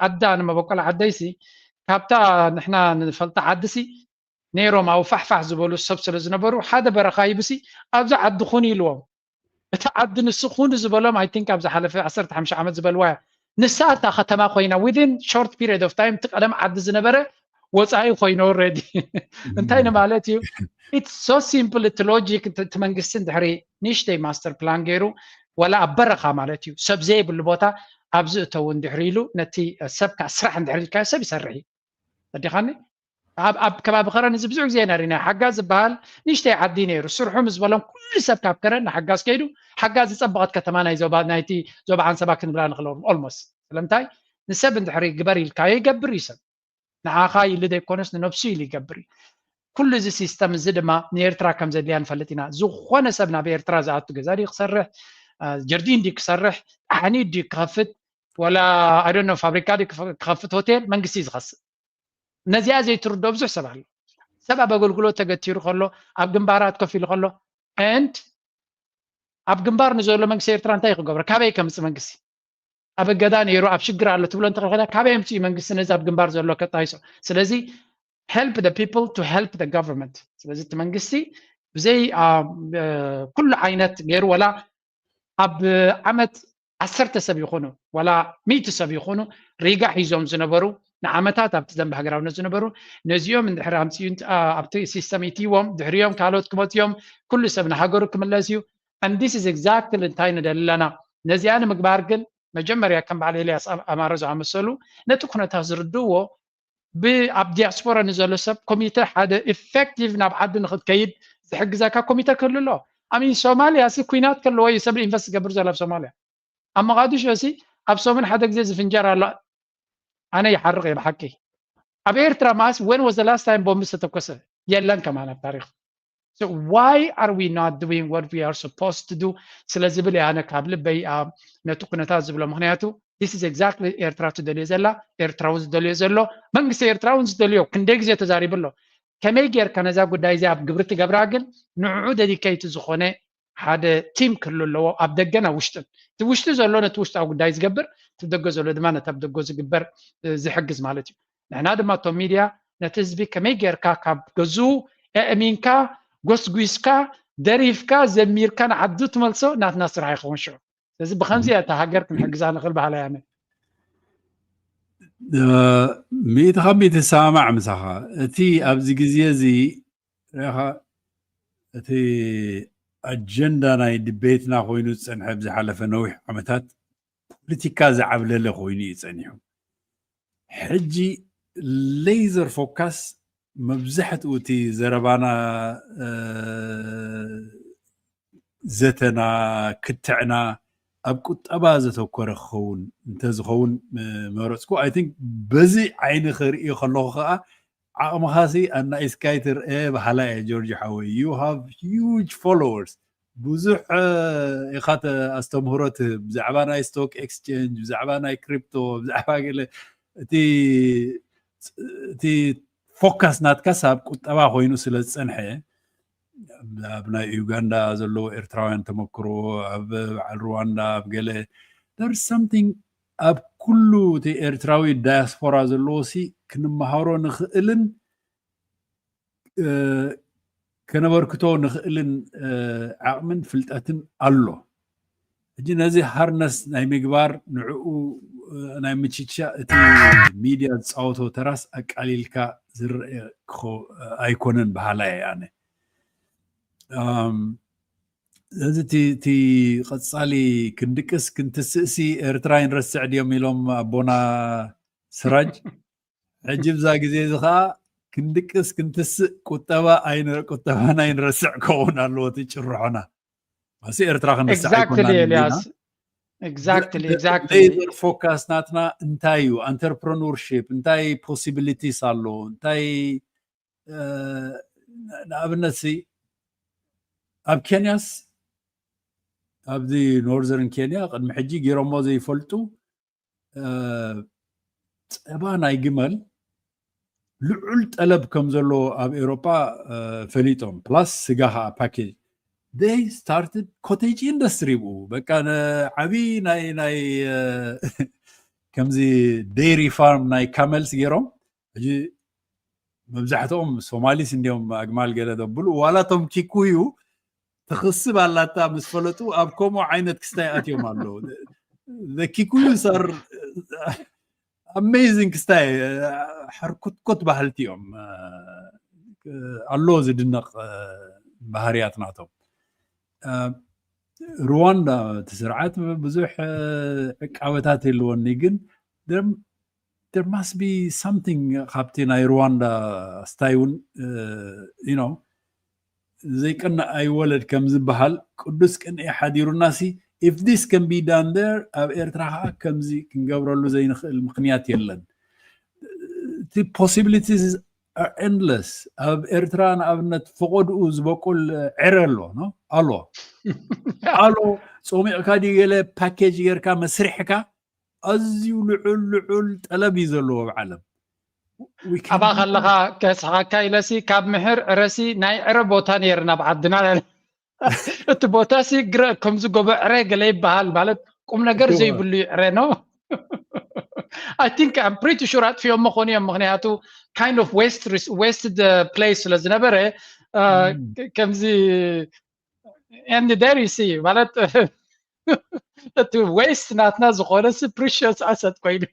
ዓዳ ንመበቆል ዓደይሲ ካብታ ንሕና ንፈልጣ ዓድሲ ነይሮም ኣብ ፋሕፋሕ ዝበሉ ሰብ ስለ ዝነበሩ ሓደ በረኻ ይብሲ ኣብዚ ዓዲ ኩን ኢልዎም። እቲ ዓዲ ንሱ ኩን ዝበሎም I think ኣብ ዝሓለፈ ዓሰርተ ሓሙሽተ ዓመት ዝበልዋ እያ። ንሳ እታ ከተማ ኮይና within short period of time እቲ ቀደም ዓዲ ዝነበረ ወፃኢ ኮይኑ already። እንታይ ንማለት እዩ? It's so simple። እቲ ሎጂክ እቲ መንግስቲ እንድሕሪ ንእሽተይ ማስተር ፕላን ገይሩ ዋላ ኣብ በረኻ ማለት እዩ ሰብ ዘይብሉ ቦታ ኣብዚ እተው እንድሕሪ ኢሉ ነቲ ሰብ ከዓ ስራሕ እንድሕሪ ኢልካዮ ሰብ ይሰርሕ እዩ። ተዲኻኒ ኣብ ኣብ ከባቢ ከረን እዚ ብዙሕ ግዜ ኢና ሪና ሓጋዝ ዝበሃል ንእሽተይ ዓዲ ነይሩ ስርሑ ምስ በሎም ኩሉ ሰብ ካብ ከረን ንሓጋዝ ከይዱ ሓጋዝ ዝፀበቐት ከተማ ናይ ዞባ ናይቲ ዞባ ዓንሰባ ክንብላ ንኽእል ኦልሞስት ስለምንታይ ንሰብ እንድሕሪ ግበር ኢልካዮ ይገብር እዩ ሰብ ንዓኻ ኢሉ ዘይኮነስ ንነብሱ ኢሉ ይገብር እዩ። ኩሉ እዚ ሲስተም እዚ ድማ ንኤርትራ ከም ዘድልያ ንፈልጥ ኢና። ዝኾነ ሰብ ናብ ኤርትራ ዝኣቱ ገዛ ድዩ ክሰርሕ፣ ጀርዲን ድዩ ክሰርሕ፣ ጣሕኒ ድዩ ክኸፍት፣ ወላ I don't know ፋብሪካ ድዩ ክኸፍት፣ ሆቴል መንግስቲ እዩ ዝኸስእ። ነዚኣ ዘይትርድኦ ብዙሕ ሰብ ኣሎ። ሰብ ኣብ ኣገልግሎት ተገቲሩ ከሎ፣ ኣብ ግንባራት ኮፍ ኢሉ ከሎ and ኣብ ግንባር ንዘሎ መንግስቲ ኤርትራ እንታይ ክገብሮ? ካበይ ከምጽእ መንግስቲ? ኣብ እገዳ ነይሩ ኣብ ሽግር ኣሎ ትብሎ እንተኾንካ ካበይ ኣምፅኡ መንግስቲ ነዚ ኣብ ግንባር ዘሎ ከጣይሶ? ስለዚ help the people to help the government። ስለዚ እቲ መንግስቲ ብዘይ ኩሉ ዓይነት ገይሩ ወላ ኣብ ዓመት ዓሰርተ ሰብ ይኹኑ ወላ ሚእቲ ሰብ ይኹኑ ሪጋ ሒዞም ዝነበሩ ንዓመታት ኣብቲ ደንበ ሃገራውነት ዝነበሩ ነዚኦም እንድሕር ኣምፅኡ ኣብቲ ሲስተም ኢትዎም ድሕሪኦም ካልኦት ክመፅኦም ኩሉ ሰብ ንሃገሩ ክምለስ እዩ። And this is exactly እንታይ ንደሊ ኣለና። ነዚኣ ንምግባር ግን መጀመርያ ከም በዓል ኤልያስ ኣማረ ዝኣመሰሉ ነቲ ኩነታት ዝርድእዎ ኣብ ዲያስፖራ ንዘሎ ሰብ ኮሚተ ሓደ ኢፌክቲቭ ናብ ዓዲ ንክትከይድ ዝሕግዘካ ኮሚተ ክህሉ ኣሎ። ኣሚን ሶማልያ ሲ ኩናት ከለዎ እዩ ሰብ ኢንቨስት ዝገብር ዘሎ ኣብ ሶማልያ። ኣብ መቃዲሾ ሲ ኣብ ሰሙን ሓደ ግዜ ዝፍንጀር ኣሎ። ኣነ ይሓርቕ እየ ብሓቂ። ኣብ ኤርትራ ማስ when was the last time ቦምብ ዝተተኮሰ የለን ከማን ኣብ ታሪኽ። So why are we not doing what we are supposed to do ስለ ዝብል እየ ኣነ ካብ ልበይ ነቲ ኩነታት ዝብሎ። ምክንያቱ this is exactly ኤርትራ ትደልዮ ዘላ፣ ኤርትራ እውን ዝደልዮ ዘሎ፣ መንግስቲ ኤርትራ እውን ዝደልዮ። ክንደይ ግዜ ተዛሪቡ ኣሎ። ከመይ ጌርካ ነዛ ጉዳይ እዚኣ ኣብ ግብሪ ትገብራ ግን ንዕኡ ደዲኬይት ዝኾነ ሓደ ቲም ክህሉ ኣለዎ ኣብ ደገን ኣብ ውሽጥን። እቲ ውሽጢ ዘሎ ነቲ ውሽጣዊ ጉዳይ ዝገብር፣ እቲ ደገ ዘሎ ድማ ነቲ ኣብ ደገ ዝግበር ዝሕግዝ ማለት እዩ። ንሕና ድማ እቶም ሚድያ ነቲ ህዝቢ ከመይ ጌርካ ካብ ገዝኡ ኣእሚንካ ጎስጒስካ ደሪፍካ ዘሚርካ ንዓዱ ትመልሶ ናትና ስራሕ ይኸውን ሽዑ። ስለዚ ብኸምዚ እያ እታ ሃገር ክንሕግዛ ንኽእል በሃላይ ኣነ። ሚእቲ ካብ ሚእቲ ይሰማማዕ ምሳኻ። እቲ ኣብዚ ግዜ እዚ ርኢኻ እቲ ኣጀንዳ ናይ ዲቤትና ኮይኑ ዝፀንሐ ብዝሓለፈ ነዊሕ ዓመታት ፖለቲካ ዝዓብለለ ኮይኑ እዩ ፀኒሑ። ሕጂ ሌዘር ፎካስ መብዛሕትኡ እቲ ዘረባና ዘተና ክትዕና ኣብ ቁጠባ ዘተኮረ ክኸውን እንተዝኸውን መረፅኩ። I think በዚ ዓይኒ ክርእዮ ከለኹ ከዓ ዓቕምኻሲ ኣናኢስካይ ትርአ በሃላይ እየ ጆርጅ ሓወይ። You have huge followers ብዙሕ ኢኻ ኣስተምህሮ ትህብ ብዛዕባ ናይ ስቶክ ኤክስቼንጅ ብዛዕባ ናይ ክሪፕቶ ብዛዕባ ገለ እቲ እቲ ፎካስ ናትካስ ኣብ ቁጠባ ኮይኑ ስለ ዝፀንሐ ኣብ ናይ ዩጋንዳ ዘለዉ ኤርትራውያን ተመክሮ፣ ኣብ በዓል ሩዋንዳ፣ ኣብ ገለ፣ there's something ኣብ ኩሉ እቲ ኤርትራዊ ዳያስፖራ ዘለዎ ሲ ክንመሃሮ ንኽእልን ከነበርክቶ ንኽእልን ዓቕምን ፍልጠትን ኣሎ። ሕጂ ነዚ ሃርነስ ናይ ምግባር፣ ንዕኡ ናይ ምችቻ እቲ ሚድያ ዝፃወቶ ተራስ ኣቃሊልካ ዝረአ ኣይኮነን በሃላይ እየ ኣነ። ስለዚ እቲ ቀፃሊ ክንድቅስ ክንትስእሲ ኤርትራ ይንረስዕ ድዮም ኢሎም ኣቦና ስራጅ። ሕጂ ብዛ ግዜ እዚ ከዓ ክንድቅስ ክንትስእ ቁጠባ ቁጠባና ይንረስዕ ክኸውን ኣለዎ እቲ ጭርሖና። ማሲ ኤርትራ ክንርሳዕ ኣይኮናን። ሌዘር ፎካስ ናትና እንታይ እዩ? Entrepreneurship እንታይ possibilities ኣሎ? እንታይ ንኣብነት ሲ ኣብ ኬንያስ ኣብዚ ኖርዘርን ኬንያ ቅድሚ ሕጂ ገይሮሞ ዘይፈልጡ ፀባ ናይ ግመል ልዑል ጠለብ ከም ዘሎ ኣብ ኤውሮጳ ፈሊጦም። ፕላስ ስጋ ከዓ ፓኬጅ they started cottage industry ብኡ በቃ ዓብዪ ናይ ናይ ከምዚ dairy farm ናይ ካመልስ ገይሮም። ሕጂ መብዛሕትኦም ሶማሊስ እንዲዮም ኣግማል ገለ ዘብሉ፣ ዋላ ቶም ኪኩዩ ትኽስብ ኣላታ ምስ ፈለጡ ኣብ ከምኡ ዓይነት ክስታይ ኣትዮም ኣለዉ። ኪኩዩ ሰር ኣሜዚንግ ክስታይ ሕርኩትኩት ባህልቲ እዮም። ኣሎ ዝድነቕ ባህርያት ናቶም። ሩዋንዳ እቲ ስርዓት ብዙሕ ዕቃበታት የለወኒ ግን there must be something ካብቲ ናይ ሩዋንዳ ስታይ እውን you know ዘይቅናእ ኣይወለድ ከም ዝበሃል ቅዱስ ቅንኢ ሓዲሩና ሲ if this can be done there ኣብ ኤርትራ ከዓ ከምዚ ክንገብረሉ ዘይንኽእል ምኽንያት የለን። እቲ possibilities are endless። ኣብ ኤርትራ ንኣብነት ፈቐድኡ ዝበቁል ዕረ ኣሎ ኣሎ ኣሎ ፆሚቕካ ድዩ ገለ ፓኬጅ ጌርካ መስሪሕካ ኣዝዩ ልዑል ልዑል ጠለብ እዩ ዘለዎ ኣብ ዓለም። ኣባ ከለኻ ከስሓካ ኢለሲ ካብ ምሕር ዕረሲ ናይ ዕረ ቦታ ነይርና ኣብ ዓድና እቲ ቦታ ሲ ግረ ከምዚ ጎቦ ዕረ ገለ ይበሃል ማለት ቁም ነገር ዘይብሉ እዩ ዕረ ነው። I think I'm pretty sure ኣጥፊኦሞ ኾኑ እዮም ምክንያቱ kind of waste waste place ስለ ዝነበረ ከምዚ and there you see ማለት እቲ waste ናትና ዝኾነ ሲ precious asset ኮይኑ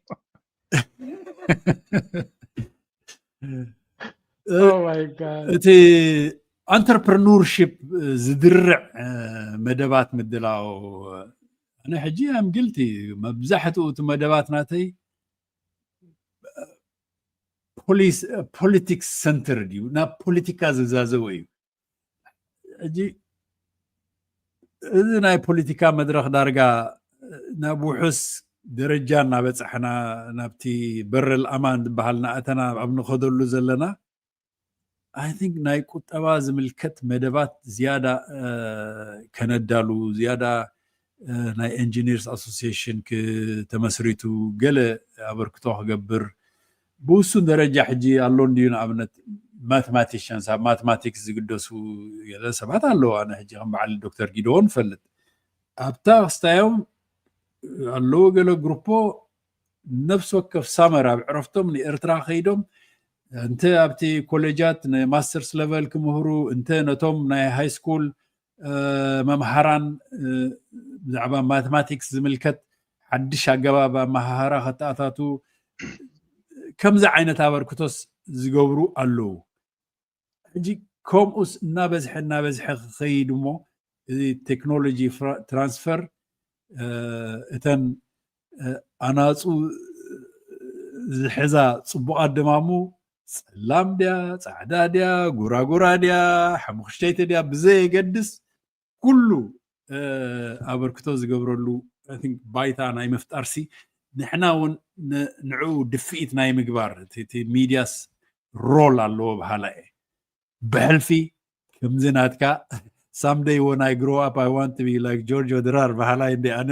እቲ entrepreneurship ዝድርዕ መደባት ምድላው ኣነ ሕጂ I'm guilty መብዛሕትኡ እቲ መደባት ናተይ politics centered እዩ ናብ ፖለቲካ ዝዛዘወ እዩ። ሕጂ እዚ ናይ ፖለቲካ መድረኽ ዳርጋ ናብ ውሑስ ደረጃ እናበፃሕና ናብቲ በረል ኣማን ዝበሃል ናእተና ኣብ ንኸደሉ ዘለና I think ናይ ቁጠባ ዝምልከት መደባት ዝያዳ ከነዳሉ ዝያዳ ናይ engineers association ተመስሪቱ ገለ ኣበርክቶ ክገብር ብውሱን ደረጃ ሕጂ ኣሎ እንድዩ ንኣብነት mathematicians ኣብ mathematics ዝግደሱ ገለ ሰባት ኣለዉ ኣነ ሕጂ ከም በዓል ዶክተር ጊደዎን እፈልጥ ኣብታ ክስታዮም ኣለዉ ገለ ግሩፖ ነፍሲ ወከፍ ሳመር ኣብ ዕረፍቶም ንኤርትራ ከይዶም እንተ ኣብቲ ኮሌጃት ንማስተርስ ለቨል ክምህሩ እንተ ነቶም ናይ ሃይ ስኩል መምሃራን ብዛዕባ ማቴማቲክስ ዝምልከት ሓድሽ ኣገባብ ኣመሃህራ ከተኣታቱ ከምዚ ዓይነት ኣበርክቶስ ዝገብሩ ኣለዉ። ሕጂ ከምኡስ እናበዝሐ እናበዝሐ ክኸይድ እሞ እዚ ቴክኖሎጂ ትራንስፈር እተን ኣናፁ ዝሕዛ ፅቡቓት ደማሙ ፀላም ድያ ፃዕዳ ድያ ጉራጉራ ድያ ሓሙኽሽተይቲ ድያ ብዘየገድስ ኩሉ ኣበርክቶ ዝገብረሉ ባይታ ናይ ምፍጣር ሲ ንሕና እውን ንዕኡ ድፍኢት ናይ ምግባር እቲ ሚድያስ ሮል ኣለዎ በሃላ እየ ብሕልፊ ከምዚ ናትካ someday when I grow up I want to be like Giorgio ድራር በሃላይ እንደ ኣነ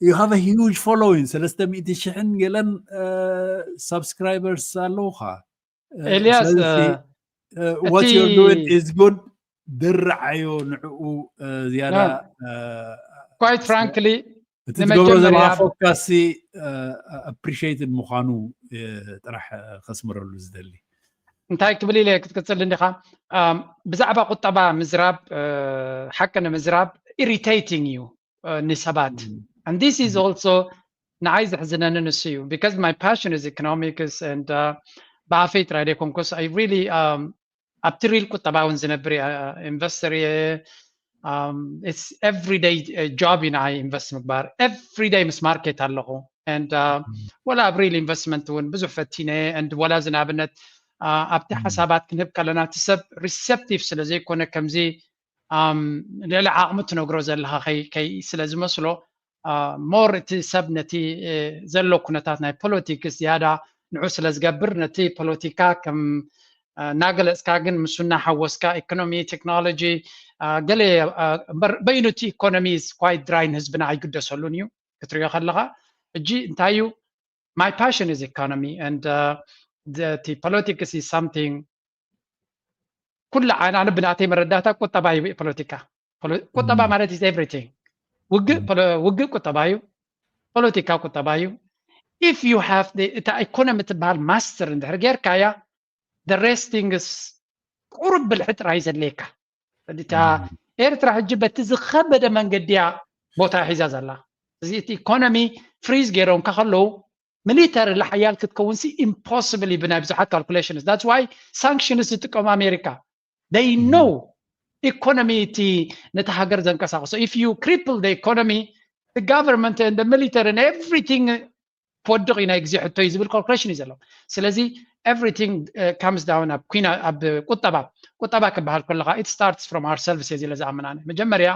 you have a huge following ሰለስተ ሚእቲ ሽሕን ገለን subscribers ኣለውካ ኤልያስ what you're doing is good። ድርዓዮ ንዕኡ ዝያዳ። Quite frankly እቲ ትገብሮ ዘለኻ focus ሲ appreciated ምዃኑ ጥራሕ ከስምረሉ ዝደሊ። እንታይ ክብል ኢለ ክትቅፅል እንዲኻ? ብዛዕባ ቁጠባ ምዝራብ፣ ሓቂ ንምዝራብ irritating እዩ ንሰባት። And this is also ንዓይ ዘሕዝነኒ ንሱ እዩ። Because my passion is economics and ብኣፈይ ጥራይ ደይኮንኩስ I really ኣብቲ real ቁጠባ እውን ዝነብር investor እየ። It's everyday job እዩ ንዓይ invest ምግባር። Everyday ምስ market ኣለኹ። And ወላ ኣብ real investment እውን ብዙሕ ፈቲነ። And ወላ እዚ ንኣብነት ኣብቲ ሓሳባት ክንህብ ከለና እቲ ሰብ receptive ስለ ዘይኮነ ከምዚ ልዕሊ ዓቕሚ ትነግሮ ዘለኻ ከይ ስለ ዝመስሎ more እቲ ሰብ ነቲ ዘሎ ኩነታት ናይ politics ዝያዳ ንዑ ስለ ዝገብር ነቲ ፖለቲካ ከም እናገለፅካ ግን ምስ እናሓወስካ economy፣ technology ገለ እምበር በይኑ እቲ economy is quite dry ንህዝብና ኣይግደሰሉን እዩ ክትሪኦ ከለኻ። ሕጂ እንታይ እዩ my passion is economy and እቲ politics is something ኩሉ ኣነ ብናተይ መረዳእታ ቁጠባ እዩ ፖለቲካ። ቁጠባ ማለት is everything። ውግእ ቁጠባ እዩ፣ ፖለቲካ ቁጠባ እዩ። If you have እታ economy ትበሃል master እንድሕር ጌርካያ the rest things ቁሩብ ብልሒ ጥራይ ዘድልየካ። እታ ኤርትራ ሕጂ በቲ ዝኸበደ መንገዲ እያ ቦታ ሒዛ ዘላ። እዚ እቲ economy freeze ገይሮምካ ከለዉ military ሓያል ክትከውን ሲ impossible እዩ ብናይ ብዙሓት calculations። That's why sanctions ዝጥቀሙ ኣሜሪካ። They know economy እቲ ነቲ ሃገር ዘንቀሳቅሶ። If you cripple the economy, the government and the military and everything ክወድቕ እዩ ናይ ግዜ ሕቶ እዩ ዝብል calculation እዩ ዘሎ። ስለዚ everything comes down ኣብ ኩና ኣብ ቁጠባ። ቁጠባ ክበሃል ከለካ it starts from ourselves እየ ኢለ ዝኣምን ኣነ። መጀመርያ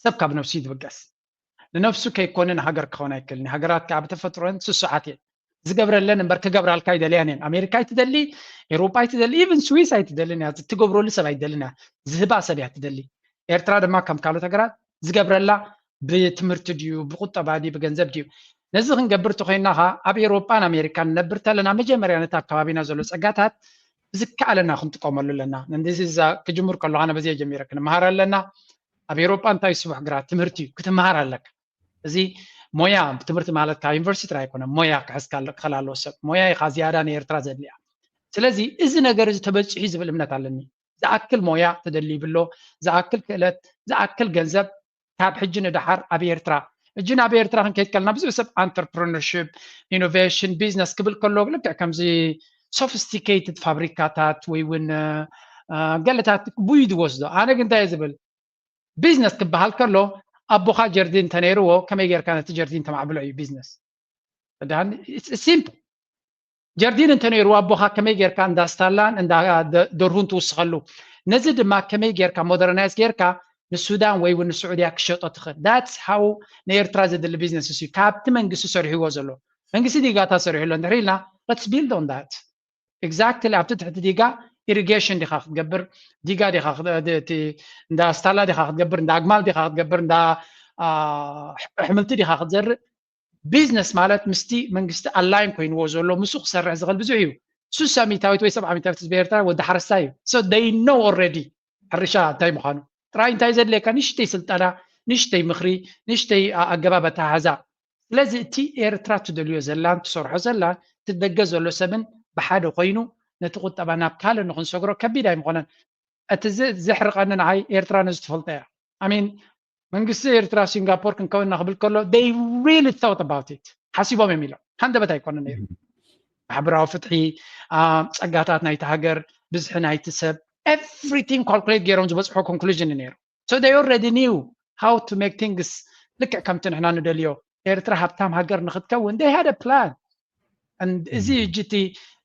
ሰብ ካብ ነብሱ እዩ ዝብገስ። ንነብሱ ከይኮነ ንሃገር ክኸውን ኣይክእልን። ሃገራት ከዓ ብተፈጥሮን ስሱዓት እየን። ዝገብረለን እምበር ክገብራልካ ኣይደልያን እየን። ኣሜሪካ ኣይትደሊ፣ ኤውሮጳ ኣይትደሊ፣ even ስዊስ ኣይትደልን እያ። ትገብረሉ ሰብ ኣይትደልን እያ። ዝህባ ሰብ እያ ትደሊ። ኤርትራ ድማ ከም ካልኦት ሃገራት ዝገብረላ ብትምህርቲ ድዩ ብቁጠባ ድዩ ብገንዘብ ድዩ? ነዚ ክንገብር ተኮይንና ከ ኣብ ኤውሮጳን ኣሜሪካን ንነብር ተለና መጀመርያ ነቲ ኣብ ከባቢና ዘሎ ጸጋታት ብዝከኣለና ክንጥቀመሉ ኣለና። ንዚ ክጅምር ከለካ ነበዚ ጀሚረ ክንመሃር ኣለና። ኣብ ኤውሮጳ እንታይ ስቡሕ ግራት ትምህርቲ እዩ ክትመሃር ኣለካ። እዚ ሞያ ትምህርቲ ማለት ካብ ዩኒቨርሲቲ ጥራይ ኣይኮነ ሞያ ክሕዝካ ክኽእል ኣለዎ ሰብ ሞያ ኢኻ ዝያዳ ንኤርትራ ዘድልያ። ስለዚ እዚ ነገር እዚ ተበፂሑ ዝብል እምነት ኣለኒ። ዝኣክል ሞያ ተደልዩ ይብሎ፣ ዝኣክል ክእለት፣ ዝኣክል ገንዘብ ካብ ሕጂ ንደሓር ኣብ ኤርትራ። ሕጂ ናብ ኤርትራ ክንከይድ ከለና ብዙሕ ሰብ entrepreneurship፣ innovation፣ business ክብል ከሎ ልክዕ ከምዚ sophisticated ፋብሪካታት ወይ እውን ገለታት ብዩ ዝወስዶ። ኣነ ግን እንታይ ዝብል business ክበሃል ከሎ ኣቦኻ ጀርዲን እንተነይርዎ ከመይ ጌርካ ነቲ ጀርዲን ተማዕብሎ እዩ business። Simple። ጀርዲን እንተነይርዎ ኣቦኻ ከመይ ጌርካ እንዳ ስታላን እንዳ ደርሁን ትውስኸሉ፣ ነዚ ድማ ከመይ ጌርካ modernize ጌርካ ንሱዳን ወይ እውን ንስዑድያ ክሸጦ ትኽእል። That's how ንኤርትራ ዘድሊ business እዩ። ካብቲ መንግስቲ ሰሪሕዎ ዘሎ መንግስቲ ዲጋታ ሰሪሕሎ እንድሕር ኢልና let's build on that። Exactly ኣብቲ ትሕቲ ዲጋ irrigation ዲኻ ክትገብር፣ ዲጋ ዲኻ እንዳ ስታላ ዲኻ ክትገብር፣ እንዳ ኣግማል ዲኻ ክትገብር፣ እንዳ ኣሕምልቲ ዲኻ ክትዘርእ። Business ማለት ምስቲ መንግስቲ ኣላይን ኮይንዎ ዘሎ ምስኡ ክሰርሕ ዝኽእል ብዙሕ እዩ። ሱሳ ሚታዊት ወይ ሰብዓ ሚታዊት ህዝቢ ኤርትራ ወዲ ሓረስታይ እዩ። So they know already ሕርሻ እንታይ ምዃኑ። ጥራይ እንታይ ዘድልየካ ንሽተይ ስልጠና፣ ንሽተይ ምኽሪ፣ ንሽተይ ኣገባብ ኣተሓሕዛ። ስለዚ እቲ ኤርትራ ትደልዮ ዘላን ትሰርሖ ዘላን እቲ ደገ ዘሎ ሰብን ብሓደ ኮይኑ ነቲ ቁጠባ ናብ ካልእ ንክንሰግሮ ከቢድ ኣይምኾነን። እቲ ዘሕርቐኒ ንዓይ ኤርትራ ነዚ ትፈልጦ እያ። I mean መንግስቲ ኤርትራ ሲንጋፖር ክንከውን ኢና ክብል ከሎ they really thought about it። ሓሲቦም እዮም ኢሎም። ሃንደበት ኣይኮነ ነይሩ። ማሕበራዊ ፍትሒ፣ ጸጋታት ናይቲ ሃገር፣ ብዝሒ ናይቲ ሰብ፣ everything calculate ገይሮም ዝበፅሖ conclusion እዩ ነይሩ። So they already knew how to make things ልክዕ ከምቲ ንሕና ንደልዮ ኤርትራ ሃብታም ሃገር ንክትከውን they had a plan። እዚ እጅ እቲ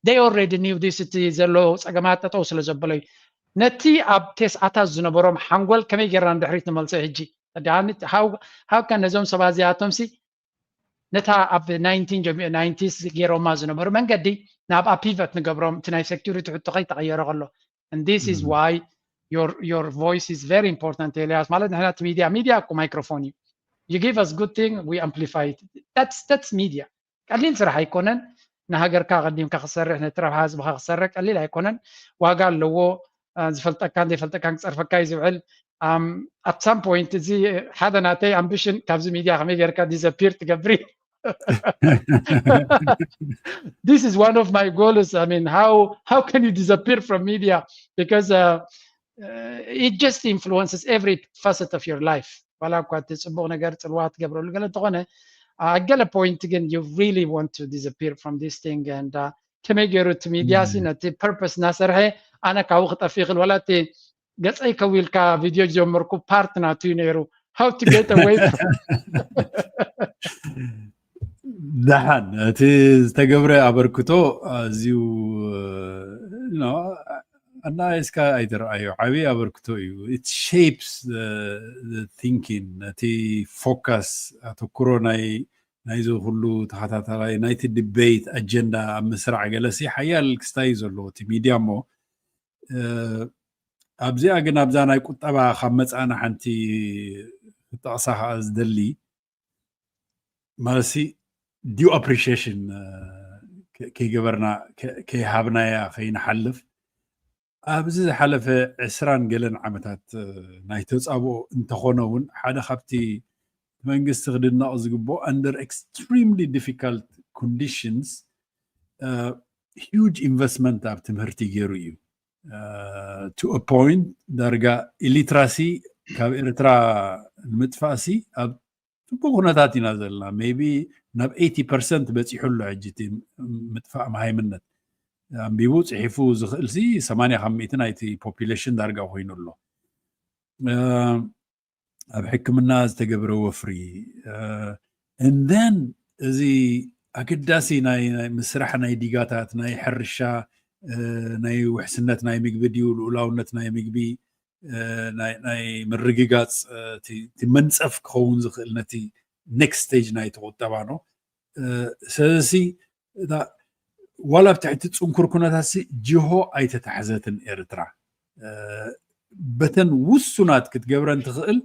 they already knew this እቲ ዘሎ ፀገማት ጠጠው ስለ ዘበሎ እዩ። ነቲ ኣብ ቴስዓታት ዝነበሮም ሓንጎል ከመይ ጌርና ንድሕሪት ንመልሶ ሕጂ? How can ነዞም ሰባት እዚኣቶም ሲ ነታ ኣብ nineteen ገይሮማ ዝነበሩ መንገዲ ናብኣ pivot ንገብሮም እቲ ናይ security ሕቶ ከይተቐየረ ከሎ። And this is why your your voice is very important ኤልያስ። ማለት ንሕና እቲ ሚድያ ሚድያ እኮ ማይክሮፎን እዩ። You give us good thing, we amplify it. That's that's media። ቀሊል ስራሕ ኣይኮነን። ንሃገርካ ኣቐዲምካ ክሰርሕ፣ ነቲ ረብሓ ህዝብኻ ክሰርሕ ቀሊል ኣይኮነን። ዋጋ ኣለዎ። ዝፈልጠካን ዘይፈልጠካን ክፀርፈካ እዩ ዝውዕል። At some point እዚ ሓደ ናተይ ኣምቢሽን፣ ካብዚ ሚድያ ከመይ ጌርካ ዲዘፒር ትገብሪ? This is one of my goals. I mean, how how can you disappear from media? Because uh, uh, it just influences every facet of your life. ዋላ እኳ እቲ ፅቡቕ ነገር ፅልዋ ትገብረሉ ገለ እንተኾነ፣ ኣብ ገለ ፖይንት ግን you really want to disappear from this thing and uh, ከመይ ገይሩ እቲ ሚድያ ሲ ነቲ ፐርፐስ እናሰርሐ ኣነ ካብኡ ክጠፍ ይኽእል? ዋላ እቲ ገፀይ ከዊልካ ቪድዮ ዝጀመርኩ ፓርት ናቱ እዩ ነይሩ። How to get away from ደሓን እቲ ዝተገብረ ኣበርክቶ ኣዝዩ ኣናይስካ ኣይትረኣዮ። ዓብዪ ኣበርክቶ እዩ። It shapes thinking፣ ነቲ ፎካስ፣ ኣተኩሮ ናይ ናይዚ ኩሉ ተኸታታላይ ናይቲ ዲቤት ኣጀንዳ ኣብ ምስራዕ ገለሲ ሓያል ክስታይ እዩ ዘለዎ እቲ ሚድያ። እሞ ኣብዚኣ ግን ኣብዛ ናይ ቁጠባ ካብ መፃእና ሓንቲ ክጠቕሳ ከዓ ዝደሊ ማለትሲ due appreciation ከይገበርና ከይሃብናያ ከይንሓልፍ ኣብዚ ዝሓለፈ ዕስራን ገለን ዓመታት ናይ ተፃብኦ እንተኾነ እውን ሓደ ካብቲ መንግስቲ ክድነቕ ዝግብኦ under extremely difficult conditions huge investment ኣብ ትምህርቲ ገይሩ እዩ። To a point ዳርጋ ኢሊትራሲ ካብ ኤርትራ ንምጥፋእሲ ኣብ ፅቡቅ ኩነታት ኢና ዘለና። Maybe ናብ eighty percent በፂሑ ኣሎ ሕጂ እቲ ምጥፋእ መሃይምነት። ኣንቢቡ ፅሒፉ ዝኽእል ሲ ሰማንያ ካብ ሚእቲ ናይቲ ፖፑሌሽን ዳርጋ ኮይኑ ኣሎ። ኣብ ሕክምና ዝተገብረ ወፍሪ and then እዚ ኣገዳሲ ናይ ምስራሕ ናይ ዲጋታት ናይ ሕርሻ ናይ ውሕስነት ናይ ምግቢ ድዩ ልኡላውነት ናይ ምግቢ ናይ ምርግጋፅ እቲ መንፀፍ ክኸውን ዝኽእል ነቲ next stage ናይ ተቁጠባ ነው። ስለዚ እታ ዋላ ኣብ ትሕቲ ፅንኩር ኩነታት ሲ ጅሆ ኣይተታሕዘትን ኤርትራ። በተን ውሱናት ክትገብረን ትኽእል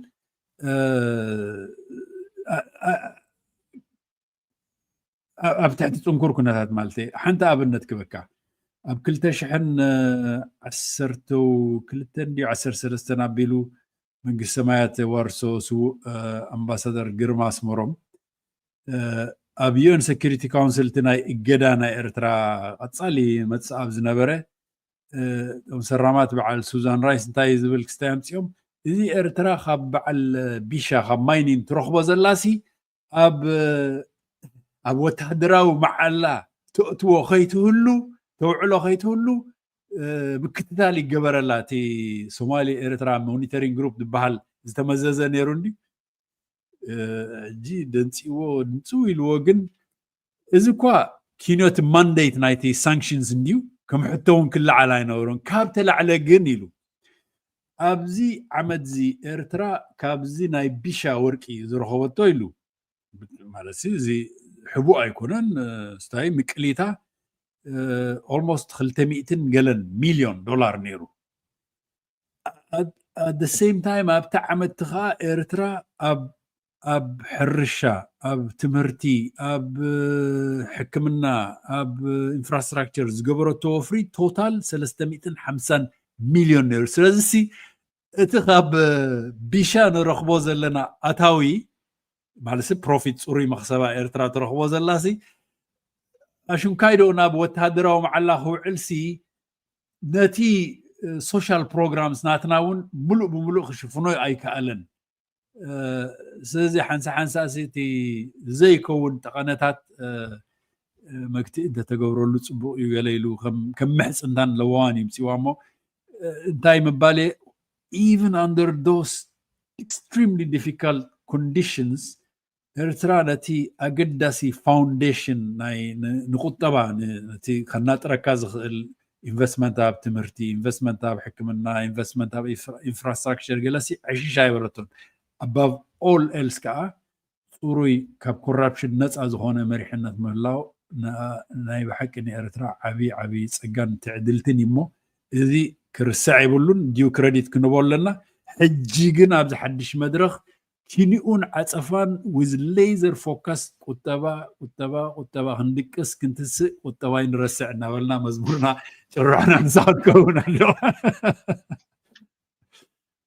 ኣብ ትሕቲ ፅንኩር ኩነታት ማለት ሓንቲ ኣብነት ክበካ ኣብ ክልተ ሽሕን ዓሰርተ ክልተን ድዩ ዓሰርተ ሰለስተን ኣቢሉ መንግስቲ ሰማያት ዋርሶ ስዉእ ኣምባሳደር ግርማ ኣስመሮም ኣብ ዩኤን ሴኩሪቲ ካውንስል እቲ ናይ እገዳ ናይ ኤርትራ ቀፃሊ መፅእ ኣብ ዝነበረ እቶም ሰራማት በዓል ሱዛን ራይስ እንታይ ዝብል ክስታይ ኣምፅኦም እዚ ኤርትራ ካብ በዓል ቢሻ ካብ ማይኒን ትረኽቦ ዘላሲ ኣብ ኣብ ወታደራዊ መዓላ ተእትዎ ከይትህሉ ተውዕሎ ከይትህሉ ምክትታል ይገበረላ። እቲ ሶማሊ ኤርትራ ሞኒተሪንግ ግሩፕ ዝበሃል ዝተመዘዘ ነይሩ እንዲ እጂ ደንፂዎ ድምፅው ኢልዎ ግን እዚ እኳ ኪኖ እቲ ማንዴት ናይቲ ሳንክሽንስ እንድዩ ከም ሕቶ እውን ክለዓል ኣይነበሮን ካብ ተላዕለ ግን ኢሉ ኣብዚ ዓመት እዚ ኤርትራ ካብዚ ናይ ቢሻ ወርቂ ዝረኸበቶ ኢሉ ማለት እዚ ሕቡእ ኣይኮነን ስታይ ምቅሊታ ኦልሞስት ክልተ ሚእትን ገለን ሚልዮን ዶላር ነይሩ። At the same time ኣብቲ ዓመት ከዓ ኤርትራ ኣብ ኣብ ሕርሻ ኣብ ትምህርቲ ኣብ ሕክምና ኣብ ኢንፍራስትራክቸር ዝገበረቶ ወፍሪ ቶታል ሰለስተ ሚእትን ሓምሳን ሚልዮን ነይሩ። ስለዚ ሲ እቲ ካብ ቢሻ ንረኽቦ ዘለና ኣታዊ ማለት ፕሮፊት ፅሩይ መክሰባ ኤርትራ ትረኽቦ ዘላ ሲ ኣሽንካይዶ ናብ ወታደራዊ መዓላ ክውዕል ሲ ነቲ ሶሻል ፕሮግራምስ ናትና እውን ሙሉእ ብሙሉእ ክሽፍኖ ኣይከኣለን። ስለዚ ሓንሳ ሓንሳ እቲ ዘይከውን ጠቐነታት መግትኢ እንተተገብረሉ ፅቡቅ እዩ ገለ ኢሉ ከም ምሕፅንታን ለዋዋን ይምፅዋ እሞ እንታይ ምባል even under those extremely difficult conditions ኤርትራ ነቲ ኣገዳሲ ፋውንዴሽን ንቁጠባ ነቲ ከናጥረካ ዝኽእል ኢንቨስትመንት ኣብ ትምህርቲ ኢንቨስትመንት ኣብ ሕክምና ኢንቨስትመንት ኣብ ኢንፍራስትራክቸር ገለሲ ዕሽሽ ኣይበለቶን። Above all else ከዓ ፅሩይ ካብ ኮራፕሽን ነፃ ዝኾነ መሪሕነት ምህላው ናይ ብሓቂ ንኤርትራ ዓብዪ ዓብዪ ፀጋን ትዕድልትን እዩ እሞ እዚ ክርስዕ የብሉን። ዲዩ ክረዲት ክንቦ ኣለና። ሕጂ ግን ኣብዚ ሓድሽ መድረኽ ኪኒኡን ዓፀፋን with laser focus ቁጠባ ቁጠባ ቁጠባ ክንድቅስ ክንትስእ ቁጠባይ ንረስዕ እናበልና መዝሙርና ጭርሖና ንሳ ክትከውን ኣለዋ።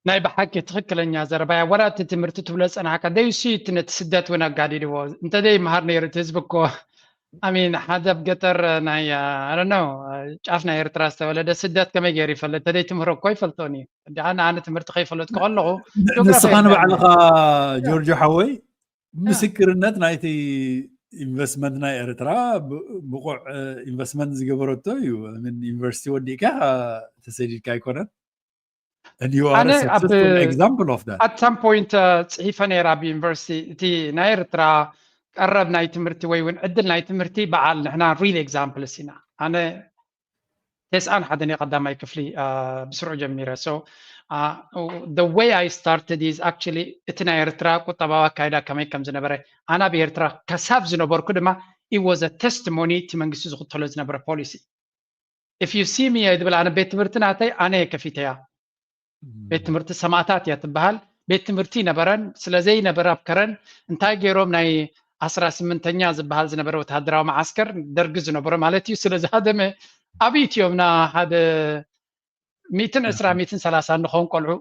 ናይ ብሓቂ ትኽክለኛ ዘረባያ ወላ እቲ ትምህርቲ ትብሎ ዝፀናሕካ ደይሲ እቲ ነቲ ስደት እውን ኣጋዲድዎ እንተደይ መሃር ነይሩ እቲ ህዝቢ እኮ ኣሚን ሓደ ኣብ ገጠር ናይ ኣረነው ጫፍ ናይ ኤርትራ ዝተወለደ ስደት ከመይ ገይሩ ይፈልጥ ተደይ ትምህሮ እኮ ይፈልጦን እዩ እንዲኣ ንኣነ ትምህርቲ ከይፈለጥኩ ከለኹ ንስኻ ንባዕልኻ ጆርጆ ሓወይ ምስክርነት ናይቲ ኢንቨስትመንት ናይ ኤርትራ ብቑዕ ኢንቨስትመንት ዝገበረቶ እዩ ዩኒቨርሲቲ ወዲእካ ተሰዲድካ ኣይኮነን ኣነ ኣብ at some point ፅሒፈ ነይረ ኣብ ዩኒቨርሲቲ እቲ ናይ ኤርትራ ቀረብ ናይ ትምህርቲ ወይ እውን ዕድል ናይ ትምህርቲ በዓል ንሕና real examples ኢና ኣነ ተስኣን ሓደን ቀዳማይ ክፍሊ ብስርዑ ጀሚረ so the way I started is actually እቲ ናይ ኤርትራ ቁጠባዊ ኣካይዳ ከመይ ከም ዝነበረ ኣነ ኣብ ኤርትራ ከሳብ ዝነበርኩ ድማ it was a testimony እቲ መንግስቲ ዝኽተሎ ዝነበረ policy if you see me ዝብል ኣነ ቤት ትምህርቲ ናተይ ኣነ ከፊተያ ቤት ትምህርቲ ሰማእታት እያ ትበሃል ቤት ትምህርቲ ነበረን ስለዘይ ነበረ ኣብ ከረን እንታይ ገይሮም ናይ ኣስራ ስምንተኛ ዝበሃል ዝነበረ ወተሃደራዊ መዓስከር ደርጊ ዝነበረ ማለት እዩ ስለ ዝሃደመ ኣብ ኢትዮምና ሓደ ሚትን ዕስራ ሚትን ሰላሳ እንኾን ቆልዑ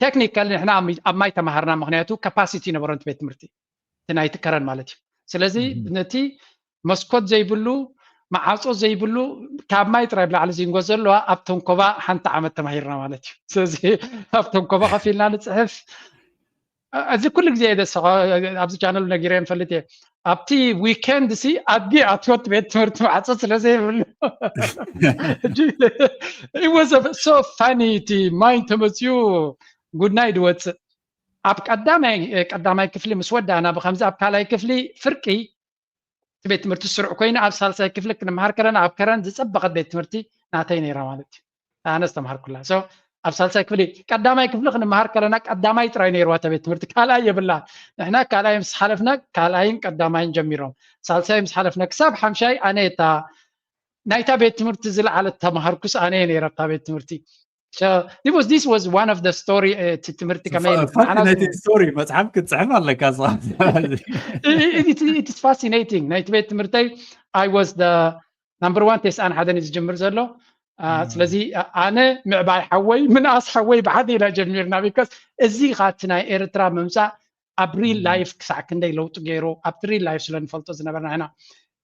ቴክኒካል ንሕና ኣብ ማይ ተማሃርና ምክንያቱ ካፓሲቲ ነበሮ ቤት ትምህርቲ እቲ ናይቲ ከረን ማለት እዩ ስለዚ ነቲ መስኮት ዘይብሉ መዓፆ ዘይብሉ ካብ ማይ ጥራይ ብላዕሊ ዝንጎ ዘለዋ ኣብ ተንኮባ ሓንቲ ዓመት ተማሂርና ማለት እዩ ስለዚ ኣብ ተንኮባ ከፊልና ንፅሕፍ እዚ ኩሉ ግዜ ደስ ኣብዚ ቻነል ነጊረ ንፈልጥ እየ ኣብቲ ዊኬንድ ሲ ኣድጊ ኣትወት ቤት ትምህርቲ ማዕፆ ስለ ዘይብሉ so funny እቲ ማይ ተመፅኡ ጉድናይ ድወፅእ ኣብ ቀዳማይ ቀዳማይ ክፍሊ ምስ ወዳእና ብከምዚ ኣብ ካልኣይ ክፍሊ ፍርቂ እቲ ቤት ትምህርቲ ስሩዕ ኮይኑ ኣብ ሳልሳይ ክፍሊ ክንምሃር ከለና ኣብ ከረን ዝፀበቐት ቤት ትምህርቲ ናተይ ነይራ ማለት እዩ ኣነ ዝተምሃርኩላ so ኣብ ሳልሳይ ክፍሊ ቀዳማይ ክፍሊ ክንምሃር ከለና ቀዳማይ ጥራይ ነይርዋ እታ ቤት ትምህርቲ ካልኣይ የብላ ንሕና ካልኣይ ምስ ሓለፍና ካልኣይን ቀዳማይን ጀሚሮም ሳልሳይ ምስ ሓለፍና ክሳብ ሓምሻይ ኣነ እታ ናይታ ቤት ትምህርቲ ዝለዓለት ተምሃርኩስ ኣነ እየ ነይረ ኣብታ ቤት ትምህርቲ So this was this was one of the story እቲ ትምህርቲ ከመይ ፋክት ናይቲ ስቶሪ መፅሓፍ ክትፅሕፍ ኣለካ it's fascinating ናይቲ ቤት ትምህርተይ I was the number one ተስኣን ሓደን እዩ ዝጅምር ዘሎ ስለዚ ኣነ ምዕባይ ሓወይ ምንኣስ ሓወይ ብሓደ ኢና ጀሚርና because እዚ ኻቲ ናይ ኤርትራ ምምፃእ ኣብ real life ክሳዕ ክንደይ ለውጢ ገይሩ ኣብቲ real life ስለ ንፈልጦ ዝነበርና ኢና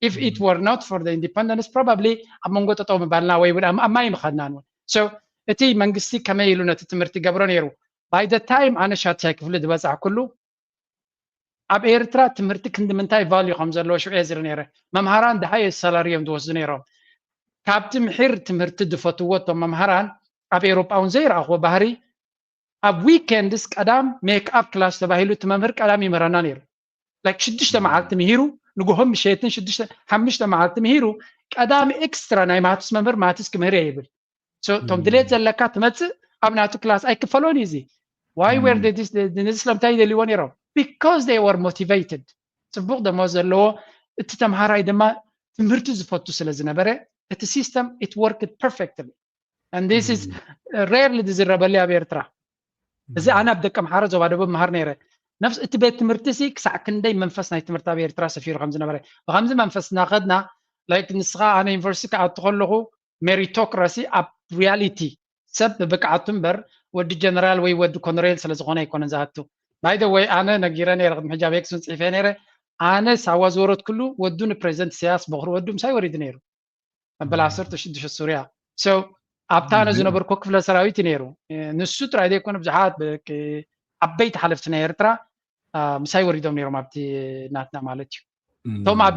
if it were not for the independence probably ኣብ መንጎ ጠጠው ምባልና ወይ እውን ኣብ ማይ ምኸድናን እውን so እቲ መንግስቲ ከመይ ኢሉ ነቲ ትምህርቲ ገብሮ ነይሩ by the time ኣነ ሻድሻይ ክፍሊ ዝበፃሕኩሉ ኣብ ኤርትራ ትምህርቲ ክንዲ ምንታይ ቫልዩ ከም ዘለዎ ሽዑ እየ ዝርኢ ነይረ መምሃራን the highest salary እዮም ዝወስዱ ነይሮም ካብቲ ምሒር ትምህርቲ ዝፈትዎ እቶም መምሃራን ኣብ ኤሮጳ እውን ዘይረኣኽዎ ባህሪ ኣብ ዊኬንድስ ቀዳም ሜክ ኣፕ ክላስ ተባሂሉ እቲ መምህር ቀዳም ይምህረና ነይሩ like ሽዱሽተ መዓልቲ ምሂሩ ንግሆም ምሸትን ሽዱሽተ ሓሙሽተ መዓልቲ ምሂሩ ቀዳም ኤክስትራ ናይ ማትስ መምህር ማትስ ክምህር እየ ይብል እቶም ድሌት ዘለካ ትመፅእ ኣብ ናቱ ክላስ ኣይክፈሎን እዩ እዚ why were they this ነዚ ስለምታይ ይደልዎ ነይሮም because they were motivated ፅቡቅ ደሞዝ ዘለዎ እቲ ተምሃራይ ድማ ትምህርቲ ዝፈቱ ስለ ዝነበረ እቲ system it worked perfectly and this is rarely ዝዝረበሉ ኣብ ኤርትራ እዚ ኣነ ኣብ ደቂ ኣምሓራ ዞባ ደቡብ መሃር ነይረ ነፍስ እቲ ቤት ትምህርቲ ሲ ክሳዕ ክንደይ መንፈስ ናይ ትምህርቲ ኣብ ኤርትራ ሰፊሩ ከም ዝነበረ ብከምዚ መንፈስ እናኸድና like ንስኻ ኣነ ዩኒቨርሲቲ ክኣቱ ከለኹ ሜሪቶክራሲ ኣብ ሪያሊቲ ሰብ ብብቅዓቱ እምበር ወዲ ጀነራል ወይ ወዲ ኮነሬል ስለ ዝኾነ ኣይኮነን ዝኣቱ by the way ኣነ ነጊረ ነይረ ቅድሚ ሕጂ ኣብ ኤክስን ፅሒፈ ነይረ ኣነ ሳዋ ዝወረድኩሉ ወዱ ንፕሬዚደንት ኢሳያስ በኽሪ ወዱ ምሳይ ወሪዱ ነይሩ መበል ዓሰርተ ሽዱሽተ ሱርያ so ኣብታ ኣነ ዝነበርኩ ክፍለ ሰራዊት እዩ ነይሩ ንሱ ጥራይ ዘይኮነ ብዙሓት ዓበይቲ ሓለፍቲ ናይ ኤርትራ ምሳይ ወሪዶም ነይሮም ኣብቲ ናትና ማለት እዩ እቶም ኣብ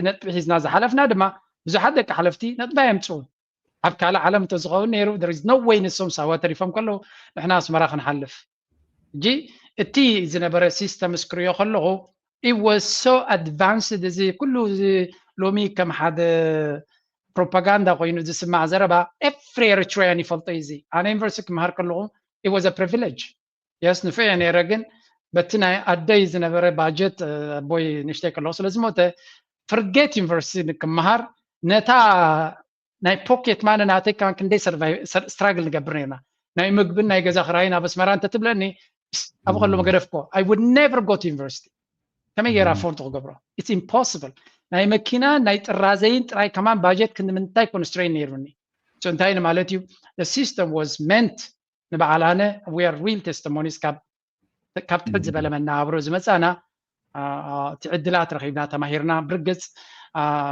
ነጥቢ ሒዝና ዝሓለፍና ድማ ብዙሓት ደቂ ሓለፍቲ ነጥባ የምፅኡ ኣብ ካልእ ዓለም እንተዝኸውን ነይሩ there is no way ንሶም ሳዋ ተሪፎም ከለዉ ንሕና ኣስመራ ክንሓልፍ ሕጂ እቲ ዝነበረ ሲስተም እስክሪዮ ከለኹ it was so advanced እዚ ኩሉ እዚ ሎሚ ከም ሓደ ፕሮፓጋንዳ ኮይኑ ዝስማዕ ዘረባ every Eritrean ይፈልጦ እዩ እዚ ኣነ ዩኒቨርሲቲ ክምሃር ከለኹ it was a privilege yes ንፉዕ እየ ነይረ ግን በቲ ናይ ኣደይ ዝነበረ ባጀት ኣቦይ ንሽተይ ከለኹ ስለ ዝሞተ forget ዩኒቨርሲቲ ንክምሃር ነታ ናይ ፖኬት ማነ ናተይ ከማን ክንደይ ስትራግል ንገብር ነርና ናይ ምግብን ናይ ገዛ ክራይን ኣብ ኣስመራ እንተትብለኒ ኣብ ከሎ መገደፍኮ I would never go to university። ከመይ ገይራ afford ክገብሮ? It's impossible። ናይ መኪና ናይ ጥራዘይን ጥራይ ከማን ባጀት ክንዲ ምንታይ constraint ነይሩኒ። So እንታይ ማለት እዩ? The system was meant ንበዓል ኣነ we are real testimonies ካብ ካብ ትሕት ዝበለ መነባብሮ ዝመፃና እቲ ዕድላት ረኺብና ተማሂርና ብርግፅ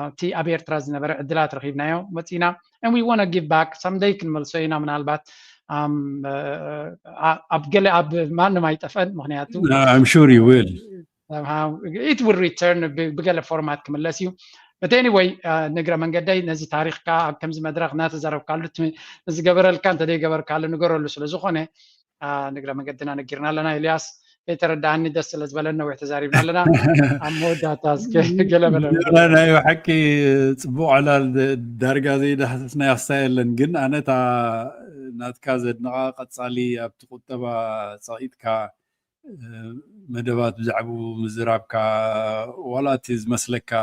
እቲ ኣብ ኤርትራ ዝነበረ ዕድላት ረኺብናዮ መፂና and we wanna give back someday ክንመልሶ ኢና ምናልባት ኣብ ገለ ኣብ ማንም ኣይጠፈን ምክንያቱ I'm sure you will it will return ብገለ format ክምለስ እዩ but anyway ንግረ መንገደይ ነዚ ታሪኽካ ኣብ ከምዚ መድረኽ እናተዛረብካሉ ዝገበረልካ እንተደይገበርካሉ ንገረሉ ስለዝኾነ ንግረ መንገድና ነጊርና ኣለና ኤልያስ ከይተረዳኣኒ ደስ ስለ ዝበለን ነዊሕ ተዛሪብና ኣለና ኣብ መወዳእታ እስከ ገለ በለ ናይ ብሓቂ ፅቡቅ ዕላል ዳርጋ ዘይዳህስስናዮ ክስታይ የለን ግን ኣነ እታ ናትካ ዘድንቃ ቀፃሊ ኣብቲ ቁጠባ ፀቂጥካ መደባት ብዛዕባኡ ምዝራብካ ዋላ እቲ ዝመስለካ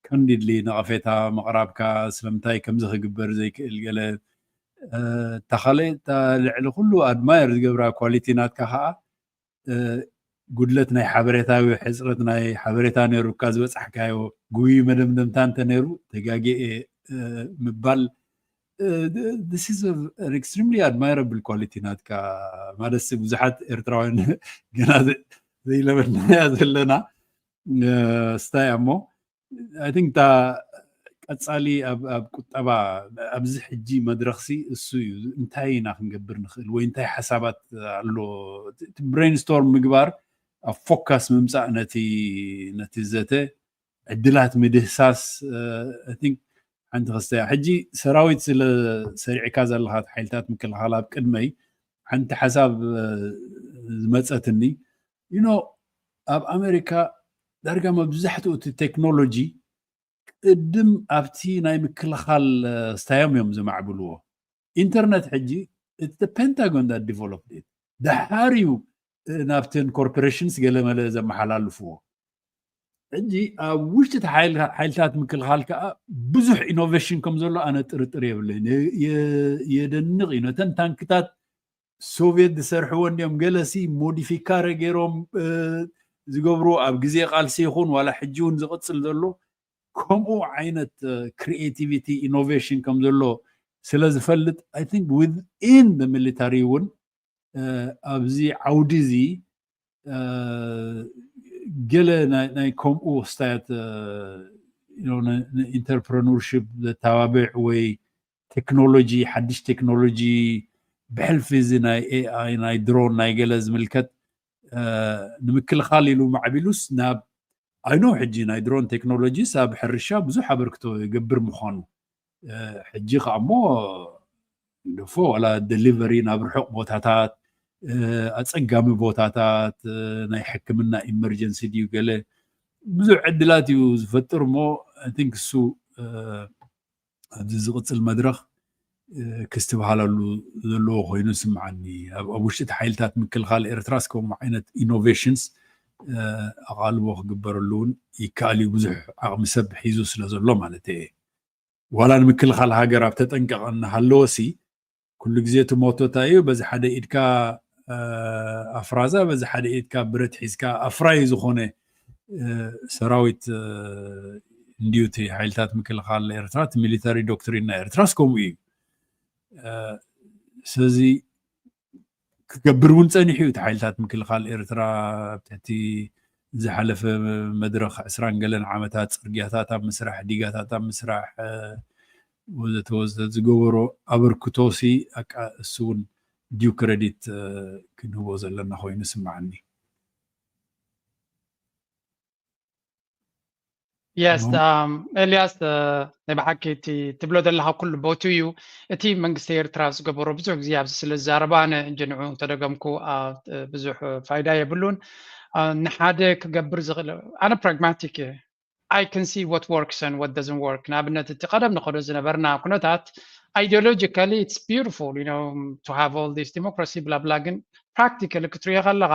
candidly ነቐፌታ ምቕራብካ ስለምንታይ ከምዚ ክግበር ዘይክእል ገለ እታ ካልእ እታ ልዕሊ ኩሉ admire ዝገብራ quality ናትካ ከዓ ጉድለት ናይ ሓበሬታ ወይ ሕፅረት ናይ ሓበሬታ ነይሩካ ዝበፃሕካዮ ግብይ መደምደምታ እንተነይሩ ተጋጊየ ምባል this is extremely admirable quality ናትካ ማለት ብዙሓት ኤርትራውያን ገና ዘይለመድናያ ዘለና ስታይ እሞ I think እታ ቀፃሊ ኣብ ቁጠባ ኣብዚ ሕጂ መድረኽሲ እሱ እዩ እንታይ ኢና ክንገብር ንኽእል ወይ እንታይ ሓሳባት ኣሎ brainstorm ምግባር ኣብ focus ምምፃእ ነቲ ነቲ ዘተ ዕድላት ምድህሳስ I think ሓንቲ ክስተያ ሕጂ ሰራዊት ስለ ሰሪዕካ ዘለኻ ሓይልታት ምክልኻል ኣብ ቅድመይ ሓንቲ ሓሳብ ዝመፀትኒ you know ኣብ ኣሜሪካ ዳርጋ መብዛሕትኡ እቲ ቴክኖሎጂ ቅድም ኣብቲ ናይ ምክልኻል ስታዮም እዮም ዘማዕብልዎ ኢንተርነት ሕጂ እቲ ፔንታጎን that developed it ደሓር እዩ ናብተን corporations ገለመለ ዘመሓላልፍዎ ሕጂ ኣብ ውሽጢ ሓይልታት ምክልኻል ከዓ ብዙሕ innovation ከም ዘሎ ኣነ ጥርጥር የብለይን የደንቕ እዩ ነተን ታንክታት ሶቪየት ዝሰርሕዎ እንዲኦም ገለሲ ሞዲፊካረ ገይሮም ዝገብሩ ኣብ ግዜ ቃልሲ ይኹን ዋላ ሕጂ እውን ዝቕፅል ዘሎ ከምኡ ዓይነት creativity innovation ከም ዘሎ ስለ ዝፈልጥ I think within the military እውን ኣብዚ ዓውዲ እዚ ገለ ናይ ከምኡ ክስታያት entrepreneurship ዘተባብዕ ወይ ቴክኖሎጂ ሓድሽ ቴክኖሎጂ ብሕልፊ እዚ ናይ ኤኣይ ናይ ድሮን ናይ ገለ ዝምልከት ንምክልኻል ኢሉ ማዕቢሉስ ናብ I know ሕጂ ናይ ድሮን ቴክኖሎጂስ ኣብ ሕርሻ ብዙሕ ኣበርክቶ ይገብር ምዃኑ ሕጂ ከዓ እሞ ንደፎ ዋላ delivery ናብ ርሑቕ ቦታታት ኣፀጋሚ ቦታታት ናይ ሕክምና emergency ድዩ ገለ ብዙሕ ዕድላት እዩ ዝፈጥር እሞ I think እሱ ኣብዚ ዝቕፅል መድረኽ ክስትብሃለሉ ዘለዎ ኮይኑ ይስምዓኒ ኣብ ውሽጢ ሓይልታት ምክልኻል ኤርትራ እስከም ዓይነት innovations ኣቓልቦ ክግበረሉ እውን ይከኣል እዩ ብዙሕ ዓቕሚ ሰብ ሒዙ ስለ ዘሎ ማለት እየ ዋላ ንምክልኻል ሃገር ኣብ ተጠንቀቐ እናሃለወሲ ኩሉ ግዜ እቲ ሞቶ እንታይ እዩ በዚ ሓደ ኢድካ ኣፍራዛ በዚ ሓደ ኢድካ ብረት ሒዝካ ኣፍራይ ዝኾነ ሰራዊት እንድዩ እቲ ሓይልታት ምክልኻል ኤርትራ እቲ ሚሊተሪ ዶክትሪን ናይ ኤርትራስ ከምኡ እዩ ስለዚ ክገብር እውን ፀኒሑ እዩ እቲ ሓይልታት ምክልኻል ኤርትራ ኣብ ትሕቲ ዝሓለፈ መድረኽ ዕስራን ገለን ዓመታት ፅርግያታት ኣብ ምስራሕ ዲጋታት ኣብ ምስራሕ ወዘተ ወዘተ ዝገበሮ ኣበርክቶ ሲ ኣቃ እሱ እውን ድዩ ክረዲት ክንህቦ ዘለና ኮይኑ ስምዓኒ Yes, um, ኤልያስ ናይ ብሓቂ እቲ ትብሎ ዘለካ ኩሉ ቦቱ እዩ እቲ መንግስቲ ኤርትራ ዝገበሮ ብዙሕ ግዜ ኣብዚ ስለ ዝዛረባ ኣነ እንጂ ንዑ ተደገምኩ ብዙሕ ፋይዳ የብሉን ንሓደ ክገብር ዝኽእል ኣነ pragmatic I can see what works and what doesn't work ንኣብነት እቲ ቀደም ንኸዶ ዝነበርና ኩነታት ideologically it's beautiful you know to have all this democracy blah blah ግን practically ክትሪኦ ከለኻ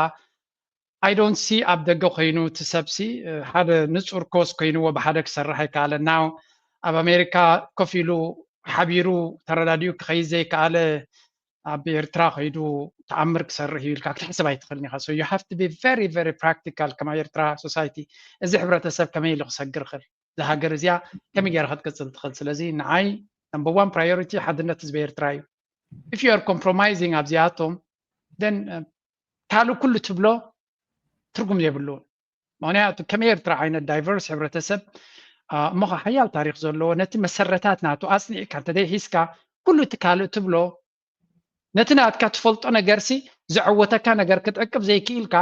I don't see ኣብ ደገ ኮይኑ እቲ ሰብሲ ሓደ ንፁር cause ኮይንዎ ብሓደ ክሰርሕ ኣይከኣለ now ኣብ ኣሜሪካ ኮፍ ኢሉ ሓቢሩ ተረዳዲኡ ክኸይድ ዘይከኣለ ኣብ ኤርትራ ከይዱ ተኣምር ክሰርሕ እዩ ኢልካ ክትሕስብ ኣይትኽእልን ኢኻ። So you have to be very, very practical። ከም ኤርትራ society፣ እዚ ሕብረተሰብ ከመይ ኢሉ ክሰግር ይኽእል፣ እዛ ሃገር እዚኣ ከመይ ገይራ ክትቅጽል ትኽእል። ስለዚ ንዓይ number one priority ሓድነት ህዝቢ ኤርትራ እዩ። If you are compromising ኣብዚኣቶም፣ then ካልእ ኩሉ ትብሎ ትርጉም የብሉን። ምክንያቱ ከም ኤርትራ ዓይነት diverse ሕብረተሰብ፣ እሞ ሓያል ታሪክ ዘለዎ፣ ነቲ መሰረታት ናቱ ኣጽኒዕካ እንተዘይሒዝካ፣ ኩሉ እቲ ካልእ ትብሎ፣ ነቲ ናትካ ትፈልጦ ነገርሲ፣ ዘዐወተካ ነገር ክትዕቅብ ዘይክኢልካ፣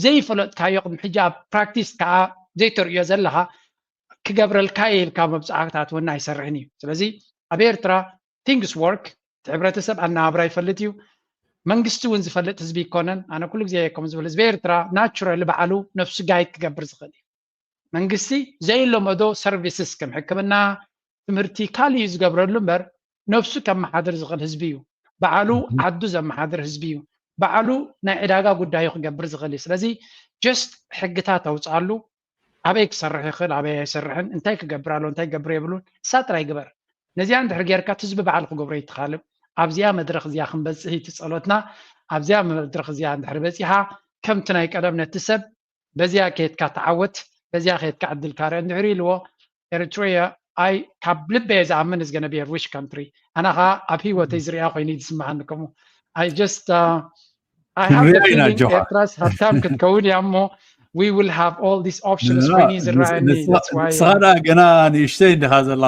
ዘይፈለጥካዮ ቅድሚ ሕጂ ኣብ ፕራክቲስ ከዓ ዘይተርእዮ ዘለካ፣ ክገብረልካ እየ ኢልካ መብፅዓ ክትኣትወና ኣይሰርሕን እዩ። ስለዚ ኣብ ኤርትራ things work። እቲ ሕብረተሰብ ኣነባብራ ይፈልጥ እዩ። መንግስቲ እውን ዝፈልጥ ህዝቢ ይኮነን። ኣነ ኩሉ ግዜ ከም ዝብል፣ ህዝቢ ኤርትራ ናቹራሊ ባዕሉ ነፍሱ ጋይድ ክገብር ዝኽእል እዩ። መንግስቲ ዘይለመዶ ሰርቪስስ ከም ሕክምና፣ ትምህርቲ፣ ካልእ እዩ ዝገብረሉ እምበር፣ ነፍሱ ከመሓድር ዝኽእል ህዝቢ እዩ። ባዕሉ ዓዱ ዘመሓድር ህዝቢ እዩ። ባዕሉ ናይ ዕዳጋ ጉዳዩ ክገብር ዝኽእል እዩ። ስለዚ ጀስት ሕግታት ኣውፅኣሉ፣ ኣበይ ክሰርሕ ይኽእል፣ ኣበይ ኣይሰርሕን፣ እንታይ ክገብር ኣሎ፣ እንታይ ክገብር የብሉን፣ እሳ ጥራይ ግበር። ነዚኣ እንድሕር ጌርካ፣ እቲ ህዝቢ ባዕሉ ክገብሮ ይትኻልብ። ኣብዚኣ መድረኽ እዚኣ ክንበጽሕ እዩ እቲ ጸሎትና። ኣብዚኣ መድረኽ እዚኣ እንድሕር በጺሓ፣ ከምቲ ናይ ቀደም ነቲ ሰብ በዚኣ ከየትካ ተዓወት፣ በዚኣ ከየትካ ዕድልካ ርእ እንድሕር ኢልዎ፣ ኤሪትሪያ፣ ኣይ፣ ካብ ልበ እየ ዝኣምን፣ is gonna be a rich country። ኣና ኸዓ ኣብ ህይወተይ ዝሪኣ ኮይኑ እዩ ዝስምዓኒ። ከምኡ፣ I just, uh, I have the ክንሪኣ ኢና feeling ኣጆኻ። ኤርትራስ ሃብታም ክትከውን እያ እሞ፣ we will have all these options ንና- ኮይኑ እዩ ንስ- ዝረኣየኒ። ንስኻ- That's why, ንስኻ ደኣ ገና ንእሽተይ እንዲኻ ዘላ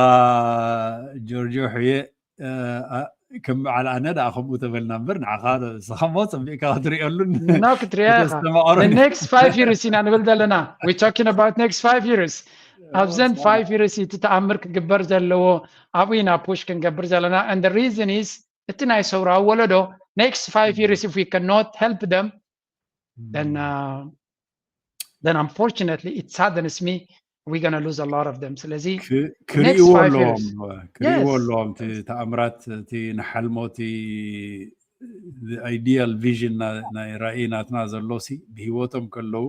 ጆርጆ ሕየ። እ፣ ኣ- ከም በዓል ኣነ ደኣ ከምኡ ተበልና እምበር፣ ንዓኻ ንስኻ እሞ ጸቢቕካ ክትሪኦሉን No ክትሪኣ ኢኻ። ከተስተማቕሮን The next five years ኢና ንብል ዘለና። We talking about next five years። ኣብዘን five years እቲ ተኣምር ክግበር ዘለዎ ኣብኡ ኢና ፑሽ ክንገብር ዘለና። And the reason is እቲ ናይ ሰውራ ወለዶ next five years, if we cannot help them, then, uh, then unfortunately it saddens me, we're gonna lose a lot of them። ስለዚ ክ- next ክርእይዎ five ኣለዎም years. ክርእይዎ Yes. ኣለዎም። እቲ ተኣምራት፣ እቲ ንሓልሞ፣ እቲ ideal vision ናይ ራእይ ናትና ዘሎ ሲ ብህይወቶም ከለዉ፣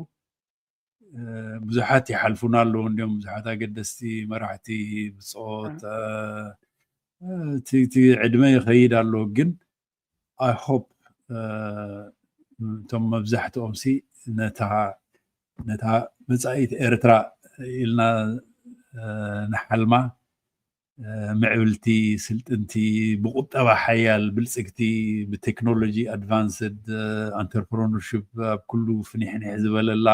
እ፣ ብዙሓት ይሓልፉና ኣለዉ። እንዲም ብዙሓት ኣገደስቲ መራሕቲ፣ ብጾት፣ እ፣ እቲ እቲ ዕድመ ይኸይድ ኣሎ። ግን I hope እቶም መብዛሕትኦም ሲ ነታ ነታ መጻኢት ኤርትራ ኢልና፣ እ፣ ንሓልማ፣ እ፣ ምዕብልቲ፣ ስልጥንቲ፣ ብቁጠባ ሓያል፣ ብልጽግቲ፣ ብቴክኖሎጂ ኣድቫንስድ፣ እ፣ ኣንተርፕረነርሺፕ ኣብ ኩሉ ፍኒሕኒሕ ዝበለላ፣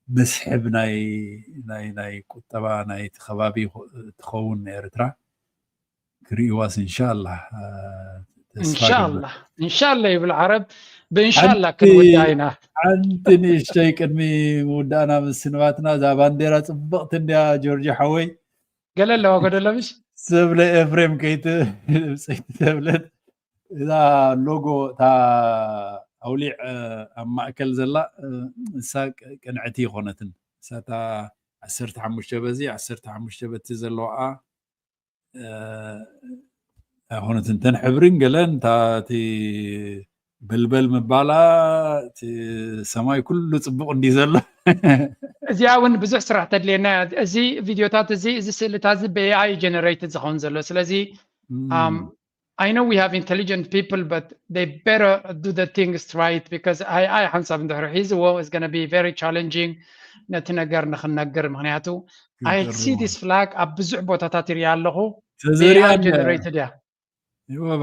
መስሕብ ናይ ናይ ናይ ቁጠባ ናይቲ ከባቢ ይኾ- ትኸውን ኤርትራ። ክርእይዋስ እንሻላ፣ እ፣ ተስፋ እንሻላ ገብር። እንሻላ ይብል ዓረብ። ብእንሻላ ሓንቲ ክንውዳ ኢና። ሓንቲ ንእሽተይ ቅድሚ ምውዳእና ምስንባትና፣ እዛ ባንዴራ ጽብቕቲ እንድያ ጆርጆ ሓወይ። ገለ ኣለዋ ጎደሎ ምሽ? ሰብለ ኤፍሬም ከይት ብጸይቲ ተብለት፣ እዛ ሎጎ እታ ኣውሊዕ፣ እ፣ ኣብ ማእከል ዘላ፣ እ፣ እሳ ቅ- ቅንዕቲ ይኾነትን። እሳ እታ ዓሰርተ ሓሙሽተ በዚ ዓሰርተ ሓሙሽተ በቲ ዘለዋ፣ እ፣ ኣይኾነትን። እተን ሕብርን ገለን፣ እታ እቲ በልበል ምባላ፣ እቲ ሰማይ ኩሉ ጽቡቕ እንዲ ዘሎ። እዚኣ እውን ብዙሕ ስራሕ ተድልየና እያ። እዚ ቪድዮታት እዚ፣ እዚ ስእልታት እዚ ብ ኤ ኣይ ጀነሬትድ ዝኸውን ዘሎ። ስለዚ፣ um, I know we have intelligent people, but they better do the things right, because I, I ሓንሳብ እንድሕር ሒዝዎ is gonna be very challenging ነቲ ነገር ንክነግር። ምክንያቱ I see this flag ኣብ ብዙሕ ቦታታት ይሪኣ ኣለኹ። ተዘሪኣ ጀነሬትድ እያ።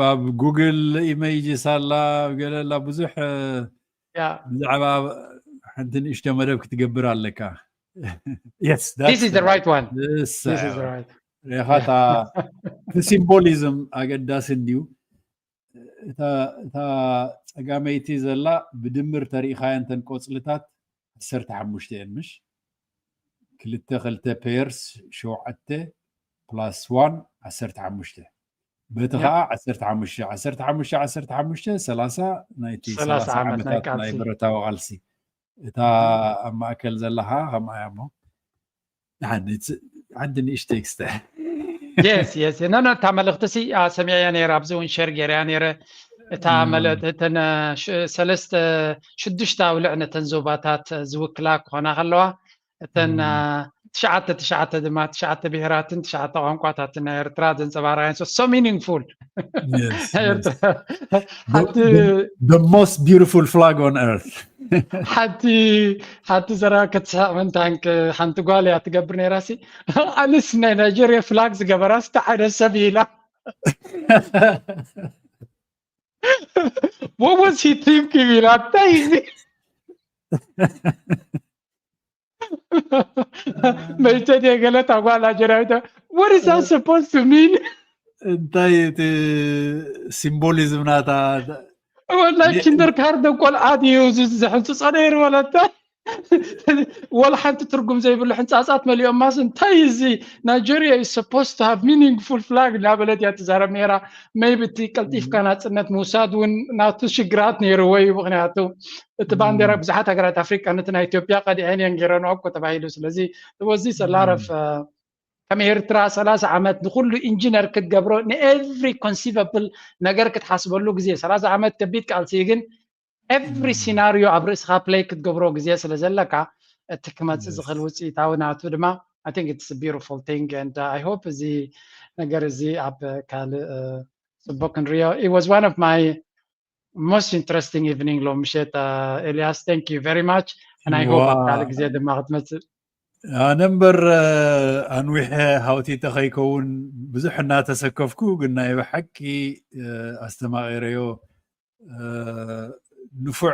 ኣብ ጉግል ኢሜጅስ ኣላ፣ ኣብ ገለ ኣላ፣ ብዙሕ፣ እ፣ ያ ብዛዕባ ሓንቲ ንእሽቶ መደብ ክትገብር ኣለካ። Yes, that's this is the right one. Yes, This is the right. ሪኢኻ እታ እቲ ሲምቦሊዝም ኣገዳሲ እንድዩ። እታ እታ ጸጋመይቲ ዘላ ብድምር ተሪኢኻያ እንተን ቆጽልታት ዓሰርተ ሓሙሽተ እየን፣ ምሽ? ክልተ ክልተ ፔርስ ሸውዓተ ፕላስ ዋን ዓሰርተ ሓሙሽተ። በቲ ያ። ኸዓ ዓሰርተ ሓሙሽተ፣ ዓሰርተ ሓሙሽተ፣ ዓሰርተ ሓሙሽተ፣ ሰላሳ ናይቲ ሰላሳ ሰላሳ ዓመት ናይ ዓመታት ናይ ቃልሲ። ብረታዊ ቃልሲ። እታ ኣብ ማእከል ዘላ ኸዓ ከምኣ እያ እሞ። ንሓንቲ ስ- ሓንቲ ንእሽተይ ክስተ። የስ የስ ኖ ኖ እታ መልእኽቲ ሲ፣ አ፣ ሰሚዐያ ነይረ፣ ኣብዚ እውን ሸር ገይረያ ነይረ። እታ እም። መለ- እተን፣ አ፣ ሽ- ሰለስተ ሽዱሽተ ኣውልዕ ነተን ዞባታት ዝውክላ ክኾና ከለዋ፣ እተን ትሽዓተ ትሽዓተ ድማ ትሽዓተ ብሄራትን ትሽዓተ ቋንቋታትን ናይ ኤርትራ ዘንፀባረቃ so meaningful። ሓንቲ the most beautiful flag on earth። ሓንቲ ሓንቲ ዘራ ክትስሕቕ ምንታን ሓንቲ ጓል እያ ትገብር ነይራ ሲ ኣነስ ናይ ናይጀርያ ፍላግ ዝገበራ ስተ ሓደ ሰብ ኢላ what was he thinking ኢላ እንታይ መይተን የገለት ኣጓል ናይጀርያዊት what is that supposed to mean? እንታይ እቲ ሲምቦሊዝም ናታ ወላ ኪንደርጋርደን ቆልዓ ድዩ ዘሕንፅፆ ነይሩ ወለተ ወላ ሓንቲ ትርጉም ዘይብሉ ሕንፃፃት መሊኦም ማስ እንታይ እዚ ናይጀርያ is supposed to have meaningful flag እናበለት እያ ትዛረብ ነይራ። maybe እቲ ቀልጢፍካ ናፅነት ምውሳድ እውን ናቱ ሽግራት ነይርዎ እዩ። ምክንያቱ እቲ ባንዴራ ብዙሓት ሃገራት ኣፍሪቃ ነቲ ናይ ኢትዮጵያ ቀዲዐን እየን ገይረንኦ እኮ ተባሂሉ። ስለዚ was this a lot of ከም ኤርትራ ሰላሳ ዓመት ንኩሉ ኢንጂነር ክትገብሮ ን every conceivable ነገር ክትሓስበሉ ግዜ ሰላሳ ዓመት ከቢድ ቃልሲ ግን every scenario ኣብ ርእስኻ play ክትገብሮ ግዜ ስለ ዘለካ እቲ ክመፅእ ዝኽእል ውፅኢታዊ ናቱ ድማ I think it's a beautiful thing and I hope እዚ ነገር እዚ ኣብ ካልእ ፅቡቅ ክንሪኦ it was one of my most interesting evening ሎም ምሸት ኤልያስ thank you very much and I hope ኣብ ካልእ ግዜ ድማ ክትመፅእ ኣነ እምበር ኣንዊሐ ሃውቲተ ከይከውን ብዙሕ እናተሰከፍኩ ግን ናይ ብሓቂ ኣስተማቒረዮ ንፉዕ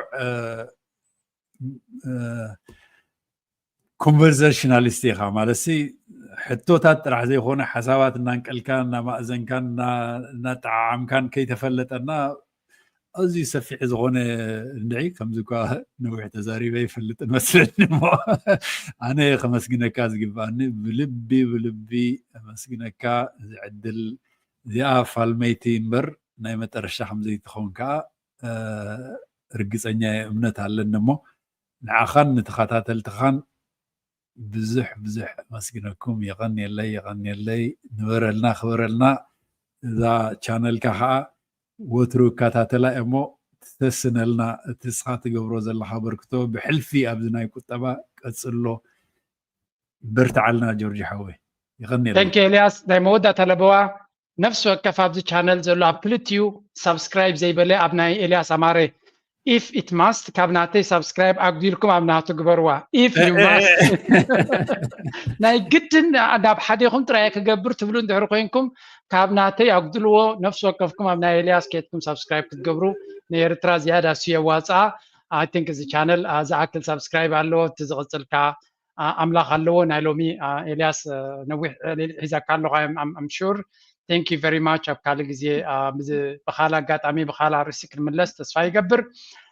conversationalist ኢኻ ማለት ሕቶታት ጥራሕ ዘይኮነ ሓሳባት እናንቀልካ እናማእዘንካን እናጠዓዓምካን ከይተፈለጠና ኣዝዩ ሰፊሕ ዝኾነ እንድዒ ከምዚ እኳ ነዊሕ ተዛሪበ ይፈልጥ መስለኒ እሞ ኣነ ከመስግነካ ዝግብኣኒ ብልቢ ብልቢ ኣመስግነካ እዚ ዕድል እዚኣ ፋልመይቲ እምበር ናይ መጠረሻ ከምዘይትኸውን ከዓ ርግፀኛ እምነት ኣለኒ እሞ ንዓኻን ንተኸታተልትኻን ብዙሕ ብዙሕ ኣመስግነኩም የቐንየለይ የቐንየለይ ንበረልና ክበረልና እዛ ቻነልካ ከዓ ወትሩ እከታተላ እሞ ትተስነልና እቲ ስኻ ትገብሮ ዘለካ በርክቶ ብሕልፊ ኣብዚ ናይ ቁጠባ ቀፅሎ በርትዓልና ጆርጅ ሓወይ ይቐንየልና ኤልያስ ናይ መወዳእታ ለበዋ ነፍሲ ወከፍ ኣብዚ ቻነል ዘሎ ኣብ ክልቲኡ ሳብስክራይብ ዘይበለ ኣብ ናይ ኤልያስ ኣማረ if it must ካብ ናተይ ሳብስክራይብ ኣጉዲልኩም ኣብ ናቱ ግበርዋ if you must ናይ ግድን ናብ ሓደኹም ጥራይ ክገብር ትብሉ እንድሕር ኮይንኩም ካብ ናተይ ኣጉድልዎ ነፍሲ ወከፍኩም ኣብ ናይ ኤልያስ ኬድኩም ሳብስክራይብ ክትገብሩ ንኤርትራ ዝያዳ ሱ የዋፅኣ I think እዚ ቻነል ዝኣክል ሳብስክራይብ ኣለዎ እቲ ዝቕፅልካ ኣምላኽ ኣለዎ ናይ ሎሚ ኤልያስ ነዊሕ ዕሊል ሒዛካ ኣለኹ I'm sure thank you very much ኣብ ካልእ ግዜ ብኻል ኣጋጣሚ ብኻል ኣርእስቲ ክንምለስ ተስፋ ይገብር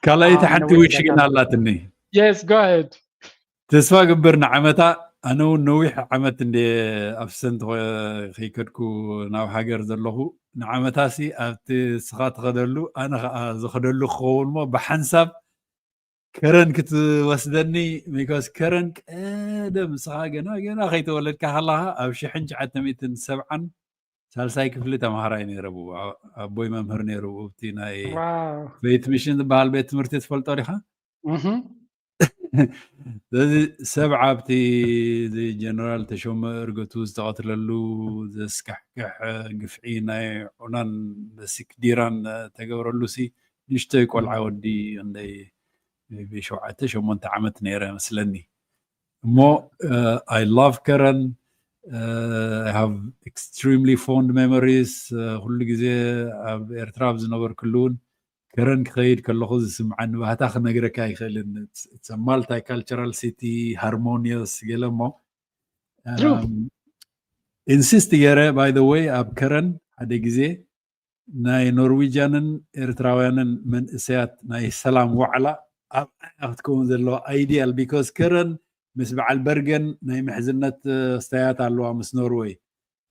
ካልኣይቲ ሓንቲ wish ግን ኣላትኒ yes go ahead ተስፋ ግብር ንዓመታ ኣነ እውን ነዊሕ ዓመት እንደ ኣብሰንት ከይከድኩ ናብ ሃገር ዘለኹ ንዓመታሲ ኣብቲ ስኻ ትኸደሉ ኣነ ከዓ ዝኸደሉ ክኸውን ሞ ብሓንሳብ ከረን ክትወስደኒ because ከረን ቀደም ንስኻ ገና ገና ከይተወለድካ ከለኻ ኣብ ሽሕን ትሽዓተ ሚእትን ሰብዓን ሳልሳይ ክፍሊ ተምሃራይ ነይረ ኣቦይ መምህር ነይሩ እቲ ናይ faith mission ዝበሃል ቤት ትምህርቲ ትፈልጦ ዲኻ ስለዚ ሰብዓ ኣብቲ ጀነራል ተሾመ እርገቱ ዝተቐትለሉ ዘስካሕክሕ ግፍዒ ናይ ዑናን በሲክ ዲራን ተገብረሉ ሲ ንእሽተይ ቆልዓ ወዲ እንደይ ሸውዓተ ሸሞንተ ዓመት ነይረ መስለኒ እሞ I love ከረን I have extremely fond memories ኩሉ ግዜ ኣብ ኤርትራ ኣብ ዝነበርክሉ እውን ከረን ክኸይድ ከለኹ ዝስምዓኒ ባህታ ክነግረካ ኣይክእልን multicultural city harmonious ገለ እሞ insist ገይረ by the way ኣብ ከረን ሓደ ግዜ ናይ ኖርዊጃንን ኤርትራውያንን መንእሰያት ናይ ሰላም ዋዕላ ኣብ ዓያ ክትከውን ዘለዋ ideal because ከረን ምስ በዓል በርገን ናይ ምሕዝነት ስታያት ኣለዋ ምስ ኖርወይ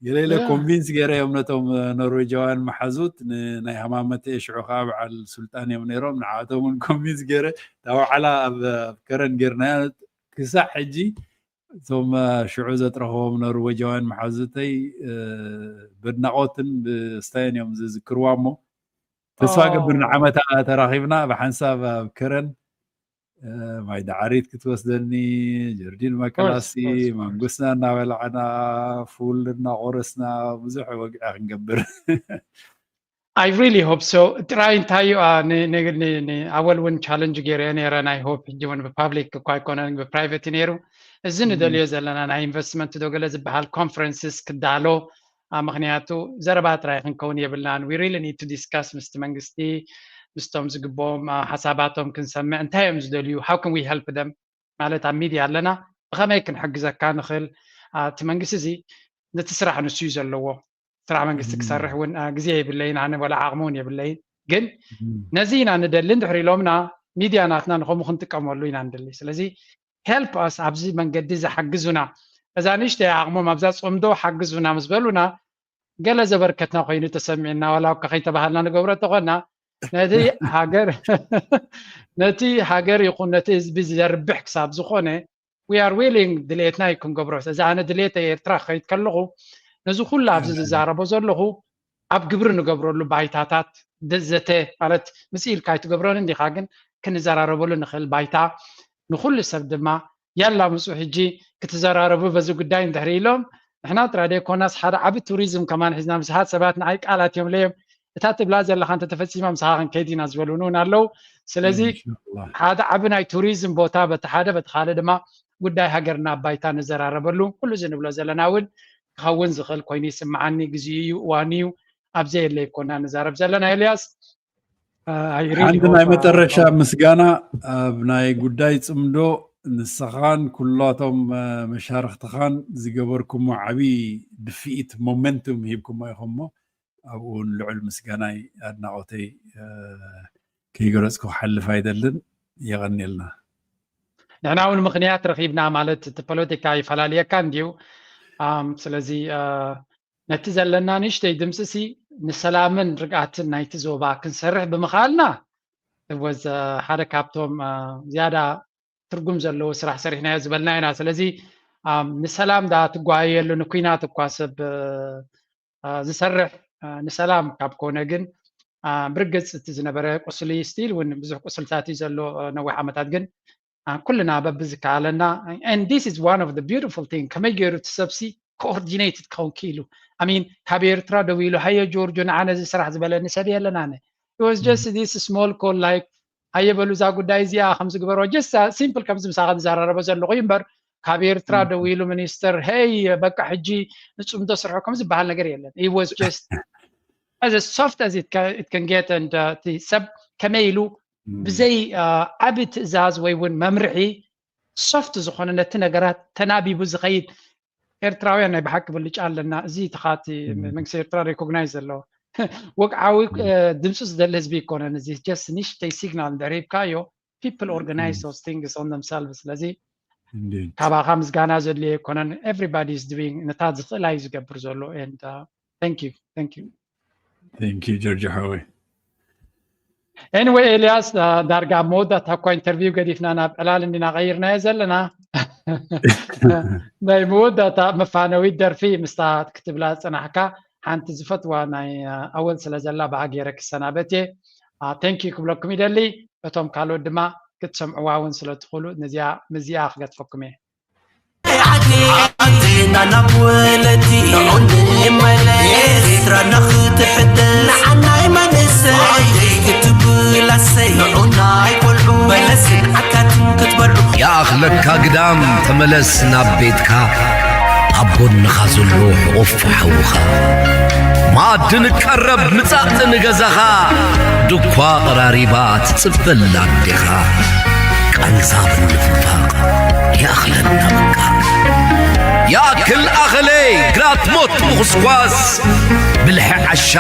ገለለ ኮንቪንስ ገይረ እዮም ነቶም ኖርዌጃውያን መሓዙት ንናይ ሃማመተ ሽዑ ከዓ በዓል ሱልጣን እዮም ነይሮም ንዓቶም እውን ኮንቪንስ ገይረ እታ ዋዕላ ኣብ ከረን ገይርናያ ክሳዕ ሕጂ እቶም ሽዑ ዘጥረኽቦም ኖርዌጃውያን መሓዙተይ በድናቆትን ብስታይን እዮም ዝዝክርዋ እሞ ተስፋ ገብር ንዓመታ ተራኺብና ብሓንሳብ ኣብ ከረን ማይ ዳዕሪት ክትወስደኒ፣ ጀርዲን መከላሲ፣ ማንጉስና እናበላዕና፣ ፉል እናቆረስና፣ ብዙሕ ወግዒ ክንገብር። I really hope so። ጥራይ እንታይ እዩ፣ ኣወል እውን ቻለንጅ ገይረ ነይረ። ናይ ሆፕ ሕጂ እውን ብፓብሊክ እኳ ኣይኮነን፣ ብፕራይቬት ነይሩ። እዚ ንደልዮ ዘለና ናይ ኢንቨስትመንት ዶ ገለ ዝበሃል ኮንፈረንስስ ክዳሎ፣ ምክንያቱ ዘረባ ጥራይ ክንከውን የብልናን። We really need to discuss ምስቲ መንግስቲ፣ ምስቶም ዝግብኦም ሓሳባቶም ክንሰምዕ፣ እንታይ እዮም ዝደልዩ፣ how can we help them? ማለት ኣብ ሚድያ ኣለና፣ ብኸመይ ክንሕግዘካ ንኽእል? እቲ መንግስቲ እዚ ነቲ ስራሕ ንሱ እዩ ዘለዎ። ስራሕ መንግስቲ ክሰርሕ እውን ግዜ የብለይን፣ ኣነ ወላ ዓቕሚ እውን የብለይን። ግን ነዚ ኢና ንደሊ፣ እንድሕር ኢሎምና ሚድያ ናትና ንኸምኡ ክንጥቀመሉ ኢና ንደሊ። ስለዚ help us፣ ኣብዚ መንገዲ ዝሓግዙና፣ እዛ ንእሽተይ ዓቕሞም ኣብዛ ፅምዶ ሓግዙና ምስ በሉና፣ ገለ ዘበርከትና ኮይኑ ተሰሚዕና፣ ዋላ እኳ ከይተባሃልና ንገብሮ እንተኾና፣ ነቲ ሃገር ነቲ ሃገር ይኹን ነቲ ህዝቢ ዘርብሕ ክሳብ ዝኾነ we are willing፣ ድሌትና እዩ ክንገብሮ። ስለዚ ኣነ ድሌት ኤርትራ ክኸይድ ከለኹ፣ ነዚ ኩሉ ኣብዚ ዝዛረቦ ዘለኹ ኣብ ግብሪ ንገብረሉ ባይታታት፣ ዘተ ማለት ምስ ኢልካ ኣይትገብሮን እንዲኻ፣ ግን ክንዘራረበሉ ንኽእል ባይታ፣ ንኹሉ ሰብ ድማ ያላ ምፁ ሕጂ ክትዘራረቡ በዚ ጉዳይ እንድሕር ኢሎም፣ ንሕና ጥራይ ዘይኮናስ ሓደ ዓቢ ቱሪዝም ከማን ሒዝና፣ ብዙሓት ሰባት ንዓይ ቃላት እዮም ለዮም፣ እታ ትብላ ዘለኻ እንተተፈፂማ ምሳኻ ክንከይድ ኢና ዝበሉኒ እውን ኣለዉ። ስለዚ ሓደ ዓቢ ናይ ቱሪዝም ቦታ በቲ ሓደ፣ በቲ ካልእ ድማ ጉዳይ ሃገርና ኣብ ባይታ ንዘራረበሉ፣ ኩሉ እዚ ንብሎ ዘለና እውን ክኸውን ዝኽእል ኮይኑ ይስምዓኒ። ግዜኡ እዩ፣ እዋኑ እዩ። ኣብ ዘየለ ይኮና ንዛረብ ዘለና። ኤልያስ፣ ሓንቲ ናይ መጨረሻ ምስጋና ኣብ ናይ ጉዳይ ፅምዶ፣ ንስኻን ኩላቶም መሻርክትኻን ዝገበርኩሞ ዓብዪ ድፍኢት ሞመንቱም ሂብኩሞ ኢኹሞ። ኣብኡ እውን ልዑል ምስጋናይ ኣድናቖተይ ከይገለፅኩ ክሓልፍ ኣይደልን። የቐንየልና። ንሕና እውን ምኽንያት ረኺብና፣ ማለት እቲ ፖለቲካ ይፈላልየካ እንድዩ። ስለዚ ነቲ ዘለና ንእሽተይ ድምፂ ሲ ንሰላምን ርግኣትን ናይቲ ዞባ ክንሰርሕ ብምኽኣልና ወዝ ሓደ ካብቶም ዝያዳ ትርጉም ዘለዎ ስራሕ ሰሪሕናዮ ዝበልና ኢና። ስለዚ ንሰላም ዳ ትጓየየሉ፣ ንኩናት እኳ ሰብ ዝሰርሕ ንሰላም ካብ ኮነ ግን፣ ብርግፅ እቲ ዝነበረ ቁስሊ ስቲል እውን ብዙሕ ቁስልታት እዩ ዘሎ ነዊሕ ዓመታት። ግን ኩልና በብዝከኣለና፣ and this is one of the beautiful thing፣ ከመይ ገይሩ እቲ ሰብሲ ኮኦርዲኔትድ ክኸውን ክኢሉ። ኣሚን ካብ ኤርትራ ደው ኢሉ ሃየ ጆርጆ ንዓነ እዚ ስራሕ ዝበለኒ ሰብ የለን። ኣነ was just this small call like ሃየ በሉ እዛ ጉዳይ እዚኣ ከምዚ ግበሮ፣ just ሲምፕል ከምዚ ምሳኻ ዝዘራረቦ ዘለኹ እዩ እምበር ካብ ኤርትራ ደው ኢሉ ሚኒስተር ሄይ በቃ ሕጂ ንፅምዶ ስርሑ ከም ዝበሃል ነገር የለን። He was just as soft as it can get። And እቲ ሰብ ከመይ ኢሉ ብዘይ ዓቢ ትእዛዝ ወይ እውን መምርሒ ሶፍት ዝኾነ ነቲ ነገራት ተናቢቡ ዝኸይድ ኤርትራውያን ናይ ብሓቂ ብልጫ ኣለና። እዚ ተኻቲ መንግስቲ ኤርትራ ሪኮግናይዝ ዘለዎ ወግዓዊ ድምፂ ዝደሊ ህዝቢ ይኮነን። እዚ ጀስት ንሽተይ ሲግናል እንድሕር ሂብካዮ people organize those things on themselves። ስለዚ ካባኻ ምስጋና ዘድልዮ ኣይኮነን። Everybody is doing፣ ነታ ዝኽእል እዩ ዝገብር ዘሎ። And thank you, thank you። Thank you ጆርጆ ሓወይ። Anyway ኤልያስ፣ ዳርጋ ኣብ መወዳእታ እኳ ኢንተርቪው ገዲፍና ናብ ዕላል እንዲና ቀይርናዮ ዘለና። ናይ መወዳእታ መፋነዊት ደርፊ ምስታ ክትብላ ዝፀናሕካ ሓንቲ ዝፈትዋ ናይ ኣወል ስለ ዘላ ብኣ ገይረ ክሰናበት እየ። Thank you ክብለኩም ይደሊ። እቶም ካልኦት ድማ ክትሰምዕዋ እውን ስለ ትኽእሉ ነዚኣ ምስዚኣ ክገድፈኩም እየ። ዓድና ናብ ወለዲ ንዑ ንመለስ፣ ኤርትራና ክትሕደስ፣ ንዓናይ መንእሰይ ክትብል ኣሰይ፣ ንዑ ናይ ቆልዑ በለስን ዓካትን ክትበልዑ። ይኣኽለካ ግዳም ተመለስ ናብ ቤትካ፣ ኣብ ጎንኻ ዘሎ ሕቑፍ ሓውኻ። መኣዲ ንቀረብ ምጻእ ንገዛኻ፣ ድኳ ቀራሪባ ትጽበላ ኣዴኻ። ቃንዛ ብምንፍፋቕ ይኣኽለና በቃ። ይኣክል ኣኸለይ ግራት ሞት ምኹስኳስ፣ ብልሒ ዓሻ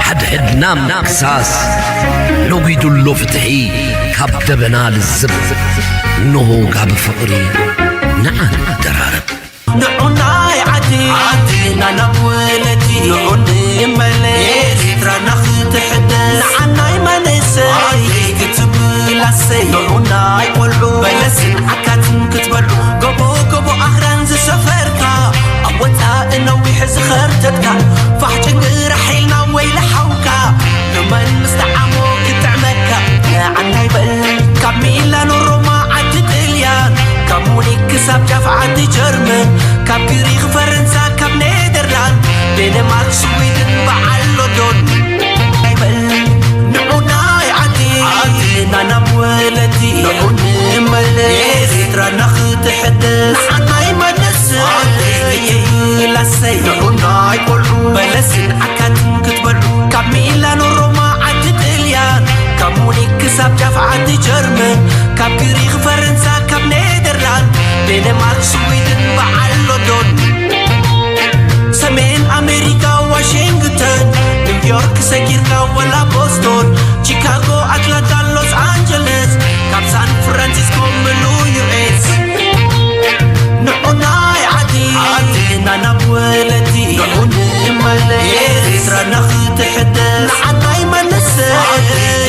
ሓድሕድና ምክሳስ። ነጒዱ ኣሎ ፍትሒ ካብ ደበና ልዝብ፣ እንሆ ጋቢ ፍቕሪ ንዓ ንደራረብ። ንዑ ናይ ዓዲ ዓድና ናብ ወለዲ ንዑ ንመለስ፣ ኤርትራና ክትሕደስ፣ ንዓናይ መንእሰይ ክትብል ኣሰይ፣ ንዑ ናይ ቆልዑ በለስን ዓካትን ክትበልዑ፣ ጎቦ ጎቦ ኣኽራን ዝሰፈርካ፣ ኣብ ወጻኢ ነዊሕ ዝኸርተትካ፣ ፋሕ ጭንግራሕ ኢልና ወይለ ሓውካ፣ ንመን ምስ ጠዓሞ ክጥዕመካ፣ ንዓናይ በል ካብ ሚላኖ ሮማ ክሳብ ጫፍ ዓዲ ጀርመን፣ ካብ ግሪኽ ፈረንሳ፣ ካብ ኔደርላንድ፣ ዴንማርክ፣ ስዊድን፣ በዓል ሎንዶን። ኣይበል ንዑ ናይ ዓዲ፣ ዓድና ናብ ወለዲ፣ ንዑ ንመለስ። ኤርትራና ክትሕደስ፣ ንዓና ይመለስ። ይብላሰይ ንዑ ናይ ቆልዑ፣ በለስን ዓካትን ክትበልዑ። ካብ ሚላኖ ሮማ ዓዲ ጥልያን፣ ካብ ሙኒክ ክሳብ ጫፍ ዓዲ ጀርመን፣ ካብ ግሪኽ ፈረንሳ፣ ካብ ኔደርላንድ፣ ዴንማርክ፣ ስዊድን፣ በዓል ሎንዶን። ሰሜን ኣሜሪካ ዋሽንግተን፣ ኒውዮርክ ሰጊርካ ወላ ቦስቶን፣ ቺካጎ፣ ኣትላንታ፣ ሎስ ኣንጀለስ፣ ካብ ሳን ፍራንሲስኮ ምሉ ዩ ኤስ። ንዑ ናይ ዓዲ፣ ዓድና ናብ ወለዲ፣ ንዑ ንመለስ። ኤርትራና ክትሕደስ፣ ንዓና ይመለስ።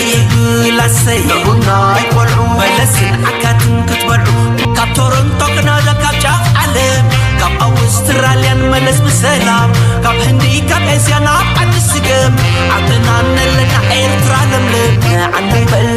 ይብላሰይ ንዑ ናይ ቆልዑ፣ በለስን ዓካትን ክትበልዑ። ካብ ቶሮንቶ ካናዳ፣ ካብ ጫፍ ዓለም፣ ካብ ኣውስትራልያን መለስ ብሰላም፣ ካብ ህንዲ፣ ካብ ኤስያ ናብ ዓዲ ስገም፣ ዓድና ነለና ኤርትራ ለምለም። ንዓና ይበል